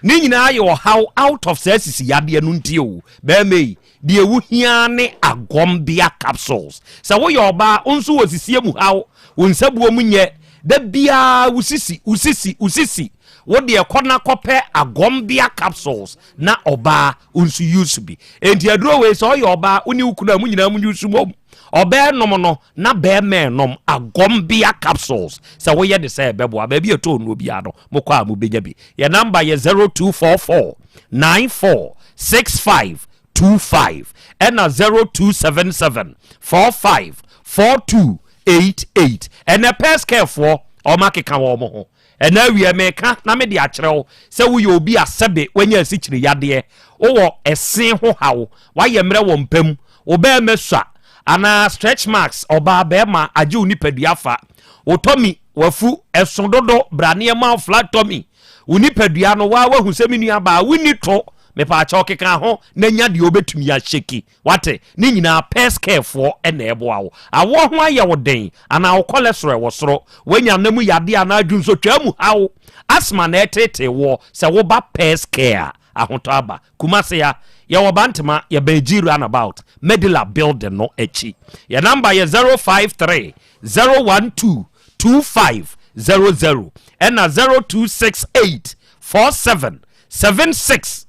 ne nyinaa yɛ ɔhaw out of saa sisi yadeɛ no nti o bɛrima yi Deɛ wohia ara ne Agombia capsules. Sɛ woyɛ ɔbaa, wo nso wɔ sisie mu haw, wo nsabuo mu nyɛ, da biara wo sisi, wo sisi, wo sisi. Wo deɛ kɔ na kɔpɛ Agombia capsules na ɔbaa wo nso use bi. Enti aduro wei sɛ ɔyɛ ɔbaa, wo ne wo kunu a mo nyinaa mo use mmom. Ɔbaa nom no na bɛrima nom Agombia capsules. Sɛ woyɛ ne sɛ ɛbɛboa. Baabi a ɛtɔ nnuro biara no, mokɔ a mobɛnya bi. Yɛn number yɛ 0244 94 65 25 ɛna 0277 45 42 88. Ɛnɛ pɛskɛfoɔ wɔn akeka wɔn ho. Ɛnɛ awie meka na mede akyerɛ wo sɛ woyɛ obi a sɛbe wanya asikyire yadeɛ, wowɔ ɛse ho haw, wayɛ mmerɛ wɔ mpa mu, wo bɛrima sua anaa stretch marks, ɔbaa bɛrima agye wo nipadua fa, wo tɔmi wafu ɛso dodo, bra nneɛma wo flat tɔmi Wo nipadua no, waa wahu sɛ me nua baa, wonni to, mepaakyɛw keka ho na nya deɛ wobɛtumi ahyɛki, wate? Ne nyinaa pɛs care foɔ na ɛboa wo. Awoɔ ho ayɛ wo den anaa wo cholesterol wɔ soro, woanya nna mu yadeɛ anaa dwunsotwaa mu haw, asthma na ɛreteetee woɔ, sɛ woba pɛs care a, ahotɔ aba. Kumasi ha, yɛwɔ Bantama, yɛbɛn G Runabout, Medila building no akyi. Yɛn number yɛ 053 012 2500 ɛna 0268 47 7660.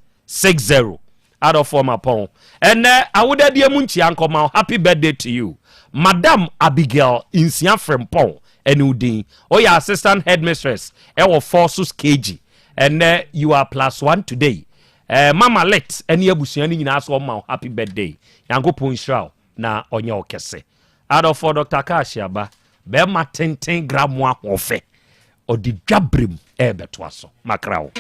Adɔfoɔ mapɔn. Ɛnɛ awodadeɛ mu nkyia nkɔma wo. Happy birthday to you. Madam Abigail Nsia Frempɔn ɛne wo din. Woyɛ assistant headmistress ɛwɔ Forsus KG. Ɛnɛ you are plus one today. Eh, Mama Lit ɛne abusua no nyinaa so ɔma wo happy birthday. Nyankopɔn nhyira wo na ɔnyɛ wo kɛse. Adɔfoɔ Dr. Cash aba. Bɛrima tenten gramo ahoɔfɛ. Ɔde dwaberem ɛrebɛtoa so. Makra wo.